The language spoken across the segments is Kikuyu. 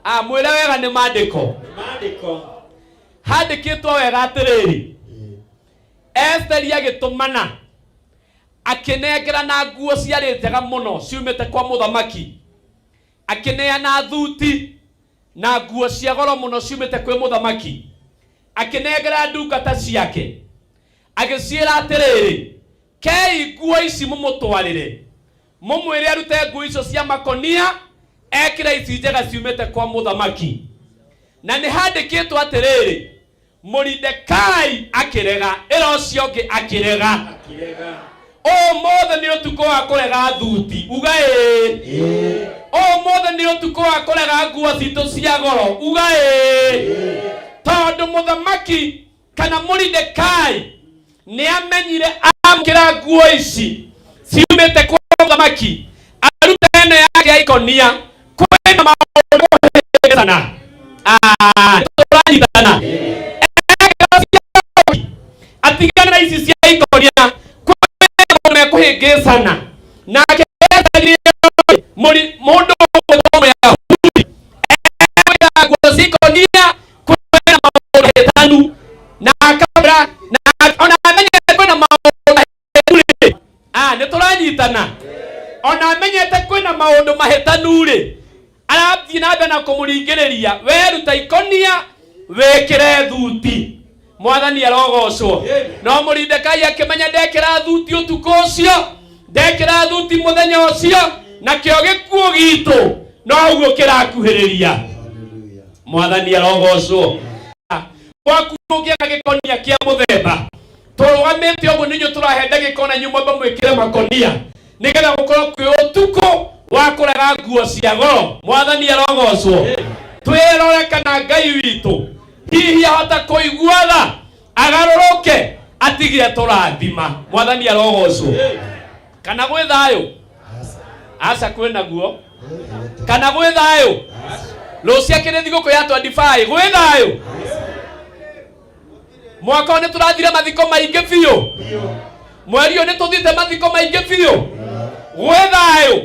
Ah, mwĩre wega nĩ maandĩko. Maandĩko. Handĩkĩtwo wega atĩrĩrĩ, Esteri agĩtũmana akĩnengera na nguo ciarĩ njega mũno ciumĩte kwa mũthamaki, akĩneana thuti na nguo cia goro mũno ciumĩte kwĩ mũthamaki, akĩnengera ndungata ciake, agĩciĩra atĩrĩrĩ, kei nguo ici mũmũtwarĩre, mũmwĩre arute nguo icio cia makonia ekĩre ici njega ciumĩte kwa mũthamaki. Na nĩ handĩkĩtwo atĩrĩrĩ, Moridekai akĩrega, ĩra ũcio ũngĩ akĩrega. Akĩrega. Ũmũthĩ nĩ ũtukũ wa kũrega thuti, uga ĩĩ. Ũmũthĩ nĩ ũtukũ wa kũrega nguo citũ cia goro, uga ĩĩ. Tondũ mũthamaki kana Moridekai nĩ amenyire amũkĩra nguo ici ciumĩte kwa mũthamaki, arute ĩno yake ya ikonia, kwĩna maũndũ kũhĩngĩcana. Ah, tũranyitana. Ekĩra cia atigane na ici cia ikonia, kwĩna maũndũ mekũhĩngĩcana. Nake mũndũ ũgwĩtwo Mũyahudi ekwĩra nguo cia ikonia kwĩna maũndũ mahĩtanu, na akamwĩra na ona amenyete kwĩna maũndũ mahĩtanu rĩ, ah, nĩ tũranyitana. Ona amenyete kwĩna maũndũ mahĩtanu rĩ, arathiĩ na mbere na kũmũringĩrĩria, weruta ikonia wĩkĩre thuti. Mwathani arogocwo. No Moridekai akĩmenya ndekĩra thuti ũtukũ ũcio, ndekĩra thuti mũthenya ũcio, nakĩo gĩkuũ gitũ noguo kĩrakuhĩrĩria. Mwathani arogocwo. Gwaku ũngĩaka gĩkonia kĩa mũthemba, tũrũgamĩte ũguo nĩ inyuĩ tũrahe ndagĩka ona inyuĩ mwamba mwĩkĩre makonia, nĩgetha gũkorwo kwĩ ũtukũ wa kũrega nguo cia goro. Mwathani arogocwo. Twĩrore kana Ngai witũ hihi ahota kũigua tha agarũrũke atige tũrathima. Mwathani arogocwo. Kana gwĩ thayũ? Aca kwĩ naguo. Kana gwĩ thayũ? Rũciũ akĩrĩ thigũkũ ya 25, gwĩ thayũ? Mwaka ũyũ nĩ tũrathire mathiko maingĩ biũ, mweri ũyũ nĩ tũthiĩte mathiko maingĩ biũ, gwĩ thayũ?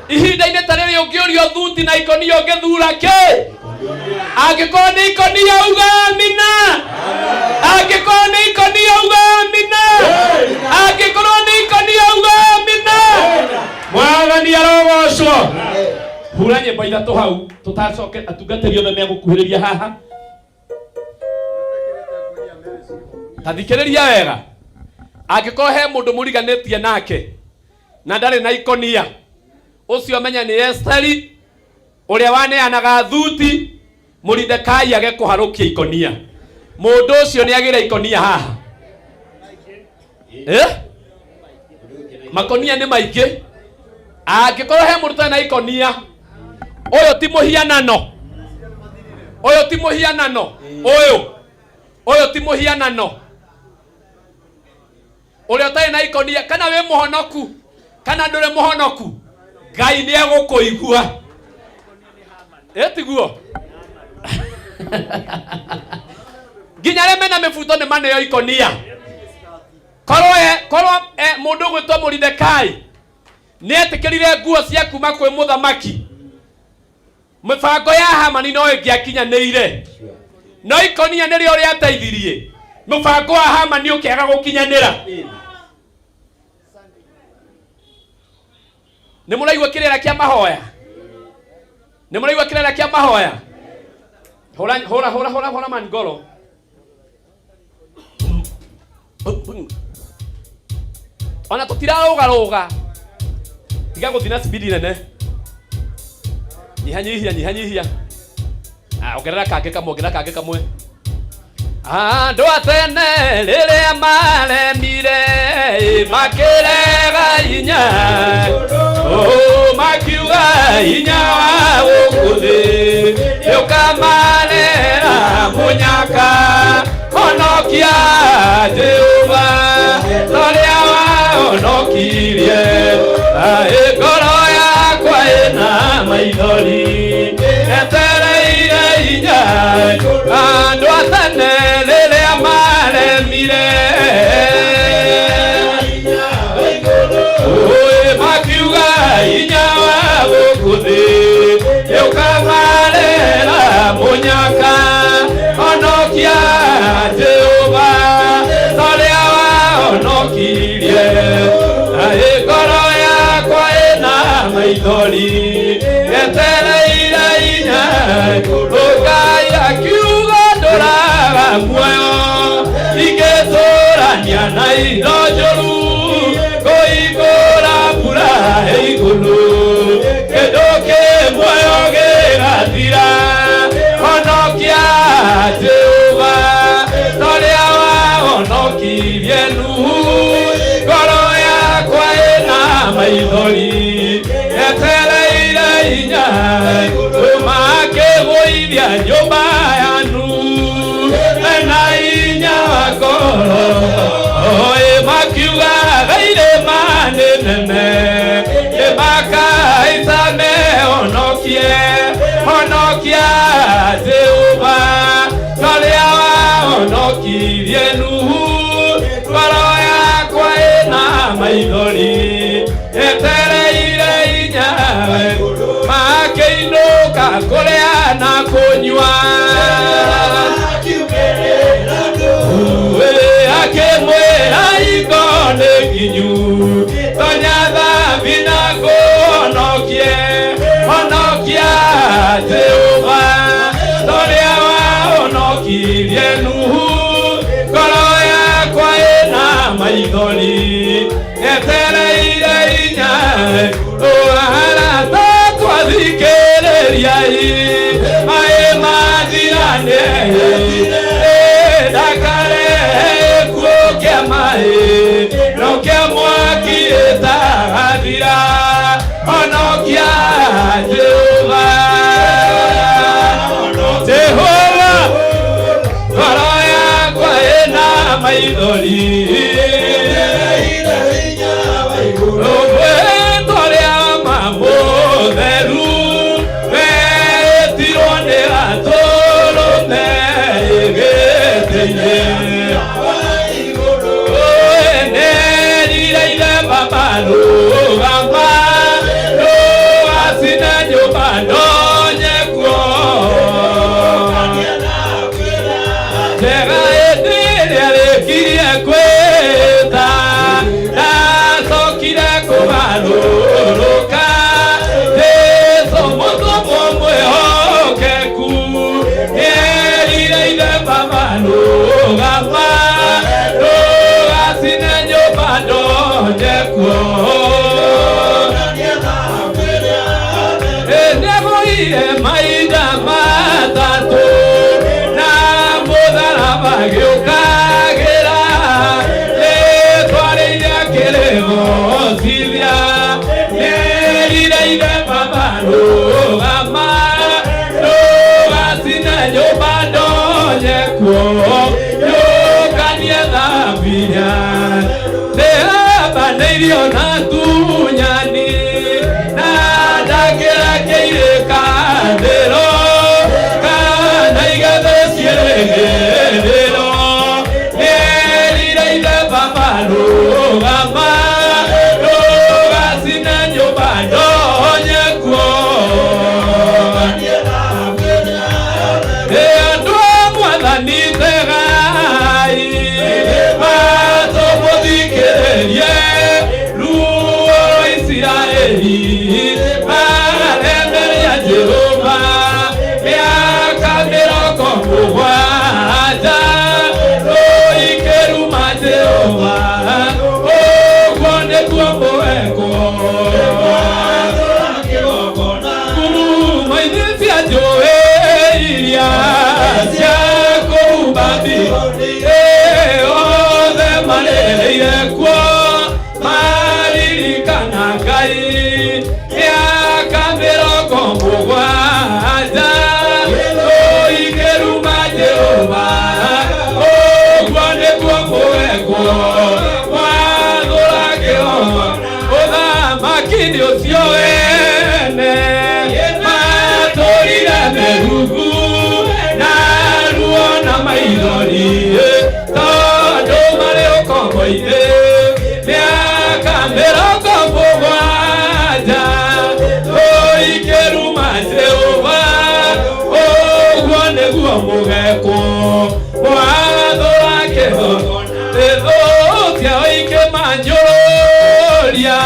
Ihinda-inĩ ta rĩrĩ ũngĩũrio thuti na ikonia ũngĩthura kĩ? Angĩkorwo nĩ ikonia uga amina, angĩkorwo nĩ ikonia uga amina, angĩkorwo nĩ ikonia uga amina. Mwathani arogocwo. Hura nyĩmbo ithatũ hau tũtacoke, atungatĩri othe megũkuhĩrĩria haha. Ta thikĩrĩria wega, angĩkorwo he mũndũ mũriganĩtie nake na ndarĩ na ikonia, ũcio menya nĩ Esteri ũrĩa waneanaga thuti Moridekai age kũharũkia ikonia. Mũndũ ũcio nĩ agĩre ikonia haha. Eh? Makonia nĩ maingĩ. Angĩkorwo he mũndũ ũtarĩ na ikonia, ũyũ ti mũhianano, ũyũ ti mũhianano, ũyũ ũyũ ti mũhianano. Ũrĩa ũtarĩ na ikonia, kana wĩ mũhonoku kana ndũrĩ mũhonoku, Ngai nĩ egũkũigua. Ĩtiguo nginya arĩa mena mĩbuto nĩ maneo ikonia. Korwo korwo mũndũ ũgwĩtwo Moridekai nĩ etĩkĩrire nguo cia kuma kwĩ mũthamaki, mĩbango ya Hamani no ĩngĩakinyanĩire. No ikonia nĩrĩo rĩateithirie mũbango wa Hamani ũkĩaga gũkinyanĩra. Nĩ mũraigua kĩrĩra kĩa mahoya? Nĩ mũraigua kĩrĩra kĩa mahoya? Hũra hũra hũra hũra hũra man ngoro. Ona tũtirarũgarũga, tiga gũthiĩ na spidi nene, nyihanyihia nyihanyihia. Ah, ongerera kangĩ kamwe, ongerera kangĩ kamwe. Andũ a tene rĩrĩa maremire makĩrega hinya, oh, makiuga hinya wa gũkũ thĩ nĩũkamarera mũnyaka. Honokia Jehova torĩa wahonokirie, aĩ ngoro yakwa ĩna maithori etereire hinya. Andũ a tene rĩrĩa maremire Ũĩ makiuga hinya wa gũkũ thĩ nĩũkamarera Nyaka honokia Jehova torĩa wahonokirie naĩ ngoro yakwa ĩna maithori etereire inya Ngai akiuga ndũraga muoyo ingĩtũrania na indo njũru kũhingũra mbura igũrũ kĩndũ kĩ muoyo gĩgathira honokia Jehova torĩa wahonokirie Nuhu ngoro yakwa ĩna maithori etereire inya tũmakĩgũithia nyũmba ya Nuhu mena inya wa ngoro ĩ makiuga irĩma nĩ nene nĩmakahaica mehonokie honokia Jehova torĩa wahonokirie Nuhu ngoro yakwa ĩna maithori etereire inya makĩinũka kũrĩa na kũnyua akĩmwĩra ingo nĩ nginyu tonya thambi na kũhonokie honokia Jehova torĩa wahonokirie Nuhu ngoro yakwa ĩna maithori etereire inya ũharata twathikĩrĩria maĩ mathirane ndakarehe kuo kĩa maĩ no kĩa mwaki ĩtagathira honokia Jehova Jehova ngoro yakwa ĩna maithori rũgwĩtwo rĩa mamũtheru wetirwo nĩ gatũrũme ĩgĩtĩ-inĩ nerire baba rũgama rũgacine nyũmba ndonye kuo njega ĩndĩ ĩrĩa rĩkirie kwĩta ndacokire kũgarũrũka Jesũ mũtũmwo mwĩhokeku nĩerire ithe baba rũgama rũgacine nyũmba ndonye kuo nĩagũire mahinda matatũ na mũtharaba gĩũkagĩra rĩtwa rĩrĩa kĩrĩgocithia nĩerire ithe baba rũgama rũgacine nyũmba ndonye kuo yũkanie thambia nĩhambanĩirio na tunyani na ndangĩrekeire kandĩro kana igethe ciĩrĩgĩrĩro nĩerire ithe baba rũgama rũgacine nyũmba ndonye kuo andũ a mwathani tegai matũmũthikĩrĩrie ruo rwa Isiraeli maremeria Jehova mĩaka mĩrongo mũgwanja rũikĩruma Jehova ũguo nĩguo mũekwo ngurumo-inĩ cia njũĩ iria cia kũu Babuloni othe marĩrĩire kuo maririkana Ngai mĩaka mĩrongo mũgwanja rũikĩruma Jehova ũguo nĩguo mũekwo mwathũra kĩhoma ũthamaki-inĩ ũcio wene matũrire mĩrungu na ruo na maithori tondũ marĩ ũkombo-inĩ mĩaka mĩrongo mũgwanja ũikĩruma Jehova ũguo Mũgekwo mwathũra kĩgongona thũ ciao ikĩmanjũria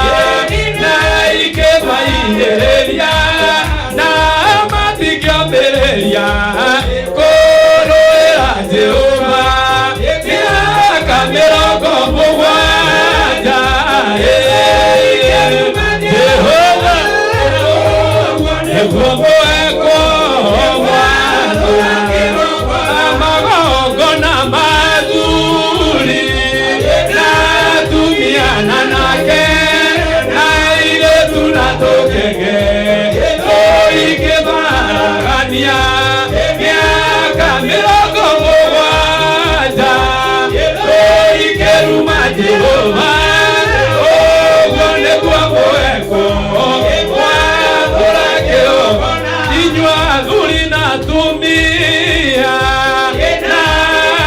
na ikĩmaihĩrĩria na matingĩambĩrĩria kũrũĩra Jehova mĩaka 70. Jehova nĩguo mwekwo magongona mathuri na atumia na anake na airĩtu na tũkenge tũikĩmaragania mĩaka 70 tũikĩruma Jehova. Ũguo nĩguo mwekwo mwathũra kĩgongona inyuĩ athuri na atumia na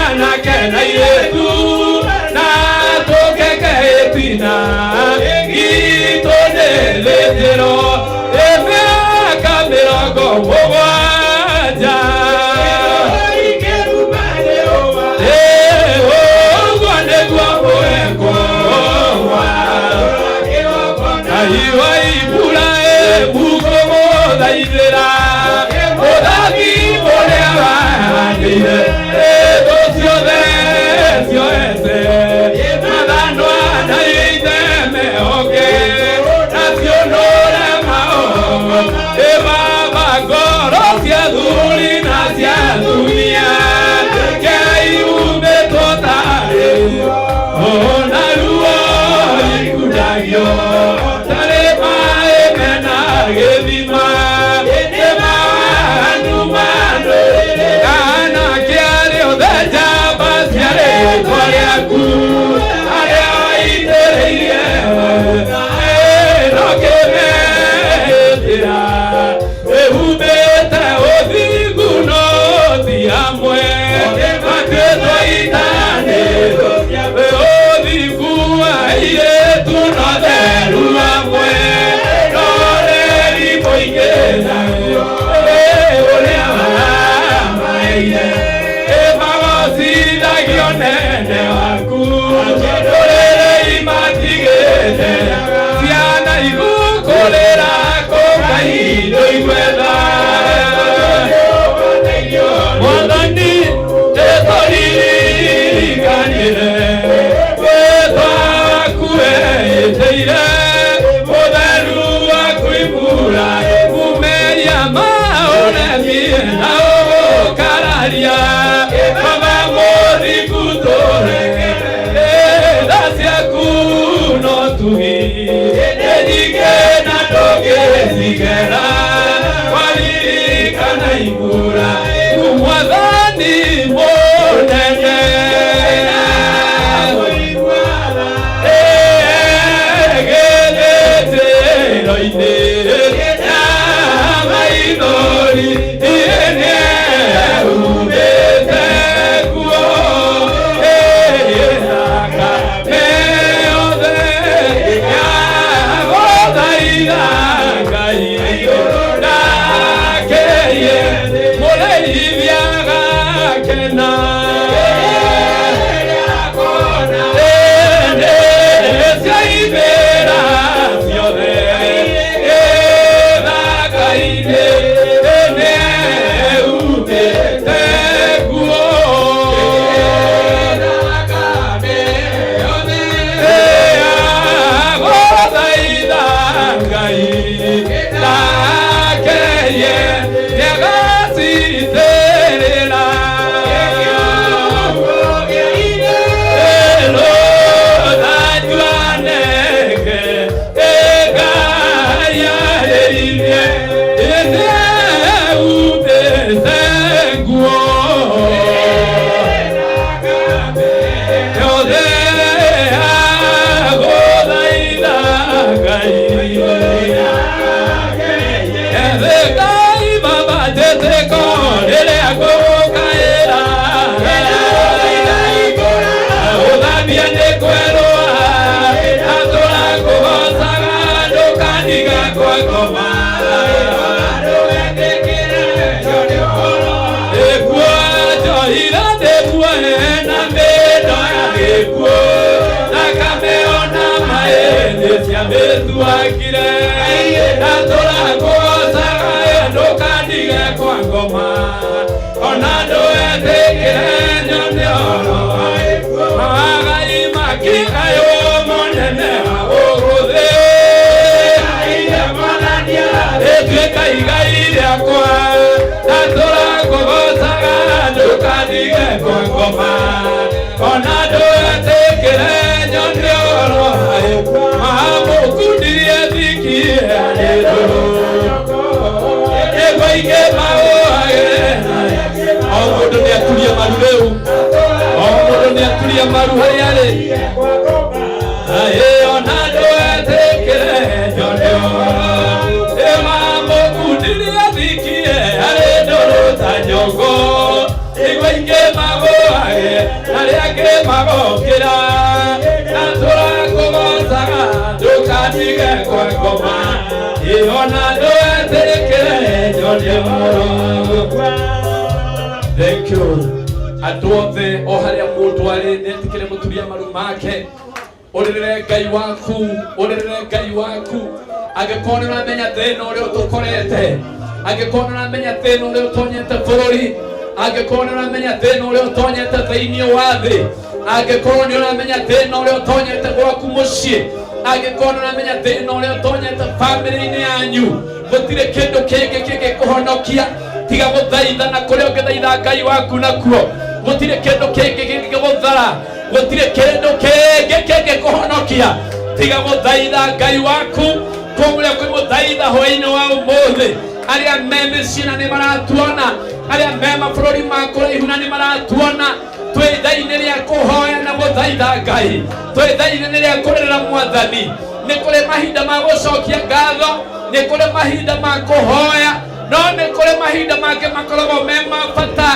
anake na airĩtu na tũkenge ĩtina gitũ nĩ rĩtĩro mĩaka 70. Ũguo nĩguo mwekwo Ngai wa Iburahĩmu kũmũthaithĩra ũthathi ũrĩa wahanĩire thũ ciothe cioete mathanwa na ithe mehoke na cionũre maongo ĩ baba ngoro cia thuri na cia atumia keiumĩtwo tarĩ ona ruo ikundagio tarĩ maĩ mena gĩthima nĩ manu manu kana kĩarĩ othe njamba cia rĩtwa rĩaku arĩa waitĩrĩirie no kĩmehĩtĩra ĩhumbĩte ũthingu no ti hamwe matuĩtwo itanĩ ũthingu wa airĩtu no theru hamwe no rĩri mũingĩ nayo ũrĩa wamaire ĩmagocithagio nene waku ndũrĩrĩ imatigĩte ciana igũkũrĩra kũngai ndũigwetha Mwathani tũririkanire wĩtwa waku wĩtĩire mũtheru waku Iburahĩmu meria ma ũremi na ũgũkararia baba mũthingu tũreke tha ciaku no tugi nĩ nyingĩ na ndũngĩcigera waririkana Iburahĩmu Mwathani mũnene gĩthĩtĩro-inĩ na maithori nĩehumbĩte nguo ĩthakame yothe yagũthaitha Ngai ndakeye mũrĩithia agakena ciaimĩra ciothe gĩthaka-inĩ nĩehumbĩte nguo agũthaitha Ngai ndakeye nĩagacitĩra. Nĩamĩtuangire na tũrakũgocaga ndũkandige kwa ngoma ona ndũetĩkĩre nyone ũhoro mawagai makĩgaywo monene wa gũkũ thĩ ĩtuĩka igai rĩakwa na tũrakũgocaga ndũkandige kwa ngoma ona ndũetĩkĩre nyone ũhoro mamũkundirie thiki arĩ ndũrũ nĩguo aingĩ maũage. O mũndũ nĩ aturie maru rĩu, o mũndũ nĩ aturie maru harĩa arĩ. Aĩ ona ndũetĩkĩre nyone ũhoro ĩmamũkundirie thiki arĩ ndũrũ ta nyongo nĩguo aingĩ magũage arĩa angĩ magokĩra na tũrakũgocaga ndũkandige kwa ngoma ĩ ona ndũetĩkĩre nyone ũhoro. Thank you. Andũ othe o harĩa mũndũ arĩ nĩetĩkĩre mũturia maru make, ũrĩrĩre Ngai waku, ũrĩrĩre Ngai waku. Angĩkorwo nĩ ũramenya thĩna ũrĩa ũtũkorete, angĩkorwo nĩ ũramenya thĩna ũrĩa ũtonyete bũrũri, angĩkorwo nĩ ũramenya thĩna ũrĩa ũtonyete thĩinĩ wa thĩ, angĩkorwo nĩ ũramenya thĩna ũrĩa ũtonyete gwaku mũciĩ, angĩkorwo nĩ ũramenya thĩna ũrĩa ũtonyete bamĩrĩ-inĩ yanyu, gũtirĩ kĩndũ kĩngĩ kĩngĩkũhonokia tiga gũthaitha na kũrĩa ũngĩthaitha Ngai waku nakuo. Gũtirĩ kĩndũ kĩngĩ kĩngĩgũthara, gũtirĩ kĩndũ kĩngĩ kĩngĩkũhonokia tiga gũthaitha Ngai waku. Kũmũrĩa kwĩmũthaitha hwaĩ-inĩ wa ũmũthĩ, arĩa me mĩciĩ na nĩ maratuona, arĩa me mabũrũri ma kũraihu na nĩ maratuona, twĩ ithaa-inĩ rĩa kũhoya na gũthaitha Ngai, twĩ ithaa-inĩ rĩa kũrĩrĩra Mwathani. Nĩ kũrĩ mahinda ma gũcokia ngatho, nĩ kũrĩ mahinda ma kũhoya, no nĩ kũrĩ mahinda mangĩ makoragwo me ma bata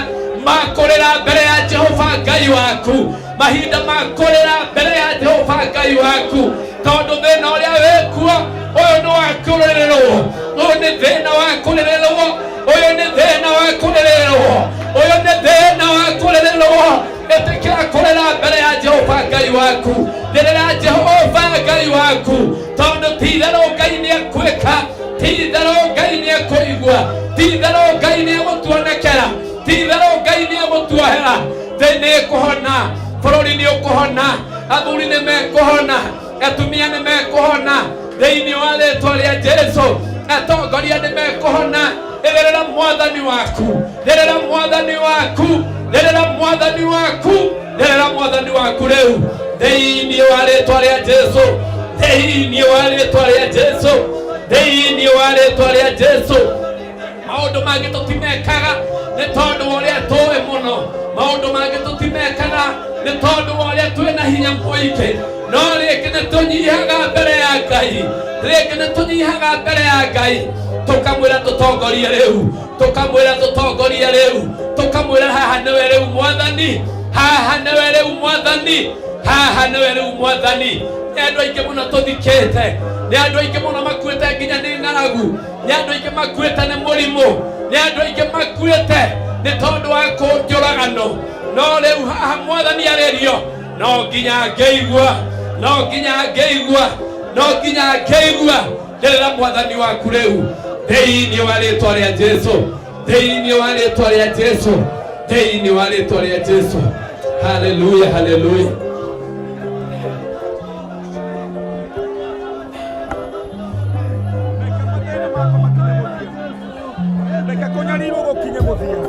ma kũrĩra mbere ya Jehova Ngai waku, mahinda ma kũrĩra mbere ya Jehova Ngai waku, tondũ thĩna ũrĩa wĩkuo ũyũ nĩ wa kũrĩrĩrwo, ũyũ nĩ thĩna wa kũrĩrĩrwo, ũyũ nĩ thĩna wa kũrĩrĩrwo, ũyũ nĩ thĩna wa kũrĩrĩrwo. Ĩtĩkĩra kũrĩra mbere ya Jehova Ngai waku, rĩrĩra Jehova Ngai waku, tondũ ti itherũ Ngai nĩ ekwĩka, ti itherũ Ngai nĩ ekũigua, ti itherũ Ngai nĩ egũtuonekera, ti itherũ Ngai nĩ egũtuohera. Thĩ nĩ ĩkũhona, bũrũri nĩ ũkũhona, athuri nĩ mekũhona, atumia nĩ mekũhona thĩinĩ wa rĩtwa rĩa Jesu, atongoria nĩ mekũhona. Rĩrĩra Mwathani waku, rĩrĩra Mwathani waku, rĩrĩra Mwathani waku, rĩrĩra Mwathani waku rĩu thĩinĩ wa rĩtwa rĩa Jesu, thĩinĩ wa rĩtwa rĩa Jesu, thĩinĩ wa rĩtwa rĩa Jesu. Maũndũ mangĩ tũtimekaga nĩ tondũ wa ũrĩa tũĩ mũno, maũndũ mangĩ tũtimekaga nĩ tondũ wa ũrĩa twĩ na hinya mũingĩ, no rĩngĩ nĩ tũnyihaga mbere ya Ngai, rĩngĩ nĩ tũnyihaga mbere ya Ngai tũkamwĩra tũtongorie rĩu, tũkamwĩra tũtongorie rĩu, tũkamwĩra haha nĩwe rĩu Mwathani, haha nĩwe rĩu Mwathani, haha nĩwe rĩu Mwathani. Nĩ andũ aingĩ mũno tũthikĩte, nĩ andũ aingĩ mũno makuĩte nginya nĩ ng'aragu, nĩ andũ aingĩ makuĩte nĩ mũrimũ, nĩ andũ aingĩ makuĩte nĩ tondũ wa kũnjũragano. No rĩu haha Mwathani arĩrio, no nginya ngĩigua, no nginya ngĩigua, no nginya ngĩigua. Rĩrĩra Mwathani waku rĩu thĩinĩ wa rĩtwa rĩa Jesu, thĩinĩ wa rĩtwa rĩa Jesu, thĩinĩ wa rĩtwa rĩa Jesu. Haleluya, haleluya. Reke mathĩna makwa makinye mũthia, reke kũnyarirwo gũkinye mũthia,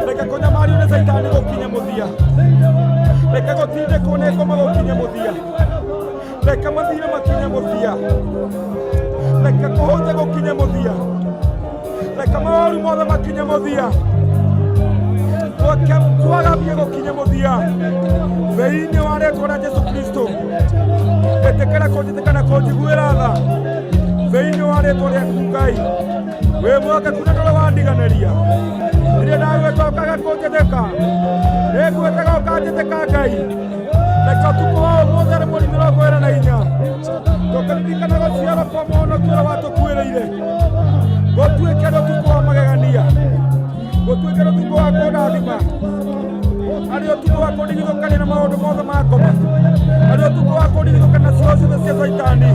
reke kũnyamario nĩ Caitani gũkinye mũthia, reke gũtindĩkwo nĩ ngoma gũkinye mũthia, reke mathirĩ makinye mũthia, reke kũhũte gũkinye mũthia, reke maũru mothe makinye mũthia, reke kwaga mbia gũkinye mũthia thĩinĩ wa rĩtwa rĩa Jesu Kristo. Ĩtĩkĩra kũnjĩtĩka na kũnjiguĩra tha thĩinĩ wa rĩtwa rĩaku Ngai wĩ mwakeku na ndũrĩ wandiganĩria. Rĩrĩa ndagwĩta ũkaga kũnjĩtĩka, nĩngwĩtaga ũkanjĩtĩka Ngai. Reke ũtukũ wa ũmũthĩ arĩ mweri 24 tũkĩririkana gũciarwo kwa mũhonokia ũrĩa watũkuĩrĩire, gũtuĩke nĩ ũtukũ wa magegania, gũtuĩke nĩ ũtukũ wa kũndathima. Arĩ ũtukũ wa kũndigithũkania na maũndũ mothe ma ngoma, arĩ ũtukũ wa kũndigithũkania na ciugo ciothe cia Caitani,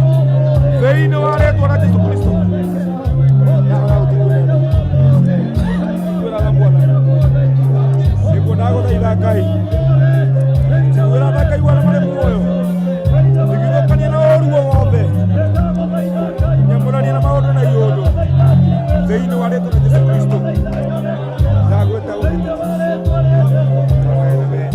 thĩinĩ wa rĩtwa rĩa Jesu Kristo. Njiguĩra tha Mwathani, nĩguo ndagũthaitha Ngai, njiguĩra tha Ngai wa arĩa marĩ muoyo, ndigithũkania na ũũru o wothe, nyamũrania na maũndũ na iũndũ, thĩinĩ wa rĩtwa rĩa Jesu Kristo. Ndagwĩta ũndũ. Amen, amen.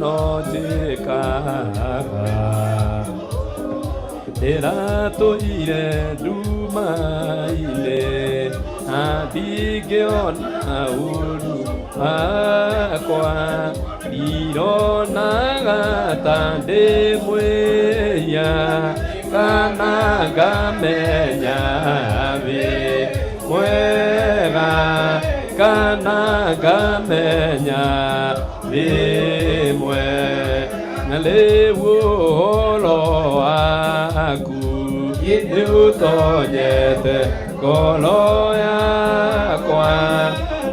no njĩkaga. Ndĩratũire nduma-inĩ na ndingĩona ũru wakwa, ndironaga ta ndĩ mwĩhia kana ngamenya wĩ mwega, kana ngamenya wĩ mwega. Na rĩu ũhoro waku nĩũtonyete ngoro yakwa,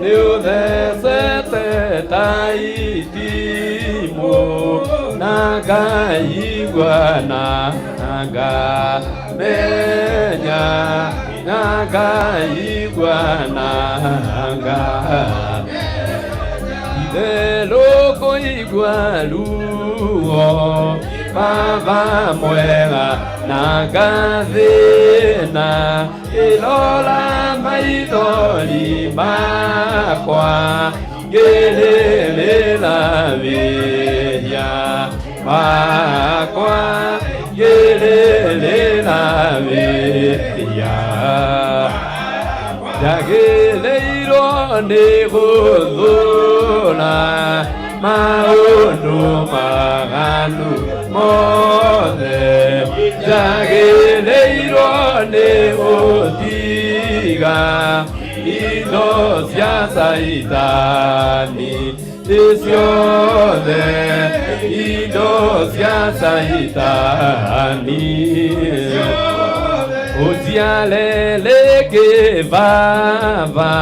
nĩũthecete ta itimũ, na ngaigua na ngamenya, na ngaigua na ngamenya. Itherũ kũigua ruo, Baba mwega, na ngathĩna, ĩrora maithori makwa, ngĩrĩrĩra wĩhia wakwa, ngĩrĩrĩra wĩhia. Njagĩrĩirwo nĩ gũthũra maũndũ maganu mothe, njagĩrĩirwo nĩ gũtiga indo cia Caitani ciothe, indo cia Caitani. Ũnjiare rĩngĩ Baba,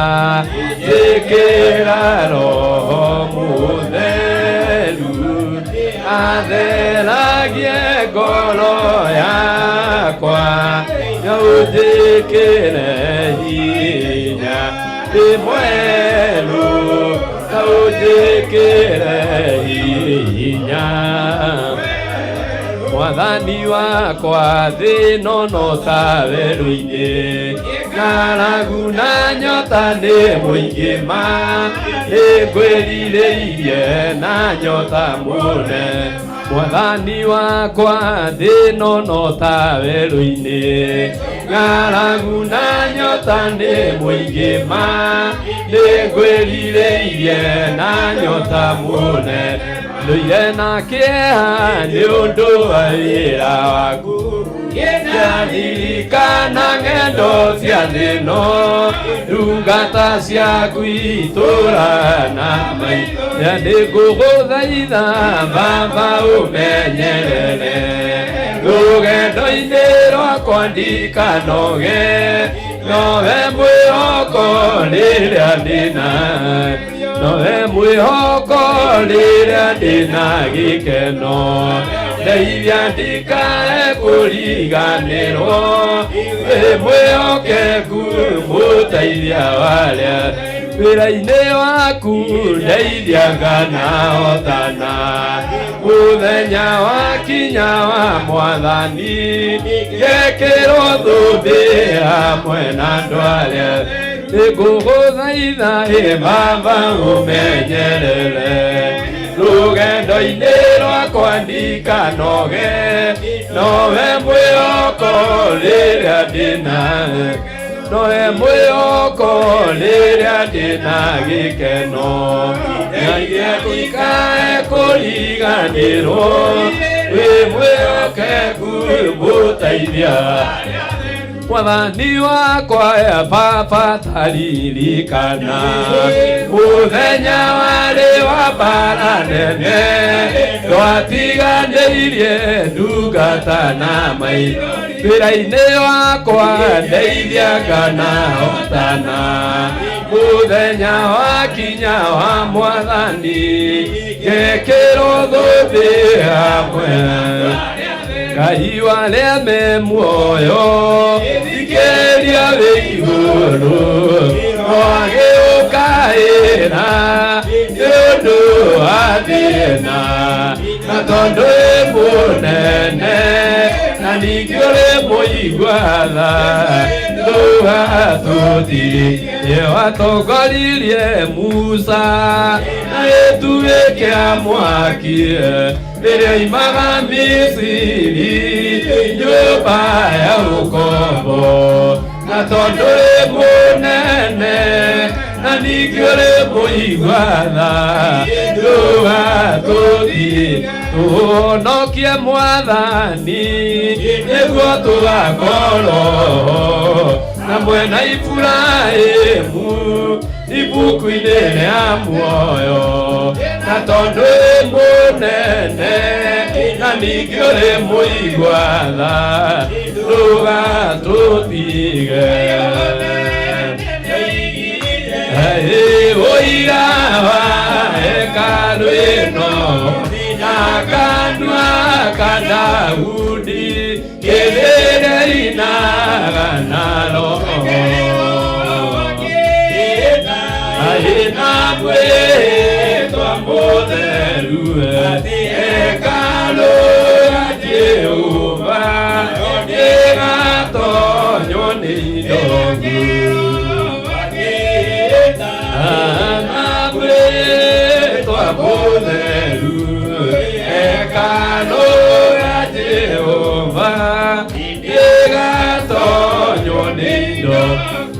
njĩkĩra Roho Mũtheru, atheragie ngoro yakwa, na ũnjĩkĩre hinya ndĩ mwerũ, na ũnjĩkĩre hinya. Mwathani wakwa, thĩ ĩno no ta werũ-inĩ, ng'aragu na nyota nĩ mũingĩ ma, nĩngwĩrirĩirie na nyota mũne. Mwathani wakwa, thĩ ĩno no ta werũ-inĩ, ng'aragu na nyota nĩ mũingĩ ma, nĩngwĩrirĩirie na nyota mũne. Ndũire na kĩeha nĩ ũndũ wa wĩra waku, ndirikana ng'endo cia thĩ ĩno, ndungata ciaku itũra na mai. Nĩngũgũthaitha Baba ũmenyerere rũgendo-inĩ rwakwa, ndikanoge, nowe mwĩhoko rĩrĩa ndĩna, nowe mwĩhoko rĩrĩa ndĩna gĩkeno. Ndeithia ndikae kũriganĩrwo, wĩ mwĩhokeku mũteithia warĩa wĩra-inĩ waku, ndeithia nganahotana mũthenya wakinya wa Mwathani, ngekĩrwo thũmbĩ hamwe na andũ arĩa. Nĩngũgũthaitha ĩ Baba ũmenyerere rũgendo-inĩ rwakwa, ndikanoge, nowe mwĩhoko rĩrĩa ndĩna, nowe mwĩhoko rĩrĩa ndĩna gĩkeno. Ndeithia ndikae kũriganĩrwo, wĩ mwĩhokeku mũteithia. Mwathani wakwa ya Baba taririkana mũthenya warĩ wa mbara nene, twatiganĩirie ndungata na mai wĩra-inĩ wakwa, ndeithia nganahotana mũthenya wakinya wa Mwathani, ngekĩrwo thũmbĩ hamwe. Ngai warĩa me muoyo, thikĩria wĩ igũrũ, wagĩũkaĩra nĩ ũndũ wa thĩna, na tondũ wĩ mũnene na ningĩ ũrĩ mũigua tha. Ndũgatũtige watongoririe Musa na gĩtugĩ kĩa mwaki rĩrĩa oimaga Misiri nyũmba ya ũkombo na tondũ ũrĩ mũnene na ningĩ ũrĩ mũigua tha ndũgatũtige tũhonokie mwathani nĩguo tũgakorwo na mwena Iburahĩmu ibuku-inĩ rĩa muoyo na tondũ wĩ mũnene na ningĩ ũrĩ mũigua tha ndũgatũtige ũira wa hekarũ ĩno na kanua ka Daudi kĩrĩre inaga nalo na mwĩtwa mũtheru hekalũ ya Jehova ndĩgatonywo nĩ indo na mwĩtwa mũtheru hekalũ ya Jehova ndĩgatonywo nĩ indo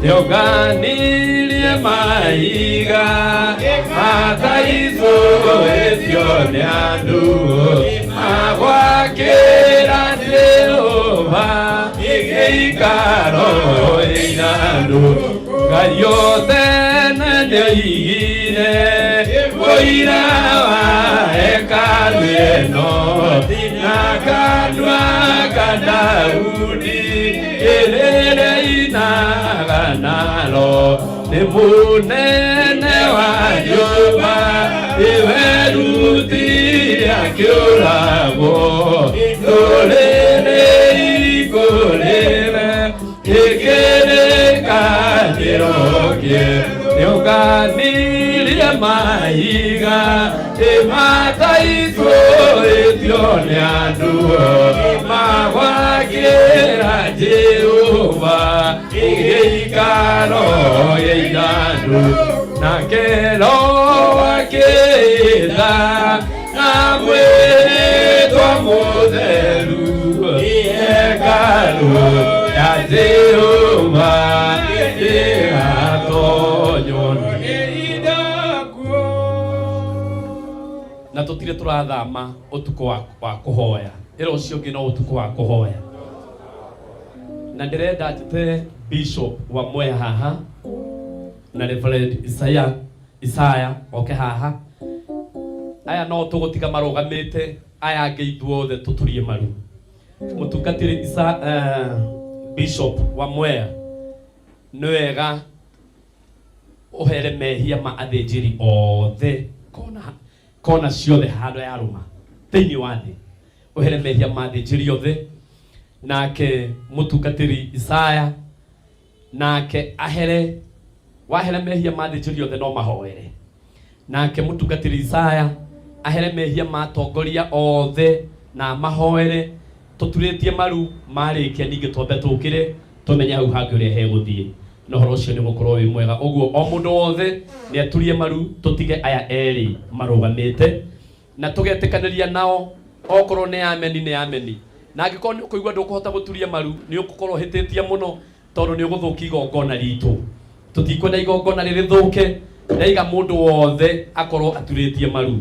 nĩũnganirie mahiga mataicũĩtio nĩ andũ magwakĩra Jehova gĩikaro ĩna andũ Ngai tene nĩoigire ũira wa hekalũ ĩno na kanua ka Daudi ĩrĩrĩ inaga nalo nĩ mũnene wa nyũmba ĩwerutire akĩũragwo ndũrĩrĩ ikũrĩre ĩkĩrĩkanĩro nĩũnganirie mahiga ĩmataicũĩtio nĩ andũ magwakĩra Jehova gĩikaro gĩa andũ nake Roho akĩĩta na mwĩtwa mũtheru hekalũ ya Jehova ĩgatonywo na tutire turathama utuku wa kuhoya ira ucio ungi no utuku wa kuhoya na ndirenda njite bishop wa Mwea haha na Reverend Isaya oke haha aya no tugutiga marugamite aya angi ithuothe tuturie maru mutungatiri bishop wa Mwea nĩ wega uhere mehia ma athinjiri othe kona ciothe handũ yarũma thĩinĩ wa thĩ uhere mehia ma athinjiri othe nake mutungatiri Isaya nake ahere wahere mehia ma athinjiri othe no mahoere nake mutungatiri Isaya ahere mehia ma atongoria othe na mahoere tuturitie maru marikia ningĩ twambe tũkĩre tũmenye hau hangĩ ũrĩa hegũthiĩ na ũhoro ũcio nĩ gũkorwo wĩ mwega ũguo o mũndũ wothe nĩ aturie maru tũtige aya erĩ marũgamĩte na tũgetĩkanĩria nao okorwo nĩ ameni nĩ ameni na angĩkorwo nĩ ũkũigua ndũkũhota gũturia maru nĩ ũgũkorwo ũhĩtĩtie mũno tondũ nĩ ũgũthũkia igongona ritũ tũtikwenda igongona rĩrĩthũke ndaiga mũndũ wothe akorwo aturĩtie maru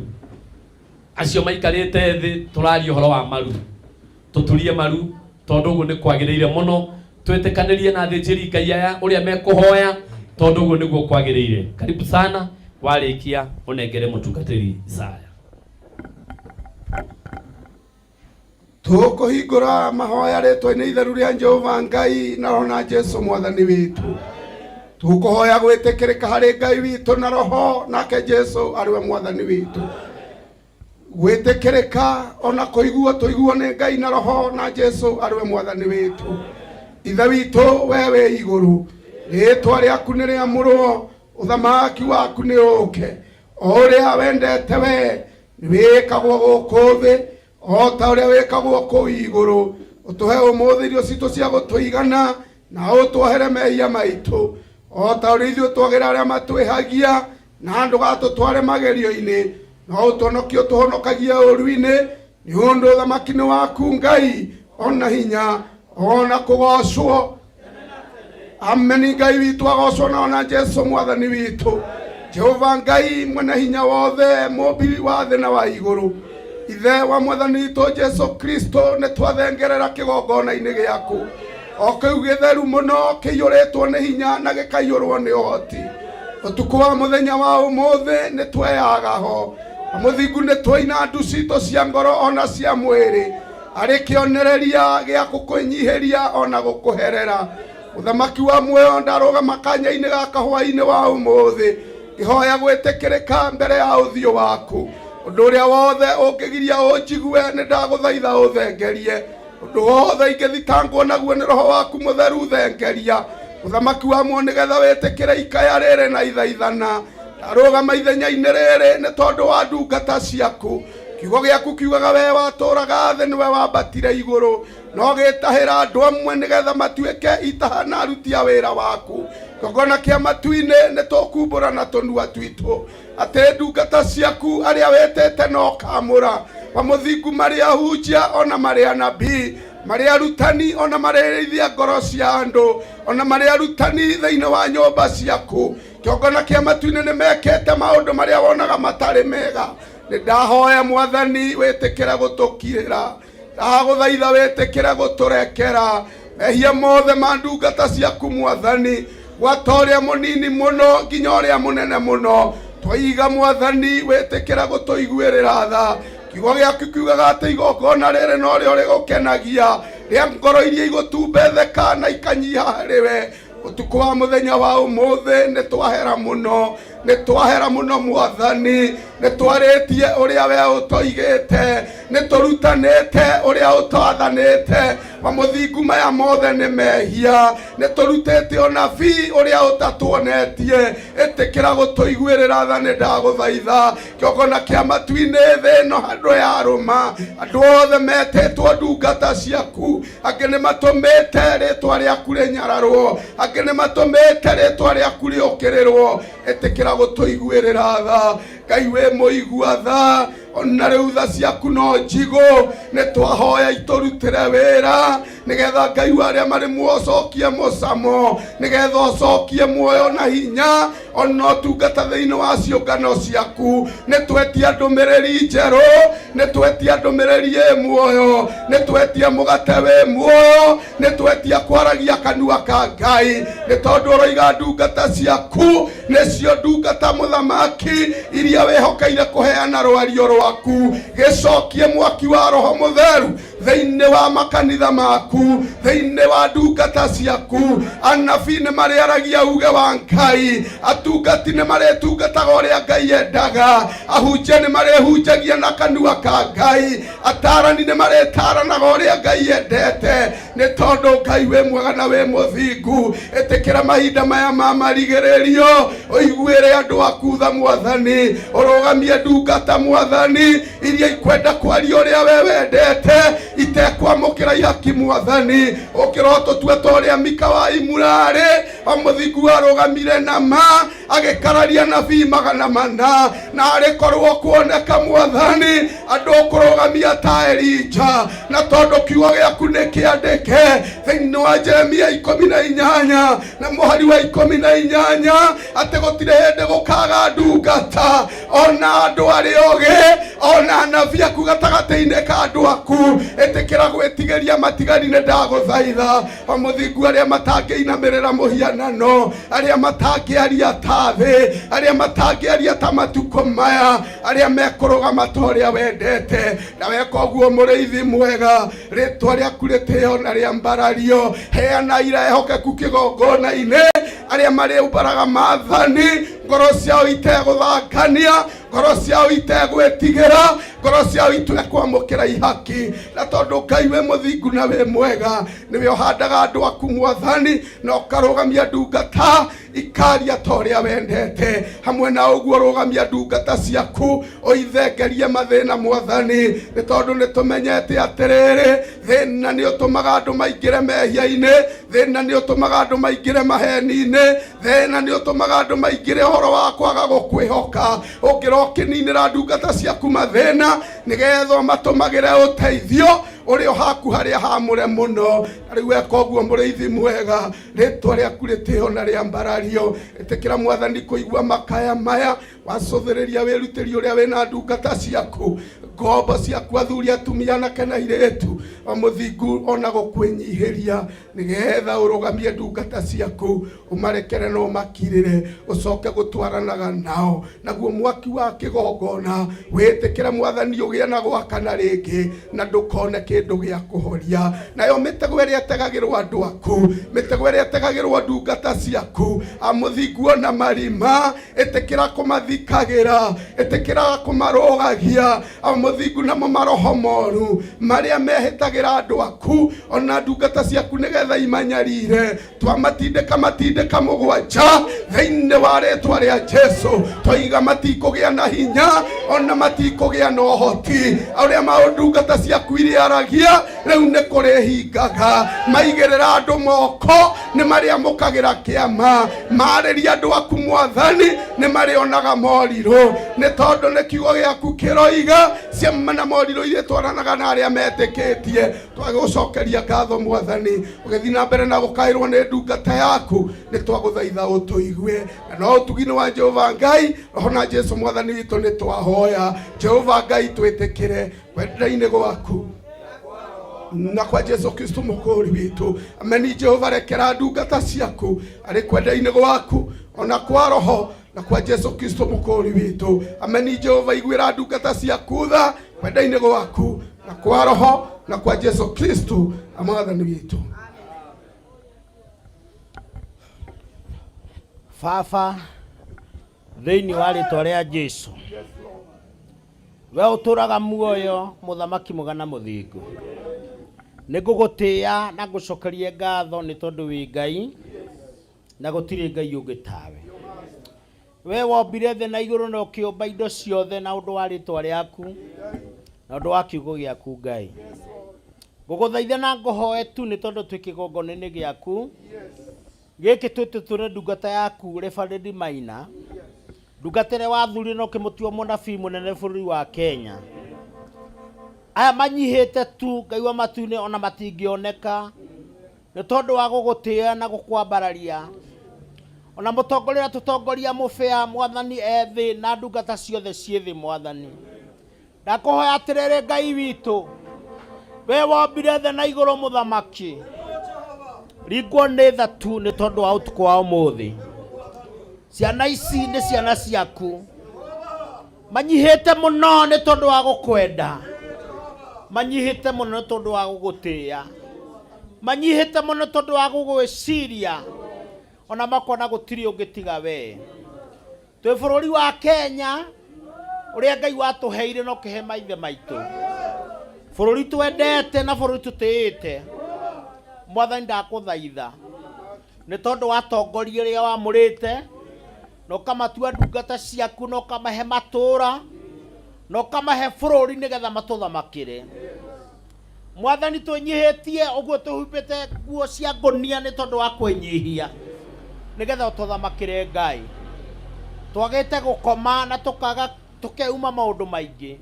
acio maikarĩte thĩ tũraria ũhoro wa maru tũturie maru tondũ ũguo nĩ kwagĩrĩire mũno twĩtĩkanĩrie na athĩnjĩri Ngai aya ũrĩa mekũhoya tondũ ũguo nĩguo kwagĩrĩire. Karibu sana, warĩkia ũnengere mũtungatĩri Isaya. Tũkũhingũra mahoya rĩtwa-inĩ itheru rĩa Jehova Ngai na Roho na Jesu mwathani witũ. Tũkũhoya gwĩtĩkĩrĩka harĩ Ngai witũ na Roho nake Jesu arĩwe mwathani witũ. Gwĩtĩkĩrĩka ona kũiguo tũiguo nĩ Ngai na Roho na Jesu arĩwe mwathani witũ. Ithe witũ we wĩ igũrũ, rĩtwa rĩaku nĩ rĩamũrwo, ũthamaki waku nĩ ũũke, o ũrĩa wendete we nĩ wĩkagwo gũkũ thĩ o ta ũrĩa wĩkagwo kũu igũrũ. Ũtũhe ũmũthĩ irio citũ cia gũtũigana, Na ũtuohere mehia maitũ o ta ũrĩa ithuĩ twagĩra arĩa matwĩhagia, na ndũgatũtware magerio-inĩ, no ũtũhonokie ũtũhonokagie ũũru-inĩ, nĩ ũndũ ũthamaki nĩ waku Ngai, ona hinya ona kũgocwo. Ameni. Ngai witũ agocwo na ona Jesu mwathani witũ. Jehova Ngai mwene hinya wothe, mũmbi wa thĩ na wa igũrũ, ithe wa mwathani witũ Jesu Kristo, nĩ twathengerera kĩgongona-inĩ gĩaku o kĩu gĩtheru mũno, kĩiyũrĩtwo nĩ hinya na gĩkaiyũrwo nĩ ũhoti. Ũtukũ wa mũthenya wa ũmũthĩ nĩ tweyaga ho na mũthingu, nĩ twaina ndu citũ cia ngoro ona cia mwĩrĩ arĩ kĩonereria gĩa gũkũnyihĩria ona gũkũherera. Mũthamaki wa muoyo, ndarũgama kanya-inĩ gaka hwaĩ-inĩ wa ũmũthĩ ngĩhoya gwĩtĩkĩrĩka mbere ya ũthiũ waku. Ũndũ ũrĩa wothe ũngĩgiria ũnjigue, nĩ ndagũthaitha ũthengerie. Ũndũ wothe ingĩthitangwo naguo nĩ roho waku mũtheru, thengeria, mũthamaki wa muoyo, nĩgetha wĩtĩkĩre ikaya rĩrĩ na ithaithana. Ndarũgama ithenya-inĩ rĩrĩ nĩ tondũ wa ndungata ciaku. Kiugo gĩaku kiugaga we watũraga thĩ nĩwe wambatire igũrũ, no gĩtahĩra andũ amwe nĩgetha matuĩke itaha na aruti a wĩra waku. Kĩgongona kĩa matu-inĩ, nĩ tũkumbũra na tũnua twitũ atĩ ndungata ciaku arĩa wĩtĩte na ũkamũra wa mũthingu, marĩ ahunjia ona marĩ anabii, marĩ arutani ona marĩrĩithia ngoro cia andũ, ona marĩ arutani thĩinĩ wa nyũmba ciaku. Kĩgongona kĩa matu-inĩ, nĩ mekĩte maũndũ marĩa wonaga matarĩ mega. Nĩ ndahoya, mwathani, wĩtĩkĩre gũtũkirĩra. Ndagũthaitha wĩtĩkĩre gũtũrekera mehia mothe ma ndungata ciaku, mwathani, gwata ũrĩa mũnini mũno nginya ũrĩa mũnene mũno twaiga. Mwathani, wĩtĩkĩre gũtũiguĩrĩra tha. Kiugo gĩaku kiugaga atĩ igongona rĩrĩ no rĩo rĩgũkenagia, rĩa ngoro iria igũtumbetheka na ikanyiha harĩ we. Ũtukũ wa mũthenya wa ũmũthĩ nĩ twahera mũno, nĩ twahera mũno, mwathani. Nĩ twarĩtie ũrĩa we ũtoigĩte, nĩ tũrutanĩte ũrĩa ũtwathanĩte. Mamũthingu, maya mothe nĩ mehia. Nĩ tũrutĩte ũnabii ũrĩa ũtatuonetie. Ĩtĩkĩra gũtũiguĩrĩra tha, nĩ ndagũthaitha. Kĩgongona kĩa matu-inĩ, thĩ ĩno handũ yarũma, andũ othe metĩtwo ndungata ciaku, angĩ nĩ matũmĩte rĩtwa rĩaku rĩnyararwo, angĩ nĩ matũmĩte rĩtwa rĩaku rĩũkĩrĩrwo. Ĩtĩkĩra gũtũiguĩrĩra tha. Ngai wĩ mũigua tha, ona rĩu tha ciaku no njigũ. Nĩ twahoya itũrutĩre wĩra, nĩgetha Ngai wa arĩa marĩ muoyo ũcokie mũcamo, nĩgetha ũcokie muoyo na hinya ona ũtungata thĩinĩ wa ciũngano ciaku. Nĩ twetia ndũmĩrĩri njerũ, nĩ twetia ndũmĩrĩri ĩ muoyo, nĩ twetia mũgate wĩ muoyo, nĩ twetia kwaragia kanua ka Ngai, nĩ tondũ ũroiga ndungata ciaku nĩcio ndungata, mũthamaki, iria wĩhokeire kũheana rwario rwaku. Gĩcokie mwaki wa roho mũtheru thĩinĩ wa makanitha maku, thĩinĩ wa ndungata ciaku. Anabii nĩ marĩaragia uge wa Ngai, atungati nĩ marĩtungataga ũrĩa Ngai endaga, ahunjia nĩ marĩhunjagia na kanua ka Ngai, atarani nĩ marĩtaranaga ũrĩa Ngai endete, nĩ tondũ Ngai wĩ mwega na wĩ mũthingu. Ĩtĩkĩra mahinda maya ma marigĩrĩrio ũiguĩre andũ aku tha, mwathani. Ũrũgamie ndungata, mwathani, iria ikwenda kwaria ũrĩa we wendete, itekwamũkĩra ihaki. Mwathani, ũkĩrwo tũtue ta ũrĩa Mika wa Imurarĩ o mũthingu arũgamire na ma agĩkararia nabii 400. Na arĩ korwo kuoneka, mwathani, andũ ũkũrũgamia ta Elija, na tondũ kiugo gĩaku nĩ kĩandĩke thĩinĩ wa Jeremia 18 na mũhari wa 18 atĩ gũtirĩ hĩndĩ gũkaga ndungata ona andũ arĩa ogĩ ona anabii aku gatagatĩ-inĩ ka andũ aku. Ĩtĩkĩra gwĩtigĩria matigari, nĩ ndagũthaitha, o mũthingu, arĩa matangĩinamĩrĩra mũhianano, arĩa matangĩaria ta thĩ, arĩa matangĩaria ta matukũ maya, arĩa mekũrũgama ta ũrĩa wendete. Na weka ũguo, mũrĩithi mwega, rĩtwa rĩaku rĩtĩo na rĩambarario. Heana ira ehokeku kĩgongona-inĩ, arĩa marĩumbaraga maathani. Ngoro ciao itegũthangania, ngoro ciao itegwĩtigĩra, ngoro ciao itekwamũkĩra ihaki. Na tondũ Ngai wĩ mũthingu na wĩ mwega, nĩwe ũhandaga andũ aku Mwathani, na ũkarũgamia ndungata ikaria ta ũrĩa wendete. Hamwe na ũguo rũgamia ndungata ciaku, ũithengerie mathĩna Mwathani, nĩ tondũ nĩ tũmenyete atĩrĩrĩ, thĩna nĩ ũtũmaga andũ maingĩre mehia-inĩ, thĩna nĩ ũtũmaga andũ maingĩre maheni-inĩ, thĩna nĩ ũtũmaga andũ maingĩre ũhoro wa kwaga gũkwĩhoka. Ũngĩra ũkĩninĩra ndungata ciaku mathĩna, nĩgetha ũmatũmagĩre ũteithio ũrĩ o haku harĩa hamũre mũno. Na rĩu weka ũguo, mũrĩithi mwega, rĩtwa rĩaku rĩtĩo na rĩambarario. Ĩtĩkĩra Mwathani kũigua makaya maya, wacũthĩrĩria wĩrutĩri ũrĩa wĩna ndungata ciaku, ngombo ciaku, athuri, atumia, anake na airĩtu, o mũthingu ona gũkwĩnyihĩria, nĩgetha ũrũgamie ndungata ciaku, ũmarekere na ũmakirĩre, ũcoke gũtwaranaga nao. Naguo mwaki wa kĩgongona wĩtĩkĩre Mwathani ũgĩe na gwakana rĩngĩ, na ndũkone kĩndũ gĩa kũhoria. Nayo mĩtego ĩrĩa ĩtegagĩrwo andũ aku, mĩtego ĩrĩa ĩtegagĩrwo ndungata ciaku, amũthingu ona marima, ĩtĩkĩra kũmathikagĩra, ĩtĩkĩra kũmarũgagia amũthingu. Namo maroho moru marĩa mehĩtagĩra andũ aku ona ndungata ciaku nĩgetha imanyarire, twamatindĩka matindĩka mũgwanja thĩinĩ wa rĩtwa rĩa Jesu. Twaiga matikũgĩa na hinya ona matikũgĩa na ũhoti. Ũrĩa maũndungata ciaku irĩaragia rĩu nĩ kũrĩhingaga. Maigĩrĩra andũ moko nĩ marĩamũkagĩra kĩama, marĩria andũ aku Mwathani nĩ marĩonaga morirũ, nĩ tondũ nĩ kiugo gĩaku kĩroiga ciama na morirũ irĩtwaranaga na arĩa metĩkĩtie. Twagũcokeria ngatho Mwathani, ũgĩthiĩ na mbere na gũkaĩrwo nĩ ndungata yaku, nĩ twagũthaitha ũtũigue. Na no ũtugi-inĩ wa Jehova Ngai, Roho na Jesu Mwathani witũ nĩ twahoya. Jehova Ngai, twĩtĩkĩre kwenda-inĩ gwaku na kwa Jesu Kristo mũkũũri witũ. Ameni. Jehova, rekera ndungata ciaku arĩ kwenda-inĩ gwaku ona kwa Roho na kwa Jesu Kristo mũkũũri witũ. Ameni. Jehova, iguĩra ndungata ciaku tha kwenda-inĩ gwaku na kwa Roho na kwa Jesu Kristo Mwathani witũ. Baba, thĩinĩ wa rĩtwa rĩa Jesu, we ũtũraga muoyo, mũthamaki mwega na mũthingu, nĩ ngũgũtĩĩa na ngũcokerie ngatho nĩ tondũ wĩ Ngai na gũtirĩ Ngai ũngĩ tawe. We wombire thĩ na igũrũ na ũkĩũmba indo ciothe na ũndũ wa rĩtwa rĩaku na ũndũ wa kiugo gĩaku. Ngai, ngũgũthaitha na ngũhoe tu nĩ tondũ twĩ kĩgongona-inĩ gĩaku gĩkĩ, twĩtĩtũre ndungata yaku Reverend Maina, ndungata ĩrĩa wathurire na ũkĩmũtua mũnabii mũnene bũrũri wa Kenya. Aya manyihĩte tu, Ngai wa matu-inĩ, ona matingĩoneka nĩ tondũ wa gũgũtĩĩa na gũkwambararia. Ona mũtongoria ũrĩa tũtongoria mũbĩa, Mwathani, e thĩ na ndungata ciothe ciĩ thĩ. Mwathani, ndakũhoya atĩrĩrĩ, Ngai witũ, we wombire thĩ na igũrũ, mũthamaki, ringwo nĩ tha tu nĩ tondũ wa ũtukũ wa ũmũthĩ. Ciana ici nĩ ciana ciaku, manyihĩte mũno nĩ tondũ wa gũkwenda, manyihĩte mũno nĩ tondũ wa gũgũtĩĩa, manyihĩte mũno tondũ wa gũgwĩciria ona makona gũtirĩ ũngĩ tiga we. Twĩ bũrũri wa Kenya ũrĩa Ngai watũheire na ũkĩhe maithe maitũ, bũrũri twendete na bũrũri tũtĩĩte. Mwathani, ndakũthaitha nĩ tondũ watongoria ũrĩa wamũrĩte na ũkamatua ndungata ciaku na ũkamahe matũũra na ũkamahe bũrũri nĩgetha matũthamakĩre. Mwathani, twĩnyihĩtie ũguo twĩhumbĩte nguo cia ngũnia nĩ tondũ wa kwĩnyihia nĩgetha ũtũthamakĩre. Ngai, twagĩte gũkoma na tũkaga tũkeuma maũndũ maingĩ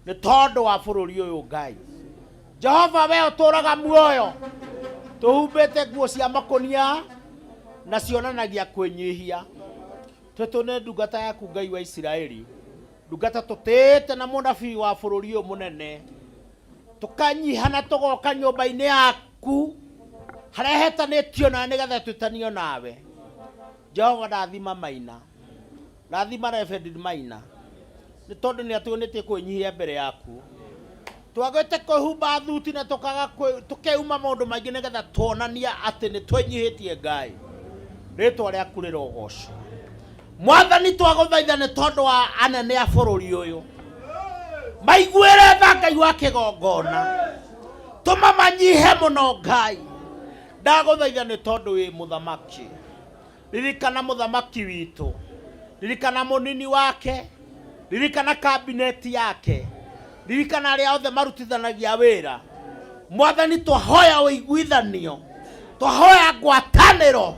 nĩ tondũ wa bũrũri ũyũ. Ngai Jehova, we ũtũraga muoyo, tũhumbĩte nguo cia makũnia na cionanagia kwĩnyihia. Twĩtũ nĩ ndungata yaku, Ngai wa Isiraeli, ndungata tũtĩĩte na mũnabii wa bũrũri ũyũ mũnene, tũkanyiha na tũgoka nyũmba-inĩ yaku harĩa hetanĩtio nawe nĩgetha twĩtanio nawe. Jehova, ndathima Maina, ndathima Reverend Maina nĩ tondũ nĩ atuonĩtie kwĩnyihia mbere yaku. Twagĩte kwĩhumba thuti na tũkaga tũkeuma maũndũ maingĩ nĩgetha tuonania atĩ nĩ twĩnyihĩtie. Ngai, rĩtwa rĩaku rĩrogocwo. Mwathani, twagũthaitha nĩ tondũ wa anene a bũrũri ũyũ, maiguĩre tha Ngai wa kĩgongona, tũma manyihe mũno. Ngai, ndagũthaitha nĩ tondũ wĩ mũthamaki. Ririkana mũthamaki witũ, ririkana mũnini wake, ririkana kabineti yake, ririkana arĩa othe marutithanagia wĩra. Mwathani, twahoya ũiguithanio, twahoya ngwatanĩro.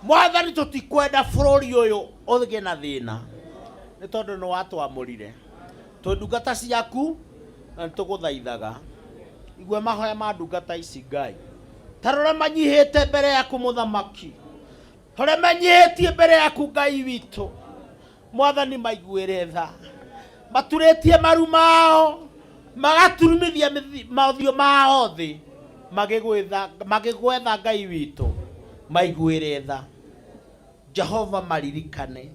Mwathani, tũtikwenda bũrũri ũyũ ũgĩe na thĩna, nĩ tondũ nĩ watwamũrire twĩ ndungata ciaku, na nĩ tũgũthaithaga igua mahoya ma ndungata ici. Ngai, ta rora manyihĩte mbere yaku mũthamaki, torĩa manyihĩtie mbere yaku Ngai witũ. Mwathani, maiguĩre tha, maturĩtie maru mao, magaturumithia mothiũ mao thĩ magĩgwetha magĩgwetha. Ngai witũ, maiguĩre tha. Jehova, maririkane.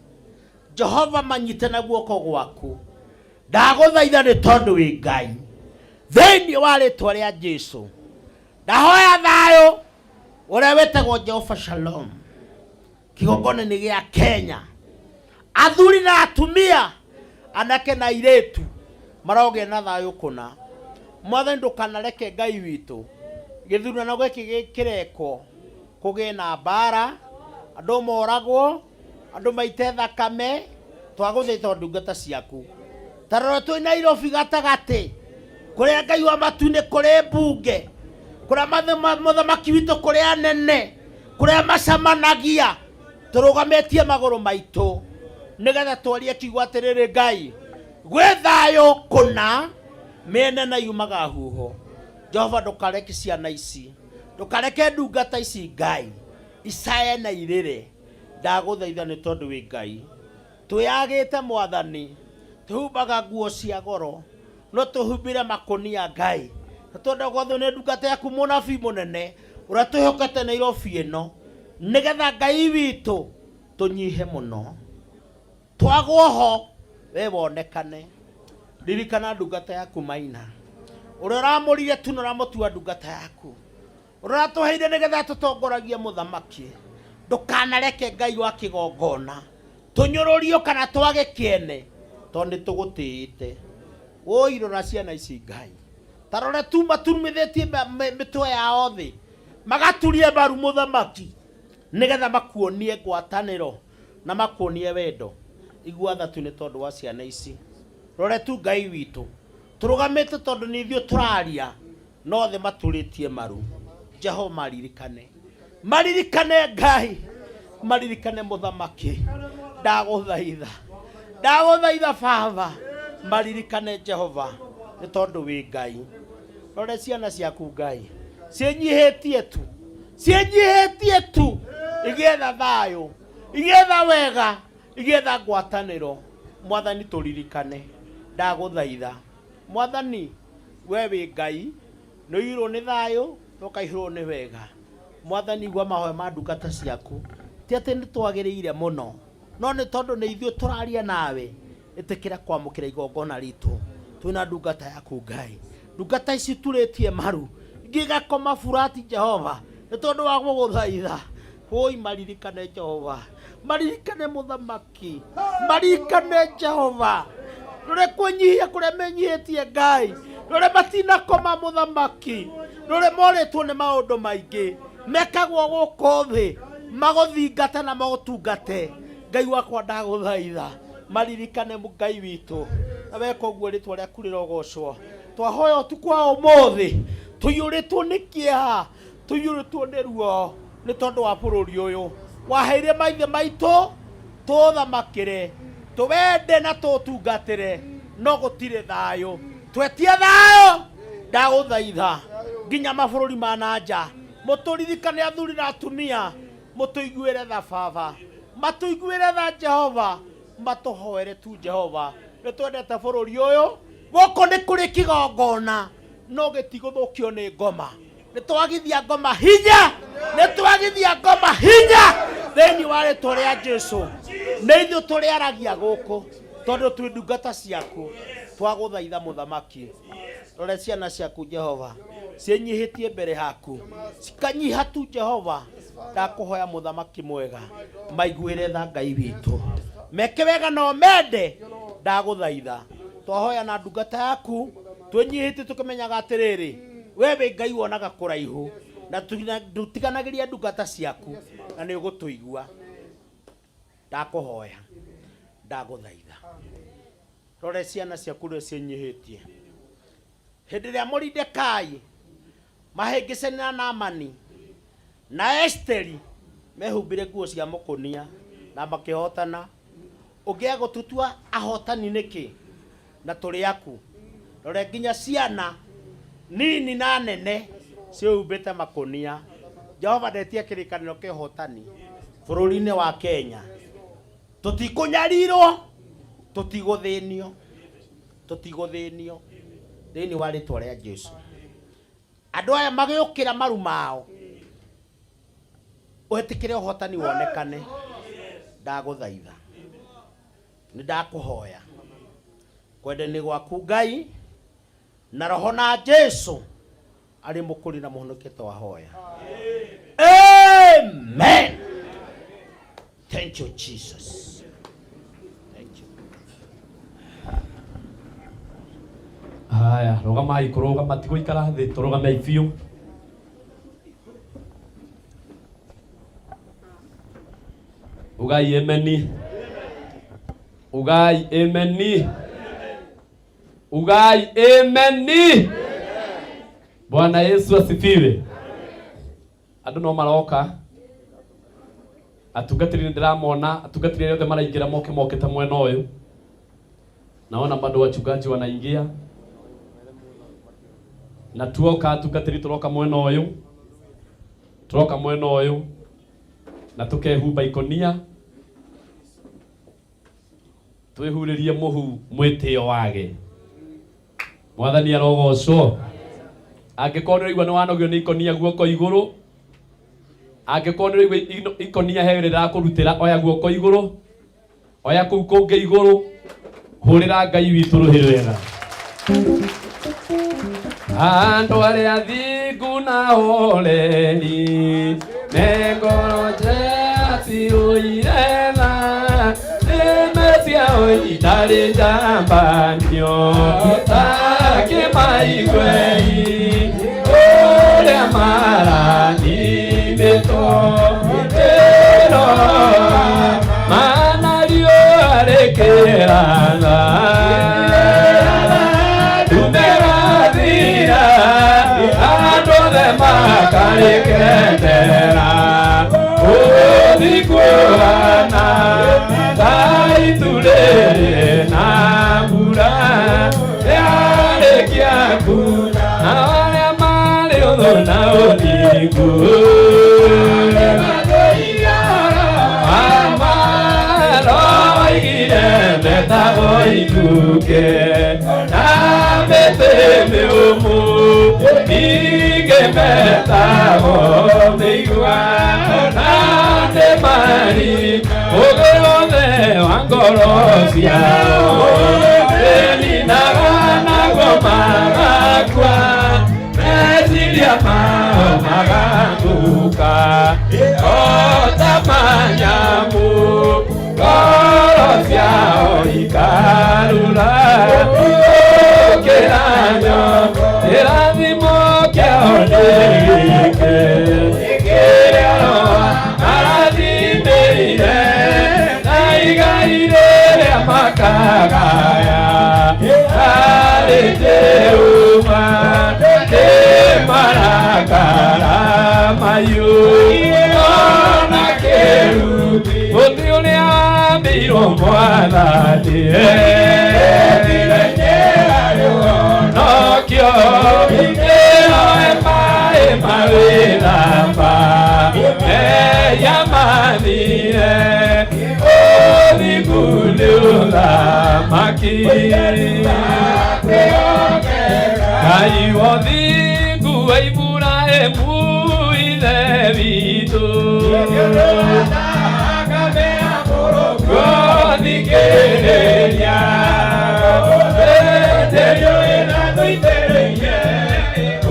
Jehova, manyite na guoko gwaku. Ndagũthaitha nĩ tondũ wĩ Ngai. Thĩinĩ wa rĩtwa rĩa Jesu, ndahoya thayũ ũrĩa wĩtagwo Jehova Shalom kĩgongona-inĩ gĩa Kenya. Athuri na atumia, anake na airĩtu marogĩa na thayũ kũna. Mwathani, ndũkanareke, Ngai witũ, gĩthurano gĩkĩ kĩrekwo kũgĩe na mbara, andũ moragwo, andũ maite thakame. Twagũthaitha ndungata ciaku. Ta rora twĩ Nairobi gatagatĩ, kũrĩa Ngai wa matu-inĩ kũrĩ mbunge, kũrĩa mũthamaki witũ, kũrĩ anene, kũrĩa macemanagia. Tũrũgamĩtie magũrũ maitũ nĩgetha twarie kiugo atĩrĩrĩ, Ngai, gwĩ thayũ kũna, mĩena na yumaga huho. Jehova, ndũkareke ciana ici, ndũkareke ndungata ici, Ngai, icaye na irĩre. Ndagũthaitha nĩ tondũ wĩ Ngai. Twĩyagĩte, Mwathani, twĩhumbaga nguo cia goro, no tũhumbire makũnia. Ngai, na twenda gwathwo nĩ ndungata yaku mũnabii mũnene ũrĩa twĩhokete Nairobi ĩno, nĩgetha, Ngai witũ, tũnyihe mũno, twagwo ho we wonekane. Ririkana ndungata yaku Maina, ũrĩa ũramũrire tu na ũramũtua ndungata yaku, ũrĩa ũratũheire nĩgetha tũtongoragie. Mũthamaki, ndũkanareke, Ngai wa kĩgongona, tũnyũrũrio kana twage kĩene, tondũ nĩ tũgũtĩĩte. Wũi, rora ciana ici, Ngai. Ta rora tu maturumithĩtie mĩtwe yao thĩ, magaturia maru, mũthamaki, nĩgetha makuonie ngwatanĩro na makuonie wendo. Igua tha tu nĩ tondũ wa ciana ici. Rore tu, Ngai witũ, tũrũgamĩte tondũ nĩ ithuĩ tũraria, no thĩ maturĩtie maru. Jehova, maririkane, maririkane, Ngai, maririkane. Mũthamaki, ndagũthaitha, ndagũthaitha, Baba, maririkane, Jehova, nĩ tondũ wĩ Ngai. Rore ciana ciaku, Ngai, ciĩnyihĩtie tu, ciĩnyihĩtie tu, igĩetha thayũ, igĩetha wega, igĩetha ngwatanĩro. Mwathani, tũririkane, ndagũthaitha. Mwathani, we wĩ Ngai, nĩ ũiyũirwo nĩ thayũ na ũkaihũrwo nĩ wega. Mwathani, igua mahoya ma ndungata ciaku. Ti atĩ nĩ twagĩrĩire mũno, no nĩ tondũ nĩ ithuĩ tũraria nawe. Ĩtĩkĩra kwamũkĩra igongona ritũ twĩna ndungata yaku. Ngai, ndungata ici turĩtie maru, ingĩ igakoma burati, Jehova, nĩ tondũ wa gũgũthaitha. Wũi, maririkane, Jehova, maririkane. Mũthamaki, maririkane. Jehova, rore kwĩnyihia kũrĩa menyihĩtie. Ngai, rore matinakoma. Mũthamaki, rore morĩtwo nĩ maũndũ maingĩ mekagwo gũkũ thĩ, magũthingate na magũtungate. Ngai wakwa, ndagũthaitha, maririkane, Ngai witũ, na weka ũguo rĩtwa rĩaku rĩrogocwo. Twahoya ũtukũ wa ũmũthĩ tũiyũrĩtwo nĩ kĩeha, tũiyũrĩtwo nĩ ruo, nĩ tondũ wa bũrũri ũyũ waheire maithe maitũ tũthamakĩre, tũwende na tũtungatĩre, no gũtirĩ thayũ. Twetie thayũ. Ndagũthaitha, nginya mabũrũri ma na nja, mũtũririkane, athuri na atumia, mũtũiguĩre tha. Baba, matũiguĩre tha. Jehova, matũhoere tu. Jehova, nĩ twendete bũrũri ũyũ. Gũkũ nĩ kũrĩ kĩgongona, no gĩtigũthũkio nĩ ngoma. Nĩ twagithia ngoma hinya, nĩ twagithia ngoma hinya thĩinĩ wa rĩtwa rĩa Jesu. Nĩ ithuĩ tũrĩaragia gũkũ tondũ twĩ ndungata ciaku. Twagũthaitha, mũthamaki, rore ciana ciaku, Jehova, ciĩnyihĩtie mbere yaku, cikanyiha tu. Jehova, ndakũhoya, mũthamaki mwega, maiguĩre tha. Ngai witũ, Meke wega na ũmende. Ndagũthaitha twahoya na ndungata yaku twĩnyihĩtie tũkĩmenyaga atĩrĩrĩ, we wĩ Ngai wonaga kũraihu na ndũtiganagĩria ndungata ciaku na nĩ ũgũtũigua. Ndakũhoya, ndagũthaitha, rore ciana ciaku rĩa ciĩnyihĩtie. Hĩndĩ ĩrĩa Moridekai mahĩngĩcani na Naamani na Esteri mehumbire nguo cia mũkũnia na makĩhotana, ũngĩaga gũtũtua ahotani nĩkĩ na tũrĩ aku? Rore nginya ciana nini na nene ciĩhumbĩte makũnia. Jehova, ndetia kĩrĩkanĩro kĩa ũhotani bũrũri-inĩ wa Kenya. Tũtikũnyarirwo, tũtigũthĩnio, tũtigũthĩnio thĩinĩ wa rĩtwa rĩa Jesu. Andũ aya magĩũkĩra maru mao, wĩtĩkĩre ũhotani wonekane. Ndagũthaitha, nĩ ndakũhoya kwenda-inĩ gwaku Ngai na roho na Jesu arĩ mũkũri na mũhonokia twahoya, amen. Thank you, Jesus. Thank you. Haya, rũgamai kũrũgama ti gũikara thĩ, tũrũgamei biũ. Ugai ameni. Ugai ameni. Ugai ameni. Bwana Yesu asifiwe. Andũ no maroka, atungatĩri nĩ ndĩramona, atungatĩri arĩa othe maraingĩra moke mokĩte mwena ũyũ. Naona bado wachungaji wanaingia na tuoka atungatĩri tũroka mwena ũyũ, tũroka mwena ũyũ na tũkehumba ikonia, twĩhurĩrie mũhu mwĩtĩo wage. Mwathani arogocwo. Angĩkorwo nĩ ũraigua nĩ wanogio nĩ ikonia, guoko igũrũ. Angĩkorwo nĩ ũraigua ikonia he wĩra rĩrakũrutĩra, oya guoko igũrũ, oya kũu kũngĩ igũrũ, hũrĩra Ngai witũ rũhĩ rwega. Andũ arĩa thingu na horeri me ngoro njega ciũire tha, nĩme ciao itarĩ njambanio takĩmaiguei ũrĩa maranimĩtwo ĩro mana riũa rĩkĩratha ndumĩrathira, andũ othe makarĩkenera ũthikuana ta itu rĩrĩ na mbura rĩarĩkia kuura, na arĩa marĩ ũthũ na ũthingu maroigire metagwo ikũngĩ na mĩtĩ mĩũmũ, ningĩ metagwo mĩigua na ndĩmari ũgĩ wothe wa ngoro ciao ĩninaga naguo magakua, meciria mao magathũka o ta manyamũ, ngoro ciao ikarura gũkĩra nyongo. Kĩrathimo kĩao nĩ gĩkĩ kĩrĩa marathimĩire na igai rĩrĩa makagaya harĩ Jehova nĩ marakara mahiũ ona kĩrumi mũtĩ ũrĩa wambĩirwo Mwathani nokĩo ĩroe maĩ mawĩthamba mehia mathire, ũthingu nĩ ũthamaki. Ngai wa ũthingu wa Iburahĩmu ithe witũ, gũthikĩrĩria Ĩtĩrio ĩna tũitĩrĩirie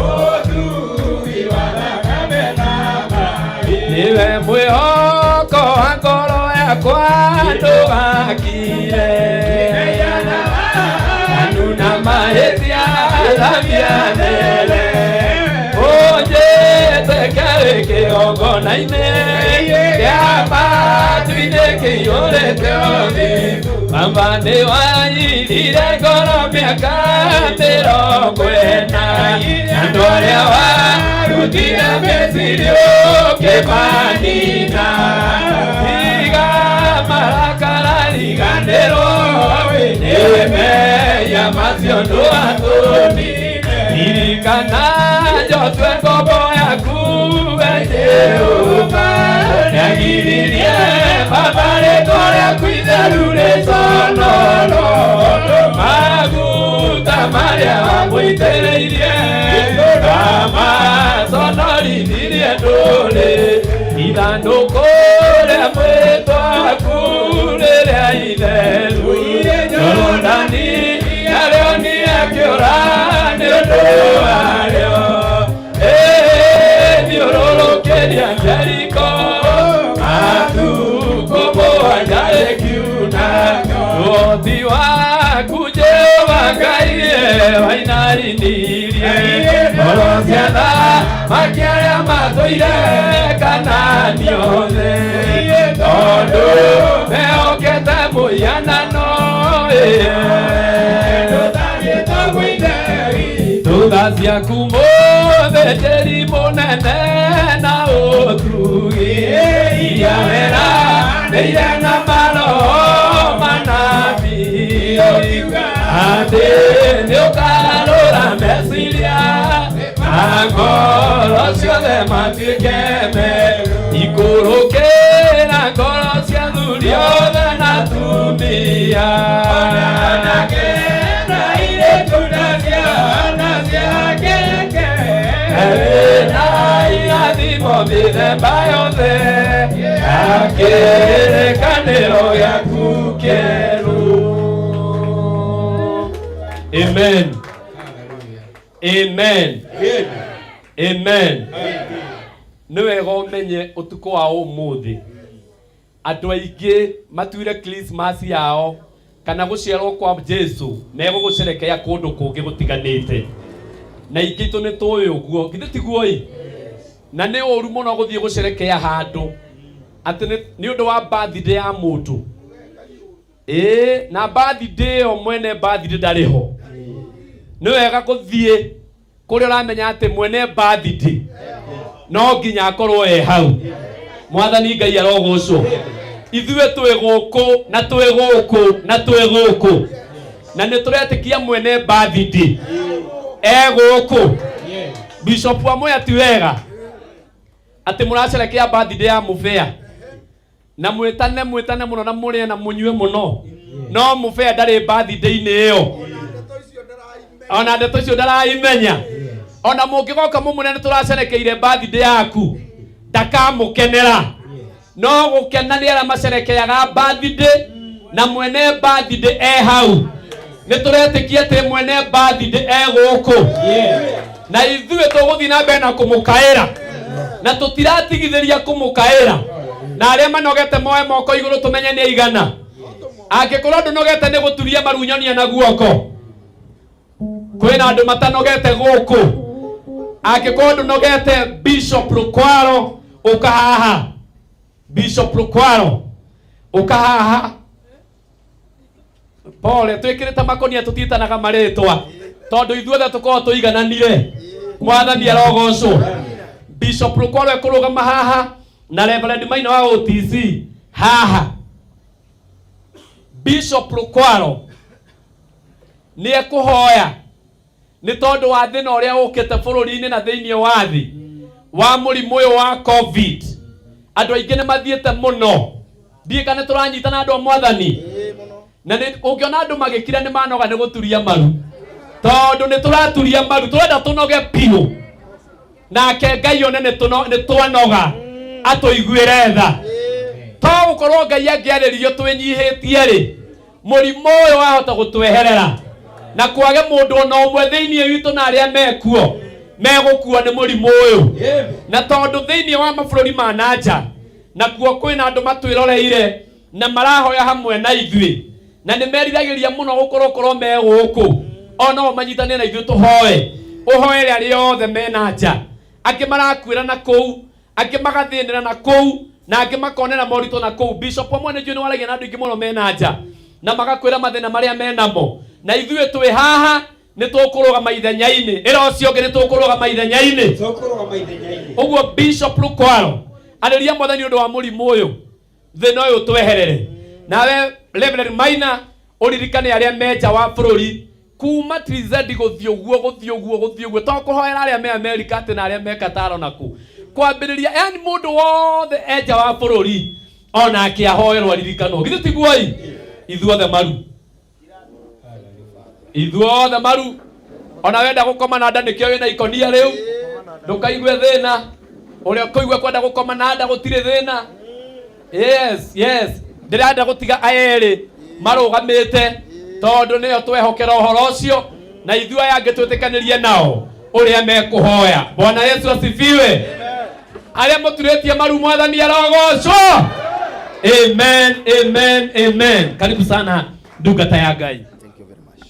ũtui wa thakame na maĩ. Nĩwe mwĩhoko wa ngoro yakwa. wakwa ndũgakire Anuna mahĩtia thambia there Ũnjĩtĩke wĩ kĩgongona-inĩ kĩa matu-inĩ kĩiyũrĩte ũthingu Baba nĩwanyitire ngoro mĩaka 40 Andũ arĩa warutire Misiri ũkĩmanina Tiga marakara riganĩrwo nĩ mehia macio ndũgatũnine Ririkana Joshua ngombo yaku we Jehova nĩagiririe Baba rĩtwa rĩaku itheru rĩconorwo maguta marĩa wamũitĩrĩirie amaconorithirie ndũrĩ ithandũkũ rĩa mwĩtwa waku rĩrĩa itheru Jorodani narĩo nĩakĩũra nĩ ũndũ warĩo thiũrũrũkĩria Jeriko matukũ mũgwanja rĩkiuna ũhoti waku Jehova Ngai wainainirie ngoro cia athamaki arĩa matũire Kanaani othe tondũ mehokete mũhianano Thutha ciaku mũthĩnjĩri mũnene na ũtugi iria weranĩire na maroho manabii atĩ nĩũkarũra meciria na ngoro ciothe matuĩke meru ikũrũkĩra ngoro cia athuri othe na atumia na irathimo mĩthemba yothe ya kĩrĩkanĩro gĩaku kĩerũ. Amen. Amen. Amen. Nĩ wega ũmenye ũtukũ wa ũmũthĩ andũ aingĩ matuire Christmas yao kana gũciarwo kwa Jesu megũgũcerekea kũndũ kũngĩ gũtiganĩte na ingĩ itũ nĩ tũĩ ũguo githĩ tiguo ĩ na nĩ ũru mũno gũthiĩ gũcerekea handũ atĩ nĩ ũndũ wa birthday ya mũndũ ĩĩ na birthday ĩyo mwene birthday ndarĩ ho nĩ wega gũthiĩ kũrĩa ũramenya atĩ mwene birthday no nginya akorwo e hau mwathani Ngai arogocwo ithuĩ twĩ gũkũ na twĩ gũkũ na twĩ gũkũ na nĩ tũretĩkia mwene birthday e gũkũ Bishop wa Mwea ti wega atĩ mũracerekea birthday ya mũbea na mwĩtane mwĩtane mũno na mũrĩe na mũnyue mũno no mũbea ndarĩ birthday-inĩ ĩyo ona ndeto icio ndaraimenya ona mũngĩgoka mũmwĩre nĩ tũracerekeire birthday yaku ndakamũkenera no gũkena nĩ arĩa macerekeaga birthday na mwene birthday e hau nĩ tũretĩkia atĩ mwene birthday e gũkũ na ithuĩ tũgũthiĩ na mbere na kũmũkaĩra na tũtiratigithĩria kũmũkaĩra na arĩa manogete moe moko igũrũ tũmenye nĩ aigana angĩkorwo ndũnogete nĩ gũturia marunyonia na guoko kwĩna andũ matanogete gũkũ angĩkorwo ndũnogete Bishop Rukwaro ũka haha Bishop Rukwaro ũka haha pole twĩkĩrĩte makonia tũtiĩtanaga marĩtwa tondũ ithuothe tũkorwo tũigananire mwathani arogocwo Bishop Rukwaro ekũrũgama haha na Reverend Maina wa OTC haha Bishop Rukwaro nĩ ekũhoya nĩ tondũ wa thĩna ũrĩa ũkĩte bũrũri-inĩ na thĩinĩ wa thĩ wa mũrimũ ũyũ wa COVID andũ aingĩ nĩ mathiĩte mũno ndiĩ kana tũranyitana andũ a mwathani na nĩ ũngĩona andũ magĩkira nĩ manoga nĩ gũturia maru tondũ nĩ tũraturia maru tũrenda tũnoge biũ nake Ngai one nĩ twanoga atũiguĩre tha to gũkorwo Ngai angĩarĩrio twĩnyihĩtie rĩ mũrimũ ũyũ wahota gũtweherera na kwage mũndũ ona ũmwe thĩinĩ witũ na arĩa mekuo megũkua nĩ mũrimũ ũyũ na tondũ thĩinĩ wa mabũrũri ma nanja nakuo kwĩna andũ matwĩroreire Na marahoya hamwe na ithuĩ na nĩ meriragĩria mũno gũkorwo korwo me gũkũ o manyitane na ithuĩ tũhoe ũhoere arĩa othe mena nja angĩ marakuĩra na kũu angĩ magathĩnĩra na kũu na angĩ makonera moritũ na kũu. Bishop amwe nĩ njũĩ nĩ waragia na andũ aingĩ mũno mena nja na magakwĩra mathĩna marĩa menamo na ithuĩ twĩ haha nĩ tũkũrũgama ithenya-inĩ. Ĩra ũcio ũngĩ nĩ tũkũrũgama ithenya-inĩ. Ũguo Bishop Lukwaro arĩria Mwathani ũndũ wa mũrimũ ũyũ thĩna ũyũ tweherere. Nawe Reverend Maina ũririkane arĩa me nja wa bũrũri kuma TZ gũthiĩ ũguo gũthiĩ ũguo gũthiĩ ũguo to kũhoera arĩa me Amerika atĩ na arĩa me Qatar na kũ kwambĩrĩria yani mũndũ wothe e nja wa bũrũri onake ahoerwo aririkanwo. Githĩ tiguo-ĩ? Ithuothe maru, ithuothe maru. Ona wenda gũkoma na nda nĩkĩo wĩna ikonia rĩu, ndũkaigue thĩna. Ũrĩa ũkũigua kwenda gũkoma na nda gũtirĩ thĩna. Yes, yes, ndĩrenda gũtiga aya erĩ marũgamĩte tondũ nĩo twehokera ũhoro ũcio na ithuĩ aya angĩ twĩtĩkanĩrie nao ũrĩa mekũhoya. Bwana Yesu asifiwe. Arĩa mũturĩtie maru Mwathani arogocwo. Amen, amen, amen. Karibu sana ndungata ya Ngai. Thank you very much.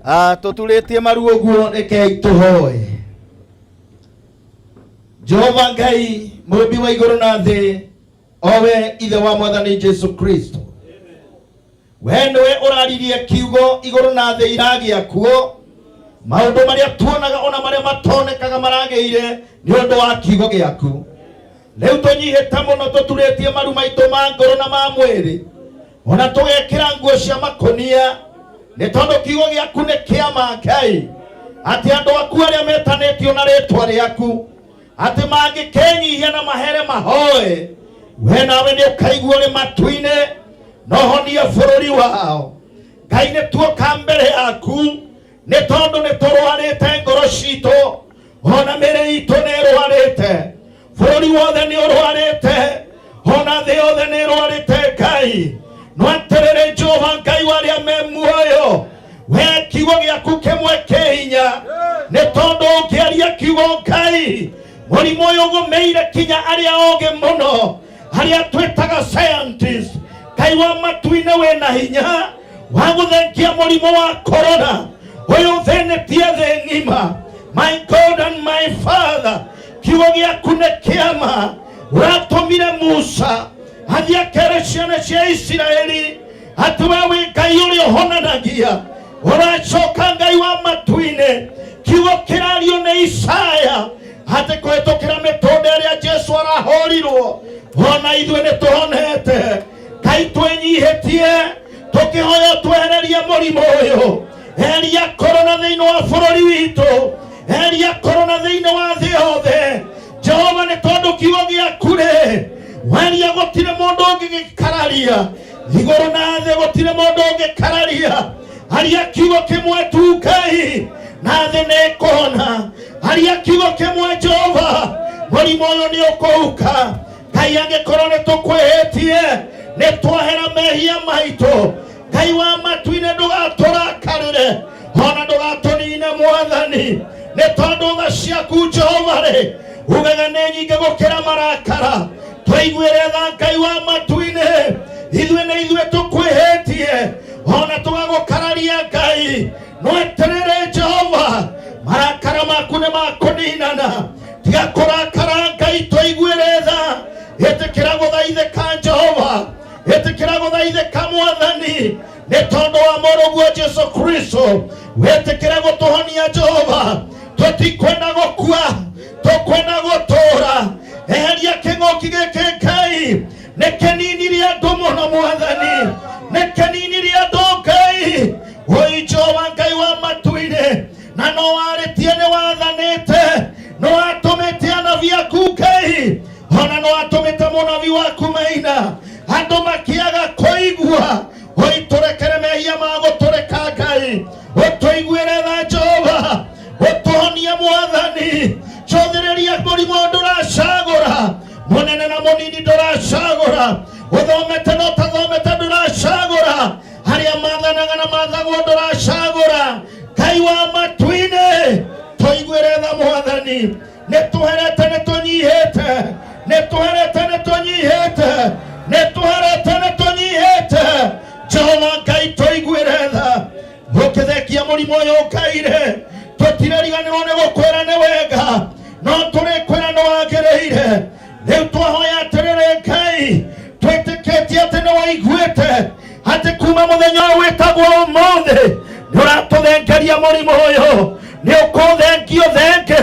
Ah, tũturĩtie maru ũguo rekei tũhoe. Jehova Ngai mũmbi wa igũrũ na thĩ, owe ithe wa Mwathani Jesu Kristo, we nĩwe ũraririe kiugo igũrũ na thĩ iragĩa kuo. Maũndũ marĩa tuonaga ona marĩa matonekaga maragĩire nĩ ũndũ wa kiugo gĩaku. Rĩu tũnyihĩte mũno, tũturĩtie maru maitũ ma ngoro na ma mwĩrĩ, ona tũgekĩra nguo cia makũnia, nĩ tondũ kiugo gĩaku nĩ kĩa ma Ngai, atĩ andũ aku arĩa metanĩtio na rĩtwa rĩaku atĩ mangĩkenyihia na mahere mahoe, we nawe nĩ ũkaigua ũrĩ matu-inĩ na ũhonie bũrũri wao. Ngai nĩ tuoka mbere yaku nĩ tondũ nĩ tũrwarĩte ngoro citũ, ona mĩĩrĩ itũ nĩ ĩrwarĩte, bũrũri wothe nĩ ũrwarĩte, ona thĩ yothe nĩ ĩrwarĩte. Ngai no atĩrĩrĩ, Jehova Ngai wa arĩa me muoyo, we kiugo gĩaku kĩmwe kĩ hinya, nĩ tondũ ũngĩaria kiugo Ngai mũrimũ ũyũ ũgũmĩire kinya arĩa ogĩ mũno, arĩa twĩtaga scientist. Ngai wa matu-inĩ wĩna hinya wa gũthengia mũrimũ wa corona ũyũ ũthĩnĩtie thĩ ng'ima. My God and my Father, kiugo gĩaku nĩ kĩama. Ũratũmire Musa athiĩ akere ciana cia Isiraeli atĩ we wĩ Ngai ũrĩa ũhonanagia. Ũracoka Ngai wa matu-inĩ, kiugo kĩrario nĩ Isaya atĩ kũhĩtũkĩra mĩtũnda ĩrĩa Jesu arahũrirwo ona ithuĩ nĩ tũhonete. Ngai twĩnyihĩtie tũkĩhoya twehererie mũrimũ ũyũ, eheria korona thĩinĩ wa bũrũri witũ, eheria korona thĩinĩ wa thĩ yothe. Jehova, nĩ tondũ kiugo gĩaku rĩ waria gũtirĩ mũndũ ũngĩgĩkararia igũrũ na thĩ, gũtirĩ mũndũ ũngĩkararia. Aria kiugo kĩmwe tu Ngai na thĩ nĩ ĩkũhona. Aria kiugo kĩmwe Jehova, mũrimũ ũyũ nĩ ũkũhuka. Ngai angĩkorwo nĩ tũkwĩhĩtie, nĩ twahera mehia maitũ, Ngai wa matu-inĩ ndũgatũrakarĩre ona ndũgatũnine Mwathani, nĩ tondũ tha ciaku Jehova rĩ ugaga nĩ nyingĩ gũkĩra marakara. Tũiguĩre tha Ngai wa matu-inĩ, ithuĩ nĩ ithuĩ tũkwĩhĩtie ona tũgagũkararia Ngai. No atĩrĩrĩ Jehova, marakara maku nĩ makũninana. Tiga kũrakara Ngai, tũiguĩre tha. Ĩtĩkĩra gũthaithĩka Jehova, ĩtĩkĩra gũthaithĩka Mwathani, nĩ tondũ wa mũrũguo Jesu Kristo. Wĩtĩkĩre gũtũhonia Jehova, tũtikwenda gũkua, tũkwenda gũtũũra. Eheria kĩng'ũki gĩkĩ Ngai, nĩ kĩninirie andũ mũno Mwathani, nĩ kĩninirie andũ Ngai. Oi Jehova Ngai wa matu-inĩ, na no warĩtie nĩ wathanĩte, no watũmĩte anabii aku Ngai, ona no watũmĩte mũnabii waku Maina, andũ makĩaga kũigua. Oi tũrekere mehia ma gũtũreka Ngai, ũtũiguĩre tha Jehova, ũtũhonie Mwathani. Cũthĩrĩria mũrimũ ndũracagũra mũnene na mũnini, ndũracagũra ũthomete na ũtathomete, ndũracagũra arĩa mathanaga na mathagwo, ndũracagũra. Ngai wa matu-inĩ tũiguĩre tha Mwathani, nĩ tũherete, nĩ tũnyihĩte, Nĩ tũherete, nĩ tũnyihĩte, nĩ tũherete, nĩ tũnyihĩte. Jehova Ngai, tũiguĩre tha. Ũkĩthengia mũrimũ ũyũ Ngai-rĩ, tũtirariganĩrwo nĩ gũkwĩra nĩ wega, no tũrĩkwĩra nĩ wagĩrĩire. Rĩu twahoya atĩrĩrĩ Ngai, twĩtĩkĩtie atĩ nĩ waiguĩte atĩ kuma mũthenya ũyũ wĩtagwo ũmũthĩ nĩ ũratũthengeria mũrimũ ũyũ. Nĩ ũkũthengio thenge,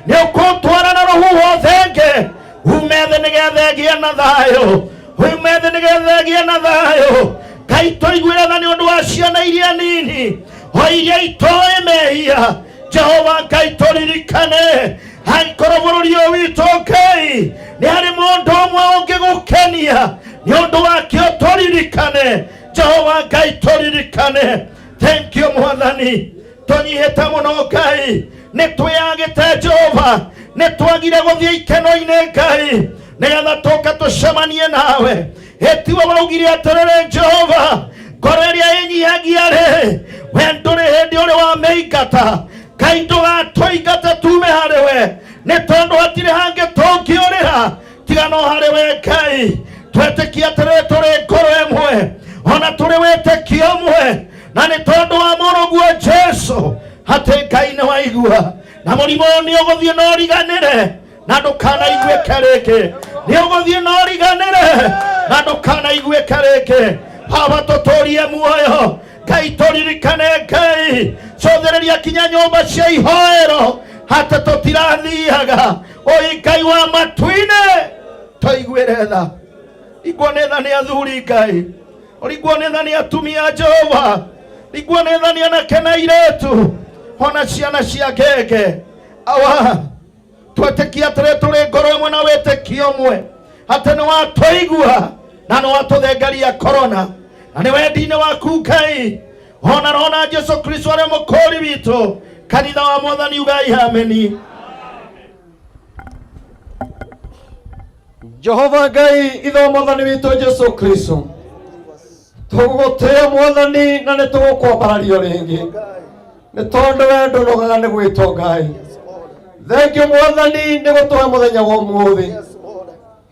nĩ ũkũtwara na rũhuho thenge, ume thĩ nĩgetha ĩgĩe na thayũ, ume thĩ nĩgetha ĩgĩe na thayũ. Ngai, tũiguĩre tha nĩ ũndũ wa ciana iria nini, o iria itoĩ mehia. Jehova Ngai, tũririkane angĩkorwo bũrũri ũyũ witũ Ngai nĩ harĩ mũndũ ũmwe ũngĩgũkenia, nĩ ũndũ wakĩo tũririkane. Jehova Ngai, tũririkane. Thank you Mwathani. Tũnyihĩte mũno Ngai, nĩ twĩyagĩte Jehova, nĩ twagire gũthiĩ ikeno-inĩ Ngai, nĩgetha tũke tũcemanie nawe. Ĩtiwe waugire atĩrĩrĩ Jehova, ngoro ĩrĩa ĩnyihagia rĩ, we ndũrĩ hĩndĩ ũrĩ wamĩingata. Ngai, ndũgatũingate tume harĩ we, nĩ tondũ hatirĩ hangĩ tũngĩũrĩra tiga no harĩ we Ngai. Twetĩkia atĩrĩrĩ, tũrĩ ngoro ĩmwe, ona tũrĩ wĩtĩkio ũmwe, na nĩ tondũ wa mũrũguo Jesu, atĩ Ngai nĩ waigua, na mũrimũ ũyũ nĩ ũgũthiĩ na ũriganĩre, na ndũkanaiguĩke rĩngĩ. Nĩ ũgũthiĩ na ũriganĩre, na ndũkanaiguĩke rĩngĩ. Baba, tũtũrie muoyo. Ngai, tũririkane. Ngai, cũthĩrĩria kinya nyũmba cia ihoero atĩ tũtirathiaga. Oi Ngai wa matu-inĩ, tũiguĩre tha. Ringwo nĩ tha nĩ athuri Ngai, ringwo nĩ tha nĩ atumia Jehova, ringwo nĩ tha nĩ anake na airĩtu, ona ciana cia ngenge. Awa, twetĩkia atĩrĩ, tũrĩ ngoro ĩmwe na wĩtĩkio ũmwe, atĩ nĩ watũigua na nĩ watũthengeria korona, na nĩ wendi-inĩ waku Ngai, ona roho na Jesu Kristo arĩa mũkũri witũ. Kanitha wa Mwathani, ugai ameni. Jehova Ngai ithe wa Mwathani witũ Jesu Kristo, tũgũgũtĩĩa Mwathani na nĩ tũgũkwambarario rĩngĩ, nĩ tondũ we ndũnogaga nĩ gwĩtwo Ngai. Thengiũ Mwathani nĩ gũtũhe mũthenya wa ũmũthĩ.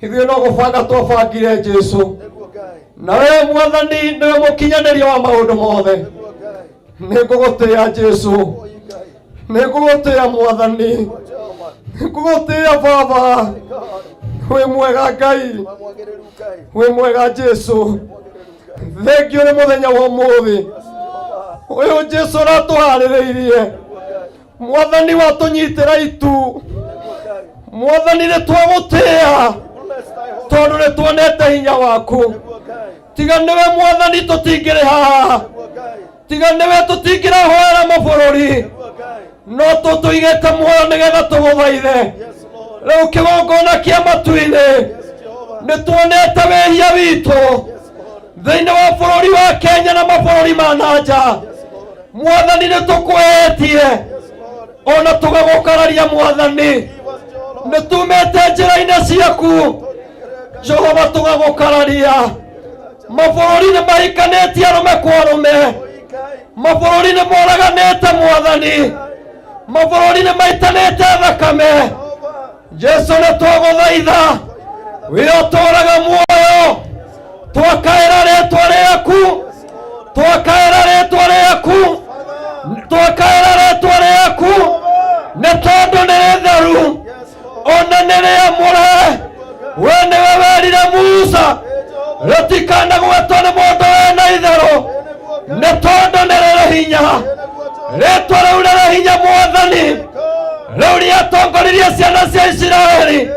Ithuĩ no gũbanga twabangire Jesu, na we Mwathani nĩwe mũkinyanĩria wa maũndũ mothe. Nĩ ngũgũtĩĩa Jesu, nĩ ngũgũtĩĩa Mwathani, nĩ ngũgũtĩĩa Baba. Wĩ mwega Ngai, wĩ mwega Jesu. Thengiũ nĩ mũthenya wa ũmũthĩ ũyũ Jesu ũratũharĩrĩirie. Mwathani, watũnyitĩra itu Mwathani, nĩ twagũtĩĩa tondũ nĩ tuonete hinya waku. Tiga nĩwe Mwathani, tũtingĩrĩ haha. Tiga nĩwe, tũtingĩrahoera mabũrũri, no tũtũigĩte muoyo nĩgetha tũgũthaithe rĩu kĩgongona kĩa matu-inĩ. Nĩ tuonete wĩhia witũ thĩinĩ wa bũrũri wa Kenya na mabũrũri ma na nja. Mwathani, nĩ tũkwĩtie ona tũgagũkararia. Mwathani, nĩ tumĩte njĩra-inĩ ciaku Jehova, tũgagũkararia. Mabũrũri nĩ mahikanĩtie arũme kwa arũme, mabũrũri nĩ moraganĩte Mwathani, mabũrũri nĩ maitanĩte thakame. Jesu, nĩ twagũthaitha, wĩ ũtũũraga muoyo, twakaĩra rĩtwa rĩaku, twakaĩra rĩtwa rĩaku, twakaĩra rĩtwa rĩaku, nĩ tondũ nĩ rĩtheru ona nĩ rĩamũre. We nĩwe werire Musa rĩtikanagwetwo nĩ mũndũ wĩna itherũ, nĩ tondũ nĩ rĩrĩ hinya. Rĩtwa rĩu rĩrĩ hinya Mwathani, rĩu rĩatongoririe ciana cia Isiraeli,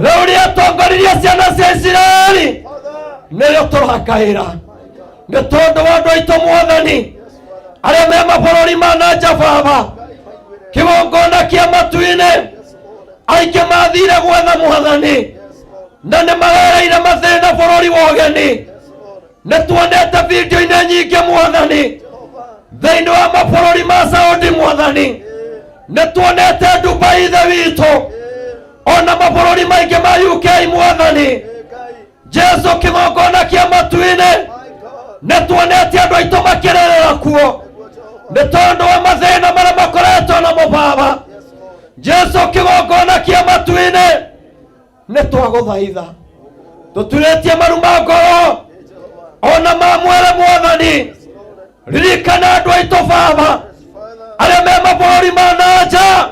rĩu rĩatongoririe ciana cia Isiraeli, nĩrĩo tũrakaĩra nĩ tondũ wa andũ aitũ Mwathani arĩa me mabũrũri ma na nja. Baba, kĩgongona kĩa matu-inĩ, aingĩ mathire gwetha Mwathani na nĩ magereire mathĩna bũrũri wa ũgeni. Nĩ tuonete video-inĩ nyingĩ Mwathani, thĩinĩ wa mabũrũri ma Saudi Mwathani, nĩ tuonete Dubai ithe witũ, ona mabũrũri maingĩ ma UK Mwathani Jesu, kĩgongona kĩa matu-inĩ, nĩ tuonete andũ aitũ makĩrĩrĩra kuo nĩ tondũ wa mathĩna marĩa makoretwo namo. Baba Jesu, kĩgongona kĩa matu-inĩ, nĩ Nĩ twagũthaitha tũturĩtie maru ma ngoro ona ma mwĩrĩ. Mwathani, ririkana andũ aitũ Baba arĩa me mabũrũri ma na nja.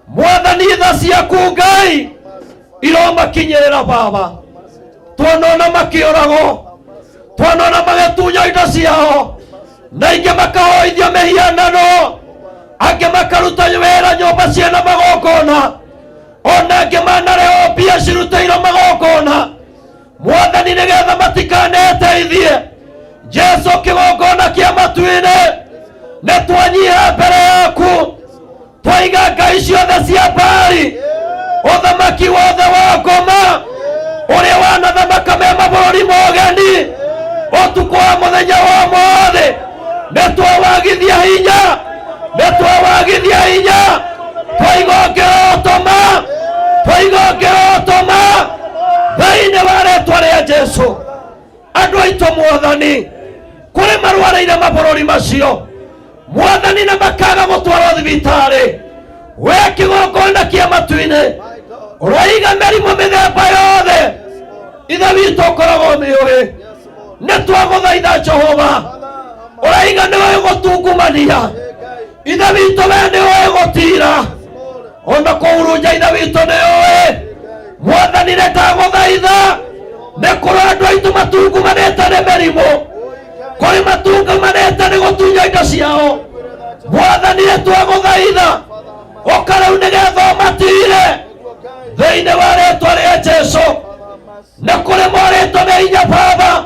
Mwathani, tha ciaku Ngai iromakinyĩrĩra Baba. Twanona makĩũragwo, twanona magĩtunywo indo ciao, na ingĩ makahoithio mĩhianano, angĩ makaruta wĩra nyũmba ciĩna magongona, ona angĩ manarehwo mbia cirutĩirwo magongona. Mwathani, nĩgetha matikaneteithie. Jesu, kĩgongona kĩa matu-inĩ, nĩ twanyiha mbere yaku, twaiga ngai ciothe cia Mbari, ũthamaki wothe wa ngoma ũrĩa wanathamaka me mabũrũri mogeni, ũtukũ wa mũthenya wa mothe nĩ twawagithia hinya, nĩ twawagithia hinya, twaigongera ũtũma, twaigongera ũtũma thĩinĩ wa rĩtwa rĩa Jesu. Andũ aitũ Mwathani, kũrĩ marwarĩire mabũrũri macio Mwathani, na makaga gũtwarwo thibitarĩ. We kĩgongona kĩa matu-inĩ, ũroiga mĩrimũ mĩthemba yothe Ithe witũ ũkoragwo mĩũĩ. Nĩ twagũthaitha Jehova, ũraiga nĩwe gũtungumania. Ithe witũ, we nĩwe gũtira ona kũhurunja. Ithe witũ nĩũĩ. Mwathani, nĩ ndagũthaitha, nĩ kũrĩ andũ aitũ matungumanĩte nĩ mĩrimũ, kũrĩ matungumanĩte nĩ gũtunywo indo ciao. Mwathani, nĩ twagũthaitha, ũka rĩu nĩgetha ũmatire thĩinĩ wa rĩtwa rĩa Jesu. Nĩ kũrĩ morĩtwo nĩ hinya Baba,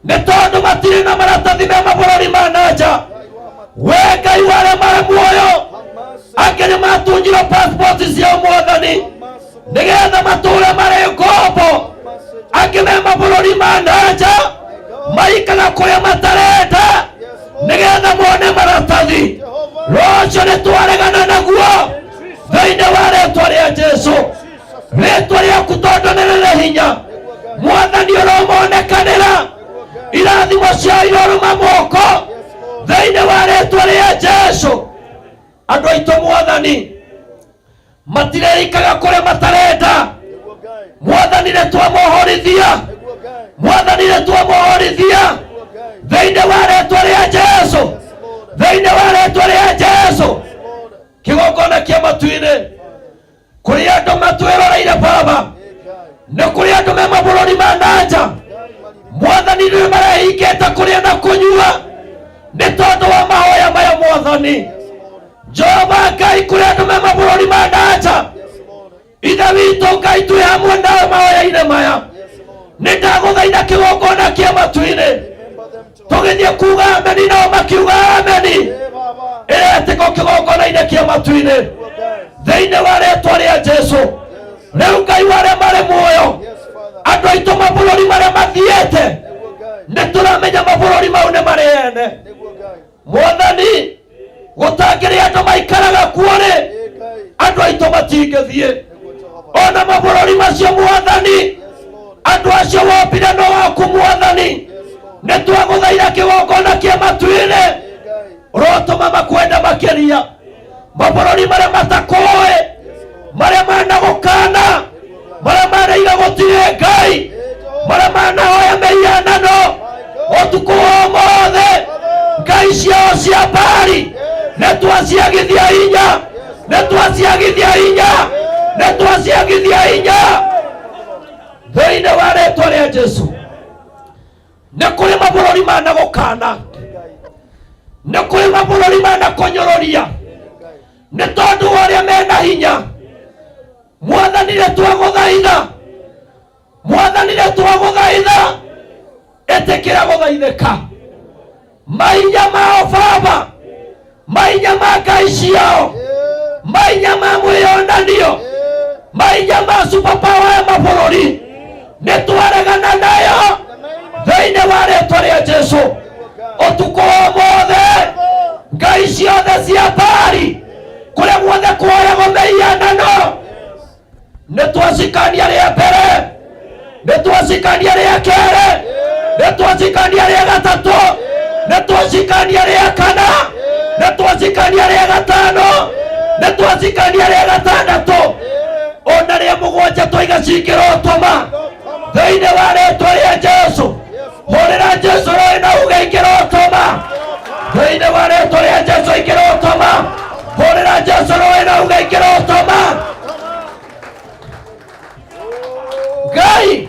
nĩ tondũ matirĩ na maratathi me mabũrũri ma na nja. We Ngai wa arĩa marĩ muoyo, angĩ nĩ matunyirwo passport ciao Mwathani, nĩgetha matũre marĩ ngombo. Angĩ me mabũrũri ma na nja maikaga kũrĩa matarenda nĩgetha mone maratathi. Rũcio nĩ twaregana naguo thĩinĩ wa rĩtwa rĩa Jesu. Rĩtwa rĩaku tondũ nĩ rĩrĩ hinya, Mwathani, ũromonekanĩra, irathimo cia irorũma moko thĩinĩ wa rĩtwa rĩa Jesu. Andũ aitũ Mwathani matirĩikaga kũrĩa matarenda. Mwathani, nĩ twamohorithia. Mwathani, nĩ twamohorithia thĩinĩ wa rĩtwa rĩa Jesu, thĩinĩ wa rĩtwa rĩa Jesu. Kĩgongona kĩa matu-inĩ, kũrĩ andũ matwĩroreire Baba, nĩ kũrĩ andũ me mabũrũri ma na nja Mwathani, nĩ marehingĩte kũrĩa na kũnyua nĩ tondũ wa mahoya maya. Mwathani Jehova Ngai, kũrĩ andũ me mabũrũri ma na nja. Ithe witũ Ngai, twĩ hamwe nawe mahoya-inĩ maya. Nĩ ndagũthaitha, kĩgongona kĩa matu-inĩ, tũgĩthiĩ kuga ameni nao makiuga ameni, ĩretĩko kĩgongona-inĩ kĩa matu-inĩ thĩinĩ wa rĩtwa rĩa Jesu. Rĩu Ngai wa arĩa marĩ muoyo, andũ aitũ mabũrũri marĩa mathiĩte, nĩ tũramenya mabũrũri mau nĩ marĩ ene. Mwathani, gũtangĩrĩ andũ maikaraga kuo rĩ, andũ aitũ matingĩthiĩ ona mabũrũri macio. Mwathani, andũ acio wombire no waku. Mwathani, nĩ twagũthaira, kĩgongona kĩa matu-inĩ, ũrotũma makwenda makĩria. Mabũrũri marĩa matakũĩ, marĩa managũkana, marĩa manaiga gũtirĩ Ngai, marĩa manahoya mĩhianano ũtukũ wa ũmũthĩ, ngai ciao cia Mbari, nĩ twaciagithia hinya, nĩ twaciagithia hinya, nĩ twaciagithia hinya thĩinĩ wa rĩtwa rĩa Jesu. Nĩ kũrĩ mabũrũri managũkana, nĩ kũrĩ mabũrũri manakũnyũrũria nĩ tondũ wa ũrĩa mena hinya. Mwathani, nĩ twagũthaitha. Mwathani, nĩ twagũthaitha, ĩtĩkĩra gũthaithĩka. Mahinya mao Baba, mahinya ma ngai ciao, mahinya ma mwĩyonanio, mahinya ma superpower ya mabũrũri, nĩ twaregana nayo thĩinĩ wa rĩtwa rĩa Jesu. Ũtukũ wa ũmũthĩ, ngai ciothe cia Mbari, kũrĩa guothe kuoyagwo mĩhianano, nĩ twacikania rĩa mbere, nĩ twacikania rĩa kerĩ, nĩ twacikania rĩa gatatũ, nĩ twacikania rĩa kana, nĩ twacikania rĩa gatano, nĩ twacikania rĩa gatandatũ. Ona rĩa mũgwanja twaiga cingĩrotũma thĩinĩ wa rĩtwa rĩa Jesu. Hũrĩra Jesu rũĩ na uge ingĩrotũma thĩinĩ wa rĩtwa rĩa Jesu, ingĩrotũma. Hũrĩra Jesu rũĩ na uge ingĩrotũma. Ngai,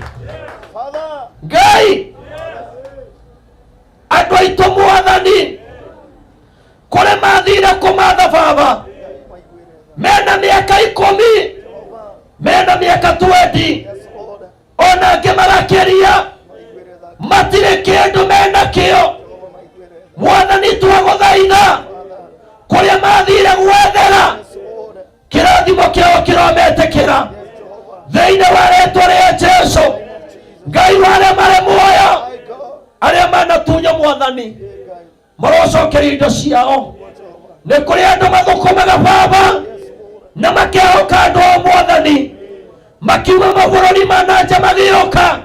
Ngai, andũ aitũ mwathani kũrĩ mathire kũmatha baba mena mĩaka 10, mena mĩaka 20, ona angĩ magakĩria, matirĩ kĩndũ mena kĩo. Mwathani twagũthaitha kũrĩa mathire gwethera kĩrathimo kĩao kĩrometĩkĩra thĩinĩ wa rĩtwa rĩa Jesu. Ngai wa arĩa marĩ muoyo, arĩa manatunywo mwathani marocokeria indo ciao. Nĩ kũrĩ andũ mathũkũmaga baba na makehoka andũ ao mwathani, makiuma mabũrũri ma na nja magĩũka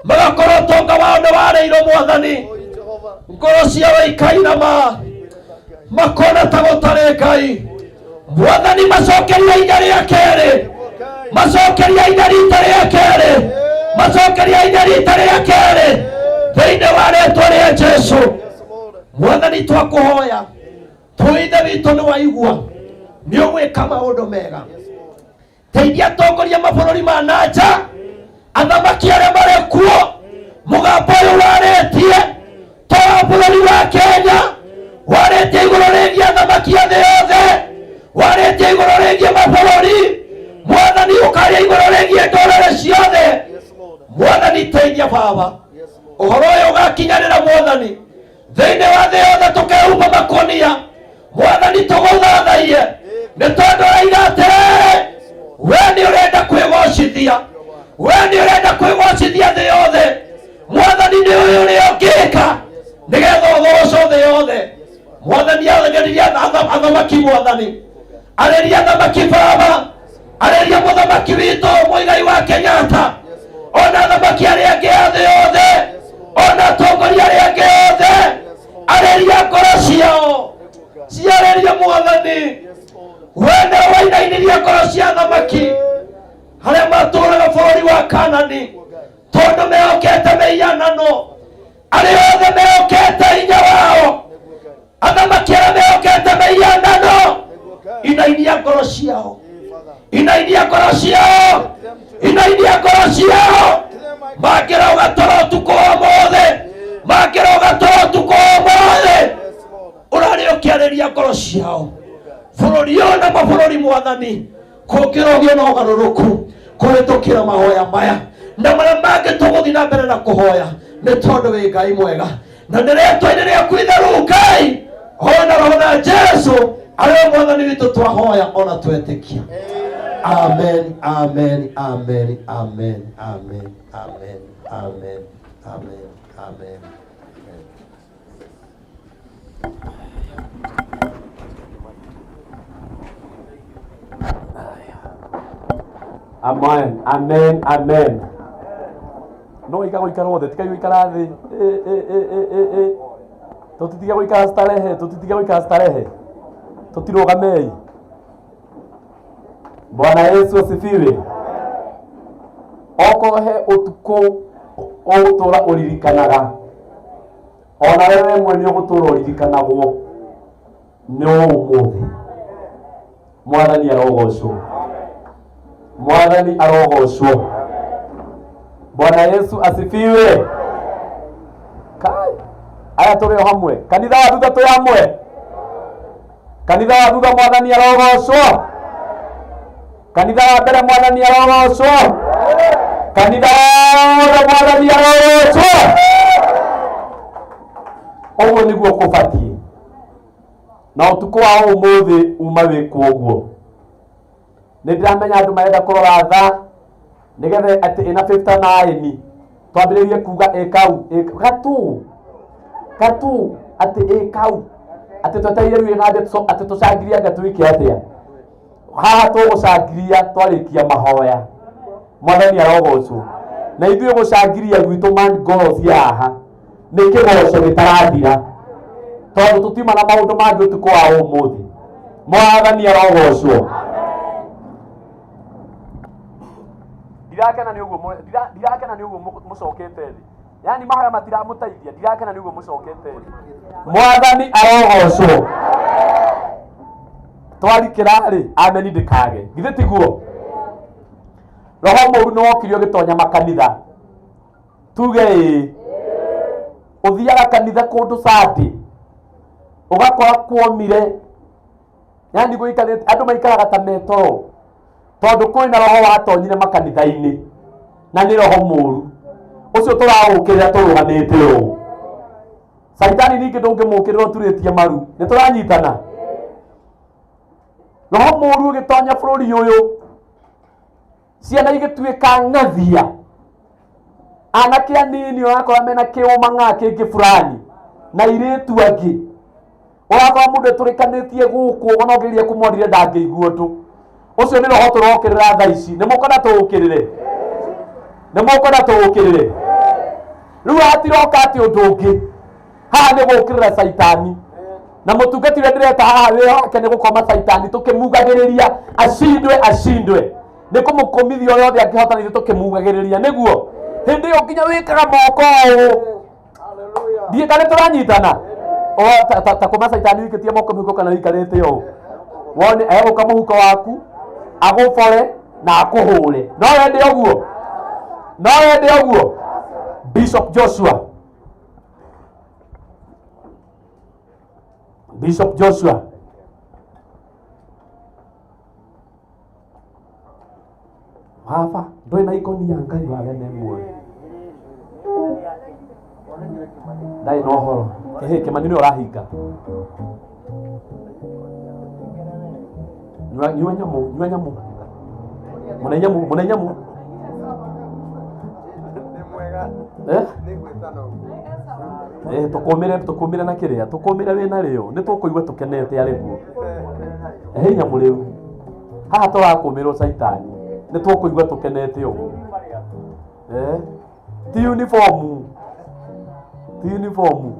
magakorwo ũtonga wao nĩ warĩirwo mwathani, ngoro ciao ikainama makona ta gũtarĩ Ngai. Mwathani macokeria inya rĩa kerĩ, macokeria inya rita rĩa kerĩ, macokeria inya rita rĩa kerĩ thĩinĩ wa rĩtwa rĩa Jesu. Mwathani twakũhoya twĩ ithe witũ nĩ waigua nĩ ũgwĩka maũndũ mega. Teithia atongoria mabũrũri ma na nja, athamaki arĩa marĩ kuo, mũgambo ũyũ warĩtie to wa bũrũri wa Kenya, warĩtie igũrũ rĩgiĩ athamaki a thĩ yothe, warĩtie igũrũ rĩgiĩ mabũrũri mwathani, ũkaria igũrũ rĩgiĩ ndũrĩrĩ ciothe. Mwathani teithia baba ũhoro ũyũ ũgakinyanĩra mwathani thĩinĩ wa thĩ yothe, tũkehumba makonia mwathani tũgũthathaiye, nĩ tondũ ũroiga atĩrĩrĩ, we nĩ ũrenda kwĩgocithia, we nĩ ũrenda kwĩgocithia thĩ yothe. Mwathani nĩ ũyũ ũrĩa ũngĩka nĩgetha ũgocwo thĩ yothe. Mwathani arĩria athamaki, mwathani arĩria athamaki baba, arĩria mũthamaki witũ Mũigai wa Kenyatta, ona athamaki arĩa angĩ a thĩ yothe, ona atongoria arĩa angĩ othe, arĩria ngoro ciao, ciarĩria mwathani. We nĩwe wainainirie ngoro cia athamaki arĩa matũũraga bũrũri wa Kanani, tondũ mehokete mĩhianano, arĩa othe mehokete hinya wao, athamaki arĩa mehokete mĩhianano, inainia ngoro ciao, inainia ngoro ciao, inainia ngoro ciao. Mangĩroga toro ũtukũ wa ũmũthĩ, mangĩroga toro ũtukũ wa ũmũthĩ, ũrarĩ ũkĩarĩria ngoro ciao. Bũrũri ũyũ na mabũrũri mwathani kũngĩrogio na ũgarũrũku kũhĩtũkĩra mahoya maya na marĩa mangĩ tũgũthiĩ na mbere na kũhoya, nĩ tondũ wĩ Ngai mwega na nĩ rĩtwa-inĩ rĩaku itheru Ngai ona roho na Jesu arĩwe mwathani witũ twahoya ona twetĩkia. Amen, amen, amen, amen, amen, amen, amen, amen, amen. Amen, amen, amen. No iga gũikara othe, tiga gũikara thĩ. Ĩ, ĩ, ĩ, ĩ, ĩ, ĩ. Tũtitige gũikara starehe, tũtitige gũikara starehe. Tũtirũgamei. Bwana Yesu asifiwe. Okorwo he ũtukũ ũgũtũra ũririkanaga, ona wewe mwene ũgũtũra ũririkanagwo nĩ ũmũthĩ. Mwathani arogocwo, mwathani arogocwo. Bwana Yesu asifiwe. Kai aya tũrĩ o hamwe kanitha wa thutha, twĩ hamwe kanitha wa thutha. Mwathani arogocwo. Kanitha wa mbere, mwathani arogocwo. Kanitha wothe, mwathani arogocwo. Ũguo nĩguo kũbatiĩ na ũtukũ wa ũmũthĩ uma wĩkwo ũguo. Nĩ ndĩramenya andũ marenda kũrora thaa nĩgetha atĩ ĩna 59 twambĩrĩrie kuga ĩkau gatu gatu atĩ ĩkau atĩ twetereire rĩu ĩgambe atĩ tũcangirie anga twĩke atĩa. Haha tũgũcangiria twarĩkia mahoya. Mwathani arogocwo. Na ithuĩ gũcangiria gwitũ man ngoro cia haha nĩ kĩgoco gĩtarathira, tondũ tũtiuma na maũndũ mangĩ ũtukũ wa ũmũthĩ. Mwathani arogocwo. Ndirakena nĩ ũguo ndirakena nĩ ũguo mũcokete thĩ. Yani mahoya matiramũteithia, ndirakena nĩ ũguo mũcokete thĩ. Mwathani arogocwo. Twarikĩra rĩ, ameni ndĩkage. Githĩ tiguo? Roho mũru nĩ wokire ũgĩtonya makanitha. Tuge ĩĩ. Ũthiaga kanitha kũndũ Sunday, ũgakora kuomire, yani gũikarĩte andũ maikaraga ta metoro tondũ kwĩna roho watonyire makanitha-inĩ na nĩ roho mũru ũcio tũraũkĩrĩra tũrũgamĩte ũũ. Caitani ningĩ ndũngĩmũkĩrĩra ũturĩtie maru. Nĩ tũranyitana? Roho mũru ũgĩtonya bũrũri ũyũ, ciana igĩtuĩka ng'athia, anake anini ũrakora mena kĩũmang'a kĩngĩ fulani na airĩtu angĩ ũrakora mũndũ etũrĩkanĩtie gũkũ ona ũngĩgeria kũmwarire ndangĩigua ũndũ. Ũcio nĩ roho tũrokĩrĩra thaa ici. Nĩ mũkwenda tũũkĩrĩre? Nĩ mũkwenda tũũkĩrĩre? Rĩu hatiroka atĩ ũndũ ũngĩ haha nĩ gũũkĩrĩra caitani na mũtungati ũrĩa ndĩreta haha wĩra wake nĩ gũkoma caitani tũkĩmugagĩrĩria acindwe acindwe nĩ kũmũkũmithia ũrĩa othe angĩhota nithuĩ tũkĩmugagĩrĩria nĩguo hĩndĩ ĩyo nginya wĩkaga moko ũũ ndiĩ kana tũranyitana. O, ta kũma caitani wĩikĩtie moko mĩhuko kana wĩikarĩte ũũ wone egũka mũhuko waku agũbore na akũhũre. No wende ũguo? No wende ũguo? Bishop Joshua, Bishop Joshua, baba ndũrĩ na ikoni ya Ngai wa arĩa me muoyo ndarĩ na ũhoro. Kĩhĩ Kĩmani nĩwe ũrahinga. Nyua, nyua nyamũ, nyua nyamũ, mũne nyamũ, mũne nyamũ. Eh? Eh, tũkũmĩre, tũkũmĩre na kĩrĩa tũkũmĩre wĩna rĩo nĩ tũkũigua tũkenete arĩguo. He nyamũ rĩu haha tũrakũmĩrwo caitani nĩ tũkũigua tũkenete ũguo. Eh? Ti uniform, ti uniform.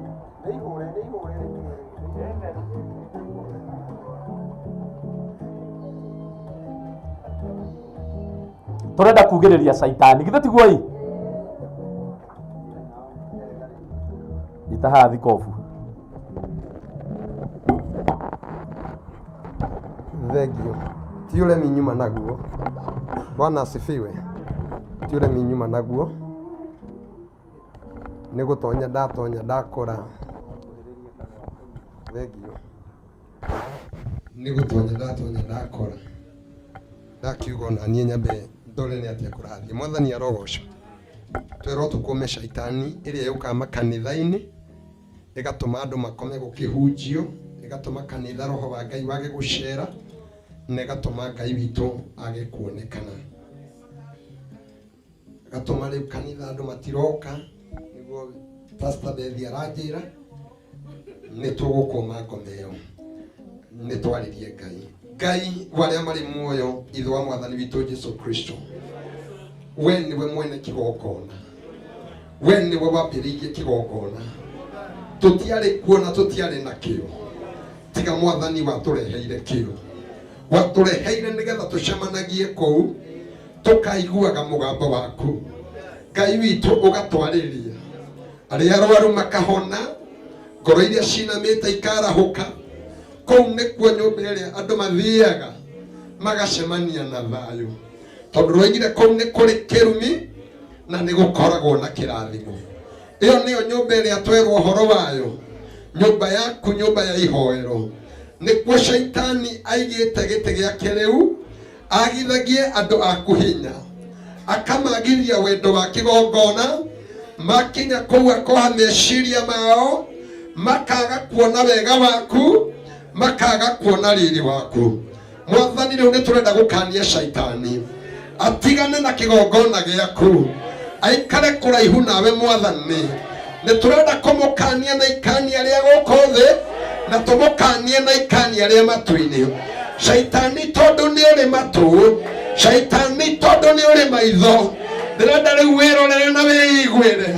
Tũrenda kugĩrĩria caitani, githĩ tiguo? Ĩ nyita haha thikobu. Thengio. Ti ũremi nyuma naguo. Bwana asifiwe. Ti ũremi nyuma naguo. Nĩ gũtonya ndatonya ndakora. Thengio. Nĩ gũtonya ndatonya ndakora. Ndakiuga ona niĩ nyambe ndore nĩ atĩa kũrathiĩ. Mwathani arogocwo. Twerwo tũkũme caitani ĩrĩa yũkaga makanitha-inĩ ĩgatũma andũ makome gũkĩhunjio, ĩgatũma kanitha roho wa Ngai wage gũcera, na ĩgatũma Ngai witũ age kuonekana. Ĩgatũma rĩu kanitha andũ matiroka, nĩguo Pastor Bethi aranjĩra, nĩ tũgũkũma ngoma ĩyo, nĩ twarĩrie Ngai. Ngai wa arĩa marĩ muoyo, ithe wa mwathani witũ Jesu Kristo, we nĩwe mwene kĩgongona, we nĩwe wambĩrĩirie kĩgongona. Tũtiarĩ kuo na tũtiarĩ nakĩo, tiga mwathani watũreheire kĩo, watũreheire nĩgetha tũcemanagie kũu tũkaiguaga mũgambo waku Ngai witũ, ũgatwarĩria arĩa arwaru makahona, ngoro iria cinamĩte ikarahũka. Kũu nĩkuo nyũmba ĩrĩa andũ mathiaga magacemania na thayũ, tondũ rwoigire kũu nĩ kũrĩ kĩrumi na nĩ gũkoragwo na kĩrathimo. Ĩyo nĩyo nyũmba ĩrĩa twerwo ũhoro wayo, nyũmba yaku, nyũmba ya ihoero. Nĩkuo caitani aigĩte gĩtĩ gĩake rĩu agithagie andũ aku hinya, akamagithia wendo wa kĩgongona. Makinya kũu akoha meciria mao, makaga kuona wega waku, makaga kuona riri waku. Mwathani, rĩu nĩ tũrenda gũkania caitani atigane na kĩgongona gĩaku, aikare kũraihu nawe. Mwathani, nĩ tũrenda kũmũkania na ikania rĩa gũkũ thĩ na tũmũkanie na ikania rĩa matu-inĩ. Caitani, tondũ nĩ ũrĩ matũ, caitani, tondũ nĩ ũrĩ maitho, ndĩrenda rĩu wĩrorere na wĩiguĩre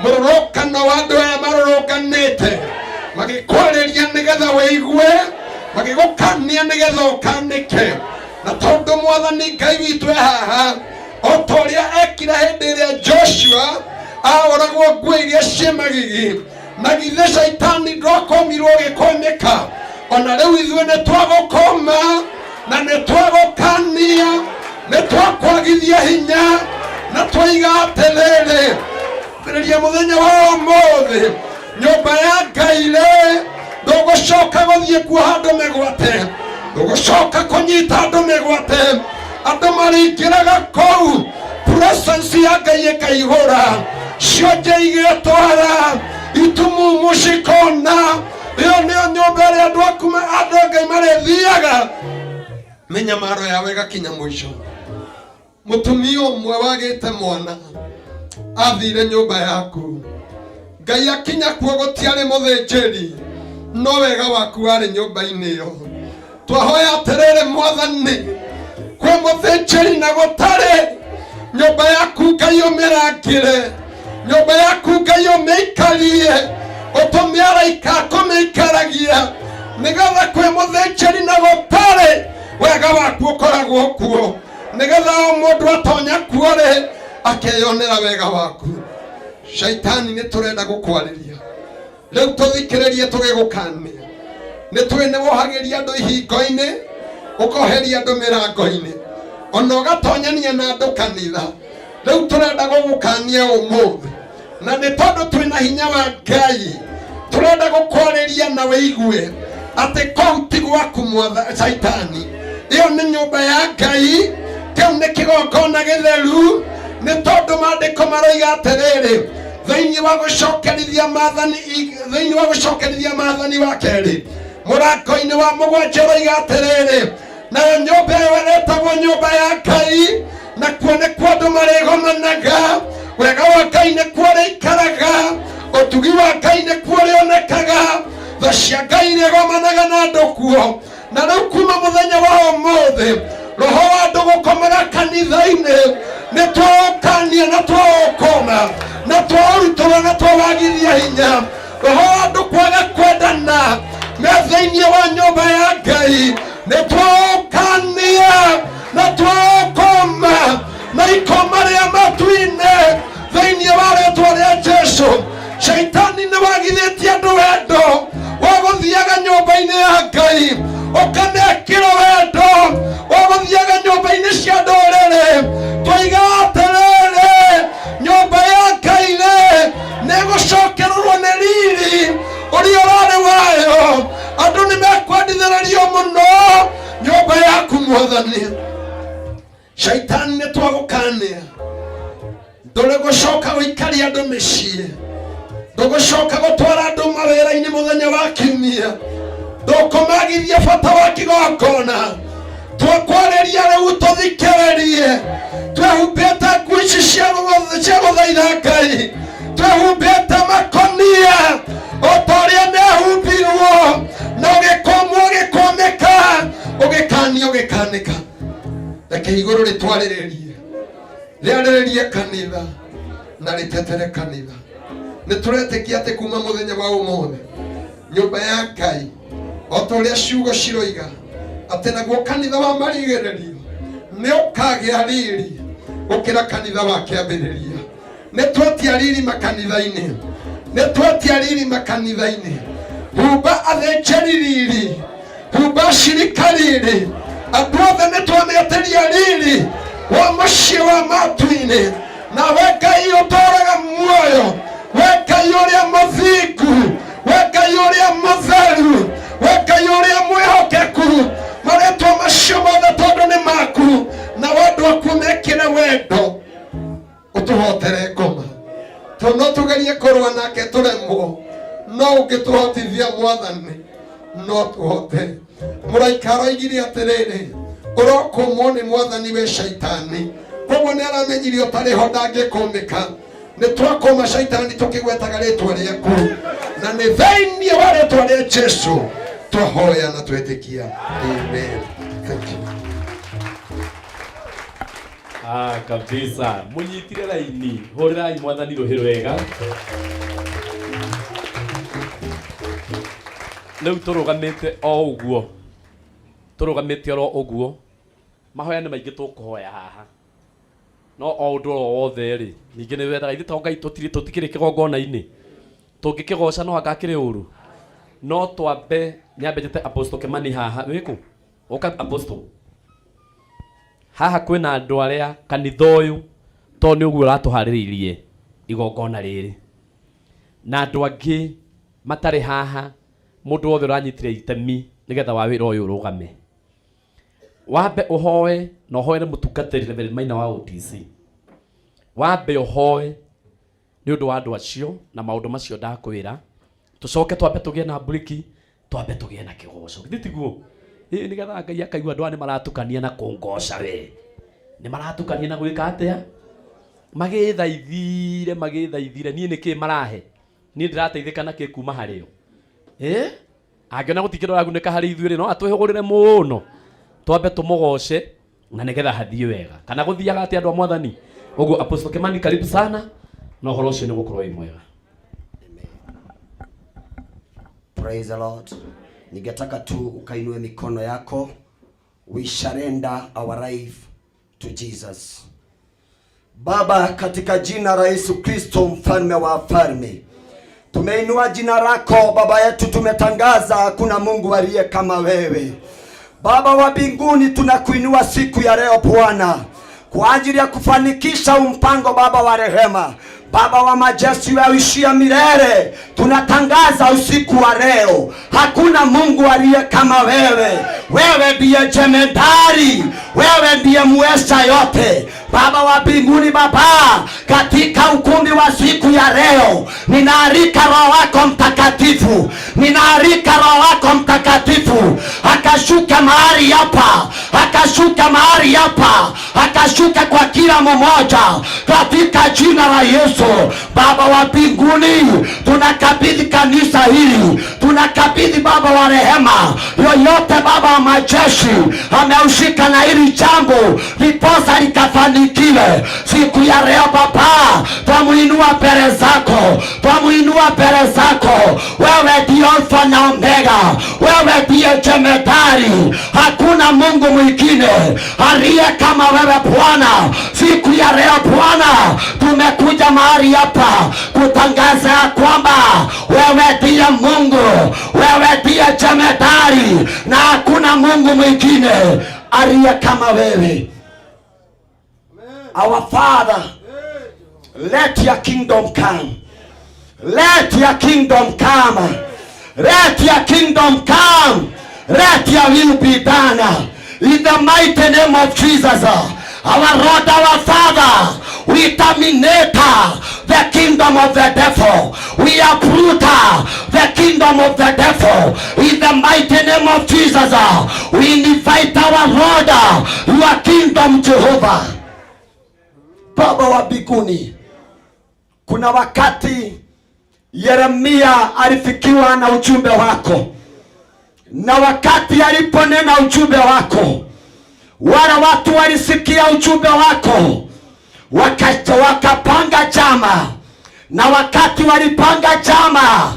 mũrũrũngano wa andũ aya marũrũnganĩte magĩkwarĩria nĩgetha wĩigue, magĩgũkania nĩgetha ũkanĩke. Na tondũ mwathani Ngai witũ e haha. O ta ũrĩa ekire hĩndĩ ĩrĩa Joshua ahoragwo nguo iria ciĩ magigi, na githĩ caitani ndwakomirwo ũgĩkũmĩka? Ona rĩu ithuĩ nĩ twagũkũma na nĩ twagũkania, nĩ twakwagithia hinya na twaiga atĩrĩrĩ, ambĩrĩria mũthenya wa ũmũthĩ nyũmba ya Ngai rĩ, ndũgũcoka gũthiĩ kuoha andũ mĩgwate, ndũgũcoka kũnyita andũ mĩgwate. Andũ marĩingĩraga kũu, presence ya Ngai ĩkaihũra, cionje igĩtwara itumumu cikona. Ĩyo nĩyo nyũmba ĩrĩa andũ aku andũ a Ngai marĩthiaga mĩnyamaro yao ĩgakinya mũico. Mũtumia ũmwe wagĩte mwana athire nyũmba yaku Ngai, akinya kuo gũtiarĩ mũthĩnjĩri, no wega waku warĩ nyũmba-inĩ ĩyo. Twahoya atĩrĩrĩ Mwathani, kwĩ mũthĩnjĩri na gũtarĩ, nyũmba yaku Ngai ũmĩrangĩre, nyũmba yaku Ngai ũmĩikarie, ũtũme araika kũmĩikaragia, nĩgetha kwĩ mũthĩnjĩri na gũtarĩ, wega waku ũkoragwo kuo, nĩgetha o mũndũ atonya kuo rĩ, akeyonera wega waku. Shaitani, nĩ tũrenda gũkwarĩria rĩu, tũthikĩrĩrie tũgĩgũkania. Nĩ tũĩ nĩ wohagĩria andũ ihingo-inĩ, ũkoheria andũ mĩrango-inĩ, ona ũgatonyania na andũ kanitha. Rĩu tũrenda gũgũkania ũmũthĩ, na nĩ tondũ twĩna hinya wa Ngai, tũrenda gũkwarĩria na wĩigue atĩ kũu ti gwaku mwatha Shaitani. Ĩyo nĩ nyũmba ya Ngai, kĩu nĩ kĩgongona gĩtheru, nĩ tondũ maandĩko maroiga atĩrĩrĩ, thĩinĩ wa gũcokerithia maathani, thĩinĩ wa gũcokerithia maathani wa kerĩ mũrango-inĩ wa 7 ũroiga atĩrĩrĩ, nayo nyũmba ĩyo ĩtagwo nyũmba ya Ngai, na kuo nĩkuo andũ marĩgomanaga, wega wa Ngai nĩkuo ũrĩikaraga, ũtugi wa Ngai nĩkuo ũrĩonekaga, tha cia Ngai irĩgomanaga na andũ kuo. Na rĩu kuma mũthenya wa ũmũthĩ, roho wa andũ gũkomaga kanitha-inĩ nĩ twaũkania na twaũkoma na twaũrutũra na twawagithia hinya. Roho wa andũ kwaga kwendana me thĩinĩ wa nyũmba ya Ngai nĩ twaũkania na twaũkoma na ikoma rĩa matu-inĩ thĩinĩ wa rĩtwa rĩa Jesu. Shaitani nĩ wagithĩtie andũ wendo wa gũthiaga nyũmba-inĩ ya Ngai, ũkamekĩra wendo wa gũthiaga nyũmba-inĩ cia ndũrĩrĩ. Twaiga atĩrĩrĩ, nyũmba ya Ngai rĩ, nĩ gũcokererwo nĩ riri ũrĩa ũrarĩ wayo. Andũ nĩ mekwendithĩrĩrio mũno nyũmba yaku Mwathani. Shaitani, nĩ twagũkania, ndũrĩ gũcoka gũikaria andũ mĩciĩ, ndũgũcoka gũtwara andũ mawĩra-inĩ mũthenya wa kiumia, ndũkũmagithia bata wa kĩgongona. Twakwarĩria rĩu, tũthikĩrĩrie. Twehumbĩte nguo ici cia gũthaitha Ngai, twehumbĩte makonia o ta ũrĩa mehumbirwo, na ũgĩkũmwo, ũgĩkũmĩka, ũgĩkanio, ũgĩkanĩka. Reke igũrũ rĩtwarĩrĩrie, rĩarĩrĩrie kanitha na rĩtetere kanitha. Nĩ tũretĩkia atĩ kuma mũthenya wa ũmũthĩ nyũmba ya Ngai, o ta ũrĩa ciugo ciroiga atĩ naguo kanitha wa marigĩrĩrio nĩ ũkagĩa riri gũkĩra kanitha wa kĩambĩrĩria. Nĩ twetia riri makanitha-inĩ, nĩ twetia riri makanitha-inĩ. Humba athĩnjĩri riri, humba acirika riri, andũ othe nĩ twametĩria riri wa mũciĩ wa matu-inĩ. Nawe Ngai ũtũũraga muoyo, we Ngai ũrĩa mũthingu, we Ngai ũrĩa mũtheru, we Ngai ũrĩa mwĩhokeku, marĩtwa macio mothe tondũ nĩ maku, na andũ aku mekĩre wendo ũtũhotere ngoma, tondũ no tũgerie kũrũa nake tũremwo, no ũngĩtũhotithia Mwathani no tũhote. Mũraika aroigire atĩrĩrĩ, ũrokũmwo nĩ Mwathani we Shaitani. Koguo nĩ aramenyire ũtarĩ ho ndangĩkũmĩka. Nĩ twakũma Shaitani tũkĩgwetaga rĩtwa rĩaku, na nĩ thĩinĩ wa rĩtwa rĩa Jesu twahoya na twetĩkia, amen. Thank you. Ah, kabisa, munyitire raini, hũrĩrai Mwathani rũhĩ rwega. Rĩu tũrũgamĩte o ũguo, tũrũgamĩte oro ũguo, mahoya nĩ maingĩ tũkũhoya haha. No o ũndũ o wothe rĩ, ningĩ nĩ wendaga ithuĩ to Ngai tũtirĩ tũtikĩrĩ kĩgongona-inĩ. Tũngĩkĩgoca no anga akĩrĩ ũru. No twambe nyambe njĩte Apostle Kimani haha. Wĩkũ? Ũka Apostle. Haha kwĩna andũ arĩa kanitha ũyũ to nĩ ũguo ũratũharĩrĩirie igongona rĩrĩ. Na andũ angĩ matarĩ haha, mũndũ wothe ũranyitire itemi nĩgetha wa wĩra ũyũ ũrũgame. Wambe ũhoe na ũhoere mũtungatĩri Reverend Maina wa OTC. Wambe ũhoe nĩ ũndũ wa andũ acio na maũndũ macio ndakwĩra. Tũcoke twambe tũgĩe na mburiki, twambe tũgĩe na kĩgoco. Githĩ tiguo? Ĩĩ nĩgetha Ngai akaigua andũ aya nĩ maratukania na kũngoca we. Nĩ maratukania na gwĩka atĩa? Magĩthaithire, magĩthaithire, niĩ nĩkĩ marahe? Niĩ ndĩrateithĩka nakĩ kuma harĩo? Ĩĩ? Angĩona gũtirĩ kĩndũ aragunĩka harĩ ithuĩ rĩ, no atwĩhũgũrĩre mũno. Twambe tũmũgoce na nĩgetha hathiĩ wega. Kana gũthiaga atĩa andũ a Mwathani? Ũguo Apostle Kimani karibu sana na ũhoro ũcio nĩ ũgũkorwo wĩ mwega. Praise the Lord. Ningetaka tu ukainue mikono yako. We surrender our life to Jesus. Baba, katika jina la Yesu Kristo, mfalme wa falme, tumeinua jina lako Baba yetu, tumetangaza hakuna Mungu aliye kama wewe. Baba wa mbinguni, tunakuinua siku ya leo Bwana, kwa ajili ya kufanikisha mpango Baba wa rehema, Baba wa majeshi waishia milele, tunatangaza usiku wa leo, hakuna Mungu aliye kama wewe. Wewe ndiye jemedari, wewe ndiye muweza yote. Baba wa mbinguni, Baba, katika ukumbi wa siku ya leo, ninaalika Roho wako Mtakatifu, ninaalika Roho wako Mtakatifu akashuka mahali hapa, akashuka mahali hapa, akashuka kwa kila mmoja katika jina la Yesu. Baba wa mbinguni, tunakabidhi kanisa hili, tunakabidhi Baba wa rehema, yoyote Baba wa majeshi ameushika na hili jambo, ndiposa likafanikiwe siku ya leo. Baba, twamuinua mbele zako, twamuinua mbele zako. Wewe ndiye Alfa na Omega, wewe ndiye jemedari, hakuna Mungu mwingine aliye kama wewe Bwana. Siku ya leo Bwana, tumekuja mahali hapa kutangaza ya kwamba wewe ndiye Mungu, wewe ndiye jemedari na hakuna Mungu mwingine aliye kama wewe. Our Father, let your kingdom come. Let your kingdom come. Let your kingdom come. Let your will be done. In the mighty name of Jesus, our Lord, our Father, we terminate the kingdom of the devil. We uproot the kingdom of the devil. In the mighty name of Jesus, we invite our Lord, your kingdom, Jehovah. Baba wa mbinguni, kuna wakati Yeremia alifikiwa na ujumbe wako, na wakati aliponena ujumbe wako, wale watu walisikia ujumbe wako, wakapanga chama, na wakati walipanga chama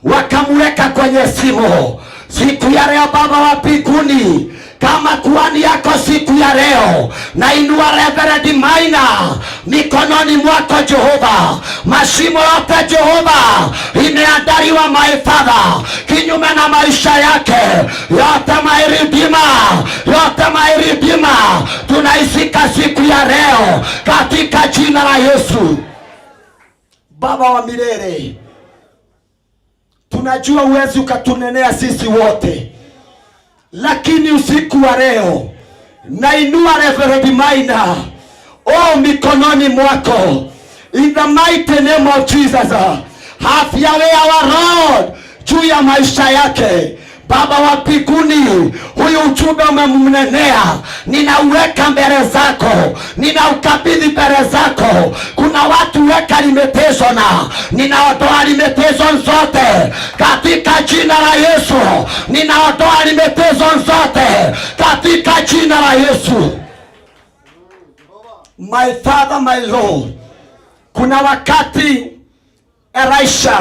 wakamweka kwenye simo. Siku ya leo Baba wa mbinguni, kama kuhani yako siku ya leo, nainua Reverend Maina mikononi mwako Jehova. Mashimo yote Jehova imeandaliwa my Father, kinyume na maisha yake yote, my Redeemer, yote my Redeemer, tunaisika siku ya leo katika jina la Yesu. Baba wa milele, tunajua uwezi ukatunenea sisi wote, lakini usiku wa leo nainua Reverend Maina oh mikononi mwako, in the mighty name of Jesus. Have your way our Lord juu ya maisha yake. Baba wa mbinguni, huyu ujumbe umemnenea, ninauweka mbele zako, ninaukabidhi mbele zako. Kuna watu weka limitation, ninaondoa limitation zote katika jina la Yesu. Ninaondoa limitation zote katika jina la Yesu. My Father, my Lord, kuna wakati Elisha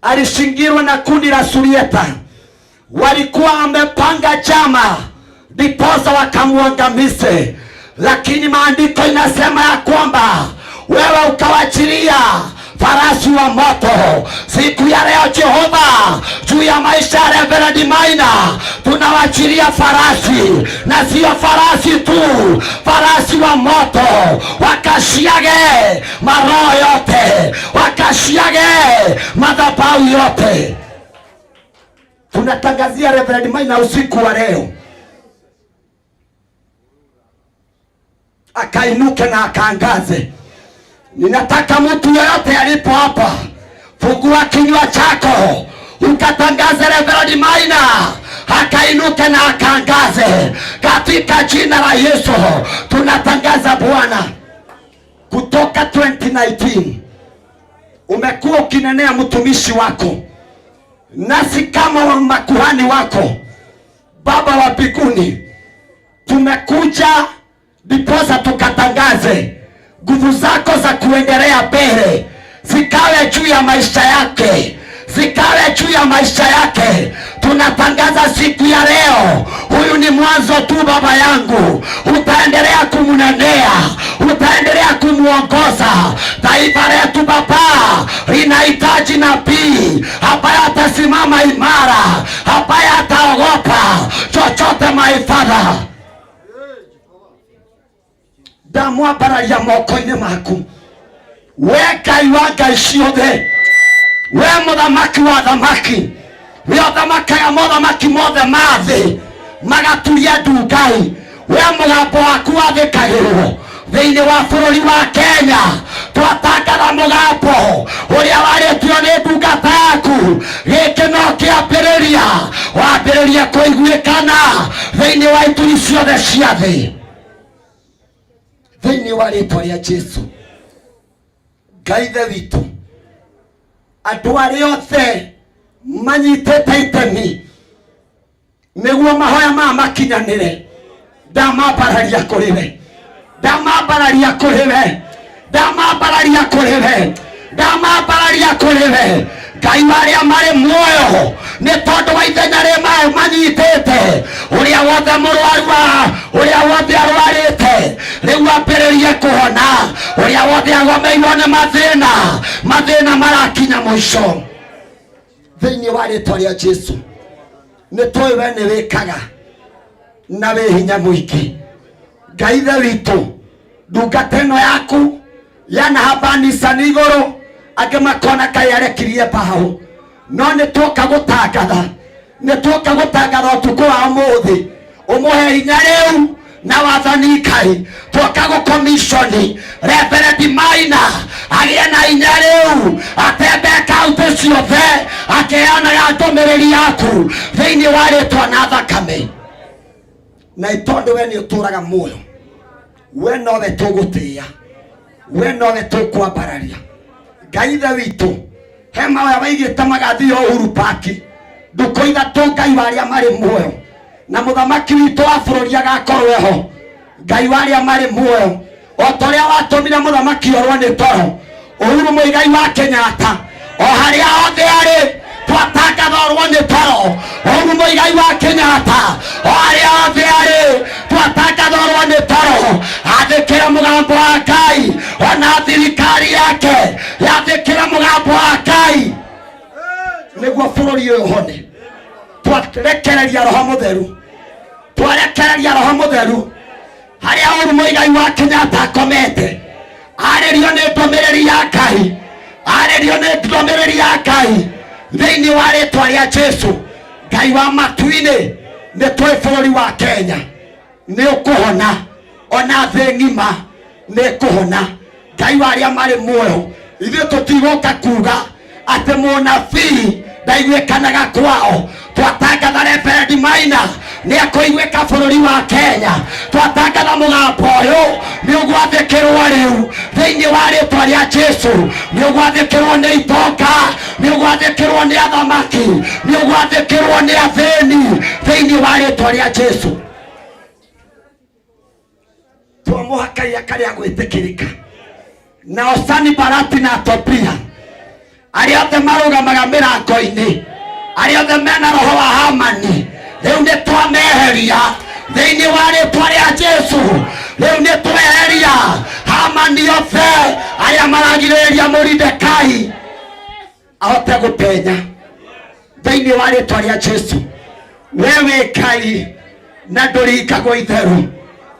alishingirwa na kundi la Suriata, walikuwa wamepanga chama ndiposa wakamwangamize. Lakini maandiko inasema ya kwamba wewe ukawachilia farasi wa moto. Siku ya leo Jehova, juu ya maisha ya Reverend Maina, tunawachilia farasi, na sio farasi tu, farasi wa moto, wakashiage maroho yote, wakashiage madhabahu yote. Tunatangazia Reverend Maina usiku wa leo akainuke na akaangaze. Ninataka mtu yeyote alipo hapa, fungua kinywa chako ukatangaze Reverend Maina akainuke na akaangaze katika jina la Yesu. Tunatangaza Bwana, kutoka 2019 umekuwa ukinenea mtumishi wako, nasi kama makuhani wako, Baba wa mbinguni, tumekuja ndiposa tukatangaze nguvu zako za kuendelea mbele zikawe juu ya maisha yake, zikawe juu ya maisha yake. Tunatangaza siku ya leo, huyu ni mwanzo tu, baba yangu, utaendelea kumnenea, utaendelea kumwongoza. Taifa letu Baba linahitaji nabii ambaye atasimama imara, ambaye ataogopa chochote. My father, ndamwambararia moko-inĩ maku, we Ngai wa ngai ciothe, we mũthamaki wa thamaki, we ũthamakaga mothamaki mothe ma thĩ magaturia ndu Ngai, we mũgambo waku wathĩkagĩrwo thĩinĩ wa bũrũri wa Kenya. Twatangatha mũgambo ũrĩa warĩtio nĩ ndungata yaku, gĩkĩ no kĩambĩrĩria, wambĩrĩrie kũiguĩkana thĩinĩ wa ituri ciothe cia thĩ, thĩinĩ wa rĩtwa rĩa Jesu. Ngai ithe witũ, andũ arĩa othe manyitĩte itemi nĩguo mahoya maya makinyanĩre, ndamambararia kũrĩ we, ndamambararia kũrĩ we, ndamambararia kũrĩ we, ndamambararia kũrĩ we. Ngai wa arĩa marĩ muoyo, nĩ tondũ wa ithenya rĩ manyitĩte, ũrĩa wothe mũrwaru ũrĩa wothe arwarĩte rĩu ambĩrĩrie kũhona, ũrĩa wothe agomeirwo nĩ mathĩna, mathĩna marakinya mũico thĩinĩ wa rĩtwa rĩa Jesu. Nĩ tũĩ we nĩ wĩkaga na wĩ hinya mũingĩ. Ngai ithe witũ, ndungata ĩno yaku yanahambanisa nĩ igũrũ, angĩ makona kaĩ arekirie mbaũ, no nĩ tuoka gũtangatha, nĩ tuoka gũtangatha ũtukũ wa ũmũthĩ, ũmũhe hinya rĩu na wathani Ngai. Tuoka gũkomishoni Reverend Maina agĩe na hinya rĩu, atembee kaunti ciothe akĩheanaga ndũmĩrĩri yaku thĩinĩ wa rĩtwa na thakame. Na tondũ we nĩ ũtũraga muoyo, we nowe tũgũtĩĩa, we nowe tũkwambararia. Ngai ithe witũ, he mawaya waigĩte magathiĩ Uhuru Park ndukũ ithatũ, Ngai wa arĩa marĩ muoyo, na mũthamaki witũ wa bũrũri agakorwo eho. Ngai wa arĩa marĩ muoyo, o ta ũrĩa watũmire mũthamaki orwo nĩ toro Uhuru Muigai wa Kenyatta, o harĩa hothe arĩ twatangatha orwo nĩ toro Uhuru Muigai wa Kenyatta, o harĩa hothe arĩ twatangatha orwo nĩ toro, athĩkĩra mũgambo wa Ngai, ona thirikari yake yathĩkĩra mũgambo wa Ngai nĩguo bũrũri ũyũ ũhone. Twarekereria roho mũtheru, twarekereria roho mũtheru harĩa Uhuru Muigai wa Kenyatta akomete, arĩrio nĩ ndũmĩrĩri ya Ngai, arĩrio nĩ ndũmĩrĩri ya Ngai thĩinĩ wa rĩtwa rĩa Jesu. Ngai wa matu-inĩ, nĩ tũĩ bũrũri wa Kenya nĩ ũkũhona, ona thĩ ng'ima nĩ ĩkũhona. Ngai wa arĩa marĩ muoyo, ithuĩ tũtigũka kuga atĩ mũnabii ndaiguĩkanaga kwao. Twatangatha Reverend Maina nĩ akũiguĩka bũrũri wa Kenya. Twatangatha mũgambo ũyũ nĩ ũgwathĩkĩrwo rĩu thĩinĩ wa rĩtwa rĩa Jesu. Nĩ ũgwathĩkĩrwo nĩ itonga, nĩ ũgwathĩkĩrwo nĩ athamaki, nĩ ũgwathĩkĩrwo nĩ athĩni thĩinĩ wa rĩtwa rĩa Jesu. Twamũhakaia karĩa gwĩtĩkĩrĩka. Nao Sanibalati na Tobia arĩa othe marũgamaga mĩrango-inĩ, arĩa othe mena roho wa Hamani, rĩu nĩ twameheria thĩinĩ wa rĩtwa rĩa Jesu. Rĩu nĩ tweheria Hamani othe arĩa maragirĩrĩria Moridekai ahote gũpenya thĩinĩ wa rĩtwa rĩa Jesu. We wĩ Ngai na ndũringagwo itherũ,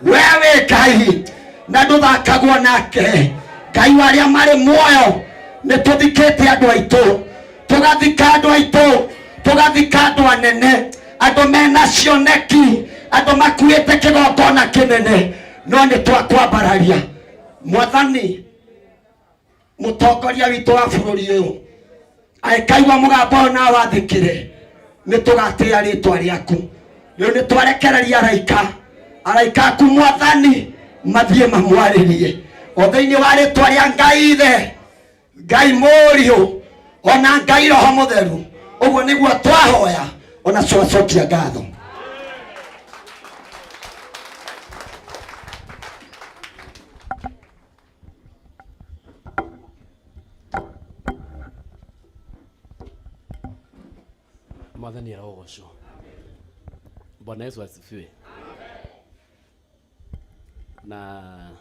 we wĩ Ngai na ndũthakagwo nake. Ngai wa arĩa marĩ muoyo, nĩ tũthikĩte andũ aitũ, tũgathika andũ aitũ, tũgathika andũ anene, andũ mena cioneki, andũ makuĩte kĩgongona kĩnene, no nĩ twakwambararia Mwathani. Mũtongoria witũ wa bũrũri ũyũ angĩkaigua mũgambo ũyũ na wathĩkĩre, nĩ tũgatĩĩa rĩtwa rĩaku. Rĩu nĩ twarekereria araika, araika aku Mwathani, mathiĩ mamwarĩrie o thĩinĩ wa rĩtwa rĩa Ngai Ithe, Ngai Mũriũ, ona Ngai Roho Mũtheru. Ũguo nĩguo twahoya ona twacokia ngatho. Mwathani arogocwo. Bwana Yesu asifiwe. Na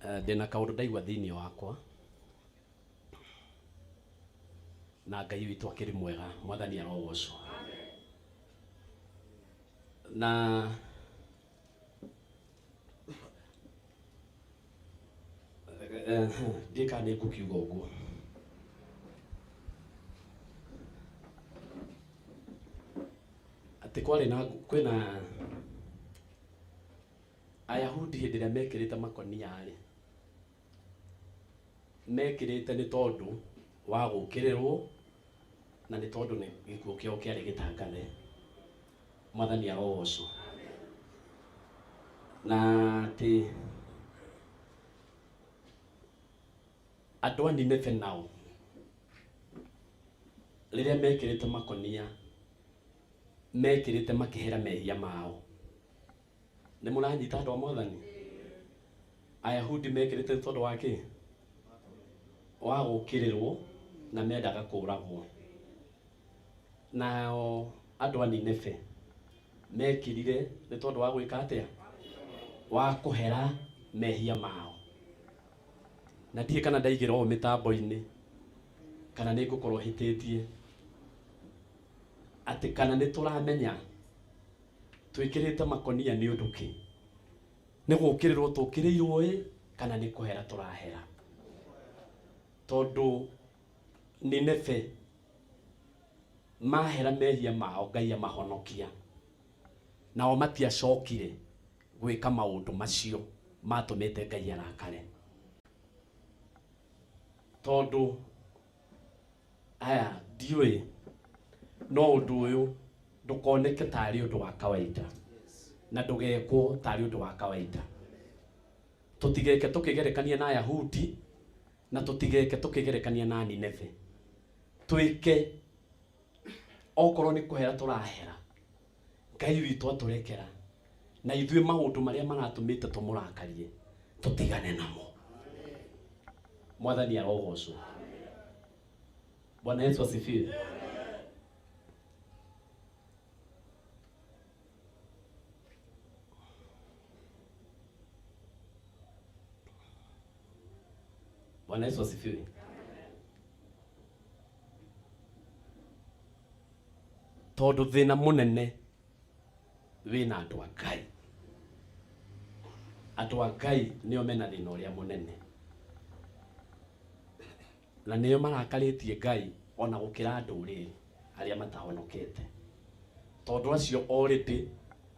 ndĩna kaũndũ ndaigua thĩinĩ wakwa na Ngai witũ akĩrĩ mwega. Mwathani arogocwo. Na ndiĩ kana nĩ ngũkiuga ũguo. Atĩ kwarĩ na kwĩna Ayahudi hĩndĩ ĩrĩa mekĩrĩte makonia rĩ, mekĩrĩte nĩ tondũ wa gũkĩrĩrwo na nĩ tondũ nĩ gĩkuũ kĩao kĩarĩ gĩtangathe. Mwathani arogocwo. Na atĩ andũ a Nineve nao rĩrĩa mekĩrĩte makonia, mekĩrĩte makĩhera mehia mao. Nĩ mũranyita andũ a Mwathani? Ayahudi mekĩrĩte nĩ tondũ wa kĩ? Wa gũkĩrĩrwo na mendaga kũragwo. Nao andũ a Nineve mekĩrire nĩ tondũ wa gwĩka atĩa? Wa kũhera mehia mao. Na ndiĩ kana ndaigĩra ũũ mĩtambo-inĩ kana nĩ ngũkorwo hĩtĩtie, atĩ kana nĩ tũramenya twĩkĩrĩte makonia nĩ ũndũ kĩ? Nĩ gũkĩrĩrwo tũkĩrĩirwo ĩ kana nĩ kũhera tũrahera? Tondũ Nineve mahera mehia mao Ngai amahonokia, nao matiacokire gwĩka maũndũ macio matũmĩte Ngai arakare. Tondũ aya ndiũĩ, no ũndũ ũyũ ndũkoneke tarĩ ũndũ wa kawaida na ndũgekwo tarĩ ũndũ wa kawaida. Tũtigeke tũkĩgerekania na Ayahudi na tũtigeke tũkĩgerekania na Nineve. Twĩke okorwo nĩ kũhera tũrahera, Ngai witũ atũrekera, na ithuĩ maũndũ marĩa maratũmĩte tũmũrakarie tũtigane namo. Mwathani arogocwo. Bwana Yesu asifiwe. Bwana Yesu asifiwe. Tondũ thĩna mũnene wĩna andũ a Ngai. Andũ a Ngai nĩo mena thĩna ũrĩa mũnene. Na nĩo marakarĩtie Ngai ona gũkĩra ndũrĩrĩ arĩa matahonokete. Tondũ acio already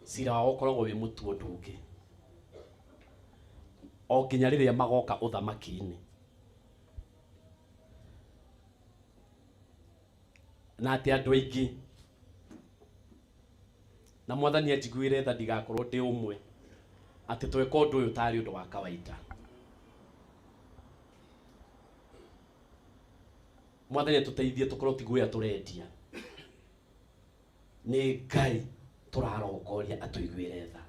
cira wao ũkoragwo wĩ mũtu ũndũ ũngĩ. O nginya rĩrĩa magoka ũthamaki-inĩ. Na atĩ andũ aingĩ, na Mwathani anjiguĩre tha ndigakorwo ndĩ ũmwe, atĩ tweka ũndũ ũyũ tarĩ ũndũ wa kawaida. Mwathani atũteithie tũkorwo ti guoya tũrendia, nĩ Ngai tũrarongoria atũiguĩre tha.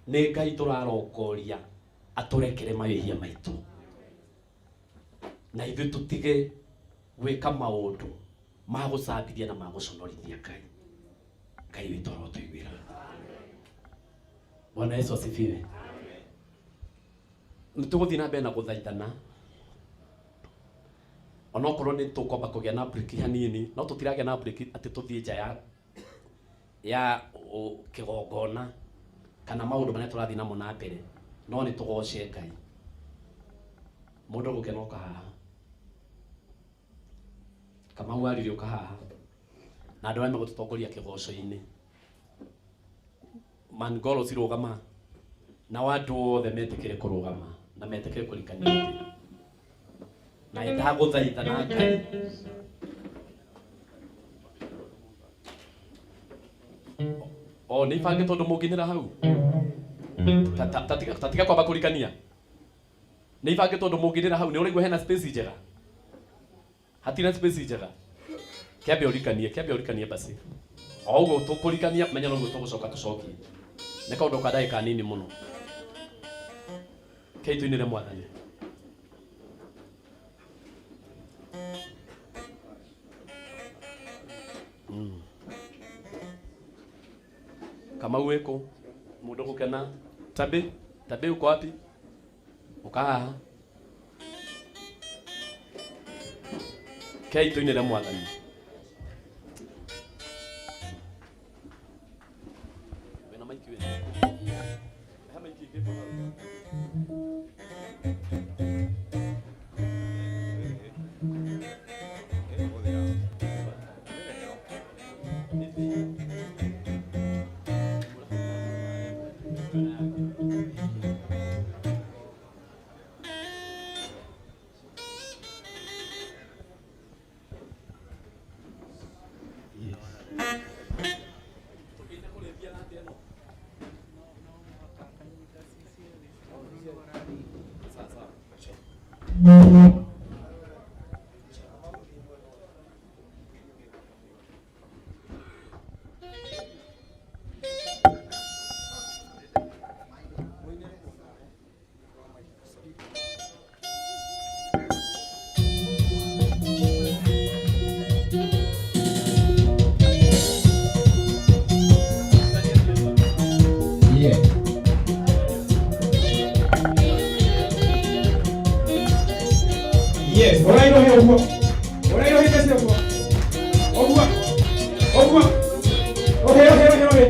Nĩ Ngai tũrarongoria atũrekere mawĩhia maitũ, na ithuĩ tũtige gwĩka maũndũ ma gũcambithia na ma gũconorithia Ngai. Ngai witũ arotũiguĩra tha. Bwana Yesu asifiwe. Nĩ tũgũthiĩ na mbere na gũthaithana onokorwo nĩ tũkwamba kũgĩa na break hanini, no tũtiragĩa na break atĩ tũthiĩ nja ya ya kĩgongona kana maũndũ marĩa tũrathiĩ namo na mbere, no nĩ tũgoce Ngai. Mũndũ gũkena ũka haha, Kamau arire ũka haha, na andũ arĩa megũtũtongoria kĩgoco-inĩ mangoro cirũgama, nao andũ othe metĩkĩre kũrũgama na metĩkĩre kũrikania thĩ na ndagũthaitha na Ngai. O nĩ ibange tondũ mũngĩnĩra hau. Tatiga kwamba kũrikania, nĩ ibange tondũ mũngĩnĩra hau. Nĩ ũraigua hena space njega? Hatirĩ space njega. Kĩambe ũrikanie, kĩambe ũrikanie basi. O ũguo tũkũrikania, menya noguo tũgũcoka tũcokie. Nĩ kaũndũ ka ndagĩka nini mũno. Kei tũinĩre Mwathani. Kamau wĩkũ? Mũndũ gũkena. Tabi, Tabi uko wapi? Ũka haha. Kei tũinĩre Mwathani. Wĩna maiki wĩna? He maiki ĩngĩ hau. Yeah. Yes, ũrairohe ũguo. Ũrairohe kece ũguo. Ũguo. Ũguo. Ũhe, ũhe, ũhe, ũhe.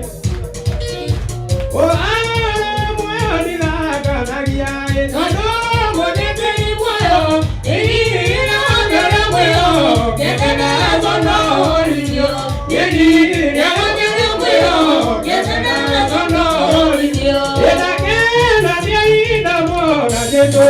O muoyo ndithakanagia ĩ, tondũ mũnyitĩri muoyo, ĩrĩa muoyo, ngekena tondũ ĩrĩa muoyo, ngekena tondũ ĩndakena nĩ Jesu.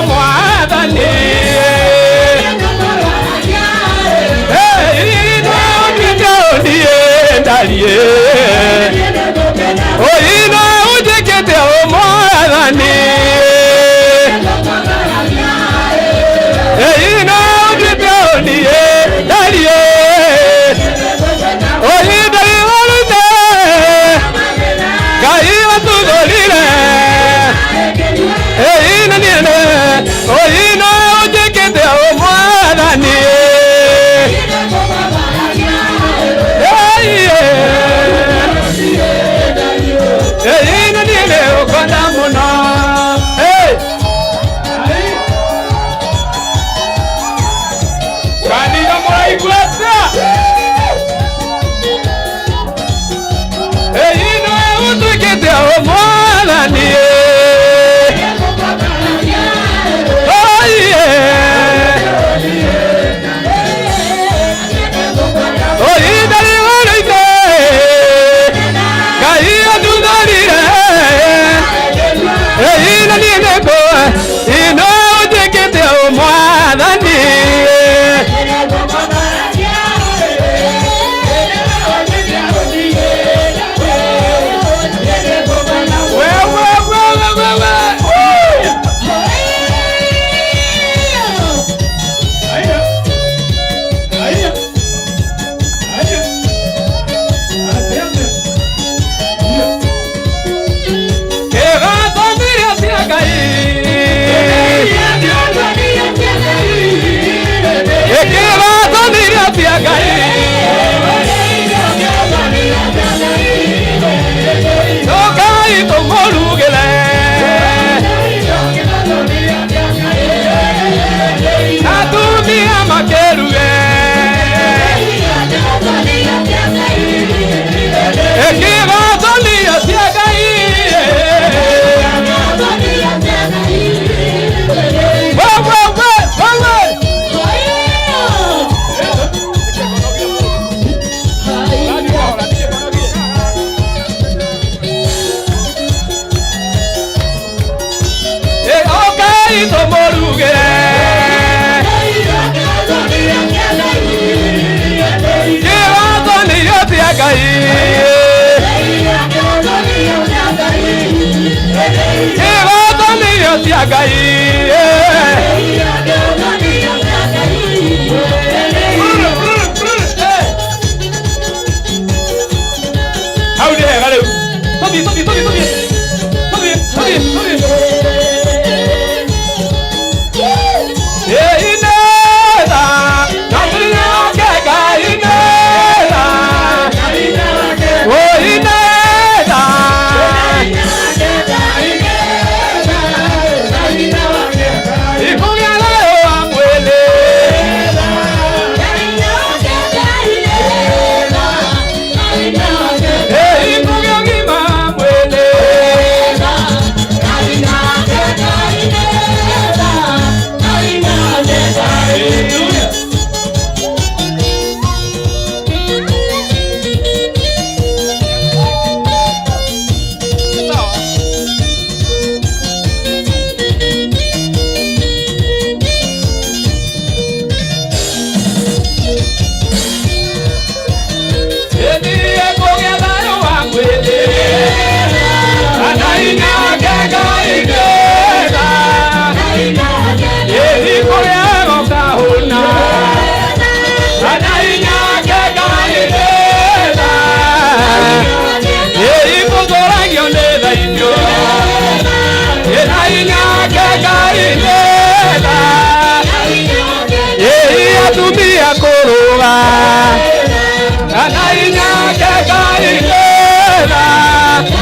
Mwathani.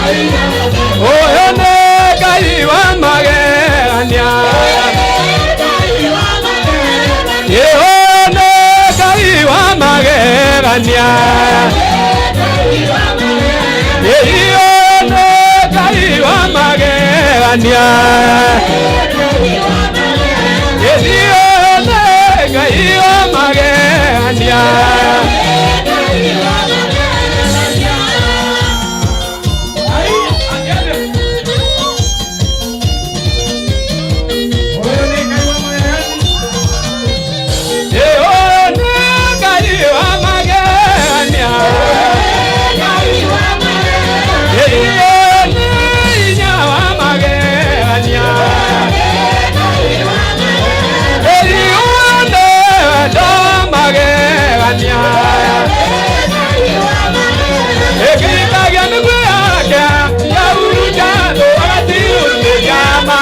Ũyũ nĩ Ngai wa magegania. Ũyũ nĩ Ngai wa magegania. Ũyũ nĩ Ngai wa magegania. Ũyũ nĩ Ngai wa magegania. Ũyũ nĩ Ngai wa magegania. Ũyũ nĩ hinya wa magegania. Ũyũ nĩ wendo wa magegania. Ĩkirikagia mĩguĩ yake yahurunja thũ agatirururia ma.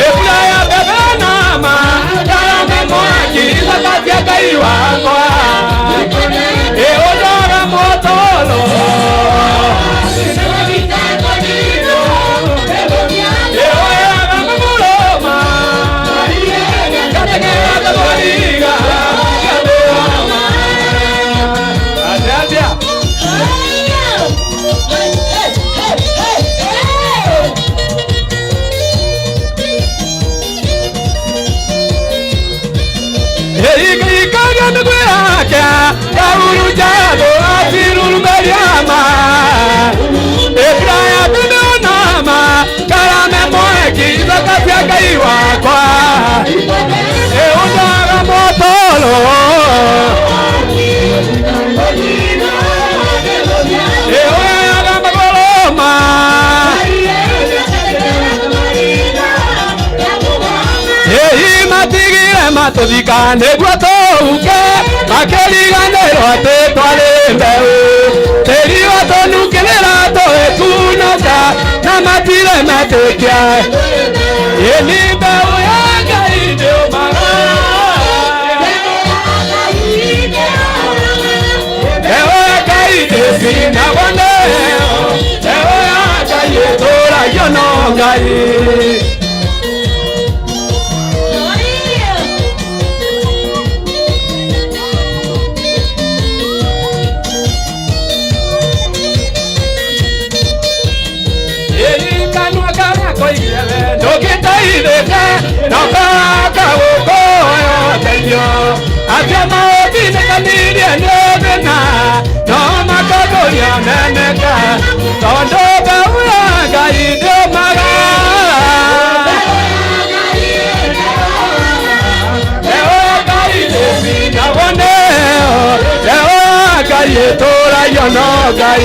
Ĩmbura ya mbembe na ma ndarame mwaki ithakatia Ngai wakwa. Ĩũndaga motolo. Ĩoyaga mamũrũma. Gategera gatwariga. Gatũama. Atĩa atĩa? Ĩikagia mĩguĩ yake yahurunja thũ atirurumeria ma. Ĩmbura ya mbembe na ma ngarame mwaki ithakatia Ngai wakwa. Ĩũndaga motolo. Ĩoyaga magũrũ ma. Ĩi matigire matũthika nĩguo tũhuke makĩriganĩrwo atĩ twarĩ mbeũ tĩri watũnungĩrĩra tũgĩkunũka na matire metĩkia ĩni mbeũ ya Ngai ndĩũmaga. Mbeũ ya Ngai ndĩcinagwo nĩyo. Mbeũ ya Ngai ĩtũragio no Ngai. Kanua karĩa koigire we ndũngĩteithĩka no kaka gũkũhoya ũteithio atĩa maũtindĩkanirie nĩ thĩna no makagũria meneka tondũ mbeũ ya Ngai ndĩũmaga. Mbeũ ya Ngai ndĩcinagwo nĩyo. Mbeũ ya Ngai ĩtũragio no Ngai.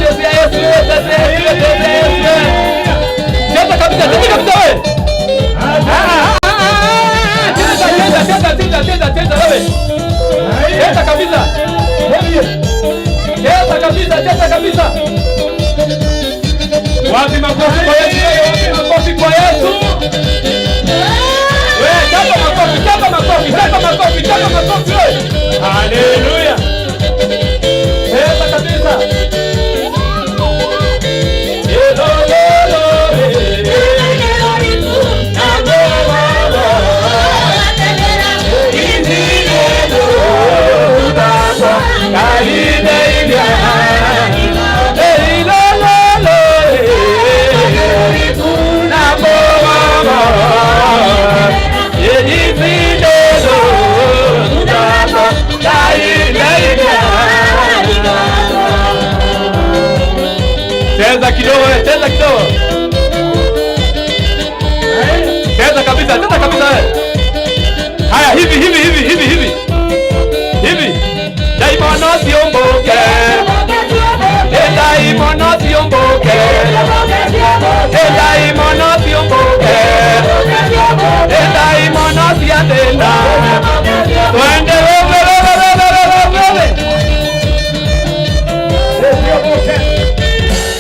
Chezea Yesu wewe, chezea Yesu wewe, chezea Yesu wewe. Cheza kabisa, cheza kabisa wewe. Ah, ah, ah, ah, cheza, cheza, cheza, cheza, cheza, cheza wewe. Cheza kabisa. Cheza kabisa, cheza kabisa. Wapi makofi kwa Yesu? Wapi makofi kwa Yesu? Wewe chapa makofi, chapa makofi, chapa makofi, chapa makofi wewe. Haleluya. Cheza kabisa. Elo, lo, lo, eh. Cheza kidogo, eh, cheza kidogo. Cheza kabisa, cheza kabisa wewe. Haya hivi hivi hivi hivi hivi. Hivi. Daimono siomboke. Daimono siomboke. Daimono siomboke. Daimono siatenda. Twende wewe wewe wewe wewe wewe.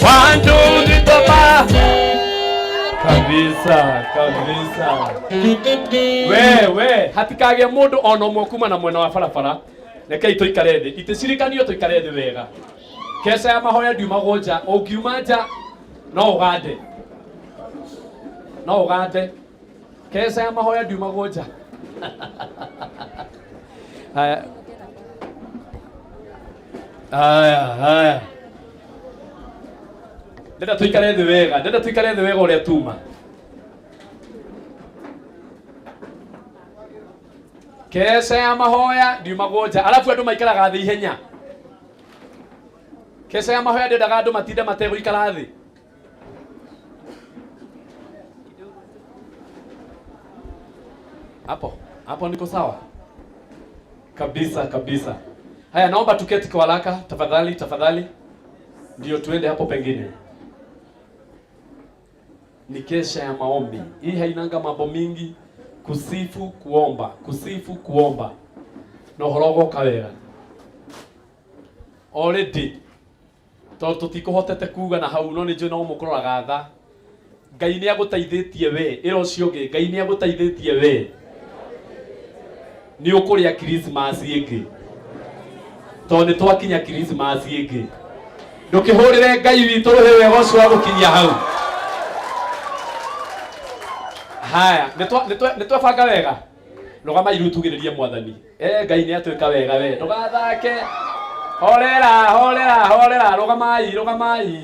One, two, three, four, five. Kabisa, kabisa. We, we, hatikagĩa mũndũ ona ũmwe kuma na mwena wa barabara. Rekei tũikare thĩ. Itĩ cirikanio tũikare thĩ wega. Keca ya mahoya ndiumagwo nja. Ũngiuma nja no ũgande. No ũgande. Keca ya mahoya ndiumagwo nja. Haya. Haya, haya. Ndenda tuikare thĩ wega, ndenda tuikare thĩ wega ũrĩa tuma. Keca ya mahoya ndiumagwo nja, arabu andũ maikaraga thĩ ihenya. Keca ya mahoya ndendaga andũ matinde mategũikara thĩ. Hapo, hapo niko sawa kabisa kabisa. Haya, naomba tuketi kwa haraka tafadhali, tafadhali, ndio tuende hapo pengine. Ni kesha ya maombi hii, hainanga mambo mingi, kusifu kuomba, kusifu kuomba na ũhoro ũgoka wega already tondũ tũtikũhotete kuga na hau no nĩ njũĩ no mũkũroraga tha. Ngai nĩ agũteithĩtie we, ĩra ũcio ũngĩ Ngai nĩ agũteithĩtie we, nĩ ũkũrĩa Christmas ĩngĩ tondũ nĩ twakinya Christmas ĩngĩ. Ndũkĩhũrĩre Ngai witũ rũhĩ wega ũcio wa gũkinyia hau. Haya, nĩ twabanga wega. Rũgama iru tugĩrĩrie mwathani. Ngai nĩ atwĩka wega we. Ndũgathake. Horera, horera, horera, rũgamai, rũgamai.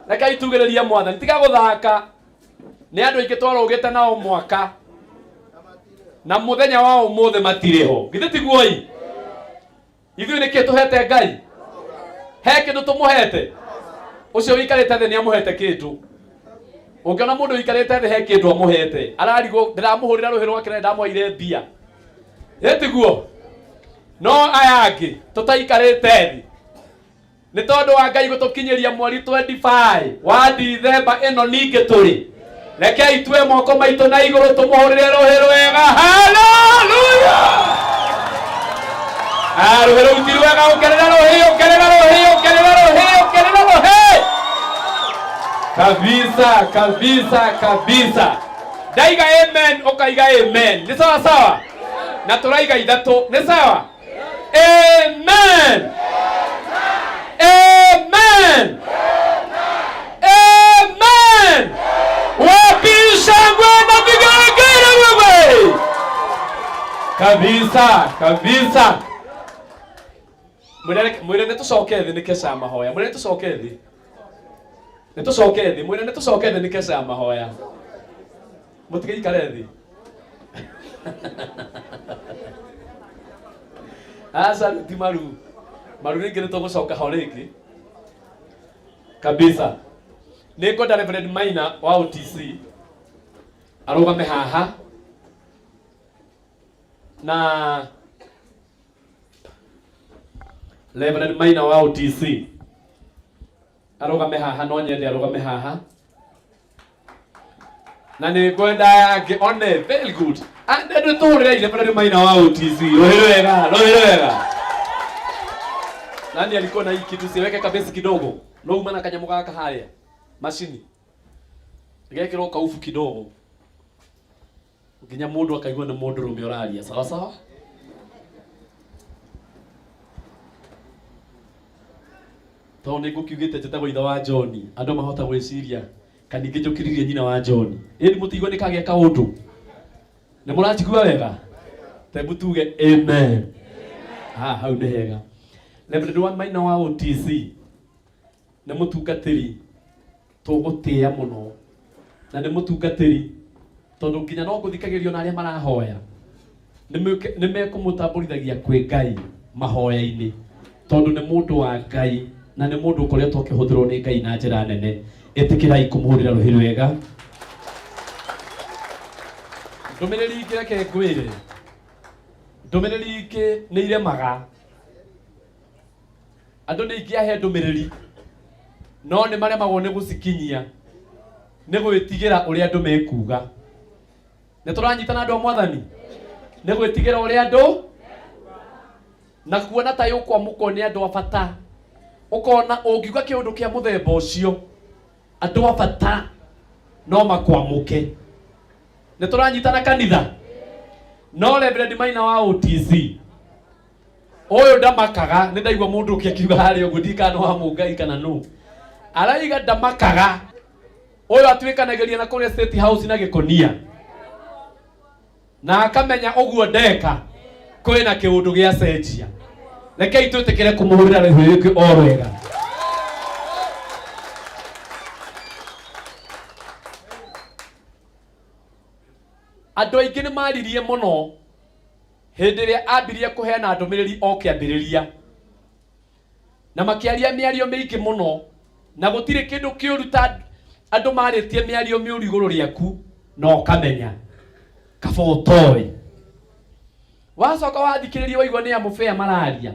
Rekei tugĩrĩrie mwathani. Tiga gũthaka. Nĩ andũ aingĩ twarũgĩte nao mwaka. Na mũthenya wa ũmũthĩ matirĩ ho. Githĩ tiguo ĩ? Ithuĩ nĩkĩ tũhete Ngai? He kĩndũ tũmũhete? Ũcio wĩikarĩte thĩ nĩ amũhete kĩndũ. Ũngĩona mũndũ ũikarĩte thĩ he kĩndũ amũhete. Ararigwo ndĩramũhũrĩra rũhĩ rwake na ndamũheire mbia. Ĩ tiguo? No aya angĩ tũtaikarĩte thĩ. Nĩ tondũ wa Ngai gũtũkinyĩria mweri 25 wa Dithemba ĩno ningĩ tũrĩ. Rekei tue moko maitũ na igũrũ tũmũhũrĩre rũhĩ rwega. Haleluya! Ah, rũhĩ rũu ti rwega, ongerera rũhĩ, ongerera rũhĩ, ongerera rũhĩ, ongerera rũhĩ. Kabisa, kabisa, kabisa. Ndaiga amen, ũkaiga amen. Nĩ sawa sawa? Na tũraiga ithatũ. Nĩ sawa? Amen. Amen. Amen. Wapi shangwe na vigelegele wewe? Kabisa, kabisa. Mwĩre mwĩre nĩ tũcoke thĩ nĩ keca ya mahoya. Mwĩre nĩ tũcoke thĩ. Nĩ tũcoke thĩ. Mwĩre nĩ tũcoke thĩ nĩ keca ya mahoya. Mũtigaikare thĩ. Aca ti maru. Maru rĩngĩ nĩ tũgũcoka ho rĩngĩ. Kabisa. Nĩ ngwenda Reverend Maina wa OTC arũgame haha na Reverend Maina wa OTC. Arũgame haha, no nyende arũgame haha. Na nĩ ngwenda angĩ one very good. Nĩ tũhũrĩre Reverend Maina wa OTC. Rũhĩ rwega, rũhĩ rwega. Nani alikuwa na hii kitu siweke kabesi kidogo. No uma na kanyamũ gaka harĩa. Mashini. Gekĩrwo kaubu kidogo. Nginya mũndũ akaigua nĩ mũndũ rũme ũraria. Sawa sawa? Tondũ nĩ ngũkiugĩte njĩtagwo ithe wa John, andũ mahota gwĩciria kana ningĩ njũkĩririe nyina wa John. Ĩni mũtigua nĩ kagĩa kaũndũ. Nĩ mũranjigua wega? Tebu tuge amen. Ha, hau nĩ hega. Reverend wa Maina wa OTC nĩ mũtungatĩri tũgũtĩĩa mũno na nĩ mũtungatĩri tondũ nginya no ngũthikagĩrĩrio na arĩa marahoya nĩ mekũmũtambũrithagia kwĩ Ngai mahoya-inĩ tondũ nĩ mũndũ wa Ngai na nĩ mũndũ ũkoretwo akĩhũthĩrwo nĩ Ngai na njĩra nene. Ĩtĩkĩrai kũmũhũrĩra rũhĩ rwega. Ndũmĩrĩri ingĩ reke ngwĩre, ndũmĩrĩri ingĩ nĩ iremaga. Andũ nĩ aingĩ ahe ndũmĩrĩri no nĩ maremagwo nĩ gũcikinyia nĩ gwĩtigĩra ũrĩa andũ mekuga. Nĩ tũranyitana andũ a Mwathani? Nĩ gwĩtigĩra ũrĩa andũ na kuona ta yũkwamũkwo nĩ andũ a bata. Ũkona ũngiuga kĩũndũ kĩa mũthemba ũcio andũ a bata no makwamũke. Nĩ tũranyitana kanitha? No Reverend Maina wa OTC ũyũ ndamakaga. Nĩ ndaigua mũndũ ũngĩ akiuga harĩa ũguo, ndikana nĩ wa mũngai kana nũ araiga ndamakaga. Ũyũ atuĩkanagĩria na kũrĩa State House na gĩkonia na akamenya ũguo ndeka kwĩna kĩũndũ gĩa cenjia. Rekei twĩtĩkĩre kũmũhũrĩra rũhĩ o rwega. Andũ aingĩ nĩ maririe mũno hĩndĩ ĩrĩa ambirie kũheana ndũmĩrĩri o kĩambĩrĩria, na makĩaria mĩario mĩingĩ mũno, na gũtirĩ kĩndũ kĩũru ta andũ marĩtie mĩario mĩũru igũrũ rĩaku na ũkamenya kaba ũtoĩ. Wacoka wathikĩrĩria waigua nĩ amũbea mararia,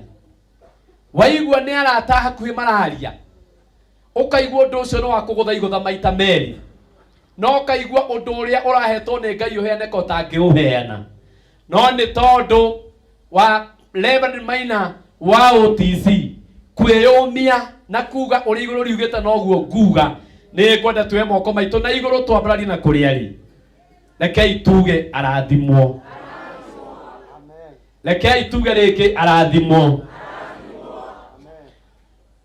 waigua nĩ arata hakuhĩ mararia, ũkaigua ũndũ ũcio nĩ wa kũgũtha igũtha maita merĩ, na ũkaigua ũndũ ũrĩa ũrahetwo nĩ Ngai ũheane ka ũtangĩũheana. No nĩ tondũ wa Reverend Maina wa OTC kwĩyũmia na kuga ũrĩa igũrũ riugĩte noguo nguga, nĩ ngwenda tuoe moko maitũ na igũrũ twambararie na kũrĩa rĩ. Rekei tuge arathimwo. Rekei tuge rĩngĩ arathimwo.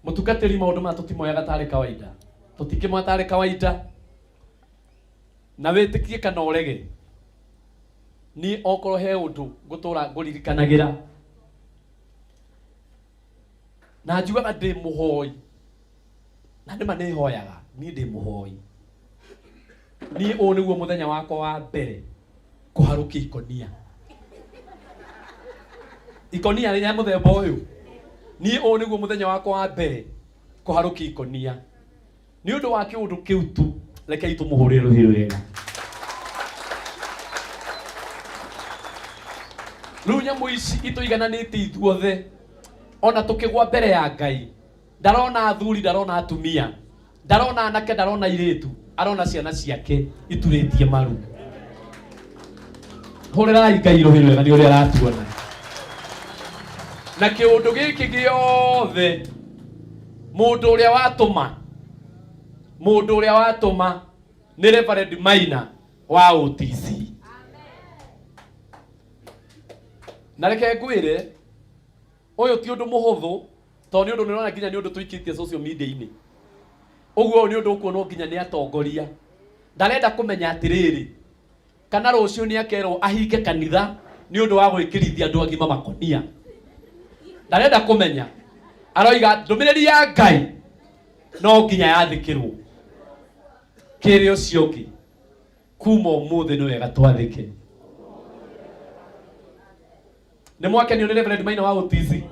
Mũtungatĩri, maũndũ maya tũtimoyaga tarĩ kawaida, tũtingĩmoya tarĩ kawaida. Na wĩtĩkie kana ũrege, niĩ okorwo he ũndũ ngũtũra ngũririkanagĩra na njugaga ndĩ mũhoi, na nĩma nĩ hoyaga, niĩ ndĩ mũhoi. Niĩ ũyũ nĩguo mũthenya wakwa wa mbere kũharũkia ikonia, ikonia rĩa mũthemba ũyũ. Niĩ ũyũ nĩguo mũthenya wakwa wa mbere kũharũkia ikonia nĩ ũndũ wa kĩũndũ kĩu tu. Rekei tũmũhũrĩre rũhĩ rwega. Rĩu nyamũ ici itũigananĩtie ithuothe, ona tũkĩgwa mbere ya Ngai ndarona athuri, ndarona atumia, ndarona anake, ndarona airĩtu, arona ciana ciake iturĩtie maru. Hũrĩrai Ngai rũhĩ rwega nĩ ũrĩa aratuona. Na kĩũndũ gĩkĩ gĩothe, mũndũ ũrĩa watũma, mũndũ ũrĩa watũma nĩ Reverend Maina wa OTC. Na reke ngwĩre, ũyũ ti ũndũ mũhũthũ, tondũ nĩ ũndũ nĩũrona nginya nĩ ũndũ tũikĩtie social media-inĩ ũguo. Ũyũ nĩ ũndũ ũkuonwo nginya nĩ atongoria. Ndarenda kũmenya atĩrĩrĩ, kana rũciũ nĩ akerwo ahinge kanitha nĩ ũndũ wa gwĩkĩrithia andũ agima makonia. Ndarenda kũmenya, aroiga ndũmĩrĩri ya Ngai no nginya yathĩkĩrwo. Kĩrĩ ũcio ũngĩ, kuma ũmũthĩ nĩ wega twathĩke. Nĩ mwakenio nĩ Reverend Maina wa OTC?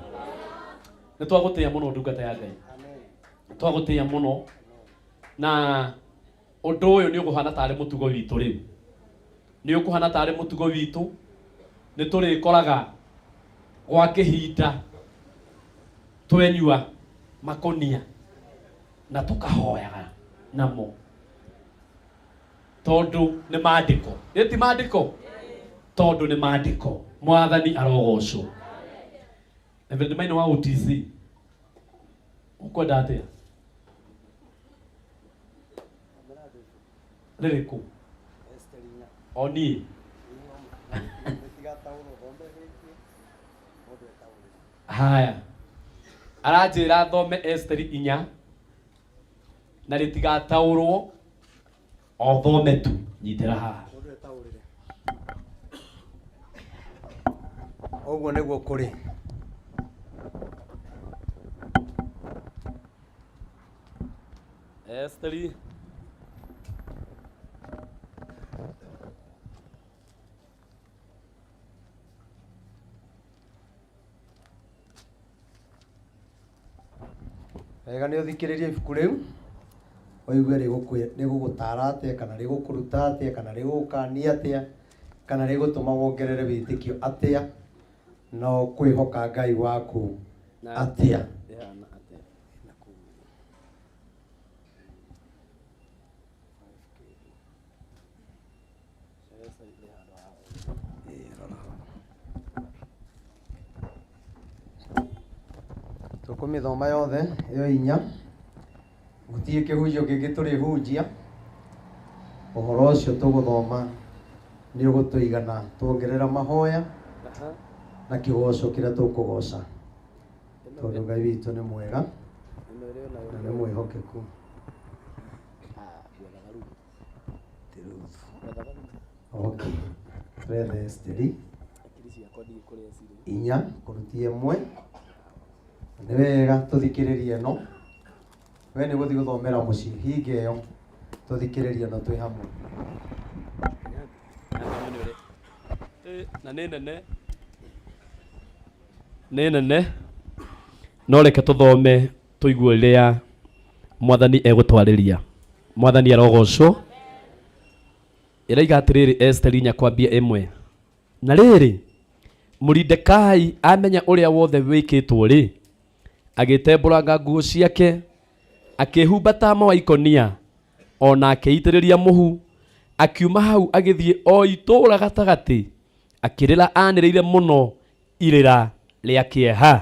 Nĩ twagũtĩĩa mũno, ndungata ya Ngai, twagũtĩĩa mũno. Na ũndũ ũyũ nĩ ũkũhana tarĩ mũtugo witũ rĩu, nĩ ũkũhana tarĩ mũtugo witũ. Nĩ tũrĩkoraga gwa kĩhinda twenyua makonia. Na tũkahoyaga namo tondũ nĩ maandĩko. Ĩ ti maandĩko? Tondũ nĩ maandĩko. Mwathani arogocwo. Reverend Maina wa OTC, ũkwenda atĩa? Rĩrĩkũ? O niĩ. Haya. Aranjĩra thome Esteri inya na rĩtigataũrwo o thome tu. Nyitĩra haha. Ũguo nĩguo kũrĩ. Esteri Wega nĩ ũthikĩrĩrie ibuku rĩu ũigue rĩgũgũtara atĩa kana rĩgũkũruta atĩa kana rĩgũgũkania atĩa kana rĩgũtũma wongerere wĩtĩkio atĩa na ũkwĩhoka Ngai waku atĩa. Tũkũmĩthoma yothe ĩyo inya, gũtirĩ kĩhunjio kĩngĩ tũrĩhunjia, ũhoro ũcio tũgũthoma nĩ ũgũtũigana tuongerera mahoya na kĩgoco kĩrĩa tũkũgoca, tondũ Ngai witũ nĩ mwega na nĩ mwĩhokeku. Okay. Twethe Esteri inya kũrutia ĩmwe nĩ wega tũthikĩrĩrie ĩno we nĩ gũthiĩ gũthomera mũciĩ hinga ĩyo tũthikĩrĩrie ĩno twĩ hamwe. Na nĩ nene nĩ nene no reke tũthome tũigue ũrĩa mwathani egũtwarĩria. Mwathani arogocwo. Ĩroiga atĩrĩrĩ, Esiteri inya kwambia ĩmwe. Na rĩrĩ, Moridekai amenya ũrĩa wothe wĩkĩtwo-rĩ, agĩtembũranga nguo ciake, akĩĩhumba taama wa ikũnia, o na akĩĩitĩrĩria mũhu, akiuma hau agĩthiĩ o itũũra gatagatĩ, akĩrĩra anĩrĩire mũno irĩra rĩa kĩeha.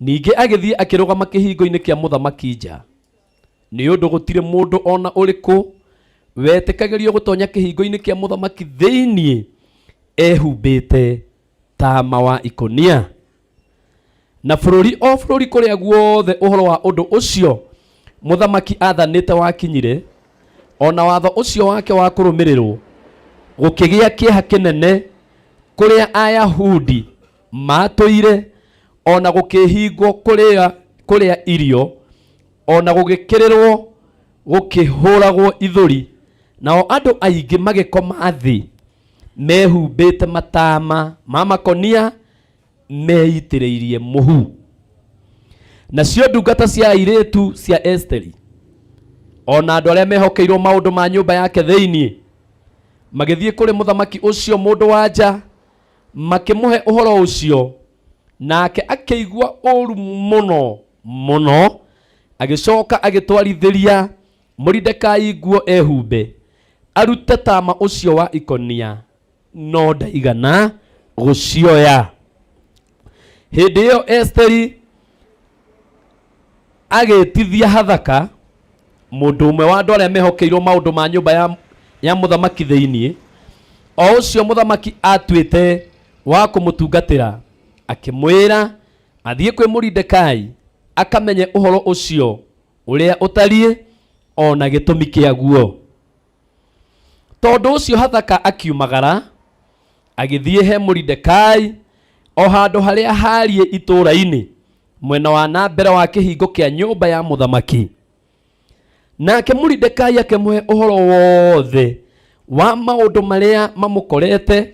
Ningĩ agĩthiĩ akĩrũgama kĩhingo-inĩ kĩa mũthamaki nja, nĩ ũndũ gũtirĩ mũndũ o na ũrĩkũ wetĩkagĩrio gũtonya kĩhingo-inĩ kĩa mũthamaki thĩinĩ ehumbĩte taama wa ikũnia. Na bũrũri o bũrũri kũrĩa guothe ũhoro wa ũndũ ũcio mũthamaki aathanĩte wakinyire, o na watho ũcio wake wa kũrũmĩrĩrwo, gũkĩgĩa kĩeha kĩnene kũrĩa Ayahudi maatũire, o na gũkĩhingwo kũrĩa, kũrĩa irio, o na gũgĩkĩrĩrwo gũkĩhũragwo ithũri, nao andũ aingĩ magĩkoma thĩ mehumbĩte matama ma makonia meitĩrĩirie mũhu. Nacio ndungata cia airĩtu cia Esiteri, o na andũ arĩa mehokeirwo maũndũ ma nyũmba yake thĩinĩ, magĩthiĩ kũrĩ mũthamaki ũcio mũndũ-wa-nja, makĩmũhe ũhoro ũcio, nake akĩigua ũũru mũno mũno, agĩcoka agĩtwarithĩria Moridekai nguo ehumbe, arute tama ũcio wa ikũnia, no ndaigana gũcioya. Hĩndĩ ĩyo Esiteri agĩtithia Hathaka, mũndũ ũmwe wa andũ arĩa mehokeirwo maũndũ ma nyũmba ya, ya mũthamaki thĩinĩ, o ũcio mũthamaki atuĩte wa kũmũtungatĩra, akĩmwĩra athiĩ kwĩ Moridekai akamenye ũhoro ũcio ũrĩa ũtariĩ o na gĩtũmi kĩaguo. Tondũ ũcio Hathaka akiumagara agĩthiĩ he Moridekai o handũ harĩa haariĩ itũũra-inĩ mwena wa na mbere wa kĩhingo kĩa nyũmba ya mũthamaki. Nake Moridekai akĩmũhe ũhoro wothe wa maũndũ marĩa mamũkorete,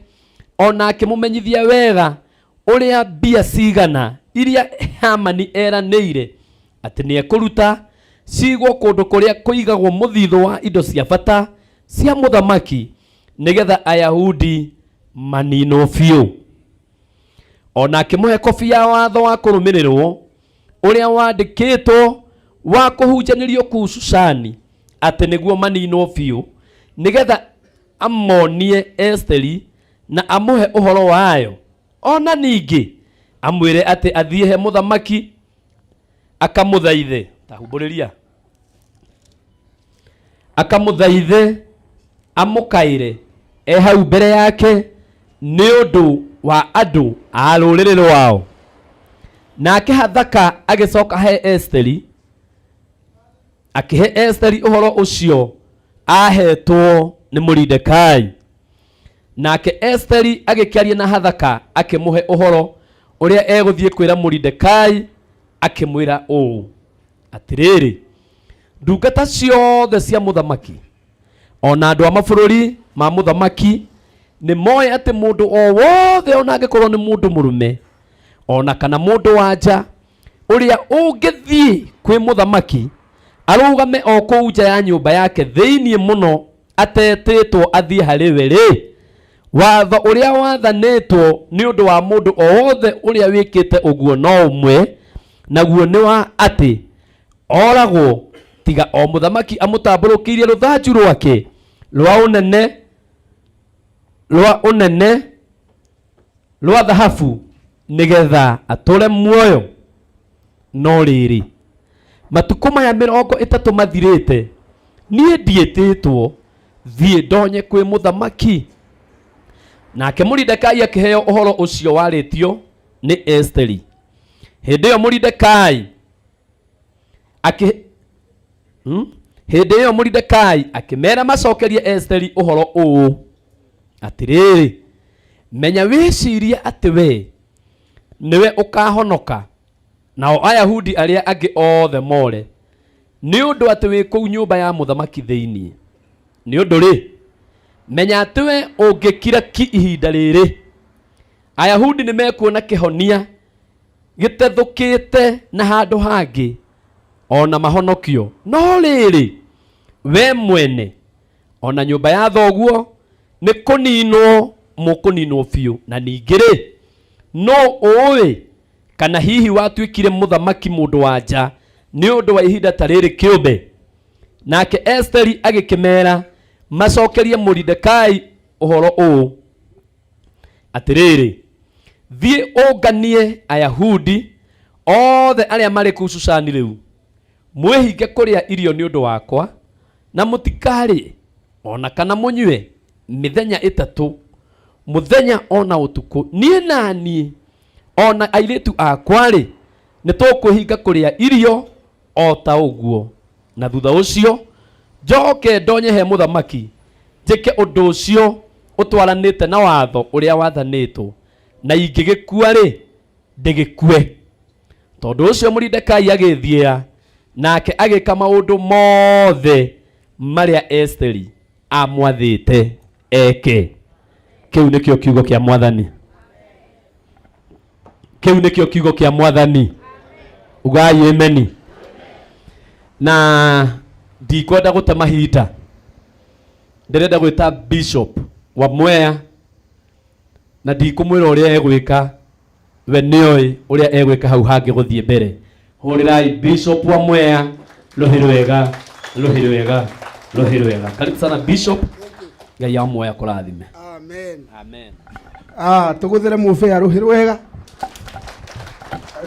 o na akĩmũmenyithia wega ũrĩa mbia cigana iria Hamani eranĩire atĩ nĩekũruta ciigwo kũndũ kũrĩa kũigagwo mũthithũ wa indo cia bata cia mũthamaki, nĩgetha Ayahudi maninwo biũ. O na akĩmũhe kobi ya watho wa kũrũmĩrĩrwo ũrĩa wandĩkĩtwo wa kũhunjanĩrio kũu Shushani atĩ nĩguo maninwo biũ, nĩgetha amonie Esiteri na amũhe ũhoro wayo? O na ningĩ amwĩre atĩ athiĩ he mũthamaki akamũthaithe, ta humbũrĩria, akamũthaithe amũkaĩre e hau mbere yake nĩ ũndũ wa andũ a rũrĩrĩ rwao. Nake Hathaka agĩcoka he Esiteri, akĩhe Esiteri ũhoro ũcio aahetwo nĩ Moridekai. Nake Esiteri agĩkĩaria na Hathaka akĩmũhe ũhoro ũrĩa egũthiĩ kwĩra Moridekai, akĩmwĩra ũũ, Atĩrĩrĩ, ndungata ciothe cia mũthamaki o na andũ a mabũrũri ma mũthamaki nĩ moĩ atĩ mũndũ o wothe o na angĩkorwo nĩ mũndũ mũrũme o na kana mũndũ wa nja ũrĩa ũngĩthiĩ kwĩ mũthamaki arũgame o kũu nja ya nyũmba yake thĩinĩ mũno atetĩtwo athiĩ harĩ we rĩ, watho ũrĩa wathanĩtwo nĩ ũndũ wa mũndũ o wothe ũrĩa wĩkĩte ũguo no ũmwe, naguo nĩ wa atĩ oragwo, tiga o mũthamaki amũtambũrũkĩirie rũthanju rwake rwa ũnene rwa ũnene rwa thahabu nĩgetha atũre muoyo. No rĩrĩ, matukũ maya 30 mathirĩte, niĩ ndiĩtĩtwo thiĩ ndonye kwĩ mũthamaki. Nake Moridekai akĩheo ũhoro ũcio warĩtio nĩ Esiteri. Hĩndĩ ĩyo Moridekai akĩ Hĩndĩ ĩyo Moridekai akĩmeera macokerie Esiteri ũhoro ũũ, atĩrĩrĩ, menya wĩcirie atĩ we nĩwe ũkahonoka, nao Ayahudi arĩa angĩ othe more, nĩ ũndũ atĩ wĩ kũu nyũmba ya mũthamaki thĩinĩ. Nĩ ũndũ-rĩ, menya atĩ we ũngĩkira ki ihinda rĩrĩ, Ayahudi nĩ mekuona kĩhonia gĩtethũkĩte na handũ hangĩ, o na mahonokio. No rĩrĩ, we mwene o na nyũmba ya thoguo nĩ kũninwo mũkũninwo biũ. Na ningĩ-rĩ, nũ ũũĩ kana hihi watuĩkire mũthamaki mũndũ-wa-nja nĩ ũndũ wa ihinda ta rĩrĩ kĩũmbe? Nake Esiteri agĩkĩmera macokerie Moridekai ũhoro ũũ, Atĩrĩrĩ, thiĩ ũnganie Ayahudi othe arĩa marĩ kũu Shushani rĩu, mwĩhinge kũrĩa irio nĩ ũndũ wakwa, na mũtikarĩe o na kana mũnyue mĩthenya ĩtatũ, mũthenya o na ũtukũ. Niĩ na niĩ o na airĩtu akwa-rĩ, nĩ tũkwĩhinga kũrĩa irio o ta ũguo. Na thutha ũcio njoke ndonye he mũthamaki, njĩke ũndũ ũcio ũtwaranĩte na watho ũrĩa wathanĩtwo, na ingĩgĩkua-rĩ, ndĩgĩkue. Tondũ ũcio Moridekai agĩĩthiĩra, nake agĩka maũndũ mothe marĩa Esiteri aamwathĩte eke. Kĩu nĩkĩo kiugo kĩa Mwathani. Kĩu nĩkĩo kiugo kĩa Mwathani. Ugai ameni. Na ndikwenda gũte mahinda, ndĩrenda gwĩta Bishop wa Mwea na ndikũmwĩra ũrĩa egwĩka, we nĩoĩ ũrĩa egwĩka hau hangĩ gũthiĩ mbere. Hũrĩrai Bishop wa Mwea rũhĩ rwega, rũhĩ rwega, rũhĩ rwega. Karibu sana Bishop, Ngai wa Mwea kũrathime. Amen. Amen. Ah, tũgũthĩre mũbĩa rũhĩ rwega.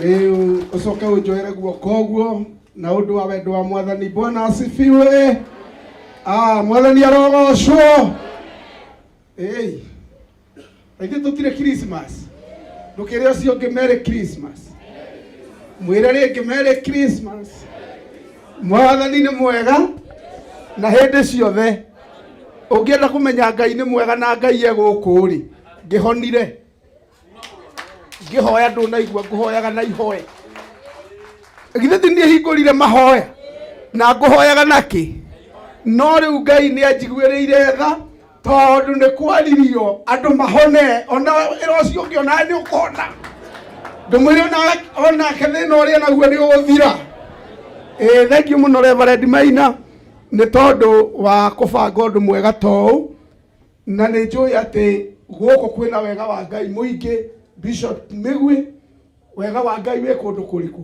Rĩu ũcoke ũnjoere guoko ũguo na ũndũ wa wendo wa Mwathani. Bwana asifiwe. Ah, Mwathani arogocwo. Ĩĩ. Ithuĩ tũtirĩ Christmas. Ndũkĩre ũcio ũngĩ Merry Christmas. Mwĩre rĩngĩ Merry Christmas. Mwathani nĩ mwega na hĩndĩ ciothe. Ũngĩenda kũmenya Ngai nĩ mwega na Ngai e gũkũ rĩ, ngĩhonire. Ngĩhoya ndũnaigua ngũhoyaga na ihoya. Githĩ ti niĩ hingũrire mahoya na ngũhoyaga nakĩ? No rĩu Ngai nĩ anjiguĩrĩire tha tondũ nĩ kwaririo andũ mahone ona ĩra ũcio ũngĩ onawe nĩ ũkũhona ndũmwĩre onake thĩna ũrĩa naguo nĩ ũgũthira. Ĩĩ thengiũ mũno Reverend Maina nĩ tondũ wa kũbanga ũndũ mwega ta ũũ, na nĩ njũĩ atĩ gũkũ kwĩna wega wa Ngai mũingĩ. Bishop Mĩgwi, wega wa Ngai wĩ kũndũ kũrĩkũ?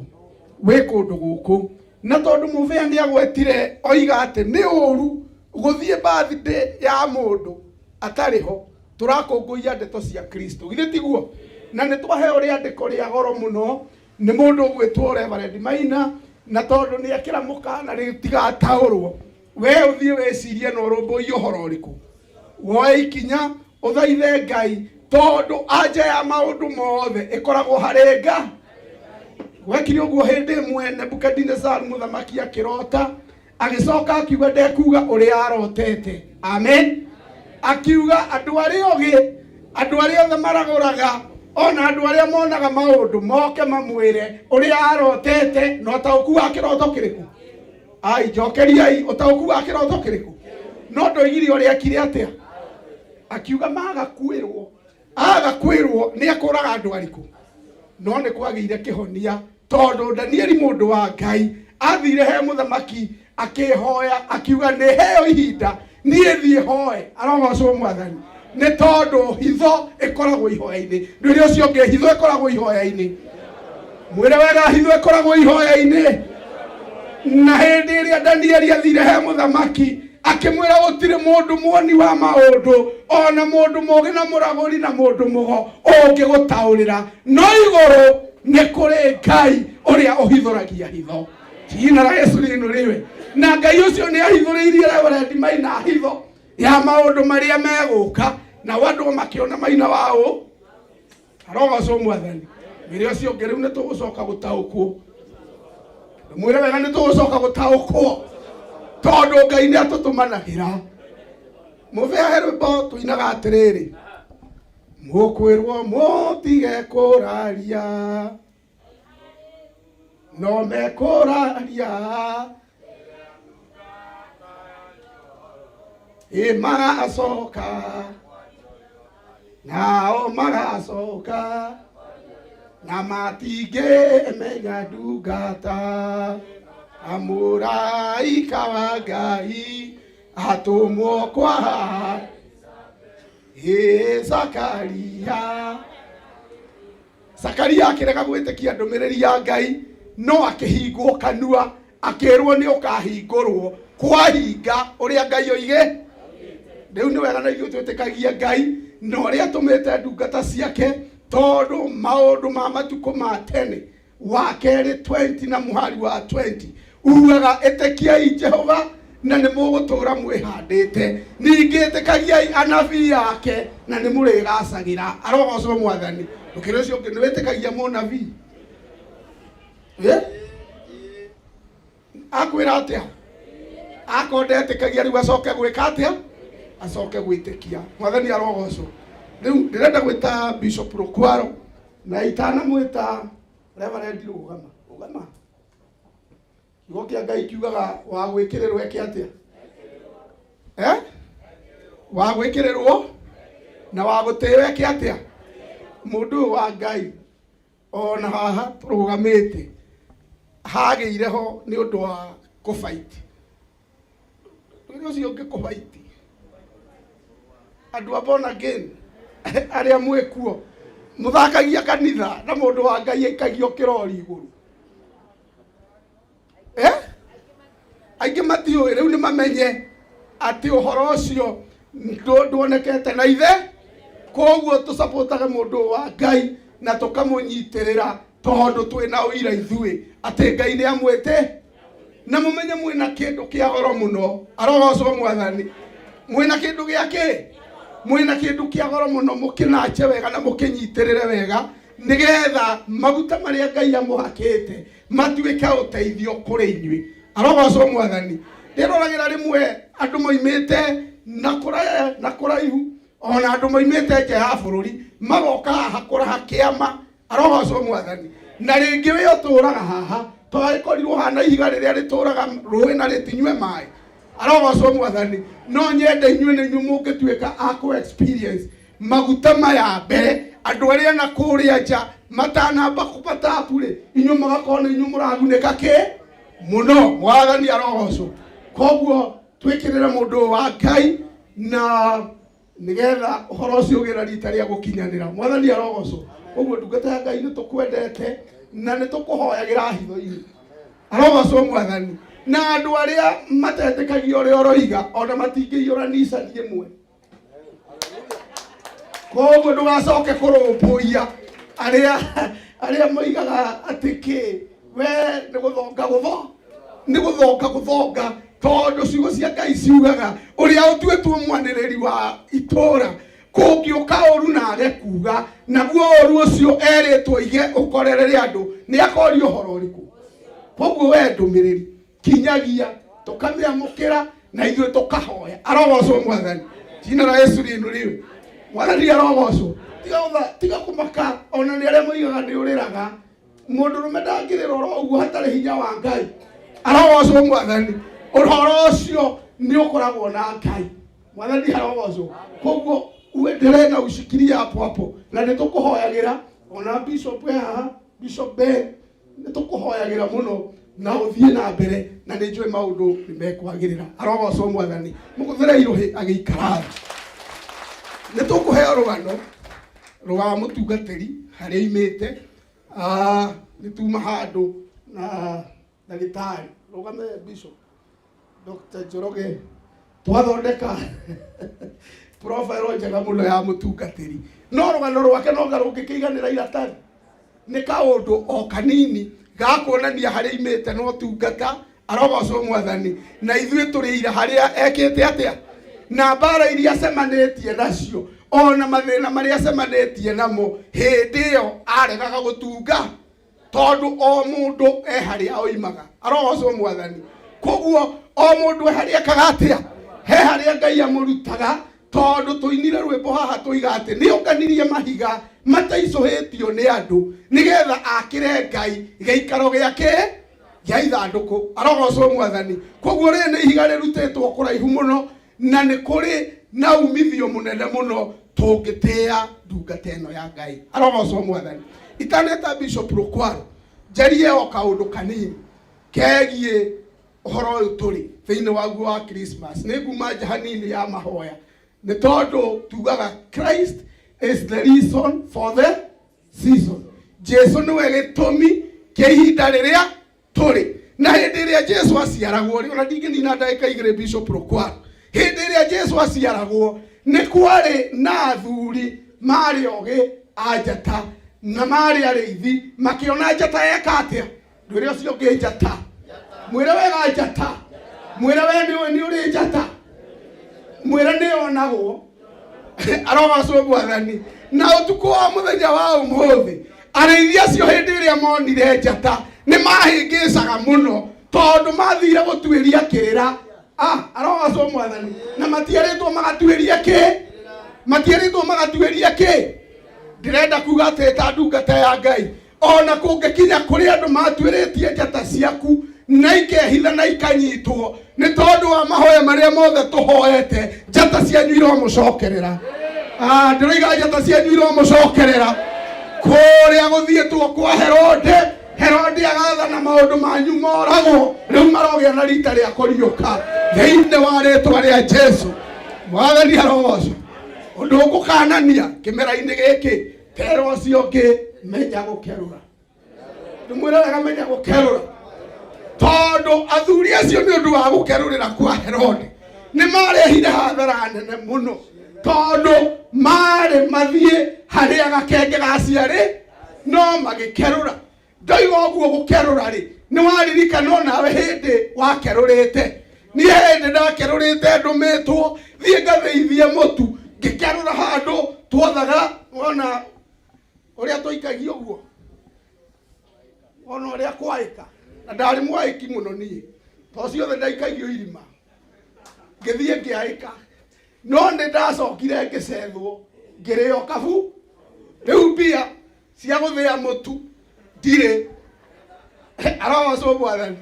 Wĩ kũndũ gũkũ. Na tondũ mũbĩa nĩ agwetire oiga atĩ nĩ ũru gũthiĩ birthday ya mũndũ atarĩ ho, tũrakũngũiya ndeto cia Kristo, githĩ tiguo? Na nĩ twaheo rĩandĩko rĩa goro mũno nĩ mũndũ ũgwĩtwo Reverend Maina, na tondũ nĩ ekĩra mũkana rĩtigataũrwo, we ũthiĩ wĩcirie na ũrũmbũiye ũhoro ũrĩkũ, woe ikinya ũthaithe Ngai, tondũ anja ya maũndũ mothe ĩkoragwo harĩ Nga. Gwekire ũguo hĩndĩ ĩmwe Nebukadinezar mũthamaki akĩrota, agĩcoka akiuga ndekuga ũrĩa arotete. Amen. Akiuga andũ arĩa ogĩ, andũ arĩa othe maragũraga, ona andũ arĩa monaga maũndũ moke mamwĩre ũrĩa arotete na ũtaũku wa kĩroto kĩrĩkũ. Ai, njokeriai, ũtaũku wa kĩroto kĩrĩkũ? No ndoigire ũrĩa ekire atĩa? Akiuga maga kwĩrwo, aga kwĩrwo nĩ ekũraga andũ arĩkũ. No nĩ kwagĩire kĩhonia tondũ Danieli mũndũ wa Ngai athire he mũthamaki akĩhoya, akiuga nĩ heo ihinda niĩ thiĩ hoe. Arogocwo Mwathani, nĩ tondũ hitho ĩkoragwo ihoya-inĩ. Ndwĩre ũcio ũngĩ, hitho ĩkoragwo ihoya-inĩ. Mwĩre wega, hitho ĩkoragwo ihoya-inĩ. Na hĩndĩ ĩrĩa Danieli athire he mũthamaki akĩmwĩra gũtirĩ mũndũ muoni wa maũndũ ona mũndũ mũgĩ na mũragũri na mũndũ mũgo ũngĩgũtaũrĩra, no igũrũ nĩ kũrĩ Ngai ũrĩa ũhithũragia hitho. Jina la Yesu liinuliwe. Na Ngai ũcio nĩ ahithũrĩirie Reverend Maina hitho ya maũndũ marĩa megũka, na andũ makĩona Maina wa ũ. Arogocwo Mwathani. Mwĩre ũcio ũngĩ, rĩu nĩ tũgũcoka gũtaũkwo. Mwĩre wega, nĩ tũgũcoka gũtaũkwo tondũ Ngai nĩ atũtũmanagĩra. Mũbĩa he rwĩmbo tũinaga atĩrĩrĩ, mũkwĩrwo mũtige kũraria no mekũraria, ĩ magacoka nao magacoka na matingĩmenya ndungata, amũraika wa Ngai atũmwo kwa ĩ Zakaria. Zakaria akĩrega gwĩtĩkia ndũmĩrĩri ya Ngai, no akĩhingwo kanua, akĩrwo nĩ ũkahingũrwo kwahinga ũrĩa Ngai oige. Rĩu nĩ wega na ithuĩ twĩtĩkagie Ngai na ũrĩa atũmĩte ndungata ciake, tondũ maũndũ ma matukũ ma tene wa kerĩ 20 na mũhari wa 20 ugaga ĩtĩkiai Jehova na nĩ mũgũtũũra mwĩhandĩte, ningĩ ĩtĩkagiai anabii ake na nĩ mũrĩgacagĩra. Arogocwo Mwathani. Ũkĩrĩ ũcio ũngĩ, nĩ wĩtĩkagia mũnabii? Akwĩra atĩa? Akorwo ndetĩkagia rĩu acoke gwĩka atĩa? Acoke gwĩtĩkia. Mwathani arogocwo. Rĩu ndĩrenda gwĩta Bishop Rukwaro, na itanamwĩta Reverend, rũgama, rũgama. Kiugo kĩa Ngai kiugaga wa gwĩkĩrĩrwo eke atĩa? Wa gwĩkĩrĩrwo na wa gũtĩo eke atĩa? Mũndũ ũyũ wa Ngai ona haha tũrũgamĩte hagĩire ho nĩ ũndũ wa kũbaiti. Wĩra ũcio ũngĩ kũbaiti andũ a born again arĩa mwĩkuo mũthakagia kanitha na mũndũ wa Ngai aikagio kĩrori igũrũ. Aingĩ matiũĩ, rĩu nĩ mamenye atĩ ũhoro ũcio nduonekete na ithe. Koguo tũcapotage mũndũ wa Ngai na tũkamũnyitĩrĩra tondũ twĩna ũira ithuĩ atĩ Ngai nĩ amwĩte. Na mũmenye mwĩna kĩndũ kĩa goro mũno. Arogocwo Mwathani. Mwĩna kĩndũ gĩa kĩ? Mwĩna kĩndũ kĩa goro mũno, mũkĩnache wega na mũkĩnyitĩrĩre wega, nĩgetha maguta marĩa Ngai amũhakĩte matuĩke ũteithio kũrĩ inyuĩ. Arogocwo Mwathani. Ndĩroragĩra rĩmwe andũ moimĩte na kũraya na kũraihu, ona andũ moimĩte nja ya bũrũri magoka haha kũraha kĩama. Arogocwo Mwathani. Na rĩngĩ we ũtũraga haha twagĩkorirwo hana ihiga rĩrĩa rĩtũraga rũĩ na rĩtinyue maĩ. Arogocwo Mwathani. No nyende inyuĩ nĩ inyuĩ mũngĩtuĩka a kũ experience maguta maya mbere andũ arĩa na kũrĩa nja matanamba kũbatapu rĩ, inyuĩ mũgakorwo nĩ inyuĩ mũragunĩka kĩ mũno. Mwathani arogocwo. Koguo twĩkĩrĩre mũndũ ũyũ wa Ngai na nĩgetha ũhoro ũcio ũgĩe na rita rĩa gũkinyanĩra. Mwathani arogocwo. Koguo ndungata ya Ngai, nĩ tũkwendete na nĩ tũkũhoyagĩra hitho-inĩ. Arogocwo Mwathani. Na andũ arĩa matetĩkagia ũrĩa ũroiga ona matingĩiyũra nicani ĩmwe. Koguo ndũgacoke kũrũmbũiya arĩa arĩa moigaga atĩ kĩ we nĩ gũthonga gũtho nĩ gũthonga gũthonga, tondũ ciugo cia Ngai ciugaga ũrĩa ũtuĩtwo mwanĩrĩri wa itũũra kũngĩũka ũru na age kuga, naguo ũru ũcio erĩtwo ige ũkorerere andũ, nĩ akoria ũhoro ũrĩkũ? Koguo we ndũmĩrĩri kinyagia tũkamĩamũkĩra na ithuĩ tũkahoya. Arogocwo Mwathani. Jina la Yesu liinuliwe. Mwathani arogocwo. Tiga tiga kũmaka ona nĩ arĩa moigaga nĩ ũrĩraga. Mũndũrũme ndangĩrĩra oro ũguo hatarĩ hinya wa Ngai. Arogocwo Mwathani. Ũhoro ũcio nĩ ũkoragwo na Ngai. Mwathani arogocwo. Koguo uendelee na ushikilie hapo hapo, na nĩ tũkũhoyagĩra ona Bishop e haha, Bishop Ben, nĩ tũkũhoyagĩra mũno na ũthiĩ na mbere, na nĩ njũĩ maũndũ nĩ mekwagĩrĩra. Arogocwo Mwathani. Mũgũthĩre irũhĩ agĩikara thĩ. Nĩ tũkũheo rũgano rwa mũtungatĩri harĩa imĩte. Nĩ tuma handũ na ndagĩtarĩ rũgame Bishop Dr. Njoroge, twathondeka profile njega mũno ya mũtungatĩri, no rũgano rwake no rũngĩkĩiganĩra iratathi. Nĩ kaũndũ o kanini ga kuonania harĩa imĩte no tungata. Arogocwo Mwathani. Na ithuĩ tũrĩ ira harĩa ekĩte atĩa na mbara iria acemanĩtie nacio, ona mathĩna marĩa acemanĩtie namo hĩndĩ ĩyo aregaga gũtunga, tondũ o mũndũ e harĩa oimaga. Arogocwo Mwathani. Koguo o mũndũ e harĩa ekaga atĩa, he harĩa Ngai amũrutaga, tondũ tũinire rwĩmbo haha tũiga atĩ nĩ onganirie mahiga mataicũhĩtio nĩ andũ nĩgetha akĩre Ngai gĩikaro gĩake gĩa ithandũkũ. Arogocwo Mwathani. Koguo rĩrĩ nĩ ihiga rĩrutĩtwo kũraihu mũno, na nĩ kũrĩ na umithio mũnene mũno tũngĩtĩĩa ndungata ĩno ya Ngai. Arogocwo Mwathani. Itaneta Bishop Rukwaro, njarie o kaũndũ kanini kegiĩ ũhoro ũyũ tũrĩ thĩinĩ waguo wa Christmas. Nĩ nguma nja hanini ya mahoya, nĩ tondũ tugaga Christ is the reason for the season. Jesu nĩwe gĩtũmi kĩa ihinda rĩrĩa tũrĩ. Na hĩndĩ ĩrĩa Jesu aciaragwo rĩ, ona ndingĩnina ndagĩka 2 Bishop Rukwaro, hĩndĩ ĩrĩa Jesu aciaragwo nĩ kwarĩ na athuri marĩ ogĩ a njata na marĩ arĩithi, makĩona njata yeka atĩa? Ndwĩre ũcio ũngĩ njata, mwĩre wega njata, mwĩre we nĩ nĩ ũrĩ njata, mwĩre nĩ yonagwo. Arogocwo Mwathani. Na ũtukũ wa mũthenya wa ũmũthĩ, arĩithi acio hĩndĩ ĩrĩa monire njata nĩ mahĩngĩcaga mũno, tondũ mathire gũtuĩria kĩrĩra. Arogocwo Mwathani. Na matierĩtwo magatuĩrie kĩ? Matierĩtwo magatuĩrie kĩ? Ndĩrenda kuga atĩ ta ndungata ya Ngai, ona kũngĩkinya kũrĩ andũ matuĩrĩtie njata ciaku na ikehitha na ikanyitwo, nĩ tondũ wa mahoya marĩa mothe tũhoete, njata cianyu iromũcokerera. Ndĩroiga njata cianyu iromũcokerera. Kũrĩa gũthiĩtwo kwa Herode, Herode agathana maũndũ manyu moragwo, rĩu marogĩa na rita rĩa kũriũka thĩinĩ wa rĩtwa rĩa Jesu. Mwathani arogocwo. Ũndũ ũngũkanania kĩmera-inĩ gĩkĩ, tera ũcio ũngĩ menya gũkerũra. Ndĩmwĩre wega, menya gũkerũra, tondũ athuri acio nĩ ũndũ wa gũkerũrĩra kwa Herode nĩ marehire hathara nene mũno, tondũ marĩ mathiĩ harĩa gakenge gaciarĩ no magĩkerũra. Ndoiga ũguo gũkerũra rĩ, nĩ waririkana onawe hĩndĩ wakerũrĩte? Niĩ hĩndĩ ndakerũrĩte ndũmĩtwo thiĩ ngathĩithie mũtu, ngĩkerũra handũ twothaga, wona ũrĩa tũikagia ũguo, wona ũrĩa kwaĩka, na ndarĩ mwaĩki mũno niĩ, to ciothe ndaikagio irima, ngĩthiĩ ngĩaĩka, no nĩ ndacokire ngĩcethwo ngĩrĩo kabu. Rĩu mbia cia gũthĩa mũtu ndirĩ. Arogocwo Mwathani.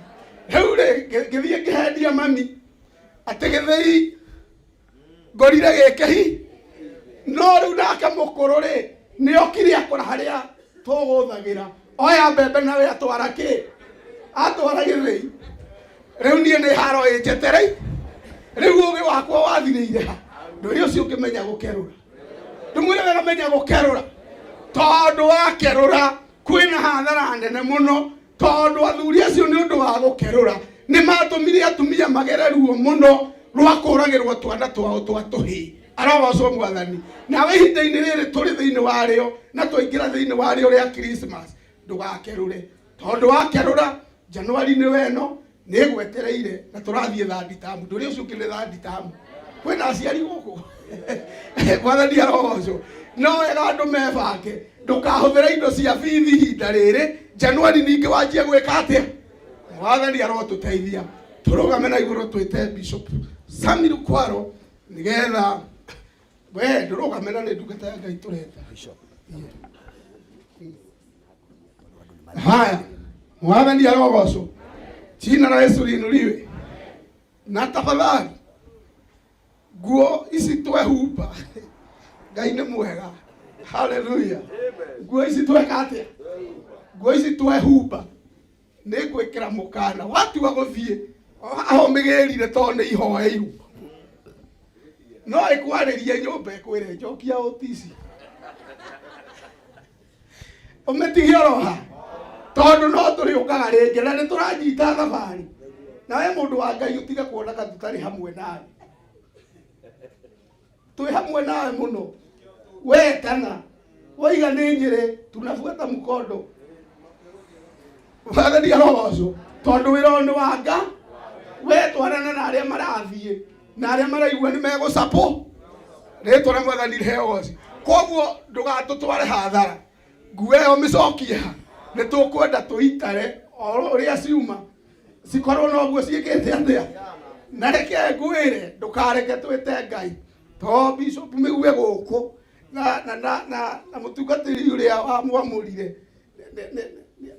Rĩu rĩ, ngĩthiĩ ngĩhendia mami atĩ gĩthĩi ngorire gĩkĩhi, no rĩu nake mũkũrũ rĩ, nĩ okire akora harĩa tũgũthagĩra, oya mbembe nawe atwara kĩ, atwara gĩthĩi. Rĩu niĩ nĩ haro ĩnjeterei. Rĩu ũgĩ wakwa wathirĩire ha? Ndwĩre ũcio ũngĩmenya gũkerũra. Ndĩmwĩre wega, menya gũkerũra, tondũ wakerũra kwĩna hathara nene mũno. Tondũ Tondũ athuri acio nĩ ũndũ wa gũkerũra nĩ matũmire atumia magere ruo mũno rwa kũragĩrwo twana twao twa tũhĩĩ. Arogocwo Mwathani. Nawe ihinda-inĩ rĩrĩ tũrĩ thĩinĩ warĩo na twaingĩra thĩinĩ warĩo rĩa Christmas, ndũgakerũre, tondũ wakerũra Januari nĩ weno nĩ ĩgwetereire na tũrathiĩ thandi tamu. Ndũrĩ ũcio ũngĩ nĩ thandi tamu. Kwĩna aciari gũkũ? Mwathani arogocwo. No wega andũ mebange, ndũkahũthĩre indo cia bithi ihinda rĩrĩ. Januari ningĩ wanjie gwĩka atĩa? Mwathani arotũteithia. Tũrũgame na igũrũ twĩte Bishop Sami Rukwaro nĩgetha we ndũrũgame na nĩ ndungata ya Ngai tũreta. Haya, Mwathani arogocwo. Jina la Yesu liinuliwe. Na tafadhali nguo ici twehumba, Ngai nĩ mwega, haleluya. Nguo ici tweka atĩa? Nguo ici twehumba nĩ ngwĩkĩra mũkana watua gũthiĩ o haha ũmĩgĩrire tondũ nĩ ihoeirwo no ĩkwarĩrie nyũmba ĩkwĩre njokia ũtici ũmĩtige oroha tondũ no tũrĩũkaga rĩngĩ na nĩ tũranyita thabarĩ. Nawe mũndũ wa Ngai ũtige kuona ka tũtarĩ hamwe nawe, twĩ hamwe nawe mũno. Wetana waiga nĩ Nyĩrĩ, tunabuata mkondo. Mwathani arogocwo, tondũ wĩra ũyũ nĩ wa nga we twarana na arĩa marathiĩ na arĩa maraigua nĩ megũcapũ. Rĩtwa rĩa Mwathani rĩheo ũgoci. Koguo ndũgatũtware hathara, nguo ĩyo mĩcokie ha nĩ tũkwenda tũitare o ũrĩa ciuma cikorwo noguo ciĩkĩte atĩa. Na reke ngwĩre, ndũkareke twĩte Ngai to bishop mĩgue gũkũ na na na na na mũtungatĩri ũrĩa wamwamũrire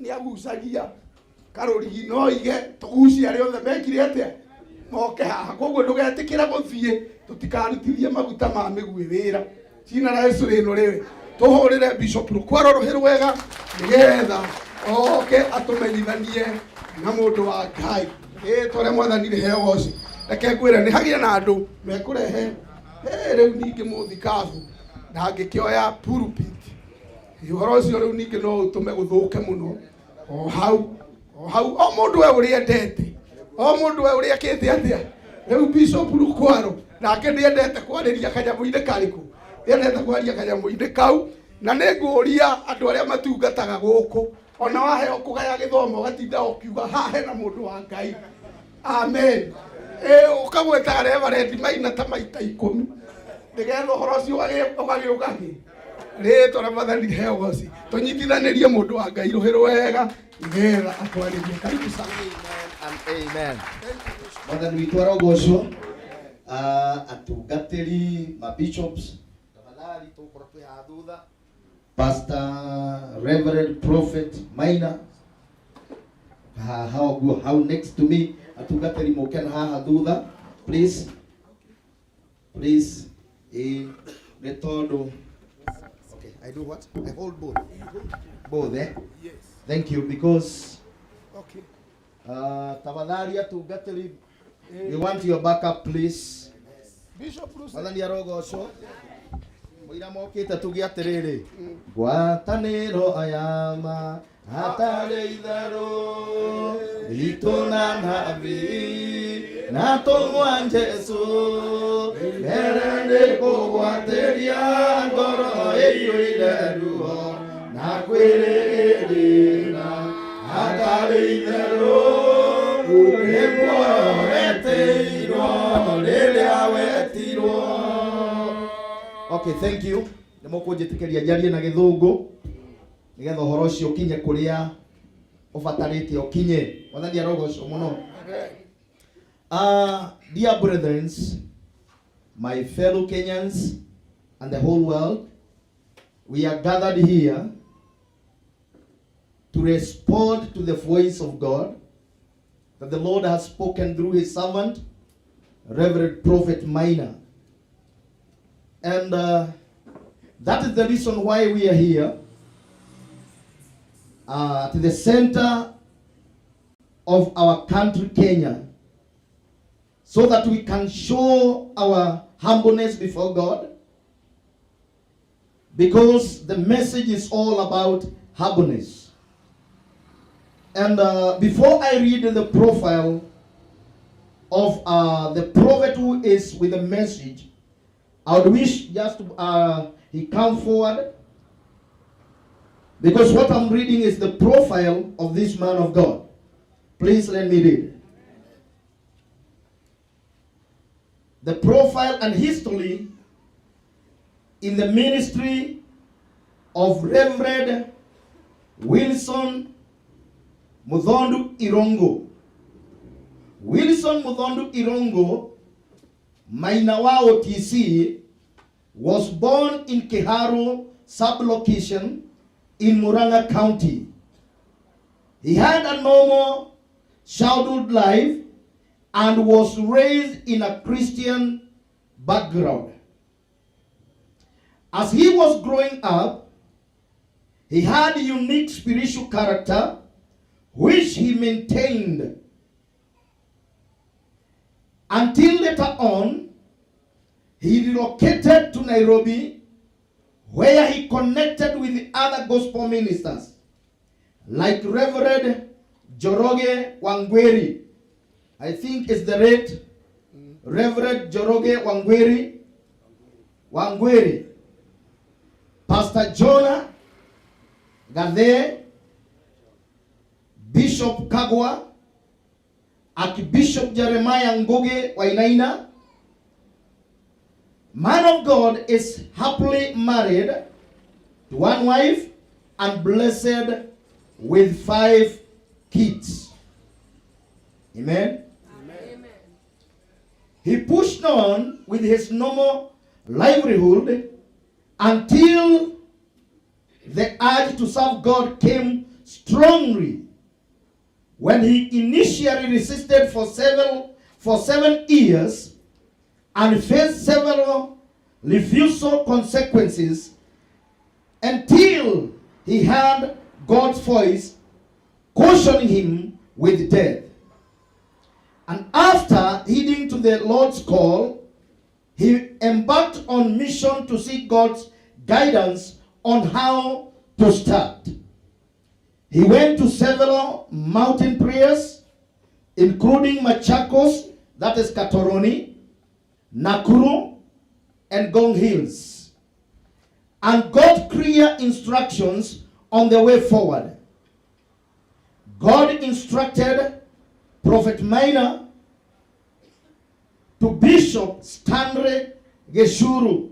nĩ agucagia karũrigi no ige tũgucie arĩa othe mekire atĩa moke haha. Koguo ndũgetĩkĩra gũthiĩ tũtikarutithie maguta ma mĩguĩ wĩra. Jina la Yesu rĩno rĩwe. Tũhũrĩre Bishop Rukwaro rũhĩ rwega nĩgetha oke atũmenyithanie na mũndũ wa Ngai. Rĩtwa rĩa Mwathani rĩheo ũgoci. Reke ngwĩre nĩ hagĩe na andũ mekũrehe rĩu ningĩ mũthikabu ndangĩkĩoya pulpit. Ũhoro ũcio rĩu ningĩ no ũtũme gũthũke mũno. O hau o hau o mũndũ we ũrĩa endete, o mũndũ we ũrĩa akĩte atĩa. Rĩu Bishop Rukwaro nake nĩendete kwarĩria kanyamũ-inĩ karĩkũ? Nĩendete kwaria kanyamũ-inĩ kau. Na nĩ ngũria andũ arĩa matungataga gũkũ, ona waheo kũgaya gĩthomo ũgatinda ũkiuga haha hena mũndũ wa Ngai, amen, ũkagwetaga Reverend Maina ta maita 10 nĩgetha ũhoro ũcio ũgagĩũka kĩ. Rĩtwa rĩa Mwathani rĩheo ũgoci. Tũnyitithanĩrie mũndũ wa Ngai rũhĩ rwega nĩgetha atwarĩrie. Karibu sana. And amen. Mwathani witũ arogocwo. Atungatĩri ma bishops, tafadhali tũgũkorwo twĩ haha thutha. Pastor Reverend Prophet Maina haha ũguo hau next to me. Atungatĩri mũke na haha thutha, please, please. Ĩ nĩ tondũ okay, I do what? I hold both, eh? Yes. Thank you, because Okay. Tafadhali atungatĩri, we want your backup, please. Bishop Bruce. Mwathani arogocwo. Mũira mokĩte tuge atĩrĩrĩ, ngwatanĩro ayama hatarĩ itherũ itũ na nabii na tũmwa Jesu mbere nĩ kũgwatĩria ngoro ĩiyũire ruo na kwĩrĩgĩrĩra hatarĩ itherũ nĩ muoyo wetĩirwo rĩrĩa wetirwo. Okay, thank you. Nĩ mũkũnjĩtĩkĩria njarie na Gĩthũngũ nĩgetha ũhoro ũcio ũkinye kũrĩa ũbatarĩte ũkinye. Mwathani arogocwo mũno. Dear brethren, my fellow Kenyans and the whole world, we are gathered here to respond to the voice of God that the Lord has spoken through his servant, Reverend Prophet Maina. And that is the reason why we are here at the center of our country, Kenya, so that we can show our humbleness before God, because the message is all about humbleness. And before I read the profile of the prophet who is with the message, I would wish just he come forward, because what I'm reading is the profile of this man of God. Please let me read. The profile and history in the ministry of Reverend Wilson Muthondu Irungu. Wilson Muthondu Irungu, Maina wa OTC, was born in Kiharu sublocation in Murang'a County. He had a normal childhood life and was raised in a Christian background. As he was growing up, he had a unique spiritual character which he maintained until later on he relocated to Nairobi, where he connected with other gospel ministers like Reverend Njoroge Wangweri. I think it's the late Reverend Njoroge Wangweri, Pastor Jonah Gathe, Bishop Kagwa, Archbishop Jeremiah Ngugi Wainaina. Man of God is happily married to one wife and blessed with 5 kids. Amen. Amen. He pushed on with his normal livelihood until the urge to serve God came strongly, when he initially resisted for 7 years and faced several refusal consequences until he heard God's voice cautioning him with death. And after heeding to the Lord's call, he embarked on mission to seek God's guidance on how to start. He went to several mountain prayers, including Machakos, that is Katoroni, Nakuru, and Gong Hills, and got clear instructions on the way forward. God instructed Prophet Maina to Bishop Stanley Geshuru,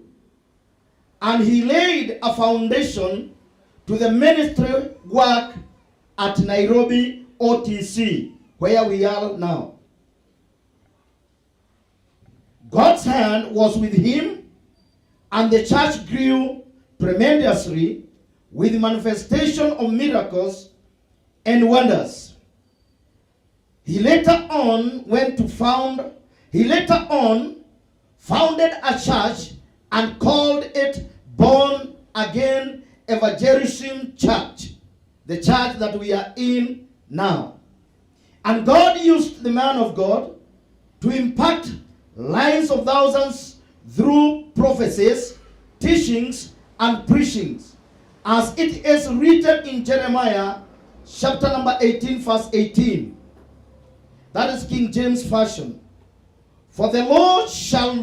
and he laid a foundation to the ministry work at Nairobi OTC, where we are now. God's hand was with him, and the church grew tremendously with manifestation of miracles and wonders. He later on founded a church and called it Born Again Evangelism Church, the church that we are in now. And God used the man of God to impact lives of thousands through prophecies, teachings, and preachings, as it is written in Jeremiah chapter number 18, verse 18. That is King James Version. For the Lord shall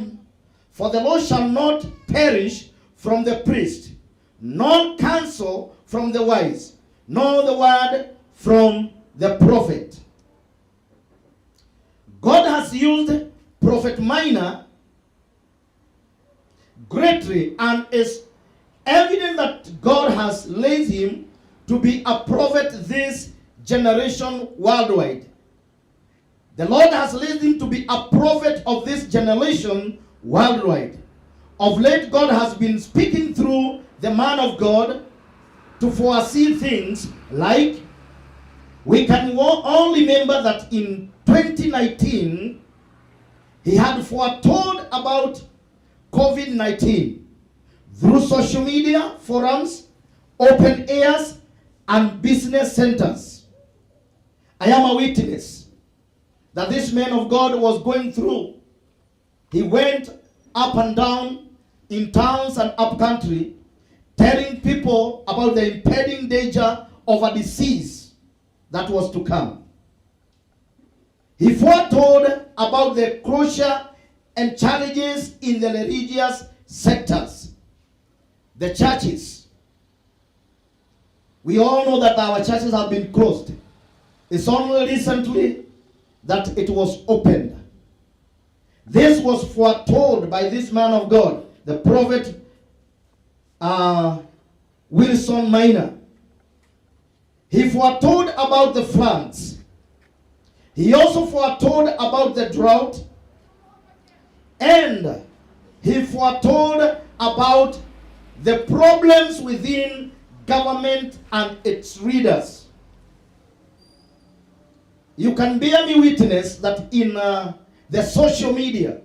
not perish from the priest, nor counsel from the wise, nor the word from the prophet. God has used Prophet Maina greatly, and is evident that God has raised him to be a prophet this generation worldwide. The Lord has raised him to be a prophet of this generation worldwide. Of late, God has been speaking through the man of God to foresee things like, we can all remember that in 2019, he had foretold about COVID-19 through social media forums, open airs, and business centers. I am a witness that this man of God was going through. He went up and down in towns and up country, telling people about the impending danger of a disease. that was to come. He foretold about the closure and challenges in the religious sectors, the churches. We all know that our churches have been closed. It's only recently that it was opened. This was foretold by this man of God, the prophet Wilson Minor. He foretold about the floods. He also foretold about the drought. And he foretold about the problems within government and its leaders. You can bear me witness that in the social media,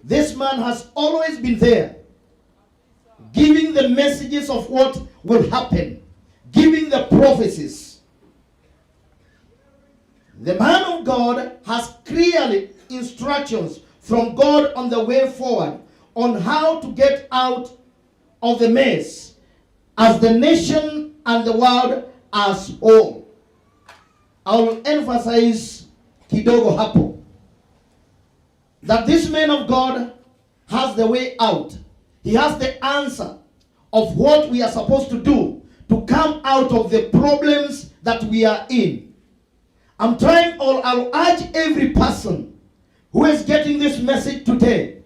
this man has always been there, giving the messages of what will happen, giving the prophecies. The man of God has clearly instructions from God on the way forward on how to get out of the mess as the nation and the world as whole. I'll emphasize kidogo hapo that this man of God has the way out. He has the answer of what we are supposed to do to come out of the problems that we are in. I'm trying, or I'll urge every person who is getting this message today,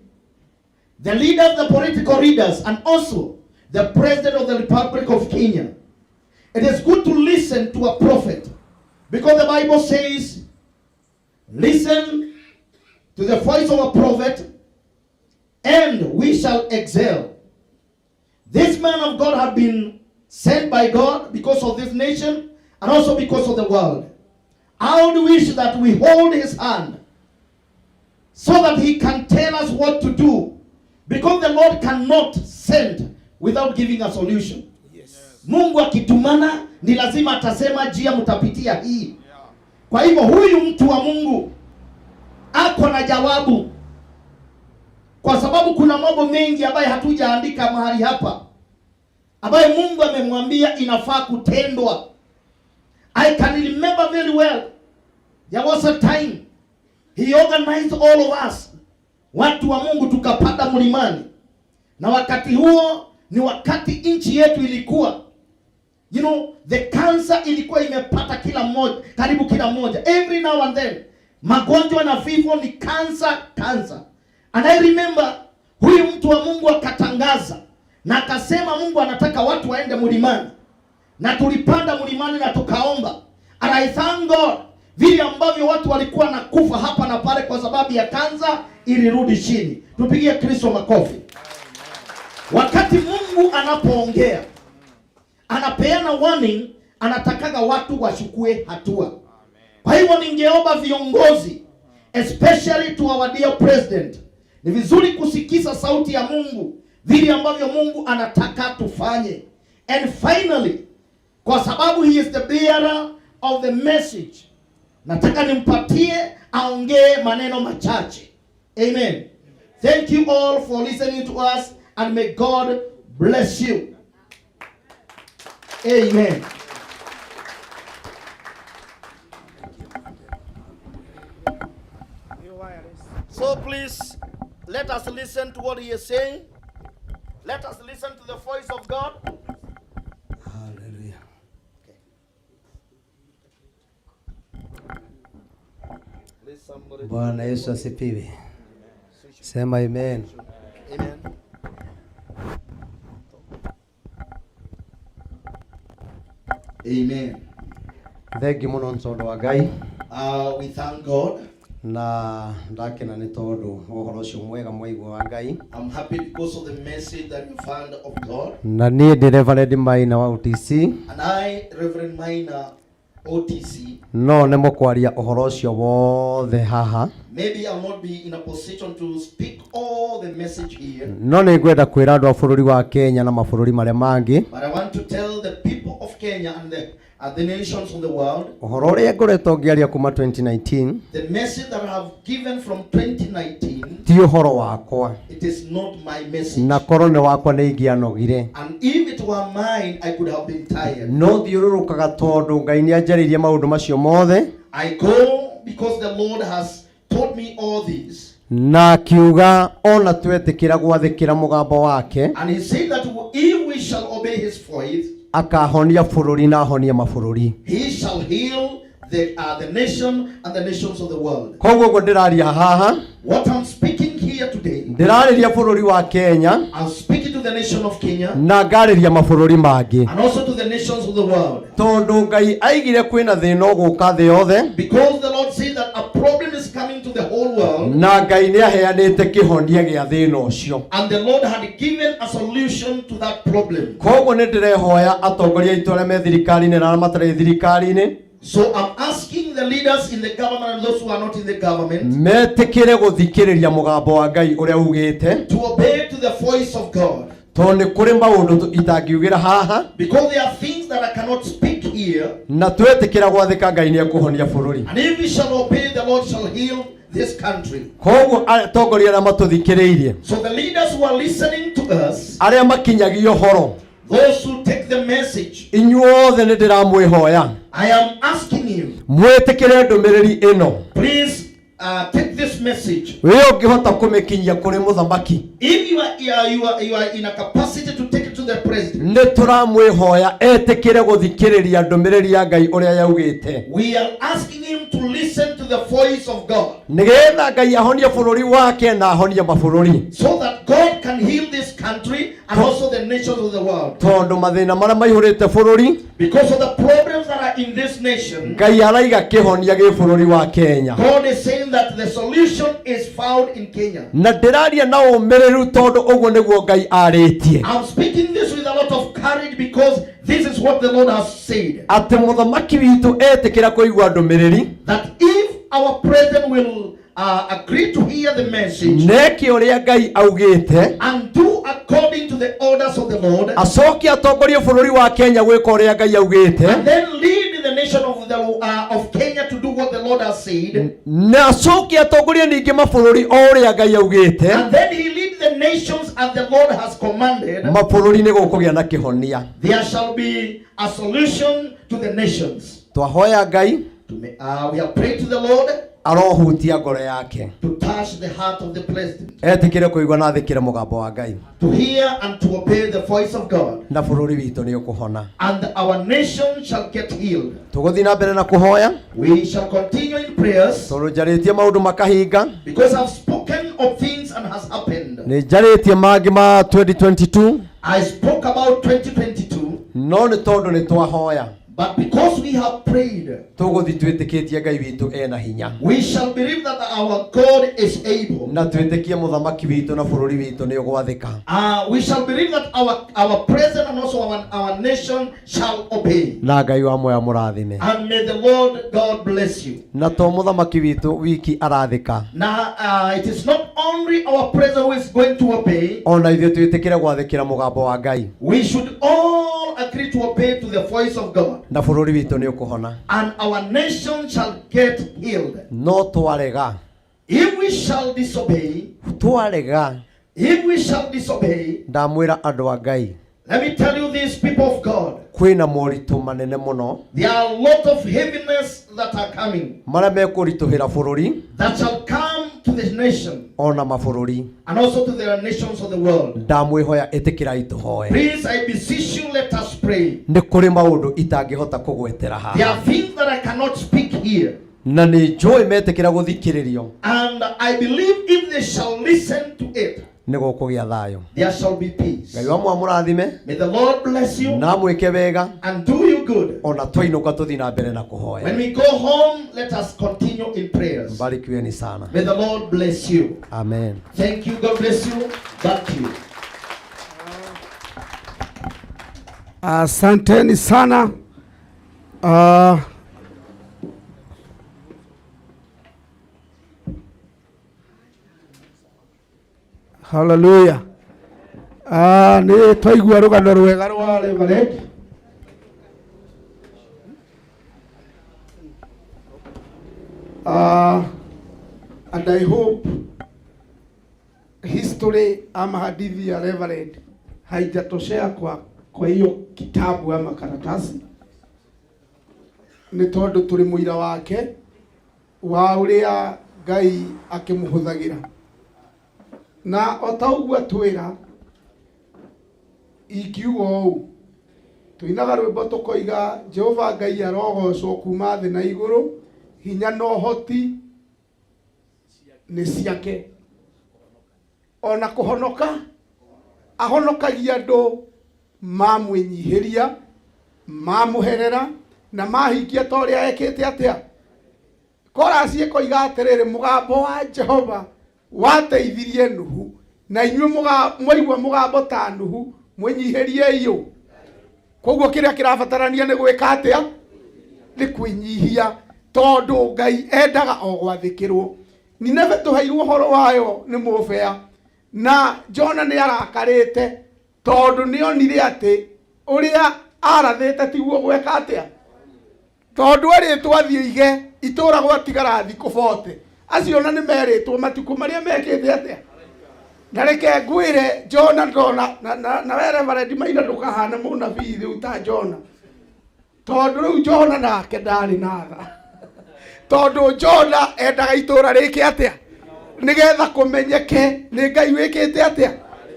the leaders, the political leaders, and also the President of the Republic of Kenya. It is good to listen to a prophet because the Bible says, listen to the voice of a prophet and we shall excel. This man of God had been sent by God because of this nation and also because of the world. I would wish that we hold his hand so that he can tell us what to do, because the Lord cannot send without giving a solution. Mungu akitumana ni lazima atasema njia mtapitia hii. Kwa hivyo huyu mtu wa Mungu ako na jawabu, kwa sababu kuna mambo mengi ambayo hatujaandika mahali hapa, ambayo Mungu amemwambia inafaa kutendwa. I can remember very well there was a time he organized all of us, watu wa Mungu, tukapanda mlimani, na wakati huo ni wakati nchi yetu ilikuwa the cancer ilikuwa imepata kila mmoja, karibu kila mmoja, every now and then magonjwa na vifo ni cancer, cancer. And I remember huyu mtu wa Mungu akatangaza na akasema Mungu anataka watu waende mlimani, na tulipanda mlimani na tukaomba. And I thank God vile ambavyo watu walikuwa na kufa hapa na pale kwa sababu ya kansa ilirudi chini. Tupigie Kristo makofi. Wakati Mungu anapoongea anapeana warning, anatakaga watu wachukue hatua. Kwa hivyo ningeomba viongozi, especially to our dear president, ni vizuri kusikiza sauti ya Mungu vile ambavyo Mungu anataka tufanye. And finally, kwa sababu he is the bearer of the message, nataka nimpatie aongee maneno machache. Amen. Thank you all for listening to us and may God bless you. Amen. So please, let us listen to what he is saying. Let us listen to the voice of God. Hallelujah. Please somebody. Bwana Yesu asifiwe. Sema amen. Amen. Amen. Thengiũ mũno nĩ tondũ wa Ngai. We thank God. Na ndakena nĩ tondũ wa ũhoro ũcio mwega mwaigua wa Ngai. I'm happy because of the message that you found of God. Na niĩ ndĩ Reverend Maina wa OTC. And I, Reverend Maina, OTC, No nemwo kwaria ũhoro ũcio wothe haha. maybe I'll not be in a position to speak all the message here, No nĩ ngwenda kwĩra andũ a bũrũri wa Kenya na mabũrũri marĩa mangĩ but I want to tell the people of Kenya and the nations of the world ũhoro ũrĩa ngoretwo ngĩaria kuma 2019 the message that I have given from 2019. Ti ũhoro wakwa. It is not my message. Na korwo nĩ wakwa nĩ ingĩanogire. And if it were mine, I could have been tired. No thiũrũrũkaga tondũ Ngai nĩ anjarĩirie maũndũ macio mothe. I go because the Lord has told me all this. Na akiuga ona twetĩkĩra gwathĩkĩra mũgambo wake. And he said that if we shall obey his voice, akahonia bũrũri na ahonie mabũrũri. He shall heal the nation and the nations of the world. Koguo ũguo ndĩraria haha. What I'm speaking here today, ndĩrarĩria bũrũri wa Kenya. I'm speaking to the nation of Kenya. Na ngarĩria mabũrũri mangĩ. And also to the nations of the world. Tondũ Ngai aigire kwĩna thĩna ũgũka thĩ yothe. Because the Lord said that a problem is coming to the whole world. Na Ngai nĩ aheanĩte kĩhonia gĩa thĩna ũcio. And the Lord had given a solution to that problem. Koguo nĩ ndĩrehoya atongoria aitũ arĩa me thirikari-inĩ na arĩa matarĩ thirikari-inĩ. So I'm asking the leaders in the government and those who are not in the government metikire guthikiriria mugambo wa Ngai uria ugite, to obey to the voice of God. Tondu ni kuri maundu itangiugira haha, because there are things that I cannot speak here. Na twetikira gwathika Ngai ni ekuhonia bururi. And if we shall obey, the Lord shall heal this country. Koguo atongoria aria matuthikiriirie, so the leaders who are listening to us, aria makinyagia uhoro, those who take the message, inyuothe nĩ ndĩramwĩhoya. I am asking you, mwĩtĩkĩre ndũmĩrĩri ĩno. Please, take this message. We ũngĩhota kũmĩkinyia kũrĩ mũthamaki. If you are in a capacity to take it to the president. Nĩ tũramwĩhoya etĩkĩre gũthikĩrĩria ndũmĩrĩri ya Ngai ũrĩa yaugĩte. We are asking him to listen to the voice of God. Nĩgetha Ngai ahonie bũrũri wake na ahonie mabũrũri. So that God can heal this country and also the nations of the world. Tondũ mathĩna marĩa maihũrĩte bũrũri, because of the problems that are in this nation, Ngai araiga kĩhonia gĩ bũrũri wa Kenya. God is saying that the solution is found in Kenya. Na ndĩraria na ũmĩrĩru tondũ ũguo nĩguo Ngai arĩtie. I'm speaking this with a lot of courage because this is what the Lord has said. Atĩ mũthamaki witũ etĩkĩra kũigua ndũmĩrĩri, that if our president will agree to hear the message, neke ũrĩa Ngai augĩte, and do according to the orders of the Lord, acoke atongorie bũrũri wa Kenya gwĩka ũrĩa Ngai augĩte, and then lead the nation of Kenya to do what the Lord has said, na acoke atongorie ningĩ mabũrũri o ũrĩa Ngai augĩte, and then he lead the nations as the Lord has commanded, mabũrũri nĩ gũkũgĩa na kĩhonia. There shall be a solution to the nations. Twahoya Ngai, We have prayed to the Lord arohutia ngoro yake, to touch the heart of the president, etikire kuigua na athikire mugambo wa Ngai, to hear and to obey the voice of God, na bururi witu ni ukuhona, and our nation shall get healed. Tuguthi na mbere na kuhoya. We shall continue in prayers, tondu njaritie maundu makahinga, because I've spoken of things and has happened. Ni njaritie mangi ma 2022. I spoke about 2022. No ni tondu ni twahoya. But because we have prayed, tuguthi twitikitie Ngai witu ena hinya, we shall believe that our God is able. Na twitikie muthamaki witu na bururi witu ni ugwathika. We shall believe that our president and also our nation shall obey. Na Ngai wa moya murathime. And may the Lord God bless you. Na to muthamaki witu wiki arathika. Now, it is not only our president who is going to obey. Ona ithuĩ twitikire gwathikira mugambo wa Ngai. We should all agree to obey to the voice of God. Na bururi witu ni ukuhona. And our nation shall get healed. No twarega. If we shall disobey, twarega. If we shall disobey, ndamwira andu a Ngai. Let me tell you this, people of God. Kwina moritu manene muno. There are a lot of heaviness that are coming. Maria mekurituhira bururi. That shall come to the nation. Ona mabururi. And also to the nations of the world. Ndamwihoya itikira ituhoe. Please, I beseech you, let us pray. Ni kuri maundu itangihota kugwetera haha. There are things that I cannot speak here. Na ni njũĩ metĩkĩra gũthikĩrĩrio. And I believe if they shall listen to it, nĩ gũkũgĩa thayũ. There shall be peace. Ngai wa mwamũrathime. May the Lord bless you. Na amwĩke wega. And do you good. Ona twainũka tũthiĩ na mbere na kũhoya. When we go home, let us continue in prayers. Mbarikiweni sana. May the Lord bless you. Amen. Thank you. God bless you. Back to you. Asanteni sana. Hallelujah. Ni twaigua rugano rwega rwa Reverend. And I hope History ama hadithi ya Reverend haijatoshea kwa kwa hiyo kitabu ama karatasi, nĩ tondũ tũrĩ mũira wake wa ũrĩa Ngai akĩmũhũthagĩra. Na o ta ũguo atwĩra, ingiuga ũũ, tũinaga rwĩmbo tũkoiga Jehova Ngai arogocwo kuma thĩ na igũrũ, hinya na ũhoti nĩ ciake. Ona kũhonoka, ahonokagia andũ mamwĩnyihĩria, mamũherera na mahingia ta ũrĩa ekĩte atĩa. Korasi ĩkoiga atĩrĩrĩ, mũgambo wa Jehova wateithirie Nuhu, na inyuĩ mwaigua mũgambo ta Nuhu mwĩnyihĩriei ũ. Koguo kĩrĩa kĩrabatarania nĩ gwĩka atĩa? Nĩ kwĩnyihia, tondũ Ngai endaga o gwathĩkĩrwo. Nineve tũheirwo ũhoro wayo nĩ mũbea, na Jona nĩ arakarĩte tondũ nĩ onire atĩ ũrĩa arathĩte tiguo gweka atĩa, tondũ erĩtwo athiĩ aige itũra gwatigara thikũ bote acio na nĩ merĩtwo matukũ marĩa mekĩte atĩa. Na reke ngwĩre Jona ndona na, na, na we Reverend Maina ndũkahane mũnabii rĩu ta Jona, tondũ rĩu Jona nake ndarĩ na tha, tondũ Jona endaga itũra rĩke atĩa nĩgetha kũmenyeke nĩ Ngai wĩkĩte atĩa,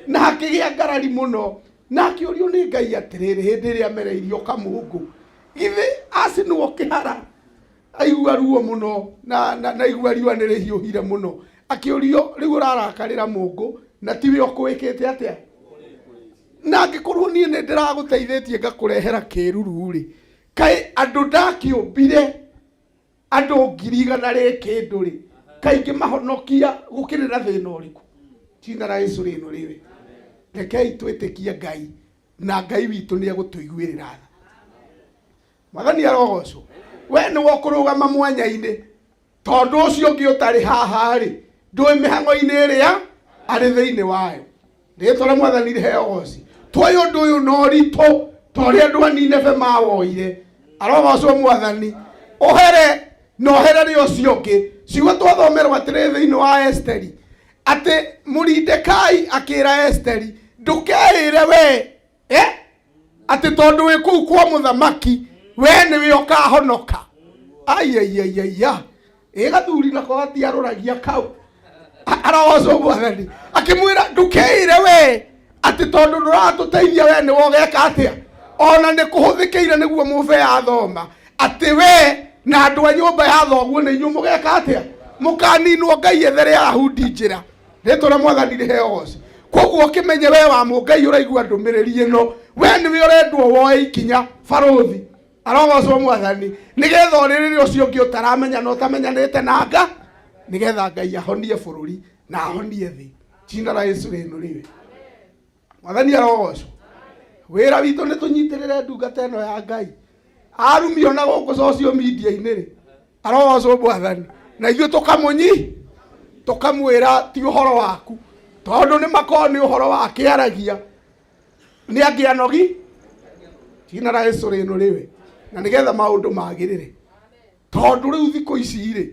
na hakĩgĩa ngarari mũno, na akĩũrio nĩ Ngai atĩrĩrĩ, hĩndĩ ĩrĩa amereirio kamũngũ, githĩ acinwo kĩhara aigua ruo mũno na, na, na igua riũa nĩ rĩhiũhire mũno, akĩũrio rĩu ũrarakarĩra mũngũ na tiwe ũkũĩkĩte atĩa, na angĩkorwo niĩ nĩ ndĩragũteithĩtie ngakũrehera kĩruru rĩ, kaĩ andũ ndakĩũmbire andũ 100,000 rĩ kĩndũ rĩ, kaingĩ mahonokia gũkĩrĩ na thĩna ũrĩkũ? Jina la Yesu rĩno rĩwe. Rekei twĩtĩkie Ngai na Ngai witũ nĩ egũtũiguĩrĩra tha. Mwathani arogocwo. We nĩwe ũkũrũgama mwanya-inĩ, tondũ ũcio ũngĩ ũtarĩ haha rĩ, ndũĩ mĩhang'o-inĩ ĩrĩa arĩ thĩinĩ wayo. Rĩtwa rĩa Mwathani rĩheo ũgoci. Tuoye ũndũ ũyũ na ũritũ ta ũrĩa andũ a Nineve mawoire. Arogocwo Mwathani. Ũhere na ũherere ũcio ũngĩ. Ciugo twathomerwo atĩrĩ thĩinĩ wa Esteri, atĩ Mũridekai akĩra Esteri, ndũkeĩre we atĩ tondũ wĩ kũu kwa mũthamaki we nĩwe ũkahonoka. Aiaiaiaia, ĩ gathuri nako gatiarũragia kau. Arogocwo Mwathani. Akĩmwĩra ndũkeĩre we atĩ tondũ ndũratũteithia we nĩwe ũgeka atĩa. Ona nĩ kũhũthĩkĩire nĩguo mũbe athoma atĩ we na andũ a nyũmba ya thoguo nĩ inyuĩ mũgeka atĩa, mũkaninwo. Ngai ethere Ayahudi njĩra. Rĩtwa rĩa Mwathani rĩheo ũgoci. Koguo ũkĩmenye we wa mũngai ũraigua ndũmĩrĩri ĩno, we nĩwe ũrendwo woe ikinya barũthi. Arogocwo Mwathani, nĩgetha ũrĩrĩre ũcio ũngĩ ũtaramenya na ũtamenyanĩte na nga, nĩgetha Ngai ahonie bũrũri na ahonie thĩ. Jina la Yesu rĩnu rĩwe. Mwathani arogocwo. Wĩra witũ nĩ tũnyitĩrĩre ndungata ĩno ya Ngai. Arumio na gũkũ social media-inĩ rĩ, arogocwo Mwathani, na ithuĩ tũkamũnyi tũkamwĩra ti ũhoro waku, tondũ nĩ makorwo nĩ ũhoro wake aragia nĩ angĩ anogi. Jina la Yesu rĩnu rĩwe. Na nĩgetha maũndũ magĩrĩre, tondũ rĩu thikũ ici rĩ,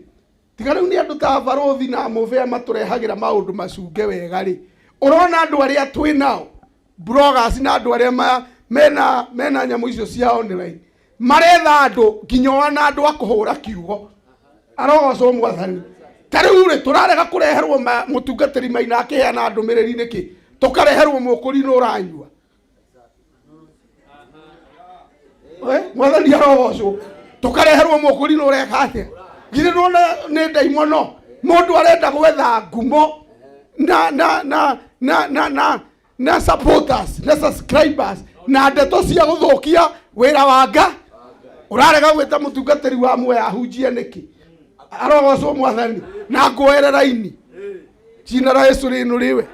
tiga rĩu nĩ andũ ta barũthi na mũbea matũrehagĩra maũndũ macunge wega rĩ, ũrona andũ arĩa twĩ nao bloggers na andũ arĩa mena nyamũ icio cia online maretha andũ nginya ona andũ a kũhũra kiugo. Arogocwo Mwathani. Ta rĩu rĩ, tũrarega kũreherwo mũtungatĩri Maina akĩheana ndũmĩrĩri nĩkĩ? Tũkareherwo mũkũri nĩ ũranyua. Mwathani arogocwo. Tũkareherwo mũkũri nĩ ũreka atĩa? Githĩ ndũrona nĩ ndaimono? Mũndũ arenda gwetha ngumo na na na na na na na supporters na subscribers na ndeto cia gũthũkia wĩra wa nga. Ũrarega gwĩta mũtungatĩri wa muoyo ahunjie nĩkĩ? Arogocwo Mwathani. Na nguoere raini. Jina la Yesu rĩnu rĩwe.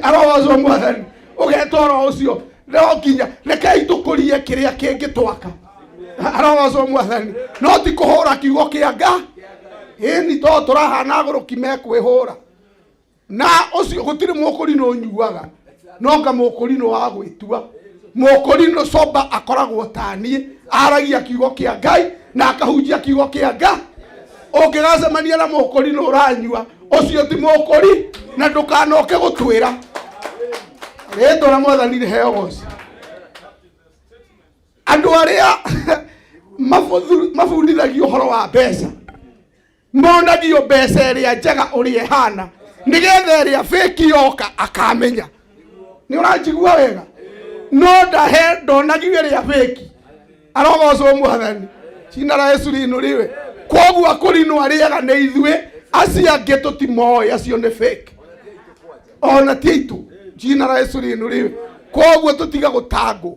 Arogocwo Mwathani. Ũgeta oro ũcio no nginya rekei tũkũrie kĩrĩa kĩngĩtwaka. Arogocwo Mwathani. No ti kũhũra kiugo kĩa nga. Ĩni to tũrahana agũrũki mekwĩhũra. Na ũcio gũtirĩ mũkũrinũ ũnyuaga, no nga mũkũrinũ wa gwĩtua. Mũkũrinũ soba akoragwo ta niĩ, aragia kiugo kĩa Ngai na akahunjia kiugo kĩa Nga. Ũngĩgacemania na mũkũrinũ ũranyua, Ũcio ti mũkũri na ndũkanoke gũtwĩra. Rĩtwa rĩa Mwathani rĩheo goci. Andũ arĩa mabundithagio ũhoro wa mbeca monagio mbeca ĩrĩa njega ũrĩa ĩhana nĩgetha ĩrĩa fake yoka akamenya. Nĩ ũranjigua wega? No ndahe ndonagio ĩrĩa fake. Arogocwo Mwathani. Jina la Yesu liinuliwe. Koguo akũrinwo arĩaga nĩ ithuĩ, acio angĩ tũtimoĩ, acio nĩ fake ona ti aitũ. Jina la Yesu liinuliwe. Koguo tũtiga gũtangwo.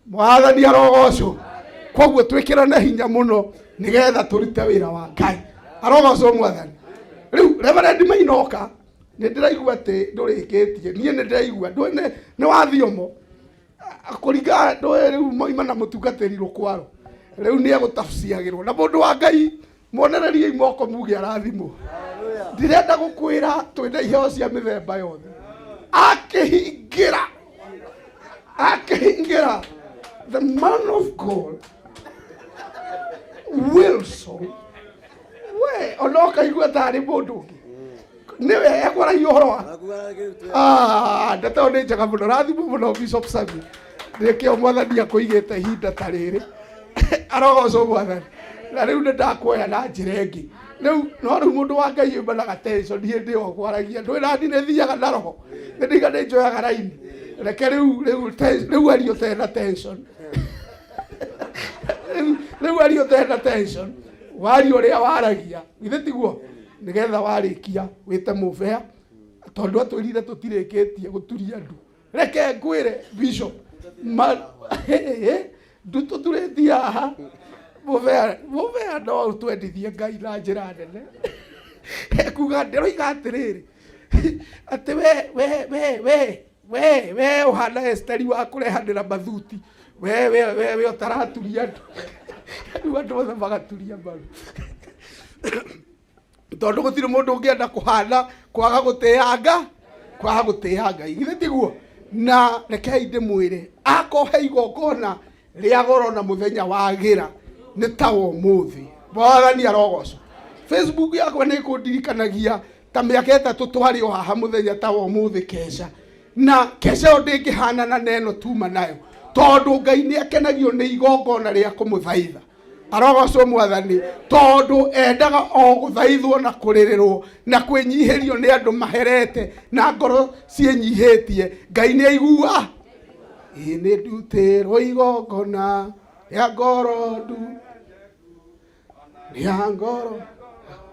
Mwathani arogocwo. Koguo twĩkĩrane hinya mũno nĩgetha tũrute wĩra wa Ngai. Arogocwo Mwathani. Rĩu Reverend Mainoka, nĩ ndĩraigua atĩ ndũrĩkĩtie. Niĩ nĩ ndĩraigua ndũĩ nĩ wathiomo kũringana ndũĩ rĩu moima na mũtungatĩri rũkwaro rĩu nĩ egũtafsiagĩrwo na mũndũ wa Ngai. Mwonereriei moko muge arathimwo. Ndirenda gũkwĩra twĩna iheo cia mĩthemba yothe. Akĩhingĩra akĩhingĩra the man of God Wilson, we ona ũkaigua tarĩ mũndũ ũngĩ nĩwe ekwaragia ũhoro wa. Ah, ndeto ĩyo nĩ njega mũno. Rathimwo mũno Bishop Sami, nĩkĩo Mwathani akũigĩte ihinda ta rĩrĩ. Arogocwo Mwathani. Na rĩu nĩ ndakuoya na njĩra ĩngĩ rĩu. No rĩu mũndũ wa Ngai yumanaga tension hĩndĩ ĩyo kwaragia ndũĩ nani nĩ thiaga na roho nĩ ndiga nĩ njoyaga raini. Reke rĩu rĩu rĩu ario tena tension rĩu rĩu ario tena tension waria ũrĩa waragia, githĩ tiguo? Nĩgetha warĩkia wĩte mũbea tondũ atwĩrire tũtirĩkĩtie gũturia ndu. Reke ngwĩre Bishop, ndu tũturĩtie haha. Mũbea mũbea no twendithie Ngai na njĩra nene. Ekuga ndĩroiga atĩrĩrĩ, atĩ we we we we we we ũhana Esteri wa kũrehanĩra mathuti. We we we we ũtaraturia andũ rĩu andũ othe magaturia maru tondũ gũtirĩ mũndũ ũngĩenda kũhana kwaga gũtĩanga kwaga gũtĩa Ngai, githĩ tiguo? Na rekei ndĩmwĩre, akohe igongona rĩa goro na mũthenya wagĩra nĩ ta wa ũmũthĩ. Mwathani arogocwo. Facebook yakwa nĩ ĩkũndirikanagia ta mĩaka 3 twarĩ o haha mũthenya ta wa ũmũthĩ keca na keca ĩyo ndĩngĩhanana na ĩno tuma nayo tondũ Ngai nĩ akenagio nĩ igongona rĩa kũmũthaitha. Arogocwo Mwathani, tondũ endaga o gũthaithwo na kũrĩrĩrwo na kwĩnyihĩrio nĩ andũ maherete na ngoro ciĩnyihĩtie. Ngai nĩ aigua. Ĩ nĩ ndutĩrwo igongona rĩa ngoro ndu rĩa ngoro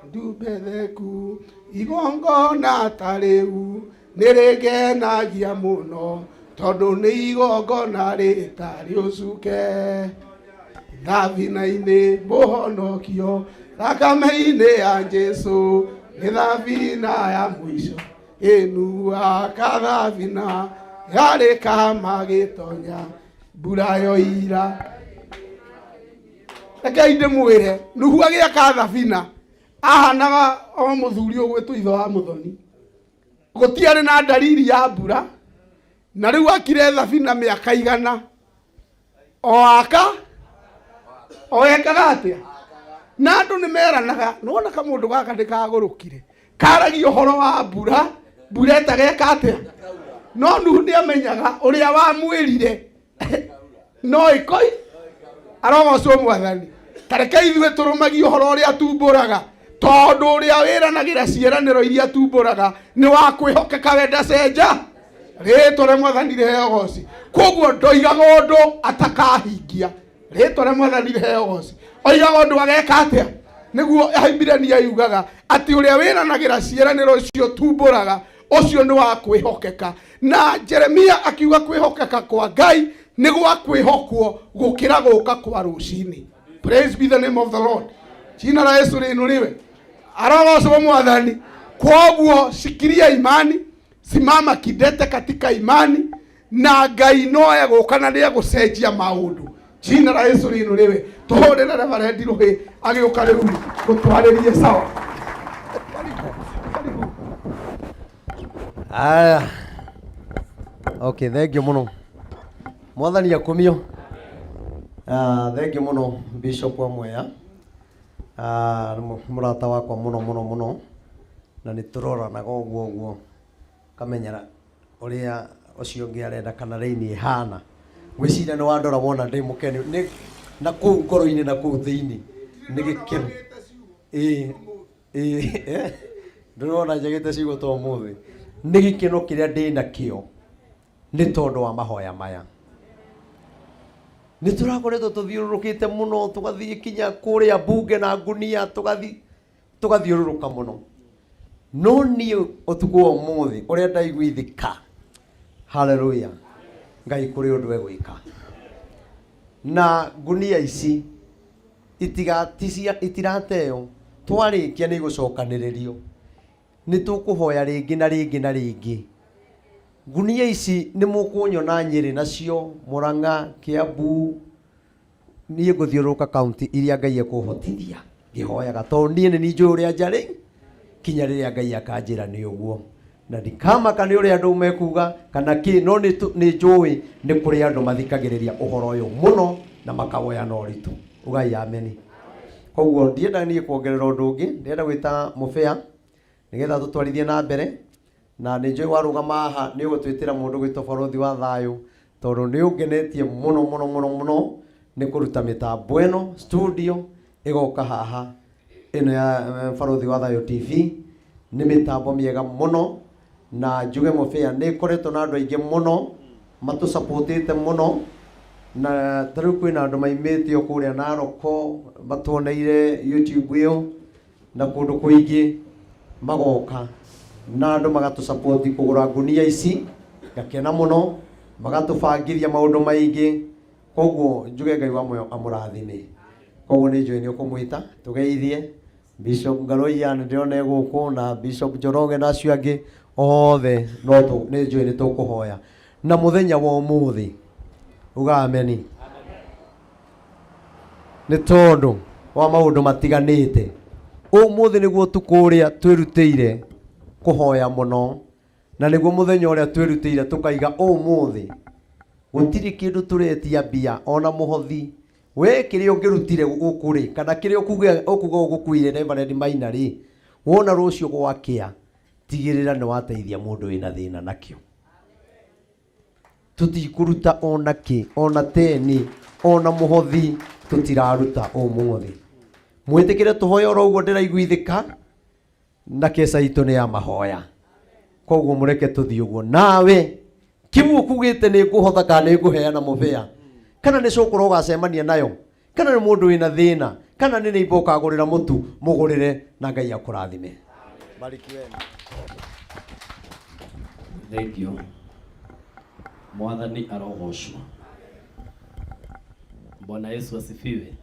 ndumbetheku, igongona ta rĩu nĩ rĩngenagia mũno tondũ nĩ igongona rĩtarĩ ũcuke. Thabina-inĩ mũhonokio thakame-inĩ ya Jesu nĩ thabina ya mũico ĩnua kathabina yarĩ kama gĩtonya mbura yoira. Rekei ndĩmwĩre, Nuhu agĩaka thabina ahanaga o mũthuri ũgwĩtwo ithe wa mũthoni. Gũtiarĩ na dalili ya mbura, na rĩu akire thabina mĩaka 100 o aka o ekaga atĩa? Na andũ nĩ meranaga, nĩwona kamũndũ gaka nĩ kagũrũkire, karagia ũhoro wa mbura, mbura ĩtageka atĩa? No Nuhu nĩ amenyaga ũrĩa wamwĩrire no ĩkoi. Arogocwo Mwathani. Tareke ithuĩ tũrũmagie ũhoro ũrĩa tumbũraga, tondũ ũrĩa wĩranagĩra ciĩranĩro iria tumbũraga nĩ wa kwĩhokeka, we ndacenja. Rĩtwa rĩa Mwathani rĩheo goci. Koguo ndoigaga ũndũ atakahingia. Rĩtwa rĩa Mwathani rĩheo goci. Oigaga ũndũ ageka atĩa? Nĩguo Ahibirania yugaga atĩ ũrĩa wĩranagĩra ciĩranĩro icio tumbũraga ũcio nĩ wa kwĩhokeka. Na Jeremia akiuga kwĩhokeka kwa Ngai nĩ gwa kwĩhokwo gũkĩra gũka kwa rũcinĩ. Praise be the name of the Lord. Jina la Yesu liinuliwe. Arogocwo Mwathani. Kwoguo shikilia imani, simama kidete katika imani, na Ngai no egũka na nĩ egũcenjia maũndũ. Jina la Yesu liinuliwe. Tũhũrĩre Reverend rũhĩ agĩũka rĩu gũtwarĩrie sawa. Aya. Okay, thank you mũno. Mwathani akumio. Ah, thank you mũno Bishop wa Mwea. Ah, nĩ mũrata wakwa mũno mũno mũno. Na nĩ tũroranaga ũguo ũguo ũkamenya ũrĩa ũcio ũngĩ arenda kana raini ĩhana. Ngwĩciria nĩ wandora wona ndĩ mũkenu nĩ na kũu ngoro-inĩ na kũu thĩinĩ nĩ gĩkeno. Ĩĩ ĩĩ ndũrona njagĩte ciugo ta ũmũthĩ. Nĩ gĩkeno kĩrĩa ndĩ nakĩo nĩ tondũ wa mahoya maya. Nĩ tũrakoretwo tũthiũrũrũkĩte mũno tũgathiĩ kinya kũrĩa mbunge na ngunia tũgathiĩ tũgathiũrũrũka mũno. No niĩ ũtukũ wa ũmũthĩ ũrĩa ndaiguithĩka, haleluya, Ngai kũrĩ ũndũ egwĩka. Na ngunia ici itirateo, twarĩkia nĩ igũcokanĩrĩrio. Nĩ tũkũhoya rĩngĩ na rĩngĩ na rĩngĩ. Ngunia ici nĩ mũkũnyona Nyĩrĩ nacio, Mũrang'a, Kĩambu, niĩ ngũthiũrũrũka kaunti iria Ngai ekũhotithia ngĩhoyaga, tondũ niĩ nĩ niĩ njũĩ ũrĩa njarĩ kinya rĩrĩa Ngai akanjĩra nĩ ũguo. Na ndikamaka nĩ ũrĩa andũ mekuga kana kĩ, no nĩ njũĩ nĩ kũrĩ andũ mathikagĩrĩria ũhoro ũyũ mũno na makawoya na ũritũ. Ugai ameni. Koguo ndienda niĩ kuongerera ũndũ ũngĩ, ndĩrenda gwĩta mũbĩa nĩgetha tũtwarithie na mbere. Na nĩ njũĩ warũgama haha nĩ ũgũtwĩtĩra mũndũ gwĩtwo barũthi wa thayũ, tondũ nĩ ũngenetie mũno mũno mũno mũno nĩ kũruta mĩtambo ĩno studio ĩgoka haha ĩno ya barũthi wa thayũ TV. Nĩ mĩtambo mĩega mũno, na njuge mũbĩa nĩ ĩkoretwo na andũ aingĩ mũno matũsapotĩte mũno, na ta rĩu kwĩna andũ maimĩte o kũrĩa Naroko matuoneire YouTube ĩyo na kũndũ kũingĩ magoka na andũ magatũsapoti kũgũra ngunia ici, ngakena mũno, magatũbangithia maũndũ maingĩ. Koguo njuge Ngai wa muoyo amũrathime. Koguo nĩ njũĩ nĩ ũkũmwĩta tũgeithie Bishop Ngaroia, nĩ ndĩrona e gũkũ, na Bishop Njoroge na acio angĩ othe, no nĩ njũĩ nĩ tũkũhoya na mũthenya wa ũmũthĩ. Uga ameni. Nĩ tondũ wa maũndũ matiganĩte, ũmũthĩ nĩguo ũtukũ ũrĩa twĩrutĩire kũhoya mũno, na nĩguo mũthenya ũrĩa twĩrutĩire tũkaiga ũmũthĩ gũtirĩ kĩndũ tũretia mbia ona mũhothi. We kĩrĩa ũngĩrutire gũkũ rĩ, kana kĩrĩa ũkuga ũkuga ũgũkuire Reverend Maina rĩ, wona rũciũ gwakĩa, tigĩrĩra nĩ wateithia mũndũ wĩna thĩna nakĩo. Tũtikũruta ona kĩ, ona teni, ona mũhothi tũtiraruta ũmũthĩ. Mwĩtĩkĩre tũhoye oro ũguo ndĩraiguithĩka, na keca itũ nĩ ya mahoya. Koguo mũreke tũthiĩ ũguo. Nawe kĩu ũkugĩte nĩ ngũhotha kana nĩ ngũheana mũbĩa, kana nĩ cũkũrũ ũgacemania nayo, kana nĩ mũndũ wĩna thĩna, kana nĩ neighbor ũkagũrĩra mũtu, mũgũrĩre na Ngai akũrathime. Barikiweni. Thank you. Mwathani arogocwo. Bwana Yesu asifiwe.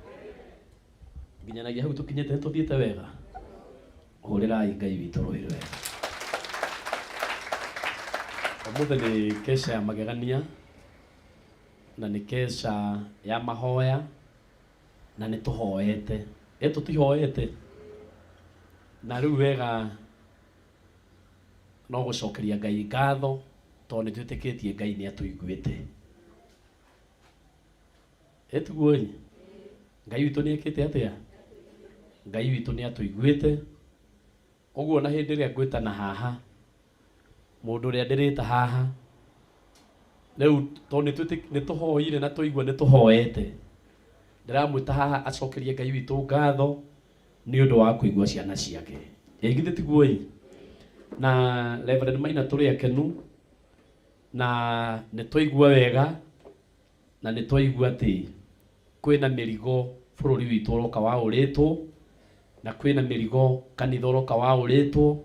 Nginyanagia hau tũkinyĩte tũthiĩte wega. Hũrĩrai Ngai witũ rũhĩ rwega. Ũmũthĩ nĩ kesha ya magegania na nĩ kesha ya mahoya na nĩ tũhoete. Ĩ tũtihoete? Na rĩu wega no gũcokeria Ngai ngatho tondũ nĩ twĩtĩkĩtie Ngai nĩ atũiguĩte. Ĩ tiguo ĩ? Ngai witũ nĩ ekĩte atĩa? Ngai witũ nĩ atũiguĩte. Ũguo na hĩndĩ ĩrĩa ngwĩtana haha, mũndũ ũrĩa ndĩrĩta haha, rĩu tondũ nĩ tũhoire na twaigua nĩ tũhoete, ndĩramwĩta haha acokerie Ngai witũ ngatho nĩ ũndũ wa kũigua ciana ciake. Ĩ githĩ tiguo ĩ? Na Reverend Maina tũrĩ akenu na nĩ twaigua wega na nĩ twaigua atĩ kwĩna mĩrigo bũrũri witũ ũroka waũrĩtwo, na kwĩna mĩrigo kanitha ũroka waũrĩtwo,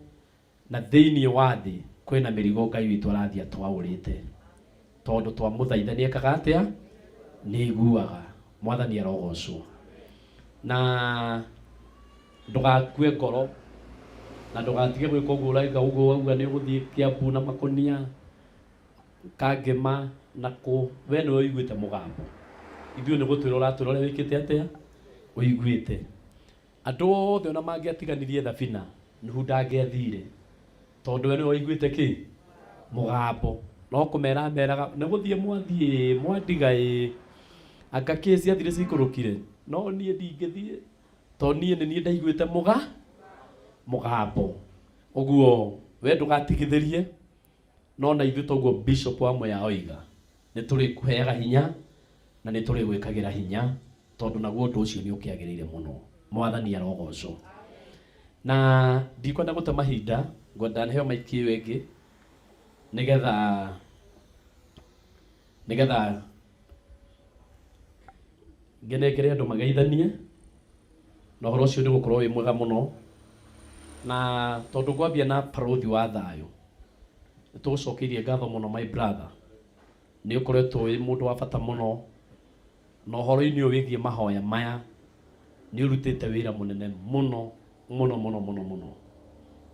na thĩinĩ wa thĩ kwĩna mĩrigo Ngai witũ arathiĩ atwaũrĩte. Tondũ twamũthaitha nĩ ekaga atĩa? Nĩ aiguaga. Mwathani arogocwo. Na ndũgakue ngoro na ndũgatige gwĩka ũguo ũrauga ũguo wauga nĩ ũgũthiĩ Kiambu na makũnia. Kangema na kũ we nĩwe ũiguĩte mũgambo ithuĩ nĩ gũtwĩra ũratwĩra ũrĩa wĩkĩte atĩa ũiguĩte andũ othe ona mangĩatiganirie thabina Nuhu ndangĩathire tondũ we nĩwe ũiguĩte kĩ mũgambo no kũmera ameraga nĩ gũthiĩ mwathiĩ mwandiga ĩ anga kĩ ciathire cikũrũkire no niĩ ndingĩthiĩ tondũ niĩ nĩ niĩ ndaiguĩte mũga mũgambo. Ũguo we ndũgatigithĩrie, no na ithuĩ toguo Bishop wa Mwea oiga, nĩ tũrĩkũheaga hinya na nĩ tũrĩgwĩkagĩra hinya, tondũ naguo ũndũ ũcio nĩ ũkĩagĩrĩire mũno. Mwathani arogocwo. Na ndikwenda gũte mahinda, ngwenda heo maiki ĩyo ĩngĩ nĩgetha nĩgetha ngenengere andũ mageithanie, na ũhoro ũcio nĩ ũgũkorwo wĩ mwega mũno. Na tondũ ngwambia na barũthi wa thayũ, nĩ tũgũcokeirie ngatho mũno my brother, nĩ ũkoretwo wĩ mũndũ wa bata mũno, na ũhoro-inĩ ũyũ wĩgiĩ mahoya maya nĩ ũrutĩte wĩra mũnene mũno mũno mũno mũno mũno.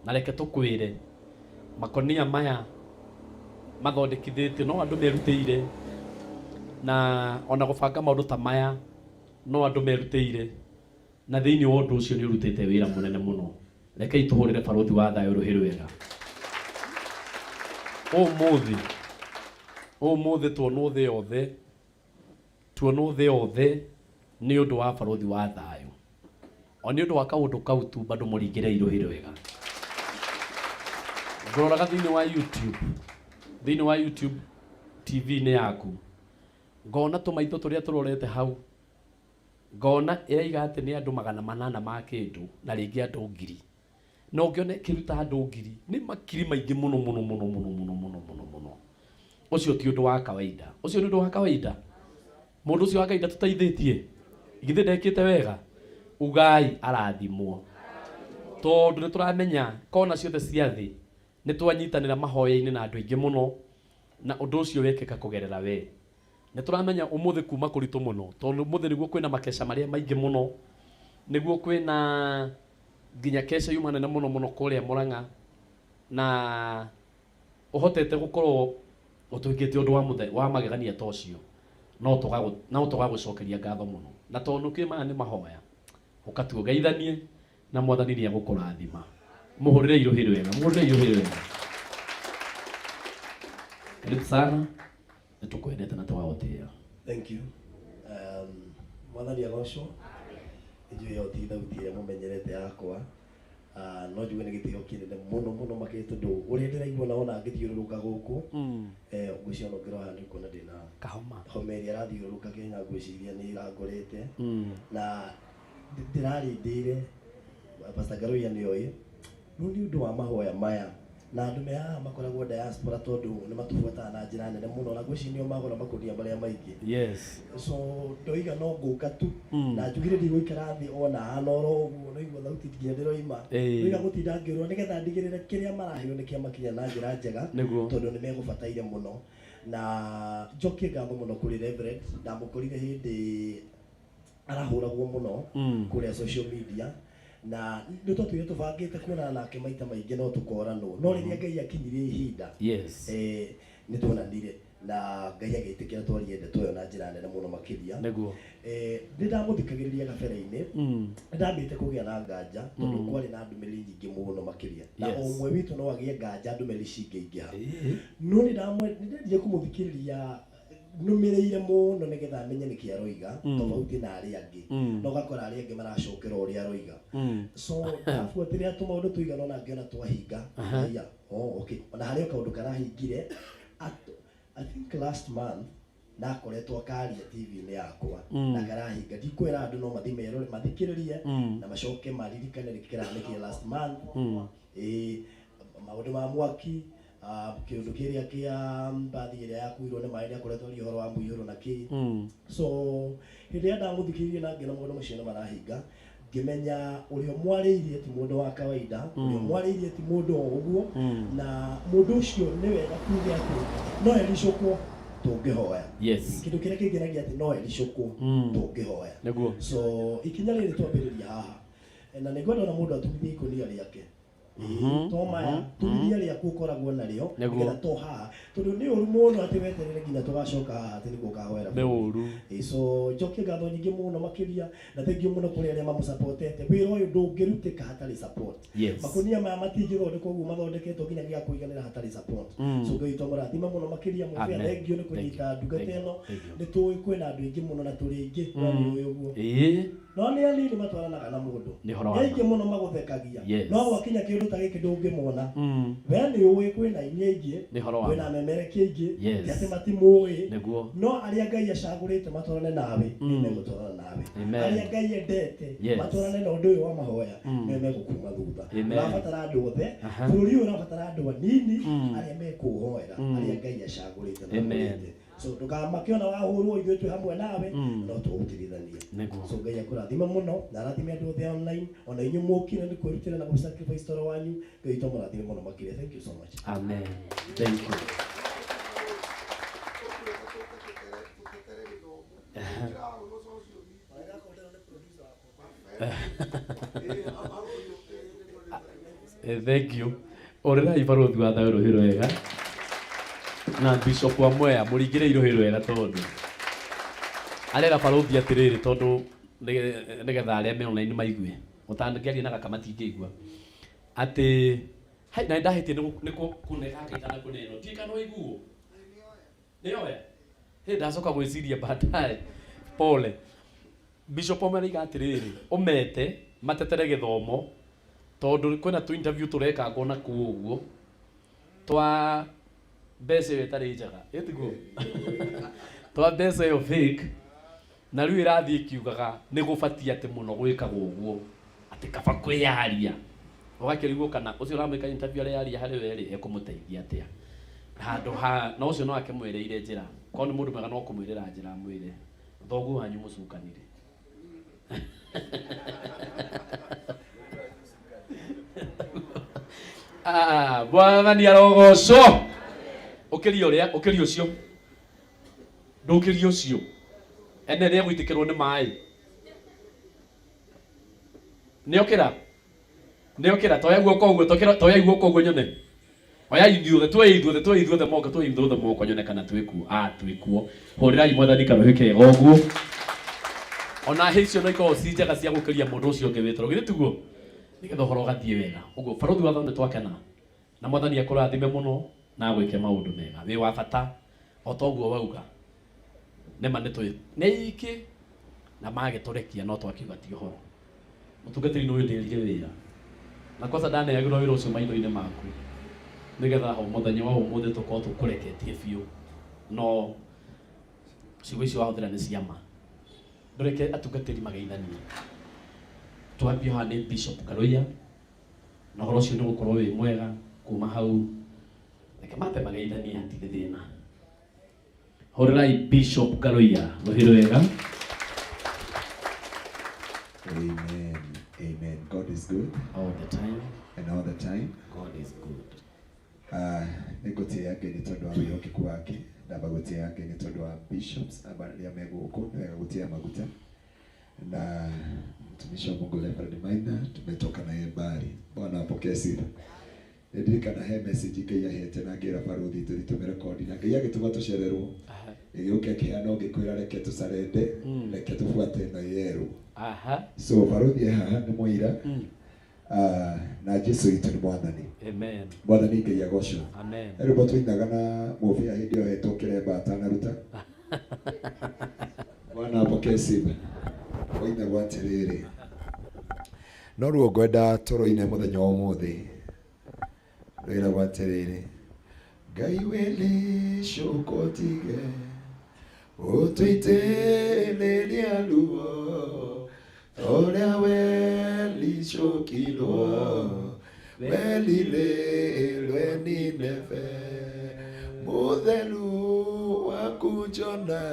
Na reke tũkwĩre, makonia maya mathondekithĩtio no andũ merutĩire, na ona gũbanga maũndũ ta maya no andũ merutĩire, na thĩinĩ wa ũndũ ũcio nĩ ũrutĩte wĩra mũnene mũno. Rekei tũhũrĩre barũthi wa thayũ rũhĩ rwega. Ũmũthĩ, ũmũthĩ tuonwo thĩ yothe, tuonwo thĩ yothe nĩ ũndũ wa barũthi wa thayũ. O nĩ ũndũ wa kaũndũ kau tu bado mũringĩre irũhĩ rwega. Ngũroraga thĩinĩ wa YouTube, thĩinĩ wa YouTube TV-inĩ yaku, ngona tũmaitho tũrĩa tũrorete hau, ngona ĩraiga atĩ nĩ andũ 800 ma kĩndũ na rĩngĩ andũ 1000. Na ũngĩona ĩkĩruta andũ 1000, nĩ makiri maingĩ mũno mũno mũno mũno mũno mũno mũno mũno. Ũcio ti ũndũ wa kawaida. Ũcio nĩ ũndũ wa kawaida. Mũndũ ũcio wa Ngai ndatũteithĩtie? Githĩ ndekĩte wega? Ugai arathimwo. Tondũ nĩ tũramenya kona ciothe cia thĩ nĩ twanyitanĩra mahoya-inĩ na andũ aingĩ mũno, na ũndũ ũcio wekĩka kũgerera we. Nĩ tũramenya ũmũthĩ kuma kũritũ mũno, tondũ ũmũthĩ nĩguo kwĩna makeca marĩa maingĩ mũno, nĩguo kwĩna nginya keca yuma nene mũno mũno kũrĩa Mũrang'a, na ũhotete gũkorwo ũtwĩkĩte ũndũ wa mũthe, wa magegania ta ũcio, no tũgagũ, no tũgagũcokeria ngatho mũno. Na tondũ nĩkĩũĩ maya nĩ mahoya, ũkatuogeithanie na Mwathani nĩ egũkũrathima. Mũhũrĩre irũhĩ rwega, mũhũrĩre irũhĩ rwega. Karibu sana, nĩ tũkwendete na tũgagũtĩĩa. Thank you. Mwathani agocwo. Nĩ njũĩ ĩyo ti thauti ĩrĩa mũmenyerete yakwa. No njuge nĩ gĩtĩo kĩnene mũno mũno makĩria tondũ ũrĩa ndĩraigua na ona ngĩthiũrũrũka gũkũ, ngwĩciria ona ũngĩrora haha nĩ ũkuona ndĩna Kahoma. homa ĩrĩa ĩrathiũrũrũka Kenya, ngwĩciria nĩ ĩrangorete. Na ndĩrarĩndĩire Pastor Ngaruiya nĩ oĩ, no nĩ ũndũ wa mahoya maya na andũ me haha makoragwo diaspora tondũ nĩ matũbuataga na njĩra nene mũno, na ngwĩciria nĩo magũra makũnia marĩa maingĩ. So ndoiga no ngũka tu, na njugire ndigũikara thĩ ona hana oro ũguo, no igua thauti nginya ndĩroima. Ndoiga gũtinda ngĩũrwo nĩgetha ndigĩrĩre kĩrĩa maraheo nĩ kĩamakinya na njĩra njega, tondũ nĩ megũbataire mũno. Na njokie ngatho mũno kũrĩ Reverend, ndamũkorire hĩndĩ arahũragwo mũno kũrĩa social media, na nĩ twatũire tũbangĩte kuonana nake maita maingĩ no tũkoranwo, no rĩrĩa Ngai akinyirie ihinda, nĩ tuonanire na Ngai agĩtĩkĩra twarie ndeto ĩyo na njĩra nene mũno makĩria. Nĩ ndamũthikagĩrĩria kabere-inĩ, nĩ ndambĩte kũgĩa na nganja tondũ kwarĩ na ndũmĩrĩri nyingĩ mũno makĩria, na o ũmwe witũ no agĩe nganja ndũmĩrĩri cingĩingĩha. No nĩ ndendire kũmũthikĩrĩria nũmĩrĩire mũno nĩgetha menye nĩkĩ aroiga, tofauti na arĩa angĩ. Na ũgakora arĩa angĩ maracokera ũrĩa aroiga. So ndabuatĩrĩra tũmaũndũ tũigana ũna ngĩona twahinga. Haiya, oh, okay. Ona harĩ o kaũndũ karahingire. I think last month nakoretwo akaria TV-inĩ yakwa na karahinga. Ndikwĩra andũ no mathiĩ merore, mathikĩrĩrie na macoke maririkane nĩkĩ kĩrahanĩkire last month. Maũndũ ma mwaki, kĩũndũ kĩrĩa kĩa mbathi ĩrĩa yakuirwo nĩ maĩ, nĩakoretwo aria ũhoro wa mũiyũro na kĩ. So hĩndĩ ĩrĩa ndamũthikĩrĩirie na ngĩona maũndũ macio nĩ marahinga, ngĩmenya ũrĩa mwarĩirie ti mũndũ wa kawaida, ũrĩa mwarĩirie ti mũndũ o ũguo, na mũndũ ũcio nĩ wega tuge atĩ no ericũkwo tũngĩhoya. Kĩndũ kĩrĩa kĩngenagia atĩ no ericũkwo tũngĩhoya. So ikinya rĩrĩ twambĩrĩria haha, na nĩngwenda ona mũndũ atumithie ikũnia rĩake. To maya, tumithia rĩaku ũkoragwo narĩo, nĩgetha to haha, tondũ nĩ ũru mũno atĩ weterere nginya tũgacoka haha atĩ nĩguo ũkahoera Nĩ ũru. So njokie ngatho nyingĩ mũno makĩria, na thengiũ mũno kũrĩ arĩa mamũsupportete. Wĩra ũyũ ndũngĩrutĩka hatarĩ support. Makũnia maya matingĩthondekwo ũguo mathondeketwo nginya gĩa kũiganĩra hatarĩ support. So Ngai witũ amũrathime mũno makĩria. Mũbĩa, thengiũ nĩ kũnyita ndungata ĩno. Nĩ tũĩ kwĩna andũ aingĩ mũno na tũrĩ aingĩ, we nĩ ũĩ ũguo. No nĩ anini matwaranaga na mũndũ. Nĩ ũhoro wa Nĩ aingĩ mũno magũthekagia. Yes. No gwakinya kĩũndũ ta gĩkĩ ndũngĩmona. We nĩ ũĩ kwĩna aini aingĩ, Nĩ ũhoro wa kwĩna ma. amemerekia aingĩ, Yes. ti atĩ matimũĩ. Nĩguo. No arĩa Ngai acagũrĩte matwarane nawe, nĩ megũtwarana nawe. Amen. Arĩa Ngai endete Yes. matwarane na ũndũ ũyũ wa mahoya, nĩo megũkuma thutha. Amen. Ũrabatara andũ othe, Aha. bũrũri ũyũ ũrabatara andũ anini arĩa mekũũhoera, arĩa Ngai acagũrĩte na Amen. amũrĩte. So ndũkamake ona wahũrwo ithuĩ twĩ hamwe nawe no tũgũtirithania. Nĩguo. So Ngai akũrathime mũno na arathime andũ othe online ona inyuĩ mũkire nĩ kwĩrutĩra na gũ-sacrifice toro wanyu. Ngai witũ amũrathime mũno makĩria. Thank you so much. Amen. Thank you. Thank you. Ũrĩrai barũthi wa thayũ rũhĩ rwega na bishop wa Mwea mũringĩre rũhĩ rwega tondũ arera barũthi atĩrĩrĩ tondũ nĩgetha arĩa me online maigue ũtangĩaria na gaka matingĩigua atĩ hai na ndahĩtie nĩ kũne gaka itanakũneno ndiĩ kana ũiguo nĩoya hĩ ndacoka gwĩciria baadaye pole Bishop Omar araiga atĩrĩrĩ ũmete matetere gĩthomo tondũ kwĩna tũ interview tũrekangwo na kũu ũguo twa mbeca ĩyo ĩtarĩ njega ĩtiguo twa mbeca ĩyo fake na rĩu ĩrathiĩ ĩkiugaga nĩ gũbatiĩ atĩ mũno gwĩkagwo ũguo atĩ kaba kwĩyaria ũgakĩrigwo kana ũcio ũramwĩka interview areyaria harĩ we rĩ ekũmũteithia atĩa handũ ha na ũcio no akĩmwĩrĩire njĩra korwo nĩ mũndũ mwega no kũmwĩrĩra njĩra amwĩre thoguo wanyu mũcukanire Ah, mwathani arogocwo ũkĩria ũrĩa ũkĩria ũcio ndũkĩria ũcio ene nĩ egũitĩkĩrwo nĩ maĩ nĩokĩra nĩokĩra toya guoko ũguo toya guoko ũguo nyone oya ithuothe tuoye ithuothe tuoye ithuothe moko tuoye ithuothe moko nyone kana twĩkuo ah twĩkuo hũrĩrai mwathani karũhĩ kega ũguo ona hĩ icio no ikoragwo ci njega cia gũkĩria mũndũ ũcio ũngĩ wĩ toro githĩ tiguo nĩgetha ũhoro ũgathiĩ wega ũguo barũthi wa thayũ nĩ twakena na mwathani akũrathime mũno na agwĩke maũndũ mega wĩ wa bata o ta ũguo wauga nĩma nĩ twĩ nĩ iki na magĩtũrekia no twakiuga ti ũhoro mũtungatĩri nĩ ũyũ ndĩrire wĩra na kwanza ndaneagĩrwo wĩra ũcio maitho-inĩ maku nĩgetha o mũthenya wa ũmũthĩ tũkorwo tũkũreketie biũ no ciugo icio wahũthĩra nĩ ciama ndũreke atungatĩri mageithanie twambie haha nĩ Bishop Karuiya na ũhoro ũcio nĩ gũkorwo wĩ mwega kuma hau reke mambe mageithanie hatirĩ thĩna hũrĩrai Bishop Karuiya rũhĩ rwega. Amen. Amen. God is good. All the time. And all the time. God is good. Nĩ ngũtĩĩa Ngai nĩ tondũ wa wĩhokeku wake. Ndamba gũtĩĩa Ngai nĩ tondũ wa bishops arĩa me gũkũ, nĩ wega gũtĩĩa maguta. Na mtumishi wa Mungu Reverend Maina tumetoka naye mbali. Bwana apokee sifa. Ndirikana he message Ngai ahete na ngĩra barũthi tũthiĩ tũmĩrekodi na Ngai agĩtũma tũcererwo. Ĩgĩũka ĩkĩheana ngĩkwĩra reke tũcarende, reke tũbuate ĩno yerũ. So barũthi e haha nĩ mũira. Na Jesu witũ nĩ mwathani. Amen. Mwathani Ngai agocwo. Amen. He rwĩmbo twainaga na mũbĩa hĩndĩ ĩyo hetwo kĩremba atanaruta. Bwana apokee sifa. Wainagwo atĩrĩrĩ. No ruo ngwenda tũrũine mũthenya wa ũmũthĩ. Rwĩragwo atĩrĩrĩ. Ngai wĩlicũkũtige ũtũitĩrĩria ruo ũrĩa welicũkirwo welilĩrwe Nineve mũtheru waku Jona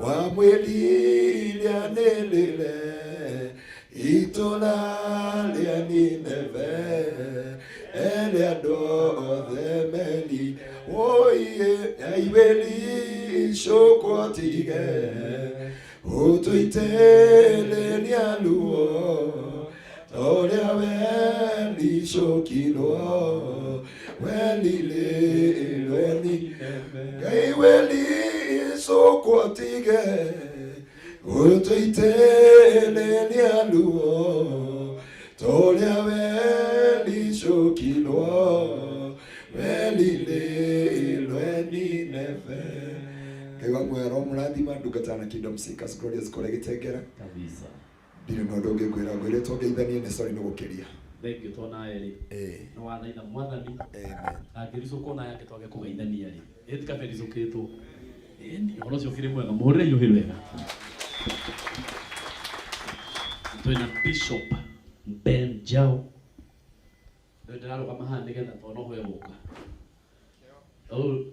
wamwĩririe nĩrĩre itũra rĩa Nineve ere andũ othe meri oiye aiwĩlicũkwo tige ũtũitĩrĩria ruo ũrĩa welicũkirwo welilĩrwe ni Ngai welicũkwo tige ũtũitĩrĩria ruo ũrĩa welicũkirwo welilĩrwe Nineve. Ngai wa muoyo aromũrathima ndungata na Kingdom Seekers Glorious kũrĩa Gĩtengera. Kabisa. Ndirĩ na ũndũ ũngĩ ngwĩra ngwĩrĩtwo ngeithanie nĩ sorry nĩ gũkĩria. Thengiũ to nawe rĩ. Nĩ wathaitha mwathani. Angĩricũkwo nawe angĩ twage kũgeithania rĩ. Ĩ ti kaba ĩricũkĩtwo. Ĩni ũhoro ũcio ũkĩrĩ mwega. Mũhũrĩre iũhĩ wega. Twĩna Bishop Ben Jao. Rĩu ndĩrarũgama haha nĩgetha tondũ noho egũka. Ũũ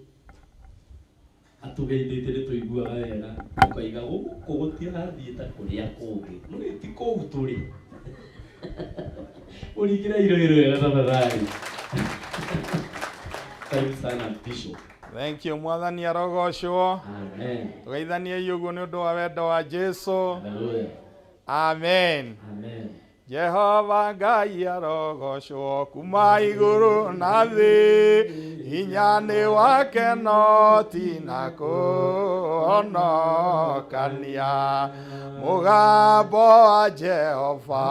atũgeithĩtie nĩ tũiguaga wega tũkaiga gũkũ gũtirathiĩ ta kũrĩa kũngĩ. No ti kũu tũrĩ. Mũringĩre irũĩ wega tafadhali. Karibu sana Bishop. Thank you mwathani arogocwo. Amen. Tũgeithaniei ũguo nĩ ũndũ wa wendo wa Jesu. Hallelujah. Amen. Amen. Jehova Ngai arogocwo kuma igũrũ na thĩ hinya nĩ wake no ti na kũhonokania mũgambo wa Jehova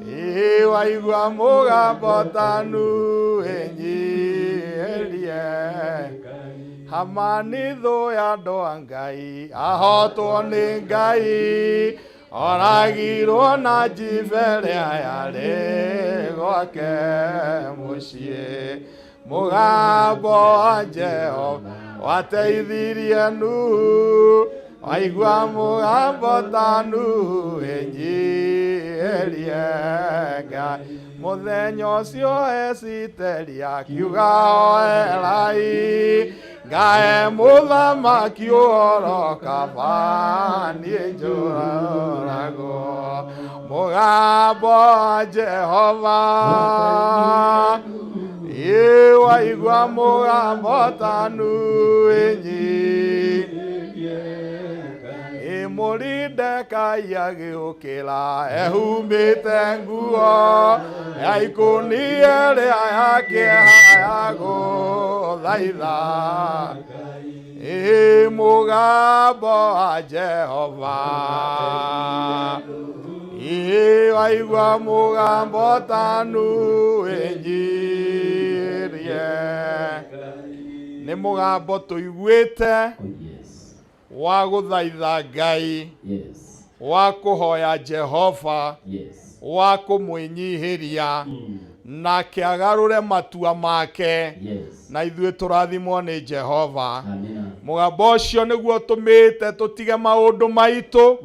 ĩ waigua mũgambo tanu ĩnyiherie Hamani thũ ya andũ a Ngai ahotwo nĩ Ngai oragirwo na njibe ĩrĩa yarĩ gwake mũciĩ mũgambo wa Jehova wateithirie Nuhu waigua mũgambo ta Nuhu ĩnyiherie Ngai mũthenya ũcio Esiteri akiuga oerai Ngae mũthamaki ũhoro kaba niĩ njũragwo mũgambo wa Jehova ĩ waigua mũgambo tanu ĩnyirie ĩ Mũridekai agĩũkĩra ehumbĩte nguo ya ikũnia ĩrĩa ya kĩeha ya gũthaitha ĩ mũgambo wa Jehova ĩ waigua mũgambo tanu ĩnyirie nĩ mũgambo tũiguĩte wa gũthaitha Ngai wa kũhoya Jehova wa kũmwĩnyihĩria nake agarũre matua make na ithuĩ tũrathimwo nĩ Jehova mũgambo ũcio nĩguo tũmĩte tũtige maũndũ maitũ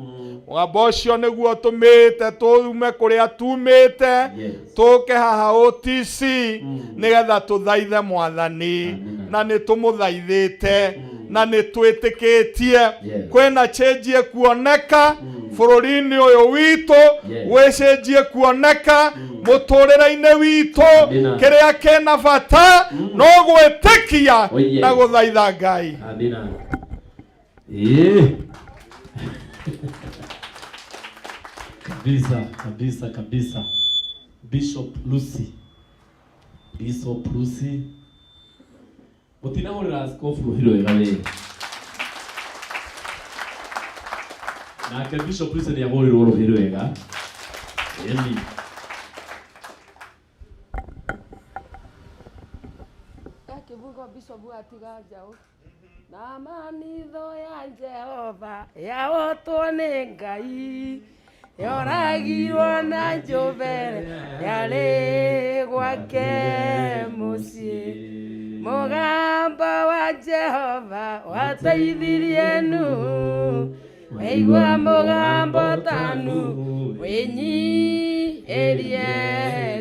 mũgambo ũcio nĩguo tũmĩte tume kũrĩa tumĩte tũke haha OTC nĩgetha tũthaithe mwathani na nĩ tũmũthaithĩte na nĩ twĩtĩkĩtie kwĩna change ĩkuoneka bũrũri-inĩ ũyũ witũ gwĩ change ĩkuoneka mũtũrĩre-inĩ witũ kĩrĩa kĩna bata no gwĩtĩkia Oh, yes. na gũthaitha Ngai. Amina. Eh. Kabisa, kabisa, kabisa. Bishop Lucy. Bishop Lucy. Mũtinahũrĩra askofu rũhĩ rwega we. Nake Bishop Lucy nĩ ahũrĩrwo rũhĩ rwega. Ĩni. Ekivugo Bishop atiga njaũ na manitho ya Jehova yahotwo nĩ Ngai yoragirwo na njũbere yarĩ gwake mũciĩ mũgambo wa Jehova wateithirie Nuhu waigua mũgambo ta Nuhu wĩnyihirie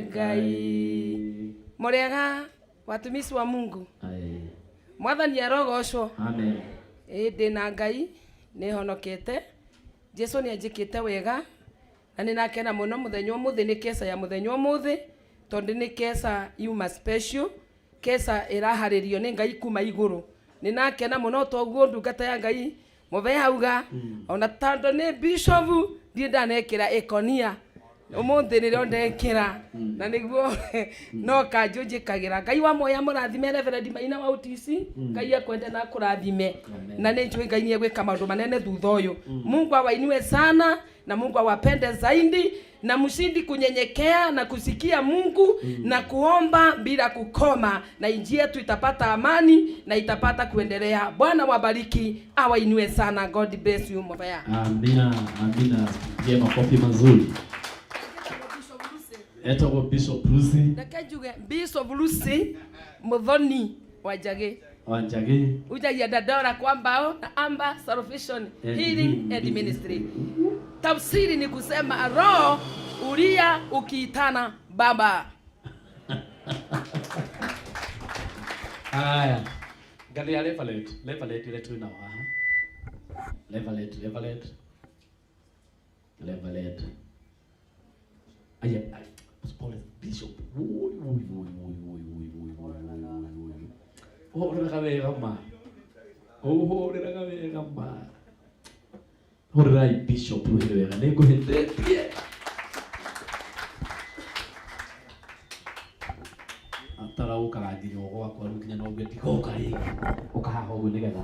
Ngai mũrĩega watumishi wa Mungu mwathani arogocwo Amen. ĩ ndĩ na Ngai nĩ honokete Jesu nĩ anjĩkĩte wega na nĩ nakena mũno mũthenya ũmũthĩ nĩ keca ya mũthenya ũmũthĩ tondũ nĩ keca yuma special keca ĩraharĩrio nĩ Ngai kuma igũrũ nĩ nakena mũno toguo ndungata ya Ngai mũbe hauga ona tondũ nĩ bishop ndirĩ ndanekĩra ĩkonia ũmũthĩ nĩrĩo ndekĩra na nĩguo no kanjũ njĩkagĩra Ngai wa moya mũrathime Reverend Maina wa OTC Ngai akwende na akũrathime na nĩ njũĩ Ngai nĩ egwĩka maũndũ manene thutha ũyũ Mungu awainue sana na Mungu awapende zaidi na mshindi kunyenyekea na kusikia Mungu na kuomba bila kukoma, na nchi yetu itapata amani na itapata kuendelea. Bwana wabariki, awainue sana. God bless you Mobaya. Amina, amina. Pigie makofi mazuri. Etagwo Bishop Lucy Reke njuge Bishop Lucy Muthoni wa Njagi wa Njagi. ujagia Dandora kwa mbao na Amba Salvation And Healing and Ministry. Tafsiri ni kusema roho ulia ukiitana baba. Haya. Ngathĩ ya Reverend, Reverend ũrĩa twĩ nao haha. Reverend, Reverend. Reverend. Aya, aya, pole, Bishop. Woi, woi, woi, woi, woi, woi, woi, woi, woi, woi, woi. Ũhũrĩraga wega ma. Ũhũrĩraga wega ma. Hũrĩrai Bishop rũhĩ wega, nĩngũhĩtĩtie. Ataraukaga nginya o gwakwa rĩu nginya no uge ndigoka rĩngĩ. Ũka haha ũguo nĩgetha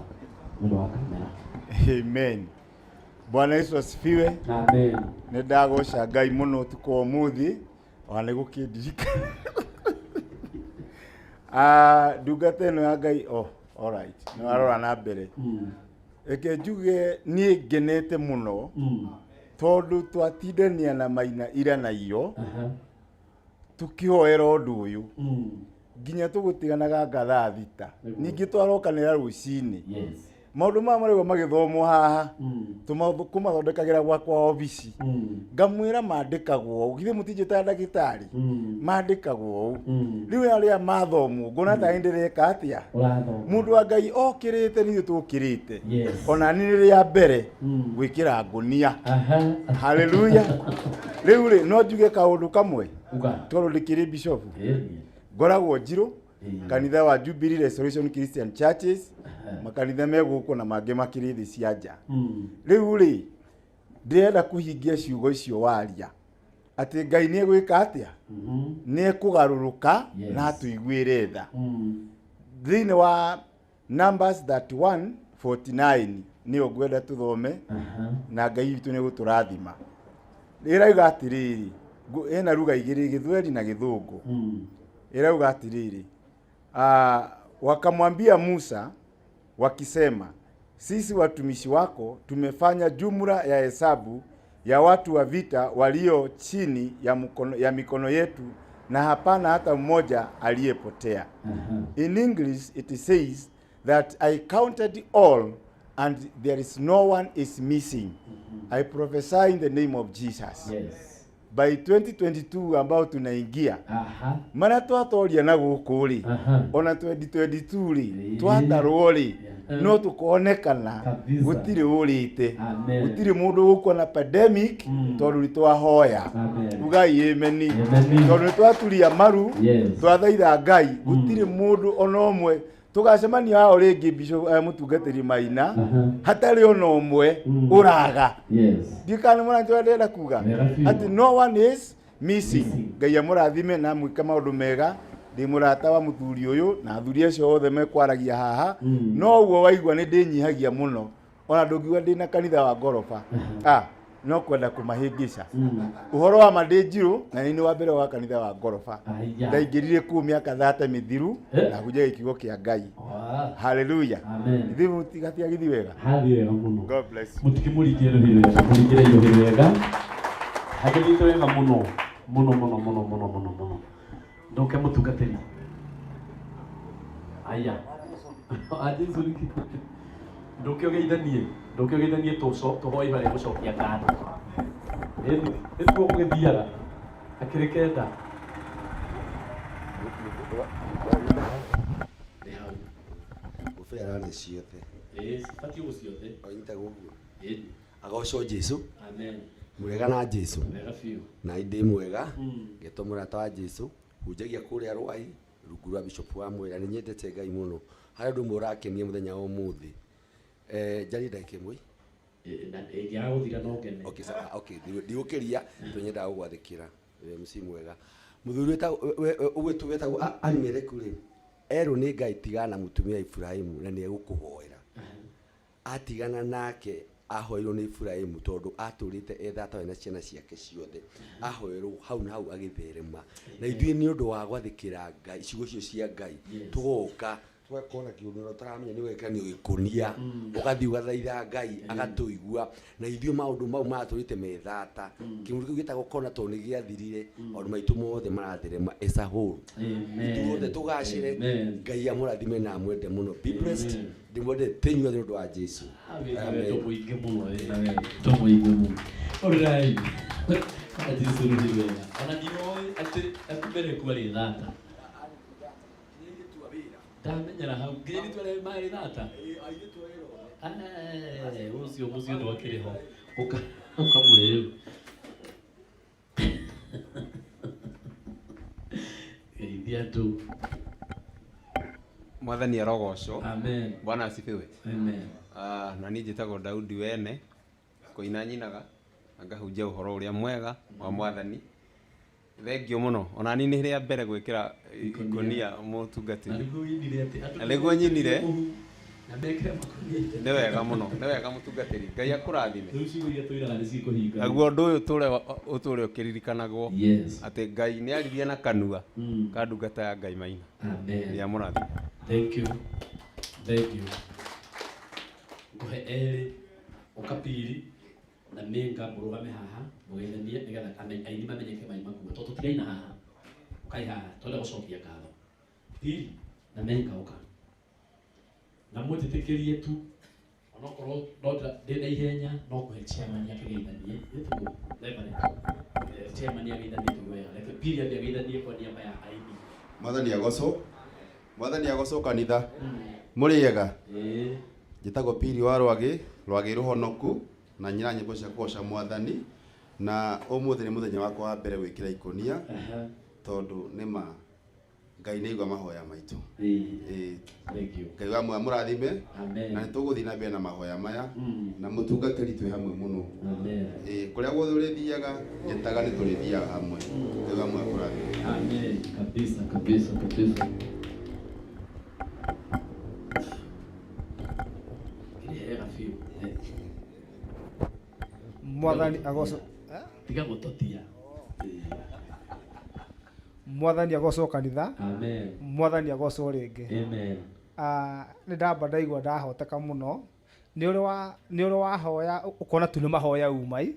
nĩ ũndũ wa kamera. Amen. Bwana Yesu asifiwe. Amen. Nĩ ndagoca Ngai mũno ũtukũ wa ũmũthĩ ona nĩ gũkĩndirikana. Ah, ndungata ĩno ya Ngai oh, all right. Nĩ warora na mbere. Reke njuge niĩ ngenete mũno tondũ twatindania na Maina ira na iyo tũkĩhoera ũndũ ũyũ nginya tũgũtiganaga nga thaa thita ningĩ twarokanĩra rũcinĩ maũndũ maya marĩgwo magĩthomwo haha kũmathondekagĩra gwakwa obici ngamwĩra mandĩkagwo ũũ githĩ mũtinjĩtaga ndagĩtarĩ mandĩkagwo ũũ rĩu arĩa mathomwo ngona tarĩ ndĩreka atĩa Ũrathoma. mũndũ wa Ngai okĩrĩte nithuĩ tũkĩrĩte Yes. ona niĩ nĩ rĩa mbere gwĩkĩra ngũnia haleluya rĩu rĩ no njuge kaũndũ kamwe tondũ ndĩkĩrĩ bishop ngoragwo njirũ kanitha wa Jubilee Restoration Christian Churches makanitha me gũkũ na mangĩ makĩrĩ thĩ cia nja rĩu rĩ ndĩrenda kũhingia ciugo icio waria atĩ Ngai nĩ egwĩka atĩa nĩ ekũgarũrũka na atũiguĩre tha thĩinĩ wa Numbers 31:49 nĩyo ngwenda tũthome na Ngai witũ nĩ gũtũrathima ĩrauga atĩrĩrĩ ĩna lugha igĩrĩ Gĩthweri na Gĩthũngũ ĩrauga atĩrĩrĩ wakamwambia Musa wakisema, sisi watumishi wako tumefanya jumla ya hesabu ya watu wa vita walio chini ya mikono yetu na hapana hata mmoja aliyepotea. In English it says that I counted all and there is no one is missing. I prophesy in the name of Jesus. Yes. By 2022 ambao tunaingia mara twatoria na gũkũ rĩ ona 2022 rĩ twatarwo rĩ no tũkonekana Kabisa. gũtirĩ ũrĩte Amen. gũtirĩ mũndũ gũkũ na pandemic tondũ nĩ twahoya Amen. ugai ameni Ameni. tondũ nĩ twaturia maru Yes. twathaitha Ngai gũtirĩ mũndũ ona ũmwe tũgacemania hao rĩngĩ bishop mũtungatĩri Maina hatarĩ ona ũmwe ũraga Yes. ndikana mũranti ũrĩa ndĩrenda kuga Wega biũ. atĩ no one is missing Ngai amũrathime na amwĩke maũndũ mega ndĩ mũrata wa mũthuri ũyũ na athuri acio othe mekwaragia haha no ũguo waigua nĩ ndĩnyihagia mũno ona ndũngiuga ndĩ na kanitha wa ngoroba ah no kwenda kũmahĩngĩca ũhoro wa ma ndĩ njirũ na nĩ wa mbere wa kanitha wa ngoroba Aya. ndaingĩrire kũu mĩaka thate mĩthiru Eh. na hunjagia kiugo kĩa Ngai haleluya Amen. ithuĩ mũtigatiagithi wega Hathi wega mũno. God bless you. Mũtikĩmũringie rũhĩ wega, mũringĩrei rũhĩ wega. Hagĩthiĩte wega mũno, mũno mũno mũno mũno mũno mũno. Ndoke mũtungatĩri. Aya. A Jesu nĩkĩ? Ndũke ũgeithanie, ndũke ũgeithanie tũhoe ihoya rĩa gũcokia ngatho. Ĩni, nĩguo gũgĩthiaga. Akĩrĩ kenda. Nĩ hau. Ngũbia nĩ ciothe. Ĩĩ, cibatiĩ gũciothe. Onyitagwo ũguo. Ĩni. Agocwo Jesu. Amen. Mwega na Jesu. Wega biũ. Na ndĩ mwega. Ngetwo mũrata wa Jesu. Hunjagia kũrĩa Rwai rungu rwa Bishop wa Mwera. Nĩ nyendete Ngai mũno. Harĩ ũndũ ũmwe ũrakenia mũthenya wa ũmũthĩ. Njarie ndagĩka ĩmwe. Ĩngĩaga gũthira no ngene. Okay, sawa. Okay, ndigũkĩria tondũ nyendaga gũgwathĩkĩra. Wĩ MC mwega. Mũthuri ũgwĩtwo wetagwo Alimeleku rĩ, erwo nĩ Ngai tigana na mũtumia Ibrahimu na nĩ egũkũhoera. Atigana nake Ahoeirwo nĩ Iburahimu tondũ atũrĩte e thata we na ciana ciake ciothe. Ahoerwo hau na hau agĩtherema. Na ithuĩ nĩ ũndũ wa gwathĩkĩra Ngai, ciugo icio cia Ngai, tũgoka tũgakorwo na kĩũndũ na ũtaramenya nĩ wekĩra nĩ gĩkũnia, ũgathiĩ ũgathaitha Ngai agatũigua. Na ithuĩ maũndũ mau maratũrĩte me thata. Kĩũndũ kĩu gĩtagwo kona tondũ nĩ gĩathirire, maũndũ maitũ mothe maratherema as a whole. Ithuothe tũgacĩre, Ngai amũrathime na amwende mũno. Be blessed. Ndĩmwendete inyuothe nĩ ũndũ wa Jesu. Wĩna wendo mũingĩ mũno, wĩna wendo mũingĩ mũno. Ũrĩrai. Jesu nĩ wega. Ona ndiroĩ atĩ Abimeleku arĩ thata. Ndamenyera hau. Nginya airĩtu arĩa marĩ thata. Eh, ũcio mũciĩ ndwakĩrĩ ho. Ũka ũkamũrĩ rĩu. Geithia andũ. Mwathani arogocwo. Amen. Bwana asifiwe. Amen. Ah, na niĩ njĩtagwo Daudi Wene, kũina nyinaga na ngahunjia ũhoro ũrĩa mwega wa Mwathani. Thengio mũno, ona niĩ nĩ rĩa mbere gwĩkĩra ikũnia mũtungatĩri. Na nĩguo ũinire atĩ andũ Na nĩguo nyinire. Na mekĩre makũnia. Nĩ wega mũno, nĩ wega mũtungatĩri. Ngai akũrathime. Rĩu ciugo iria tũinaga nĩ cikũhinga. Naguo ũndũ ũyũ ũtũre ũtũre ũkĩririkanagwo Yes. atĩ Ngai nĩ aririe na kanua ka ndungata ya Ngai Maina. Amen. Ngai amũrathime. Thank you. Thank you. Ngũhe erĩ ũkapiri na mĩnga mũrũgame haha mũgeithanie nĩgetha aini mamenyeke mai makua tondũ tũtiraina haha ũkai haha twenda gũcokia ngatho piri na mĩnga ũka na mũnjĩtĩkĩrie tu onokorwo no ndĩna ihenya no kũhe chairman akĩgeithanie nĩtiguo Reverend chairman ageithanie tũigue wega reke piri ambe ageithanie kwa niaba ya aini Mwathani agocwo. Mwathani agocwo kanitha. Mũrĩ ega? Njĩtagwo Piri wa Rwagĩ, Rwagĩ Rũhonoku, na nyina nyĩmbo cia kũgoca Mwathani. Na ũmũthĩ nĩ mũthenya wakwa wa mbere gwĩkĩra ikũnia, tondũ nĩ ma Ngai nĩ aigua mahoya maitũ. Ĩĩ. Ngai wa muoyo amũrathime. Na nĩ tũgũthiĩ na mbere na mahoya maya na mũtungatĩri twĩ hamwe mũno. Ĩĩ, kũrĩa guothe ũrĩthiaga njĩtaga nĩ tũrĩthiaga hamwe. Ngai wa muoyo akũrathime. Amen. Kabisa kabisa kabisa. Ĩrĩ hega biũ. Mwathani agocwo. Tiga gũtotia. Mwathani agocwo kanitha. Amen. Mwathani agocwo rĩngĩ. Amen. Ah, nĩ ndamba ndaigua ndahoteka mũno nĩ ũrĩ wa nĩ ũrĩ wahoya ũkona tu nĩ mahoya umai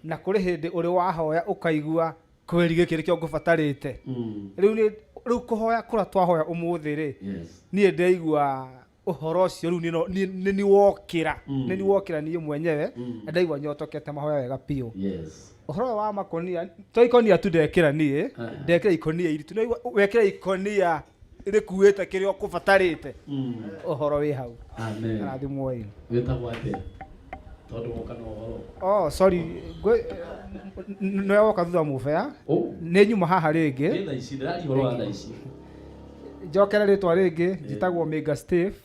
na kũrĩ hĩndĩ ũrĩ wahoya ũkaigua kweri gĩkĩ nĩkĩo ngũbatarĩte rĩu nĩ rĩu kũhoya kũrĩa twahoya ũmũthĩ rĩ Yes. niĩ ndĩraigua ũhoro ũcio rĩu nĩ nĩ wokĩra nĩ nĩ wokĩra niĩ mwenyewe na ndaigua nyotokete mahoya wega biũ Yes. ũhoro ũyũ wa makonia to ikonia tu ndekĩra niĩ ndekĩra ikonia iritũ no wekĩra ikonia rĩkuĩte kĩrĩa ũkũbatarĩte ũhoro wĩ hau Amen. Rathimwoi. Wĩtagwo atĩa? Tondũ woka na ũhoro. Oh, sorry. Nĩwe woka thutha mũbea. Nĩ nyuma haha rĩngĩ. Nĩ thaa ici, ndĩraria ũhoro wa thaa ici. Njokere rĩtwa rĩngĩ, njĩtagwo Mĩnga Steve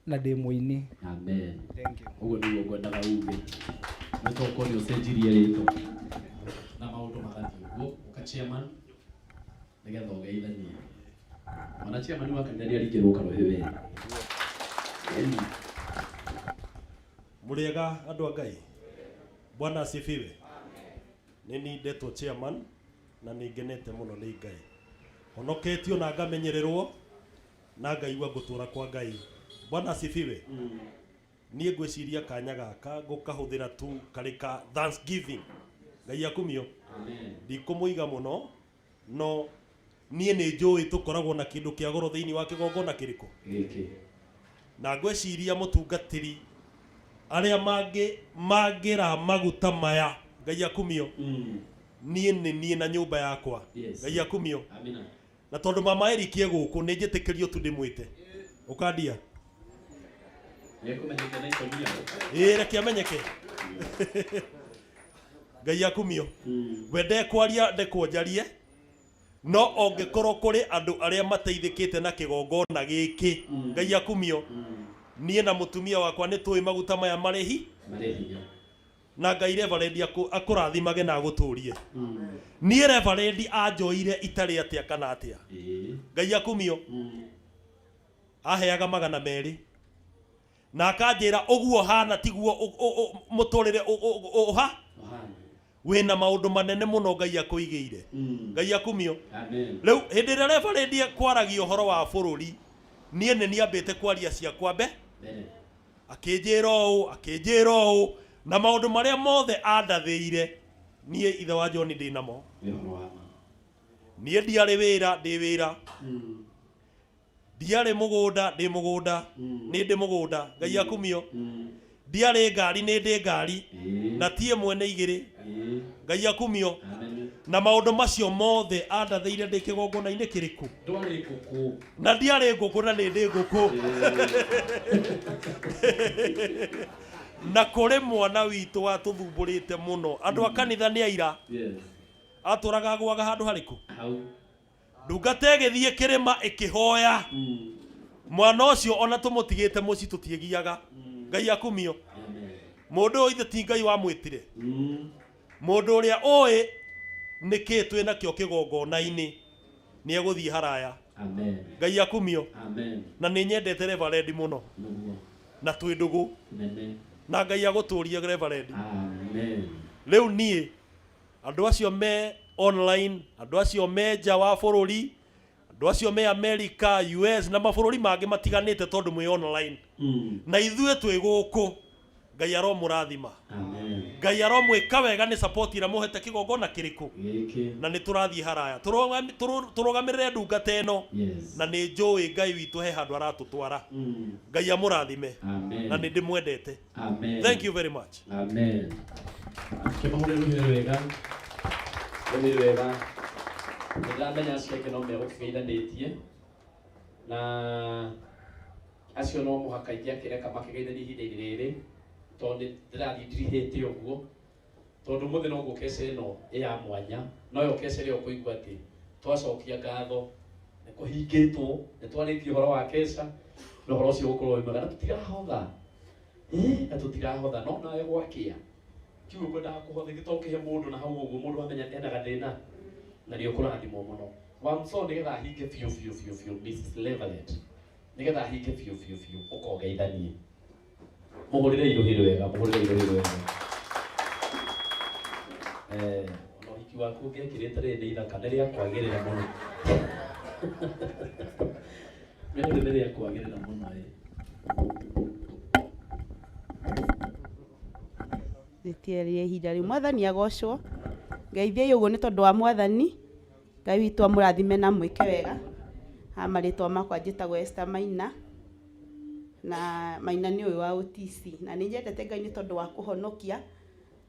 na ndĩ mũini. Amen. Ũguo nĩguo ngwendaga uge. Nĩ tokorwo nĩ ũcenjirie rĩtwa na maũndũ magathiĩ ũguo. Ũka chairman nĩgetha ũgeithanie. Ona chairman wa kanitha nĩ aringĩrwo karũhĩ we. Ĩni. Mũrĩega andũ a Ngai. Bwana asifiwe. Nĩ niĩ ndetwo chairman na nĩ ngenete mũno nĩ Ngai. Honoketio na ngamenyererwo na ngaigua ngũtũra kwa Ngai. Bwana asifiwe. Niĩ ngwĩciria kanya gaka ngũkahũthĩra tu karĩ ka thanksgiving. Ngai akumio. Ndikũmũiga mũno no niĩ nĩ njũĩ tũkoragwo na kĩndũ kĩa goro thĩinĩ wa kĩgongona kĩrĩkũ? Gĩkĩ. Na ngwĩciria mũtungatĩri arĩa mangĩ mangĩra maguta maya Ngai akumio niĩ nĩ niĩ na nyũmba yakwa Yes. Ngai akumio Amina. na tondũ mama Eric e gũkũ nĩ njĩtĩkĩrio tu ndĩmwĩte ũkandia Nĩekũmenyeka na ikũnia. ĩĩ reke amenyeke Ngai akumio we ndekwaria ndekwo njarie no ongĩkorwo kũrĩ andũ arĩa mateithĩkĩte na kĩgongona gĩkĩ Ngai akumio niĩ na mũtumia wakwa nĩ tũĩ maguta maya marĩhi Marĩ hinya. na Ngai reverend akũrathimage na agũtũrie niĩ reverend anjoire itarĩ atĩa kana atĩa Ngai akumio aheaga 200. Na akanjĩra ũguo hana tiguo mũtũrĩre ũha wĩna maũndũ manene mũno Ngai akũigĩire. Ngai akumio. Amen. Rĩu hĩndĩ ĩrĩa reverend kwaragia ũhoro wa bũrũri, niĩ nĩ niambĩte kwaria ciakwa mbe Mbere. Akĩnjĩra ũũ, akĩnjĩra ũũ, na maũndũ marĩa mothe andathĩire niĩ ithe wa John ndĩ namo. Nĩ ũhoro wa ma. Niĩ ndiarĩ wĩra, ndĩ wĩra. Ndiarĩ mũgũnda, ndĩ mũgũnda. Nĩ ndĩ mũgũnda. Ngai akumio. Ndiarĩ ngari, nĩ ndĩ ngari. Na ti ĩmwe nĩ igĩrĩ. Ngai akumio. Na maũndũ macio mothe andathĩire ndĩ kĩgongona-inĩ kĩrĩkũ? Ndwarĩ ngũkũ. Na ndiarĩ ngũkũ na nĩ ndĩ ngũkũ. Na kũrĩ mwana witũ watũthumbũrĩte mũno. Andũ a kanitha nĩ aira. Yes. Atũraga agũaga handũ harĩkũ? Hau. Ndungata ĩgĩthiĩ kĩrĩma ĩkĩhoya. Mwana ũcio ona tũmũtigĩte mũciĩ tũtiĩgiaga. Ngai akumio. Mũndũ ũyũ ithe ti Ngai wamwĩtire. Mũndũ ũrĩa ũĩ nĩkĩ twĩ nakĩo kĩgongona-inĩ nĩ egũthiĩ haraya. Amen. Ngai akumio. Amen. Na nĩ nyendete Reverend mũno. Nĩguo. Na twĩ ndũgũ. Nene. Na Ngai agũtũrie Reverend. Amen. Rĩu niĩ andũ acio me online, andũ acio me nja wa bũrũri, andũ acio me America, US na mabũrũri mangĩ matiganĩte tondũ mwĩ online. Na ithuĩ twĩ gũkũ. Ngai aromũrathima. Amen. Ngai aromwĩka wega nĩ support ĩrĩa mũhete kĩgongona kĩrĩkũ. Gĩkĩ. Na nĩ tũrathiĩ haraya. Tũrũgamĩrĩre ndungata ĩno. Yes. Na nĩ njũĩ Ngai witũ he handũ aratũtwara. Ngai amũrathime. Amen. Na nĩ ndĩmwendete. Amen. Thank you very much. Amen. Kĩmahũrĩre rũhĩ rwega. Rũhĩ rwega. Nĩ ndĩramenya acio angĩ no megũkĩgeithanĩtie. Na acio no mũhaka ingĩakĩreka makĩgeithanie ihinda-inĩ rĩrĩ, tondũ nĩ ndĩrathiĩ ndirihĩte ũguo. Tondũ ũmũthĩ noguo keca ĩno ĩ ya mwanya, noyo keca ĩrĩa ũkũigua atĩ twacokia ngatho nĩ kũhingĩtwo, nĩ twarĩtie ũhoro wa keca, na ũhoro ũcio ũgũkorwo wĩ mwega, na tũtirahotha. Na tũtirahotha, no nawe gwakĩa. Kiugo kwendaga kũhotha, ithuĩ to kĩhe mũndũ na hau ũguo, mũndũ amenya ena gathĩna, na nĩ ũkũrathimwo mũno. Wamso nĩgetha ahinge biũ biũ biũ biũ, Mrs. Leverett, nĩgetha ahinge biũ biũ biũ, ũkongeithanie. Mũhũrĩre irũhi rwega, mũhũrĩre irũhi rwega. Ona ũhiki waku ũngĩekĩrĩte rĩrĩ nĩ ithaka, nĩ rĩa kwagĩrĩra mũno. Rĩrĩ nĩ rĩa kwagĩrĩra mũno, ĩ. Rĩtiarĩ ihinda rĩu. Mwathani agocwo. Ngeithiai ũguo nĩ tondũ wa Mwathani. Ngai witũ amũrathime na amwĩke wega. Ha marĩtwa makwa njĩtagwo Esther Maina. Na Maina nĩ ũyũ wa OTC. Na nĩ nyendete Ngai nĩ tondũ wa kũhonokia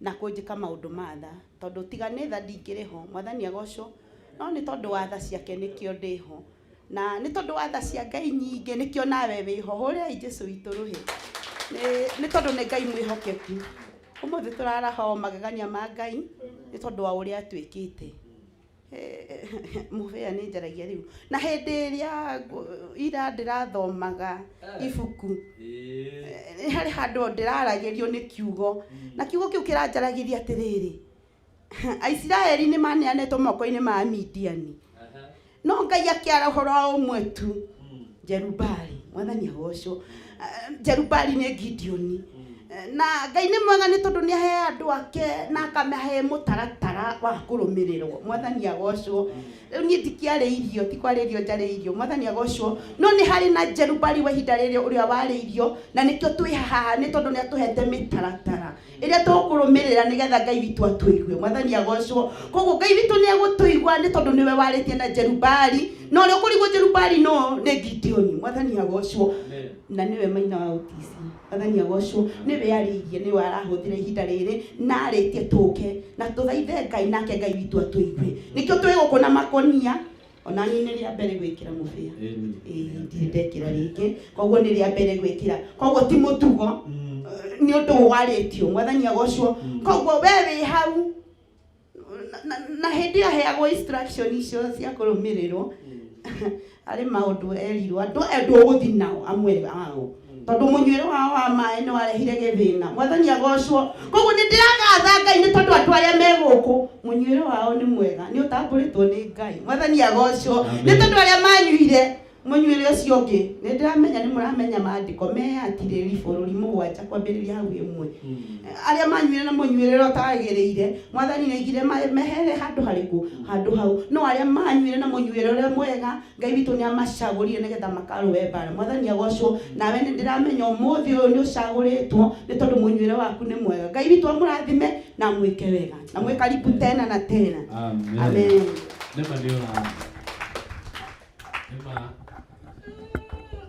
na kũnjĩka maũndũ ma tha. Tondũ tiga nĩ tha ndingĩrĩ ho. Mwathani agocwo. No nĩ tondũ wa tha ciake nĩkĩo ndĩ ho. Na nĩ tondũ wa tha cia Ngai nyingĩ nĩkĩo nawe wĩ ho. Hũrĩrai Jesũ witũ rũhĩ. Nĩ tondũ nĩ Ngai mwĩhokeku. Ũmũthĩ tũraraha o magegania ma Ngai nĩ tondũ wa ũrĩa atuĩkĩte. Mũbĩa nĩ njaragia rĩu. Na hĩndĩ ĩrĩa ira ndĩrathomaga ibuku, nĩ harĩ handũ ndĩraragĩrio nĩ kiugo. Na kiugo kĩu kĩranjaragĩria atĩrĩrĩ, Aisiraeli nĩ maneanĩtwo moko-inĩ ma Amidiani. No Ngai akĩara ũhoro wa ũmwe tu, Jerubali. Mwathani agocwo. Jerubali nĩ Gideoni. Na Ngai nĩ mwega nĩ tondũ nĩ aheaga andũ ake na akamahe mũtaratara wa kũrũmĩrĩrwo. Mwathani agocwo. Rĩu niĩ ndikĩarĩirio, ti kwarĩrio njarĩirio. Mwathani agocwo. No nĩ harĩ na Jerubali wa ihinda rĩrĩ ũrĩa warĩirio, na nĩkĩo twĩ haha nĩ tondũ nĩ atũhete mĩtaratara ĩrĩa tũkũrũmĩrĩra nĩgetha Ngai witũ atũigue. Mwathani agocwo. Koguo Ngai witũ nĩ egũtũigua nĩ tondũ nĩwe warĩtie na Jerubali, na ũrĩa ũkũrigwo Jerubali no nĩ Gideoni. Mwathani agocwo. Na nĩwe maina wa OTC. Mwathani agocwo. Nĩwe arĩirie, nĩwe arahũthĩra ihinda rĩrĩ na arĩtie tũke na tũthaithe Ngai nake Ngai witũ atũigue. Nĩkĩo twĩ gũkũ na makonia. Ona niĩ nĩ rĩa mbere gwĩkĩra mũbĩa. Ĩĩ, ndirĩ ndekĩra rĩngĩ. Koguo nĩ rĩa mbere gwĩkĩra. Koguo ti mũtugo, nĩ ũndũ warĩtio. Mwathani agocwo. Koguo we wĩ hau, na hĩndĩ ĩyo aheagwo instruction icio cia kũrũmĩrĩrwo, harĩ maũndũ erirwo, andũ aya ndũgũthiĩ nao amwe ao. Tondũ mũnyuĩre wao wa maĩ nĩ warehire gĩthĩna. Mwathani agocwo. Koguo nĩ ndĩragatha Ngai nĩ tondũ andũ arĩa me gũkũ, mũnyuĩre wao nĩ mwega, nĩ ũtambũrĩtwo nĩ Ngai. Mwathani agocwo. Nĩ tondũ arĩa manyuire, Mũnyuĩre ũcio ũngĩ, nĩ ndĩramenya nĩ mũramenya maandĩko meyatirĩri bũrũri mũgwanja kwambĩrĩria hau ĩmwe. Arĩa manyuire na mũnyuĩre ũrĩa ũtagĩrĩire, Mwathani nĩaigire mehere handũ harĩkũ? Handũ hau. No arĩa manyuire na mũnyuĩre ũrĩa mwega, Ngai witũ nĩamacagũrire nĩgetha makarũe mbara. Mwathani agocwo. Nawe nĩ ndĩramenya ũmũthĩ ũyũ nĩ ũcagũrĩtwo nĩ tondũ mũnyuĩre waku nĩ mwega. Ngai witũ amũrathime na amwĩke wega. Na mwĩ karibu tena na tena. Amen. Amen. Nĩma nĩ ũraria. Nĩma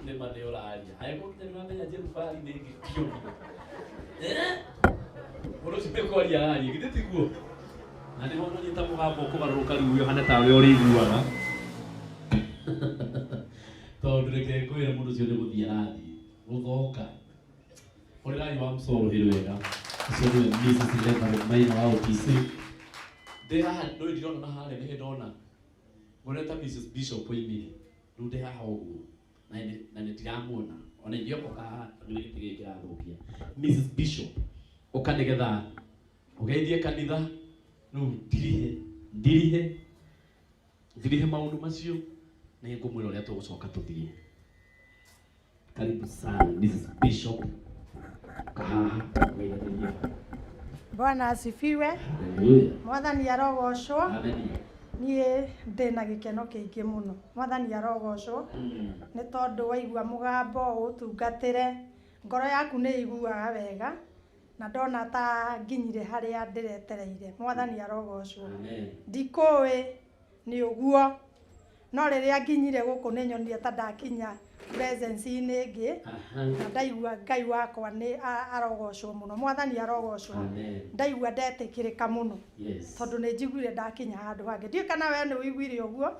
nĩma nĩ ũraria. Angĩkorwo nginya nĩ ũramenya Jerubali nĩ gĩkĩũrio. Eh? Mũndũ ũcio nĩ kwaria araria, githĩ tiguo? Na nĩho ũranyita mũgambo ũkũgarũrũka rĩu ũhane tawe ũrĩiguaga. Tondũ reke ngwĩre mũndũ ũcio nĩ gũthiĩ arathiĩ. Gũthoka. Hũrĩrai wa mũcoro hĩ wega. Ũcio nĩwe Mrs. Reverend Maina wa OPC. Ndĩ haha ndũĩ ndirona na harĩa nĩ ndona. Ngorete Mrs. Bishop oimire. Rĩu ndĩ haha ũguo. Na nĩ na nĩ ndiramuona. Ona ithuĩ oka haha tondũ nĩ gĩtĩ gĩkĩ kĩrathũkia. Mrs. Bishop ũka nĩgetha ũgeithie kanitha rĩu ndirihe ndirihe ndirihe maũndũ macio nĩ ngũmwĩra ũrĩa tũgũcoka tũthiĩ. Karibu sana Mrs. Bishop kahaha ũgeithanĩrie. Bwana asifiwe. Hallelujah. Mwathani arogocwo. Amen. Niĩ ndĩna gĩkeno kĩingĩ mũno. Mwathani arogocwo nĩ tondũ waigua mũgambo ũtungatĩre, ngoro yaku nĩ ĩiguaga wega na ndona ta nginyire harĩa ndĩretereire. Mwathani arogocwo. Amen. Ndikũĩ nĩ ũguo no rĩrĩa nginyire gũkũ nĩ nyonire ta ndakinya presence-inĩ ĩngĩ na ndaigua Ngai wakwa nĩ arogocwo mũno. Mwathani arogocwo. Amen. Ndaigua ndetĩkĩrĩka mũno. Yes. Tondũ nĩ njiguire ndakinya handũ hangĩ. Ndiũĩ kana we nĩ ũiguire ũguo,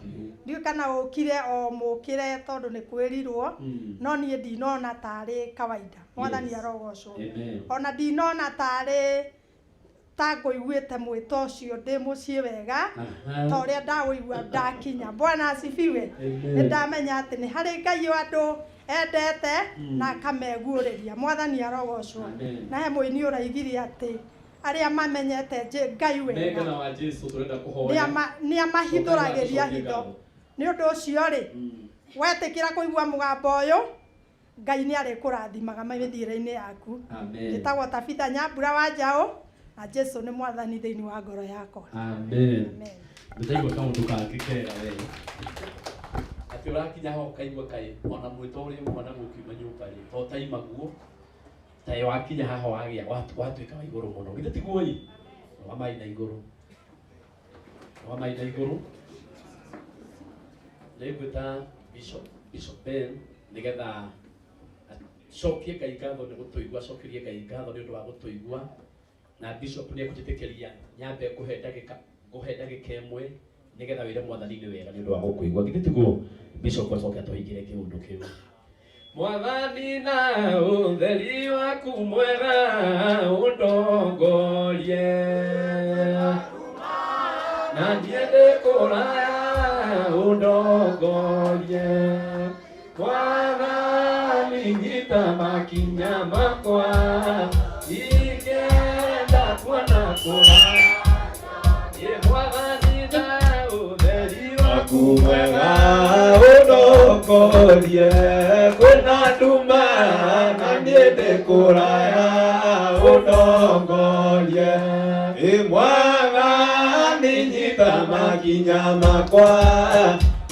ndiũĩ kana ũkire o mũkĩre tondũ nĩ kwĩrirwo, no niĩ ndinona tarĩ kawaida. Mwathani Yes. arogocwo. Amen. Ona ndinona tarĩ ta ngũiguĩte mwĩto ũcio ndĩ mũciĩ wega ta ũrĩa ndaũigua ndakinya. Bwana asifiwe. Amen. Nĩ ndamenya atĩ nĩ harĩ Ngai wa andũ endete na akameguũrĩria. Mwathani arogocwo. Amen. Na he mũini ũraigire atĩ arĩa mamenyete Ngai wega Nengana wa Jesu tũrenda kũhoya. nĩ amahithũragĩria Tũcokie hitho. ngatho. Nĩ ũndũ ũcio rĩ, wetĩkĩra kũigua mũgambo ũyũ, Ngai nĩ arĩkũrathimaga mĩthiĩre-inĩ yaku. Amen. Njĩtagwo Tabitha Nyambura wa Njaũ na Jesu nĩ mwathani thĩinĩ wa ngoro yakwa. Amen. Ndĩraigua kaũndũ kangĩ kega we. Atĩ ũrakinya ho ũkaigua kaĩ ona mwĩto ũrĩa uma naguo ũkiuma nyũmba rĩ, to taimaguo taĩ wakinya haha wagĩa watuĩka wa igũrũ mũno. Githĩ tiguo ĩ? Rũgamai na igũrũ. Rũgamai na igũrũ. Nĩngwĩta Bishop Bishop Ben nĩgetha acokie Ngai ngatho nĩ gũtũigua, acokerie Ngai ngatho nĩ ũndũ wa gũtũigua. Na Bishop nĩ ekũnjĩtĩkĩria nyambe ngũhe ndagĩka ngũhe ndagĩka ĩmwe nĩgetha wĩre Mwathani nĩ wega nĩ ũndũ wa gũkũigua. Githĩ tiguo? Bishop acoke atũhingĩre kĩũndũ kĩu. Mwathani na ũtheri waku mwega ũndongorie na niĩ ndĩ kũraya ũndongorie Mwathani nyita makinya makwa ingĩenda kuona kũraya Ĩ Mwathani na ũtheri waku mwega ũndongorie kwĩna nduma na niĩ ndĩ kũraya ũndongorie Ĩ Mwathani nyita makinya makwa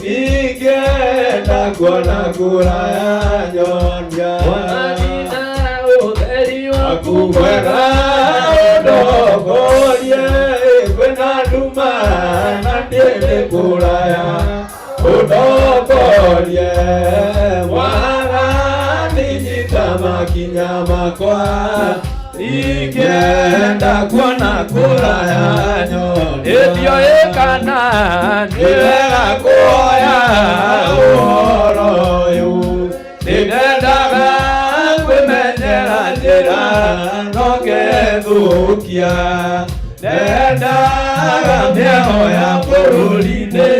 ingĩenda kuona kũraya nyonia Mwathani na ũtheri waku mwega ũndongorie kwĩna nduma na niĩ ndĩ kũraya ũndongorie Mwathani nyita makinya makwa ingĩenda kuona kũraya nyonia Ĩthiĩ kana nĩ wega kuoya ũhoro ũyũ nĩndendaga kwĩmenyera njĩra no ngethũkia ndendaga mĩeho ya bũrũri-inĩ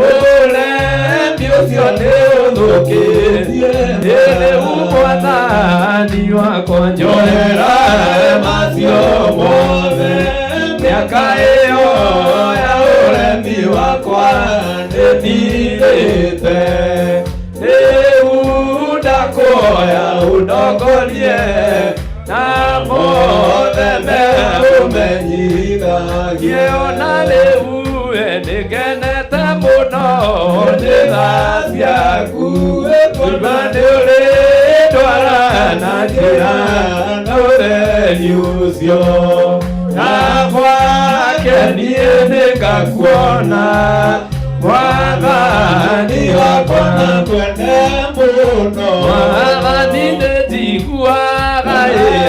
ũremi ũcio nĩ ũthũkĩtie Ĩrĩ Mwathani wakwa njohera macio mothe mĩaka ĩyo ya ũremi wakwa nĩthirĩte Niĩ ona rĩu nĩngenete mũno nĩ tha ciaku Kũigua nĩ ũrĩndwara na njĩra na ũtheri ũcio na gwake niĩ nĩngakuona mwathani wakwa nakwende mũno mwathani nĩnjiguaga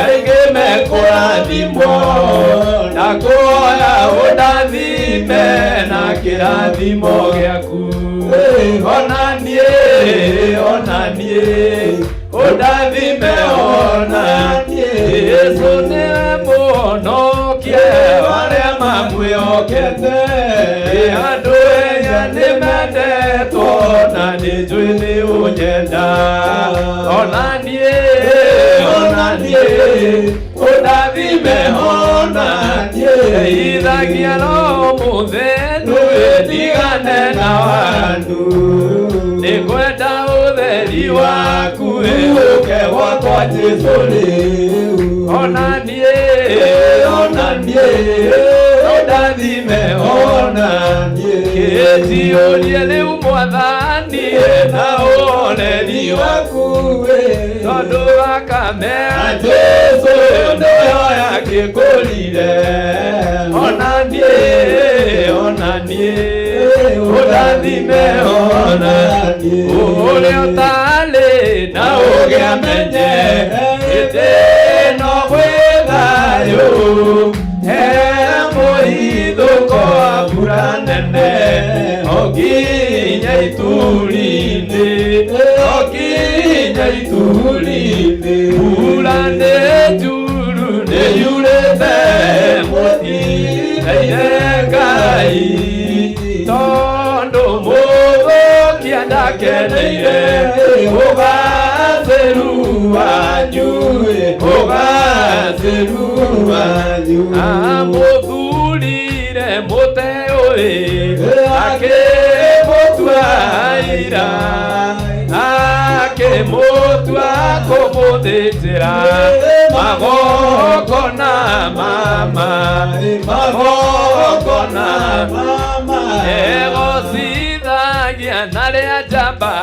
aingĩ mekũrathimwo na kuoya ũndathime na kĩrathimo gĩaku ona niĩ ona niĩ ũndathime ona niĩ Jesũ nĩwe mũhonokie arĩa mamwĩhokete andũ enya nĩmendetwo na nĩnjũĩ nĩ ũnyenda ona niĩ ona niĩ ũndathime ona niĩ ithagia roho mũtheru ndigane na wandu nĩngwenda ũtheri waku ũke gwakwa Jesũ rĩu ona niĩ ona niĩ ũndathime ona niĩ kĩnjiyũrie rĩu mwathani na ũhoreri waku tondũ thakame ya Jesũ nĩyo yakĩngũrire ona niĩ ona niĩ ũndathime ona niĩ ũrĩa ũtarĩ na ũgĩamenye hĩndĩ ĩno gwĩ thayũ he mũhithũko wa mbura nene o nginya ituri-inĩ o nginya ituri-inĩ mbura nĩ njuru nĩ yurĩte mũtithaire Ngai tondũ mũthũkia ndakeneire ũgacĩru wanyu ũgacĩru wanyu amũthurire mũteũĩ akĩmũtua aira akĩmũtua kũmũthĩnjĩra magongona mama magongona mama egocithagia na rĩa njamba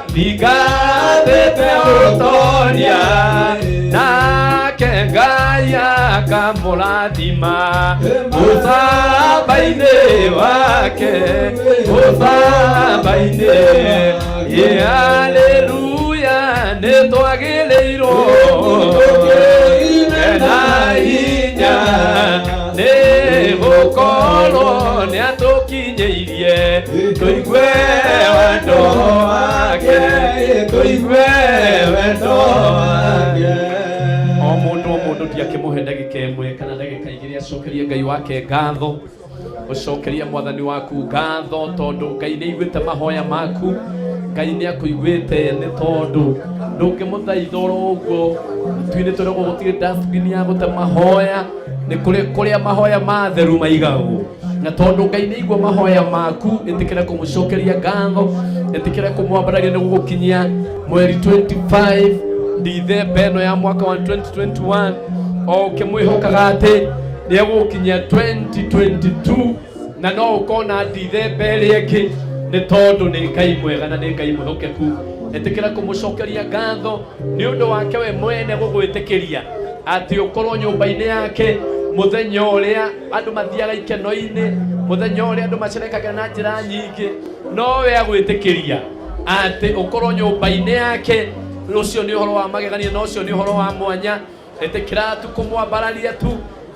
ndingathĩte ũtoria nake Ngai akamũrathima ũcamba-inĩ wake ũcamba-inĩ haleluya nĩtwagĩrĩirwo na hinya nĩ gũkorwo nĩatũkinyĩirie tũigue wendo wake tũigue wendo wake o mũndũ o mũndũ ndiakĩmũhe ndagĩka ĩmwe kana ndagĩka igĩrĩ acokerie Ngai wake ngatho ũcokerie mwathani waku ngatho tondũ Ngai nĩ aiguĩte mahoya maku Ngai nĩ akũiguĩte nĩ tondũ ndũngĩmũthaitha oro ũguo matu-inĩ tũrĩgwo gũtirĩ dustbin ya gũte mahoya nĩ kũrĩ kũrĩa mahoya matheru maigagwo na tondũ Ngai nĩ aigua mahoya maku ĩtĩkĩra kũmũcokeria ngatho ĩtĩkĩra kũmwambararia nĩ gũgũkinyia mweri 25 Dithemba ĩno ya mwaka wa 2021 o ũkĩmwĩhokaga atĩ nĩ egũkinyia 2022 na no ũkona Dithemba ĩrĩa ĩngĩ nĩ tondũ nĩ Ngai mwega na nĩ Ngai mwĩhokeku ĩtĩkĩra kũmũcokeria ngatho nĩ ũndũ wake we mwene gũgwĩtĩkĩria atĩ ũkorwo nyũmba-inĩ yake mũthenya ũrĩa andũ mathiaga ikeno-inĩ mũthenya ũrĩa andũ macerekaga na njĩra nyingĩ nowe agwĩtĩkĩria atĩ ũkorwo nyũmba-inĩ yake ũcio nĩ ũhoro wa magegania na ũcio nĩ ũhoro wa mwanya ĩtĩkĩra tu kũmwambararia tu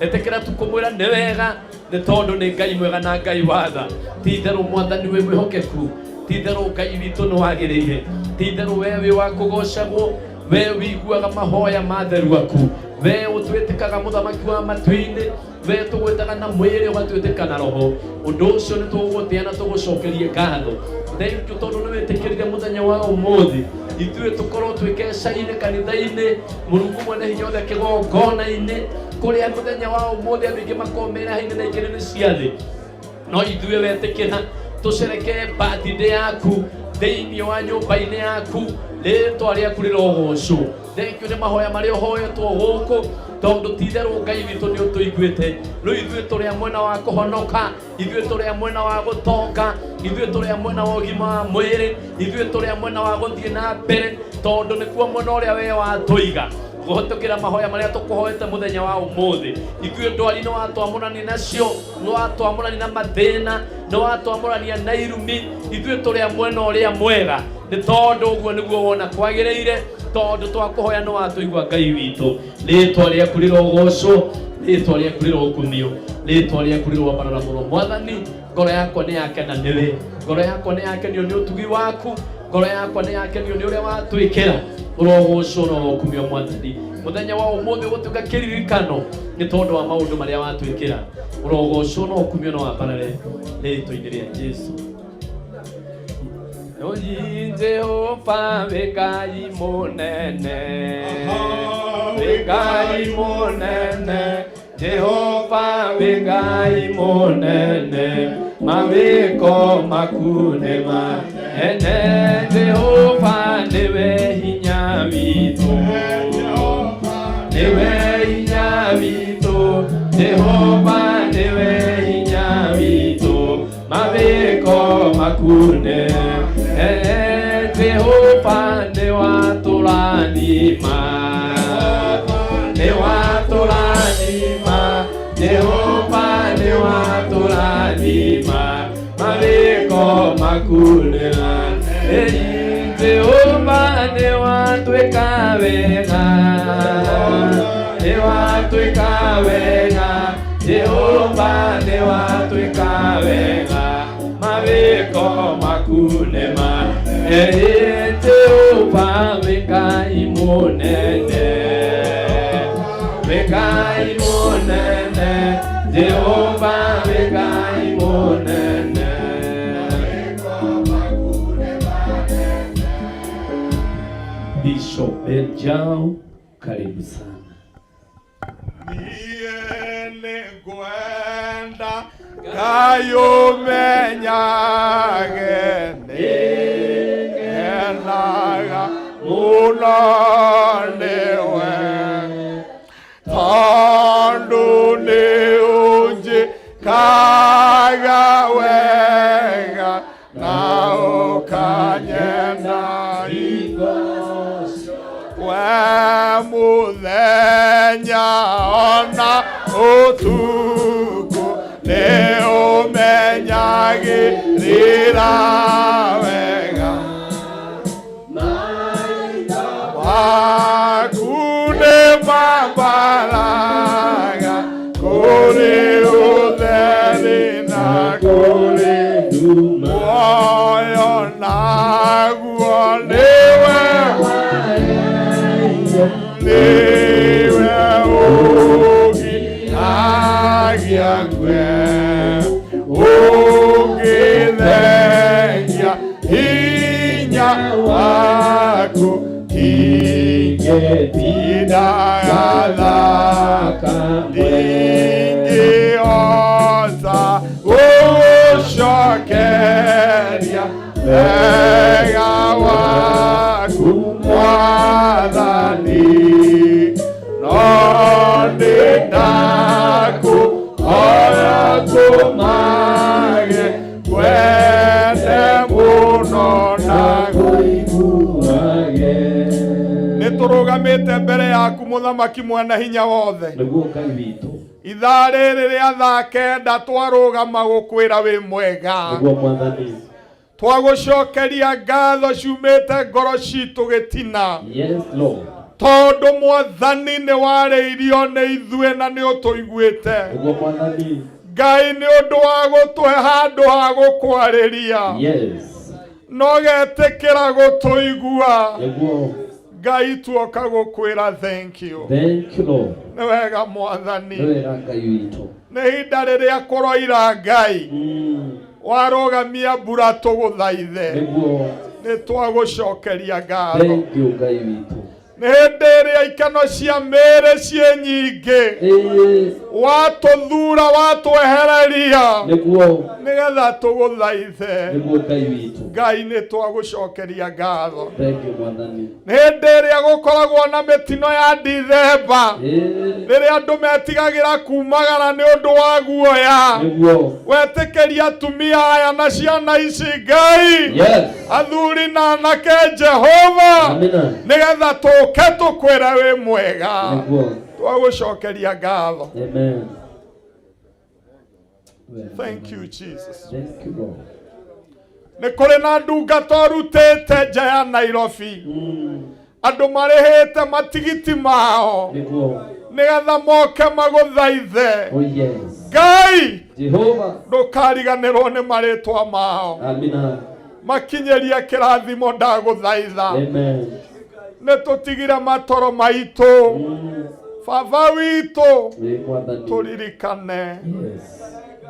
ĩtĩkĩra tu kũmwĩra nĩ wega nĩ tondũ nĩ Ngai mwega na Ngai wa tha ti itherũ mwathani wĩ mwĩhokeku ti itherũ Ngai witũ nĩ wagĩrĩire ti itherũ we wĩ wa kũgocagwo we wĩiguaga mahoya ma theru aku we ũtwĩtĩkaga mũthamaki wa matu-inĩ we tũgwĩtaga na mwĩrĩ ũgatwĩtĩka na roho ũndũ ũcio nĩ tũgũgũtĩa na tũgũcokerie ngatho thank you tondũ nĩ wĩtĩkĩrire mũthenya wa ũmũthĩ ithuĩ tũkorwo twĩ keca-inĩ kanitha-inĩ Mũrungu mwene hinya wothe kĩgongona-inĩ kũrĩa mũthenya wa ũmũthĩ andũ aingĩ makorwo meraha-inĩ na ikeno-inĩ cia thĩ no ithuĩ wetĩkĩra tũcerekee birthday yaku thĩinĩ wa nyũmba-inĩ yaku rĩtwa rĩaku rĩrogocwo thank you nĩ mahoya marĩa ũhoetwo gũkũ Tondũ ti itherũ Ngai witũ nĩ ũtũiguĩte. Rĩu ithuĩ tũrĩ a mwena wa kũhonoka, ithuĩ tũrĩ a mwena wa gũtonga, ithuĩ tũrĩ a mwena wa ũgima wa mwĩrĩ, ithuĩ tũrĩ a mwena wa gũthiĩ na mbere, tondũ nĩkuo mwena ũrĩa we watũiga kũhĩtũkĩra mahoya marĩa tũkũhoete mũthenya wa ũmũthĩ. Ithuĩ ndwari nĩ watwamũrania nacio, nĩ watwamũrania na mathĩna, nĩ watwamũrania na irumi. Ithuĩ tũrĩ a mwena ũrĩa mwega, nĩ tondũ ũguo nĩguo wona kwagĩrĩire, tondũ twakũhoya nĩ watũigua Ngai witũ. Rĩtwa rĩaku rĩrogocwo, rĩtwa rĩaku rĩrokumio, rĩtwa rĩaku rĩroambarara mũno. Mwathani, ngoro yakwa nĩ yakena nĩwe, ngoro yakwa nĩ yakenio nĩ ũtugi waku, ngoro yakwa nĩ yakenio nĩ ũrĩa watwĩkĩra. Ũrogocwo na ũrokumio Mwathani. Mũthenya wa ũmũthĩ ũgũtuĩka kĩririkano nĩ tondũ wa maũndũ marĩa watwĩkĩra. Ũrogocwo na ũkumio na wambarare rĩtwa-inĩ rĩa Jesu. Oyi Jehova wĩ Ngai mũnene, wĩ Ngai mũnene, Jehova wĩ Ngai mũnene, mawĩko maku nĩ manene. Jehova nĩwe hinya witũ, nĩwe hinya witũ, Jehova nĩwe hinya witũ, mawĩko maku nĩ Jehova nĩ watũrathima, nĩ watũrathima, Jehova nĩ watũrathima, mawĩko maku nĩ manene. Jehova nĩ watwĩka wega, nĩ watwĩka wega, Jehova nĩ watwĩka wega, mawĩko maku nĩ manene. Jehova wĩ Ngai mũnene, wĩ Ngai mũnene, Jehova wĩ Ngai mũnene. Bishop Benjau, karibu sana. Niĩ nĩngwenda Ngai ũmenyage nĩngenaga mũno nĩwe tondũ nĩ ũnjĩkaga wega na ũkanyenda we mũthenya ona ũtukũ nĩ ũmenyagĩrĩra wega maku nĩ mambaraga kũrĩ ũtheri na kũrĩ muoyo naguo nĩwe nĩwe ũgiragia ngwe ũngĩthengia hinya waku ingĩtindaga thaka ndingĩhota gũgũcokeria wega waku Mwathani no nĩ ndakũhoya tũmage kwende mũno na kũiguage. Nĩ tũrũgamĩte mbere yaku mũthamaki mwene hinya wothe. Nĩguo Ngai witũ. Ithaa rĩrĩ rĩa thaa kenda twarũgama gũkwĩra wĩ mwega. Nĩguo Mwathani. Twagũcokeria ngatho ciumĩte ngoro citũ gĩtina. Yes, Lord. Tondũ Mwathani nĩ warĩirio nĩ ithuĩ na nĩ ũtũiguĩte. Nĩguo Mwathani. Ngai nĩ ũndũ wa gũtũhe handũ ha gũkwarĩria. Yes. No getĩkĩra gũtũigua. Nĩguo. Ngai tuoka gũkwĩra thank you. Thank you, Lord. Nĩ wega Mwathani. Nĩ wega Ngai witũ. Nĩ ihinda rĩrĩa kũroira Ngai. Warũgamia mbura tũgũthaithe. Nĩguo. Nĩ twagũcokeria ngatho. Thank you, Ngai witũ. Nĩ hĩndĩ ĩrĩa ikeno cia mĩĩrĩ ciĩ nyingĩ, watũthura watwehereria Nĩguo. nĩgetha tũgũthaithe. Nĩguo Ngai witũ. Ngai, nĩ twagũcokeria ngatho. Thank you, Mwathani. Nĩ hĩndĩ ĩrĩa gũkoragwo na mĩtino ya Dithemba, rĩrĩa andũ metigagĩra kumagara nĩ ũndũ wa guoya, Nĩguo. wetĩkĩria atumia aya na ciana ici, Ngai, Yes. athuri na anake, Jehova, Amina. nĩgetha tũke tũkwĩre wĩ mwega. Nĩguo. Twagũcokeria ngatho. Amen. Thank you, Jesus. Thank you, Lord. Nĩ kũrĩ na ndungata ũrutĩte nja ya Nairobi, andũ marĩhĩte matigiti mao Nĩguo. nĩgetha moke magũthaithe. Oh yes. Ngai, Jehova. ndũkariganĩrwo nĩ marĩtwa mao. Amina. Makinyĩria kĩrathimo, ndagũthaitha. Amen. Nĩ tũtigire matoro maitũ, Baba witũ. Wĩ Mwathani. Tũririkane. Yes.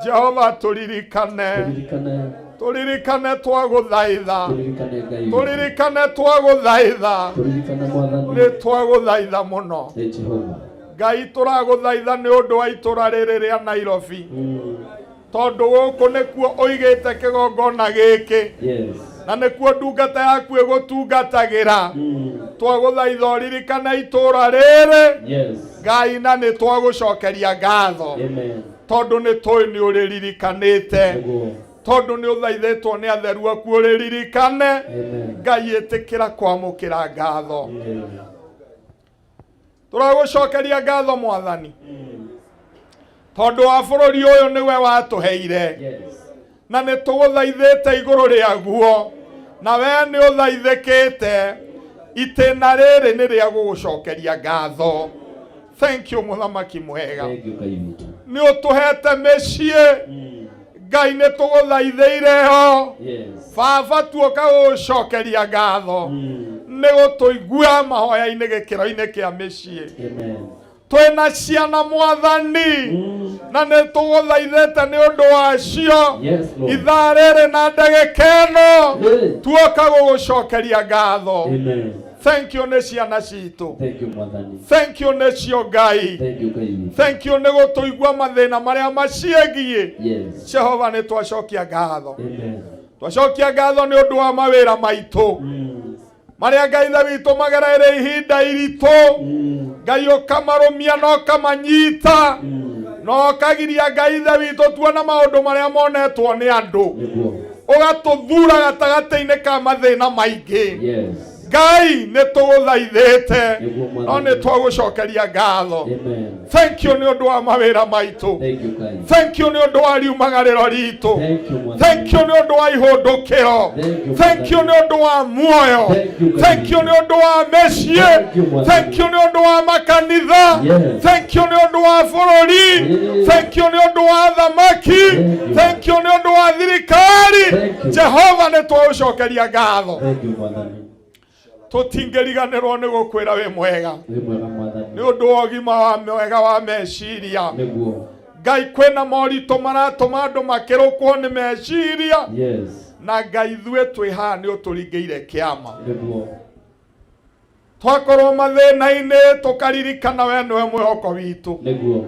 Jehova, tũririkane. Tũririkane. Tũririkane, twagũthaitha. Tũririkane, Ngai witũ. Tũririkane, twagũthaitha. Tũririkane, Mwathani. Nĩ twagũthaitha mũno. Ĩ Jehova. Ngai, tũragũthaitha nĩ ũndũ wa itũra rĩrĩ rĩa Nairobi, tondũ gũkũ nĩkuo ũigĩte kĩgongona gĩkĩ, Yes. na nĩkuo ndungata yaku ĩgũtungatagĩra. Twagũthaitha ũririkane itũra rĩrĩ, Yes. Ngai, na nĩ twagũcokeria ngatho, Amen. tondũ nĩ tũĩ nĩ ũrĩririkanĩte, Nĩguo. tondũ nĩ ũthaithĩtwo nĩ atheru aku ũrĩririkane. Amen. Ngai, ĩtĩkĩra kwamũkĩra ngatho. Tũragũcokeria ngatho, Mwathani, tondũ wa bũrũri ũyũ nĩwe watũheire, na nĩ tũgũthaithĩte igũrũ rĩaguo, na we nĩ ũthaithĩkĩte. Itĩna rĩrĩ nĩ rĩa gũgũcokeria ngatho. Thank you, Mũthamaki mwega. Thank you, Ngai witũ. Nĩ ũtũhete mĩciĩ, Ngai, nĩ tũgũthaithĩire ho. Yes. Baba, tuoka gũgũcokeria ngatho nĩ gũtũigua mahoya-inĩ gĩkĩro-inĩ kĩa mĩciĩ. Amen. Twĩna ciana, Mwathani, na nĩ tũgũthaithĩte nĩ ũndũ wacio. Yes, Lord. Ithaa rĩrĩ na ndagĩka ĩno tuoka gũgũcokeria ngatho. Amen. Thank you nĩ ciana citũ. Thank you, Mwathani. Thank you nĩcio, Ngai. Thank you, Ngai witũ. Thank you nĩ gũtũigua mathĩna marĩa maciĩgiĩ. Yes. Jehova, nĩ twacokia ngatho. Amen. Twacokia ngatho nĩ ũndũ wa mawĩra maitũ marĩa, Ngai ithe witũ, magereire ihinda iritũ. Ngai, ũkamarũmia na ũkamanyita na ũkagiria, Ngai ithe witũ, tuona maũndũ marĩa monetwo nĩ andũ. Nĩguo. Ũgatũthura gatagatĩ-inĩ ka mathĩna maingĩ. Yes. Ngai, nĩ tũgũthaithĩte, Nĩguo, no Mwathani. nĩ twagũcokeria ngatho. Amen. Thank you nĩ ũndũ wa mawĩra maitũ. Thank you, Ngai. Thank you nĩ ũndũ wa riumagarĩro ritũ. Thank you, Mwathani. Thank you nĩ ũndũ wa ihũndũkĩro. Thank you, Thank you nĩ ũndũ wa muoyo. Thank you, Ngai. Thank you nĩ ũndũ wa mĩciĩ. Thank you, Mwathani. Thank you nĩ ũndũ wa makanitha. Yes. Thank you nĩ ũndũ wa bũrũri. Thank you nĩ ũndũ wa thamaki. you. Thank you nĩ ũndũ wa thirikari. Thank you. Jehova, nĩ twagũcokeria ngatho. Thank you, Mwathani. Tũtingĩriganĩrwo nĩ gũkwĩra wĩ mwega. Wĩ mwega, Mwathani. Nĩ ũndũ wa ũgima wa mwega wa meciria. Nĩguo. Ngai, kwĩna moritũ maratũma andũ makĩrũkwo nĩ meciria, Yes. na Ngai, ithuĩ twĩ haha nĩ ũtũringĩire kĩama. Nĩguo. Twakorwo mathĩna-inĩ, tũkaririkana we nĩwe mwĩhoko witũ. Nĩguo.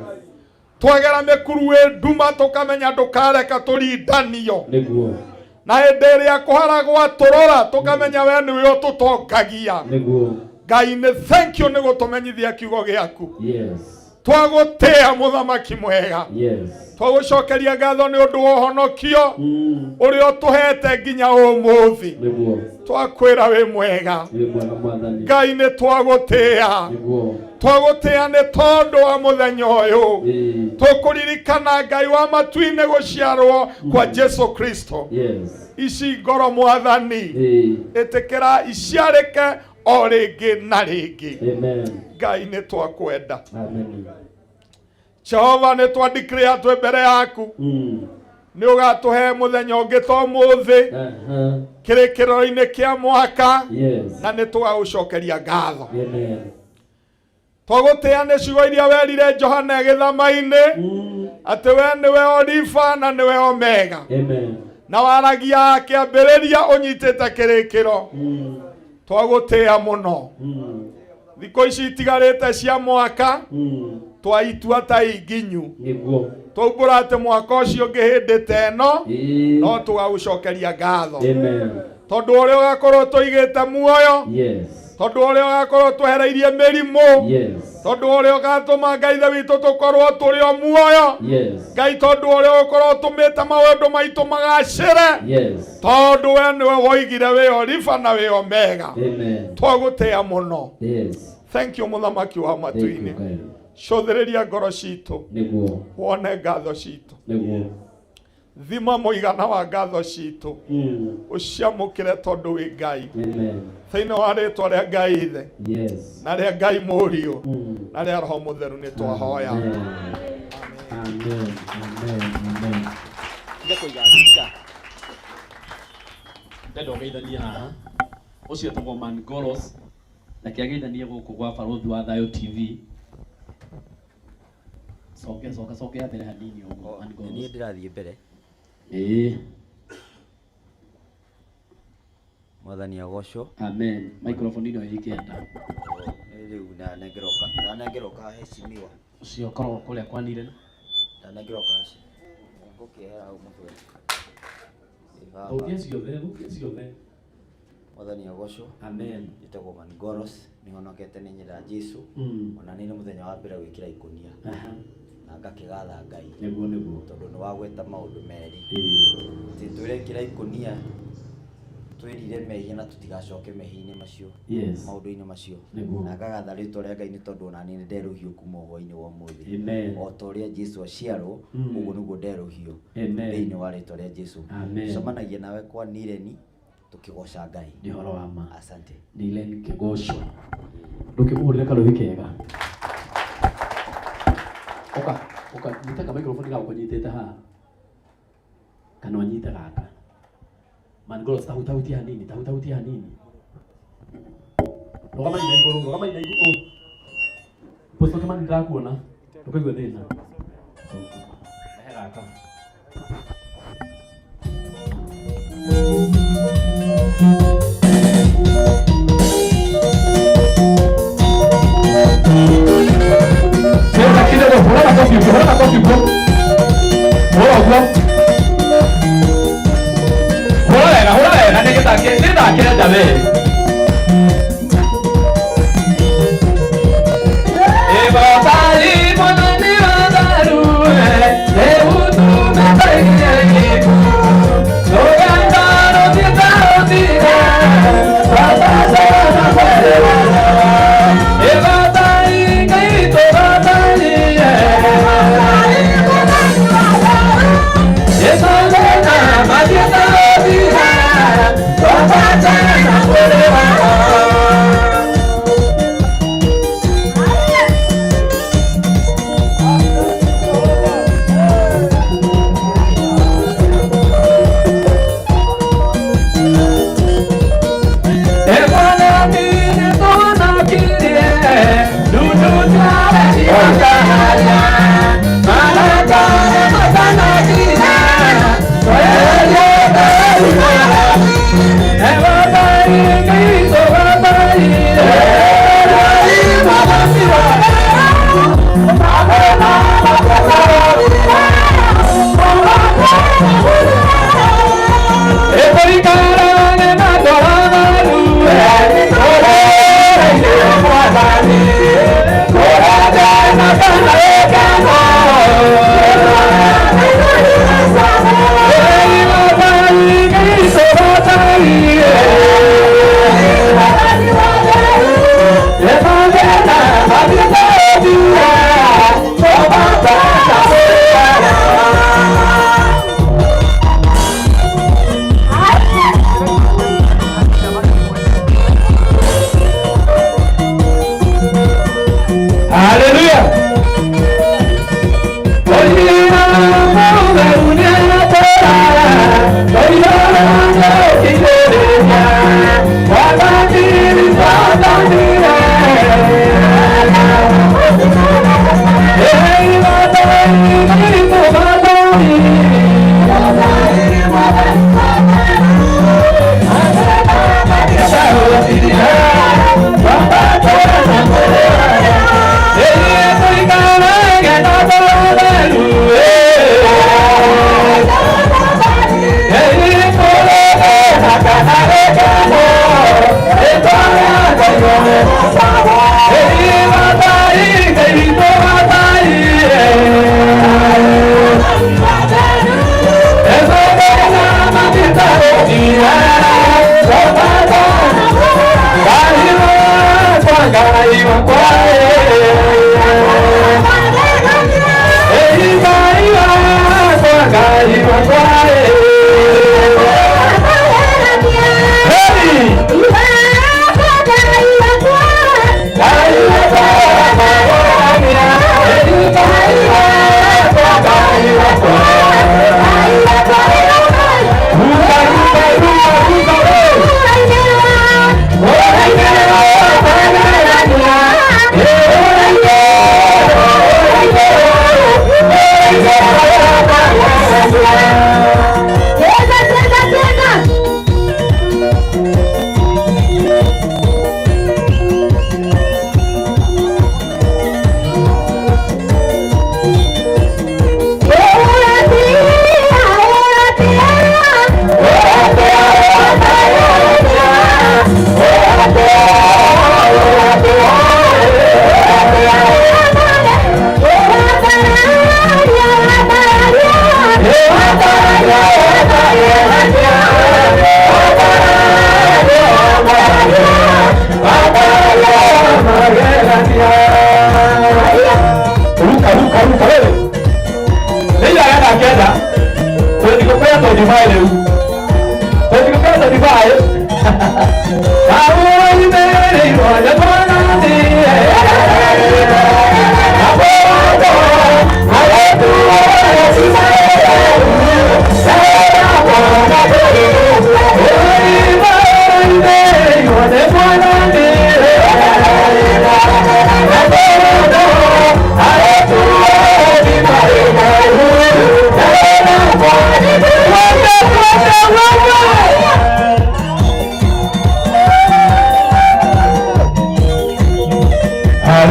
Twagera mĩkuru ĩ nduma, tũkamenya ndũkareka tũrindanio. Nĩguo. Na hĩndĩ ĩrĩa kũhara gwatũrora, tũkamenya we nĩwe ũtũtongagia. Nĩguo. Ngai, nĩ thank you nĩ gũtũmenyithia kiugo gĩaku. Yes. Twagũtĩa, Mũthamaki mwega. Yes. Twagũcokeria ngatho nĩ ũndũ wa ũhonokio ũrĩa ũtũhete nginya ũmũthĩ. Nĩguo. Twakwĩra wĩ mwega. Wĩ mwega, Mwathani. Ngai, nĩ twagũtĩa. Nĩguo. Twagũtĩa nĩ tondũ wa mũthenya ũyũ tũkũririkana, Ngai wa matu-inĩ, gũciarwo kwa Jesu Kristo. Yes. Ici ngoro, Mwathani, ĩtĩkĩra iciarĩke o rĩngĩ na rĩngĩ. Amen. Ngai, nĩ twakwenda. Amen. Jehova, nĩ twandikĩrĩa twĩ mbere yaku nĩ ũgatũhe mũthenya ũngĩ to mũthĩ kĩrĩkĩrĩro-inĩ kĩa mwaka, Yes. na nĩ tũgagũcokeria ngatho. Amen. Twagũtĩa nĩ ciugo iria werire Johana gĩthama-inĩ atĩ we nĩwe Olifa na nĩwe Omega, Amen. na waragia kĩambĩrĩria ũnyitĩte kĩrĩkĩro. Twagũtĩa mũno. Thikũ ici itigarĩte cia mwaka twaitua ta inginyu Nĩguo. Twaumbũra atĩ mwaka ũcio ũngĩ hĩndĩ ta ĩno Ĩĩ. no tũgagũcokeria ngatho Amen. Tondũ ũrĩa ũgakorwo tũigĩte muoyo, Yes. tondũ ũrĩa ũgakorwo twehereirie mĩrimũ, Yes. tondũ ũrĩa ũgatũma Ngai ithe witũ tũkorwo tũrĩ o muoyo, Yes. Ngai, tondũ ũrĩa ũkorwo ũtũmĩte maũndũ maitũ magacĩre, Yes. tondũ we nĩwe woigire wĩ Olifa na wĩ Omega. Amen. Twagũtĩa mũno. Yes. Thank you, mũthamaki wa Thank you, matu-inĩ. Ngai. Cũthĩrĩria ngoro citũ, Nĩguo. wone ngatho citũ. Nĩguo. Thima mũigana wa ngatho citũ, ũciamũkĩre tondũ wĩ Ngai. Amen. Thĩinĩ wa rĩtwa rĩa Ngai Ithe Yes. na rĩa Ngai Mũriũ na rĩa Roho Mũtheru nĩ twahoya. Amen. Amen. Amen. Amen. Tiga kũiga mbica. Ndenda ũgeithanie haha. Ũcio etagwo Man Goros na kĩageithanie gũkũ gwa Barũthi wa Thayũ TV. Coke coka coke ya mbere hanini ũguo, Man Goros. Niĩ ndĩrathiĩ mbere. Ĩĩ. Mwathani agocwo. Amen. Microphone ĩno ĩkĩenda. Rĩu ndanengerwo ka ndanengerwo ka heshimiwa. Ũcio ũkoragwo kũrĩa kwa Niren. Ndanengerwo ka ngũkĩehera hau mũtwe. Ĩ baba. Hutia ciothe, hutia ciothe. Mwathani agocwo. Amen. Njĩtagwo Man Goros, nĩhonokete nĩ nyenda Jesu. Ona nĩ mũthenya wa mbere gwĩkĩra ikũnia. Na ngakĩgatha Ngai. Nĩguo nĩguo. Tondũ nĩ wagweta maũndũ merĩ. Ĩĩ. Atĩ twĩrekĩra ikũnia twĩrire mehia na tũtigacoke mehia-inĩ macio. Yes. Maũndũ-inĩ macio. Nĩguo. Na ngagatha rĩtwa rĩa Ngai nĩ tondũ ona niĩ nĩ nderũhio kuma hwaĩ-inĩ wa ũmũthĩ. Amen. O ta ũrĩa Jesu aciarwo, ũguo nĩguo nderũhio. Amen. Thĩinĩ wa rĩtwa rĩa Jesu. Amen. Cemanagia nawe kwa Nireni tũkĩgoca Ngai. Nĩ ũhoro wa ma. Asante. Nilen kĩgoco. Ndũkĩmũhũrĩre karũhĩ kega. Ũka, ũka, nyita ka microphone gaku ũnyitĩte haha. Kana ũnyite gaka. Man Goros, tahutahutia hanini, tahutahutia hanini. Rũgama na igũrũ, rũgama na igũrũ. Posto kama ndĩrakuona, ndũkaigua thĩna. Rehe gaka. Cheza kidogo, hura makofi, hura makofi bro. Hura ũguo. Hura wega, hura wega, nĩ gĩthakĩre we. Ibotari mwathani wa tharuwe, rĩu tumetaire.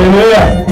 Hallelujah.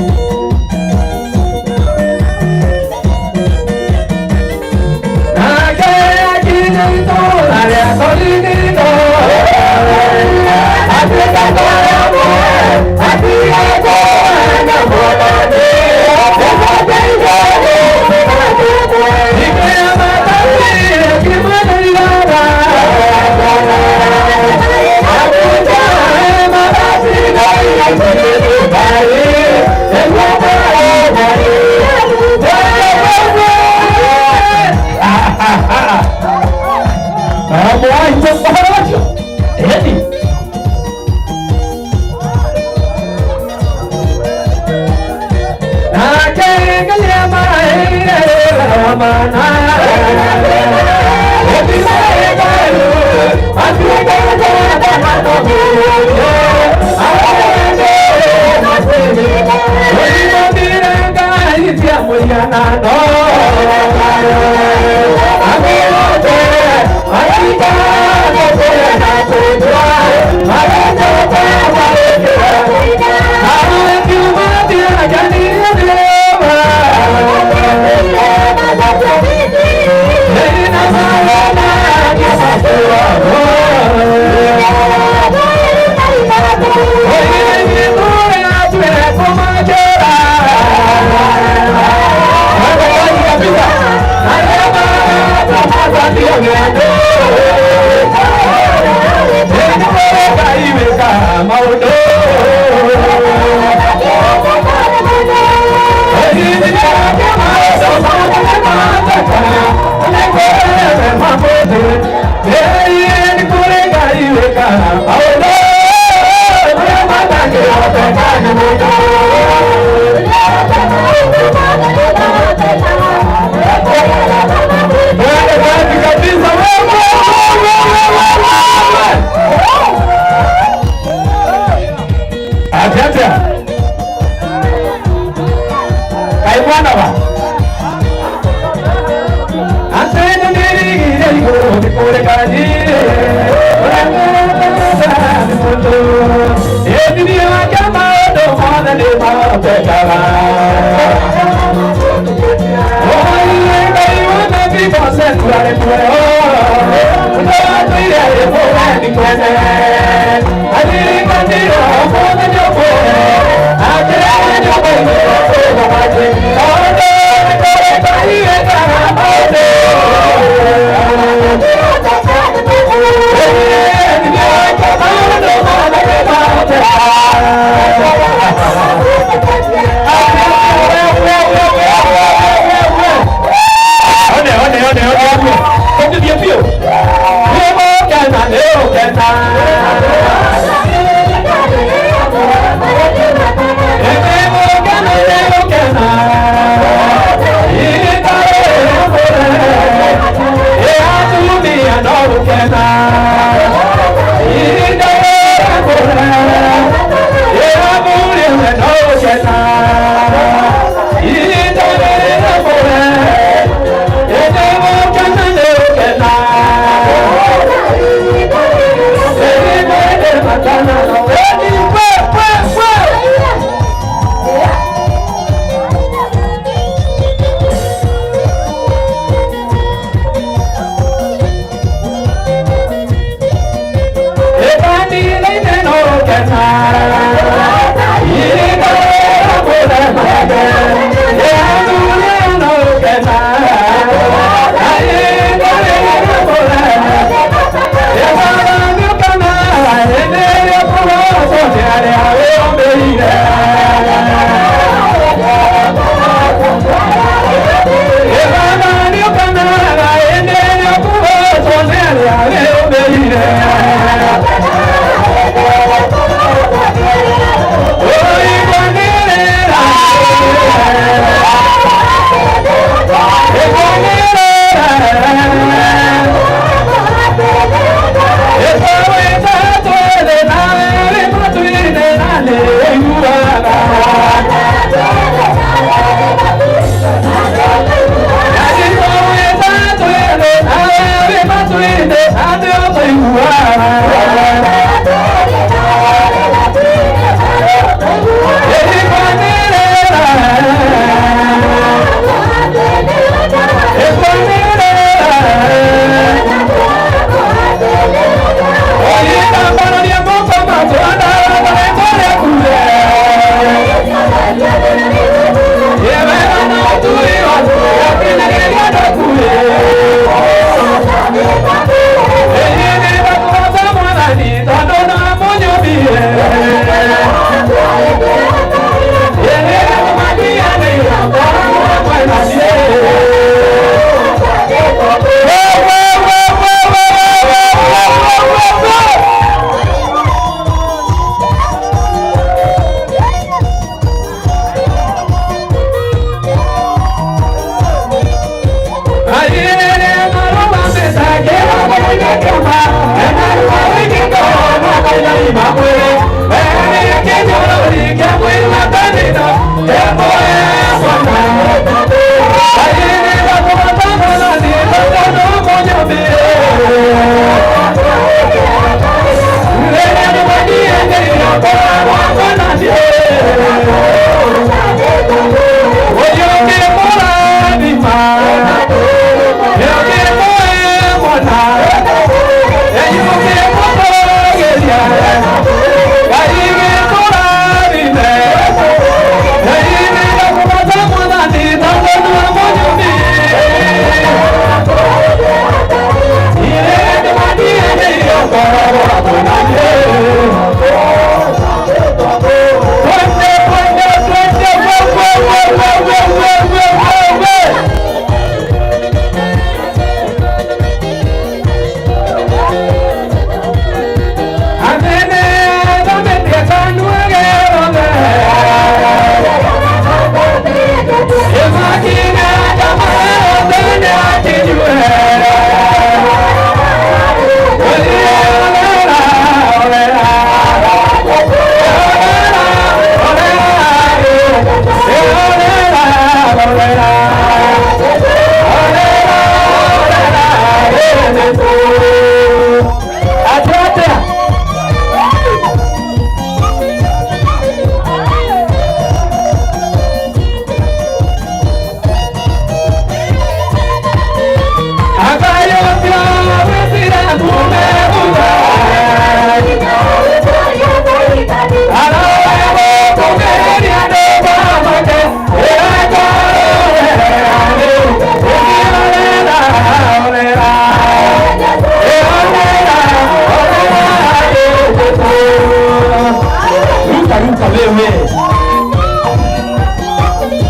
Wewe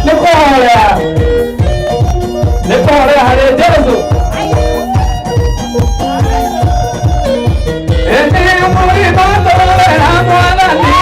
nĩ kũhoya, nĩ kũhoya harĩ Jesu. Ĩndĩ mũrimũ tũrera Mwathani.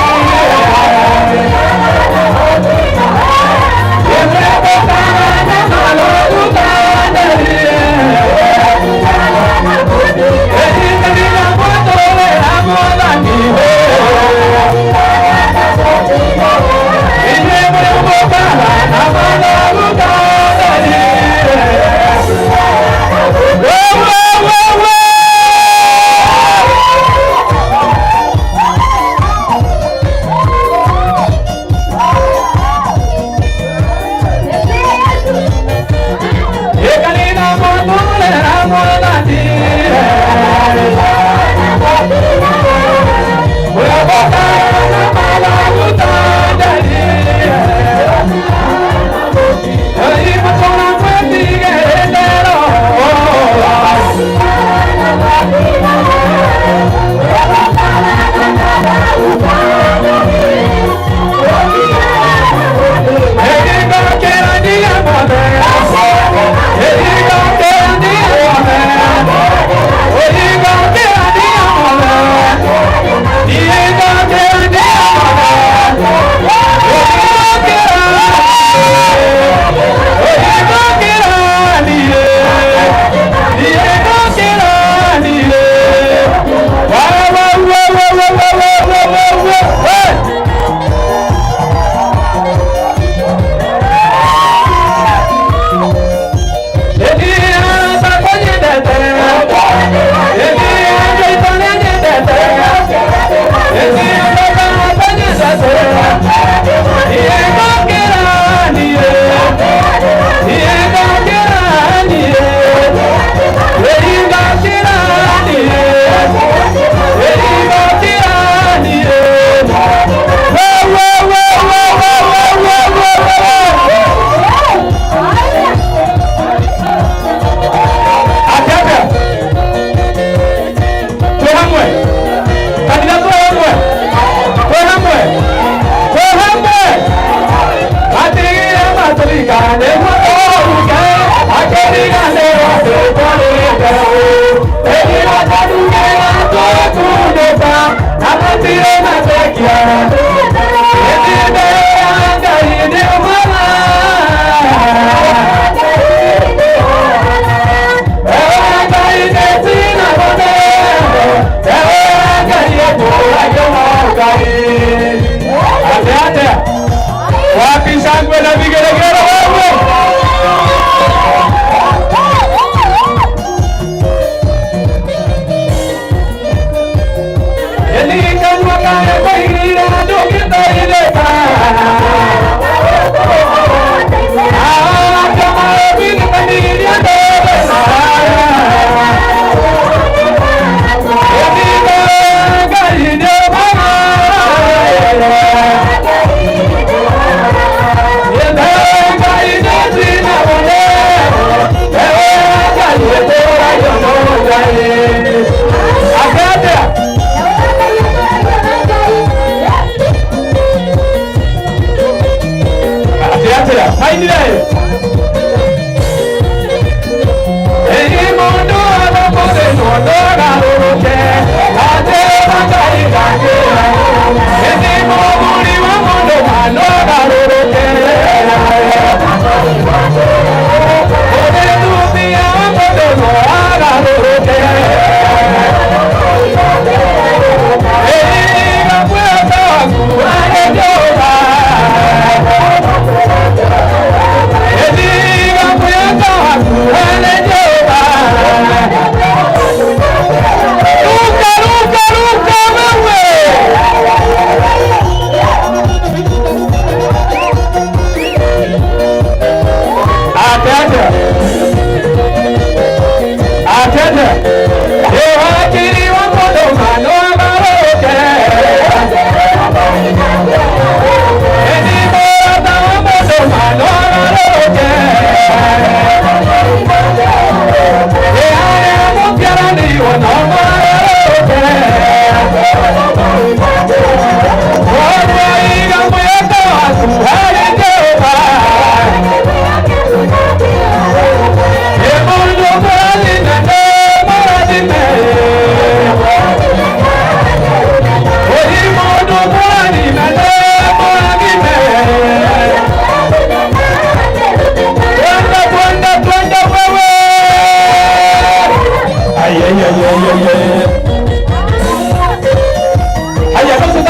Wapi shangwe na vigelegele wewe?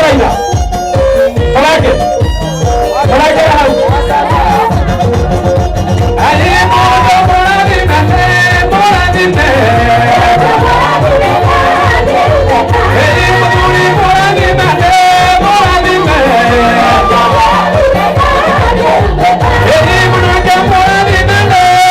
Raila. Tarake. Tarake hau. Ali mundu mũrathime, mũrathime. Ĩ mũthuri mũrathime, mũrathime. Ĩ mũnake mũrathime, mũrathime.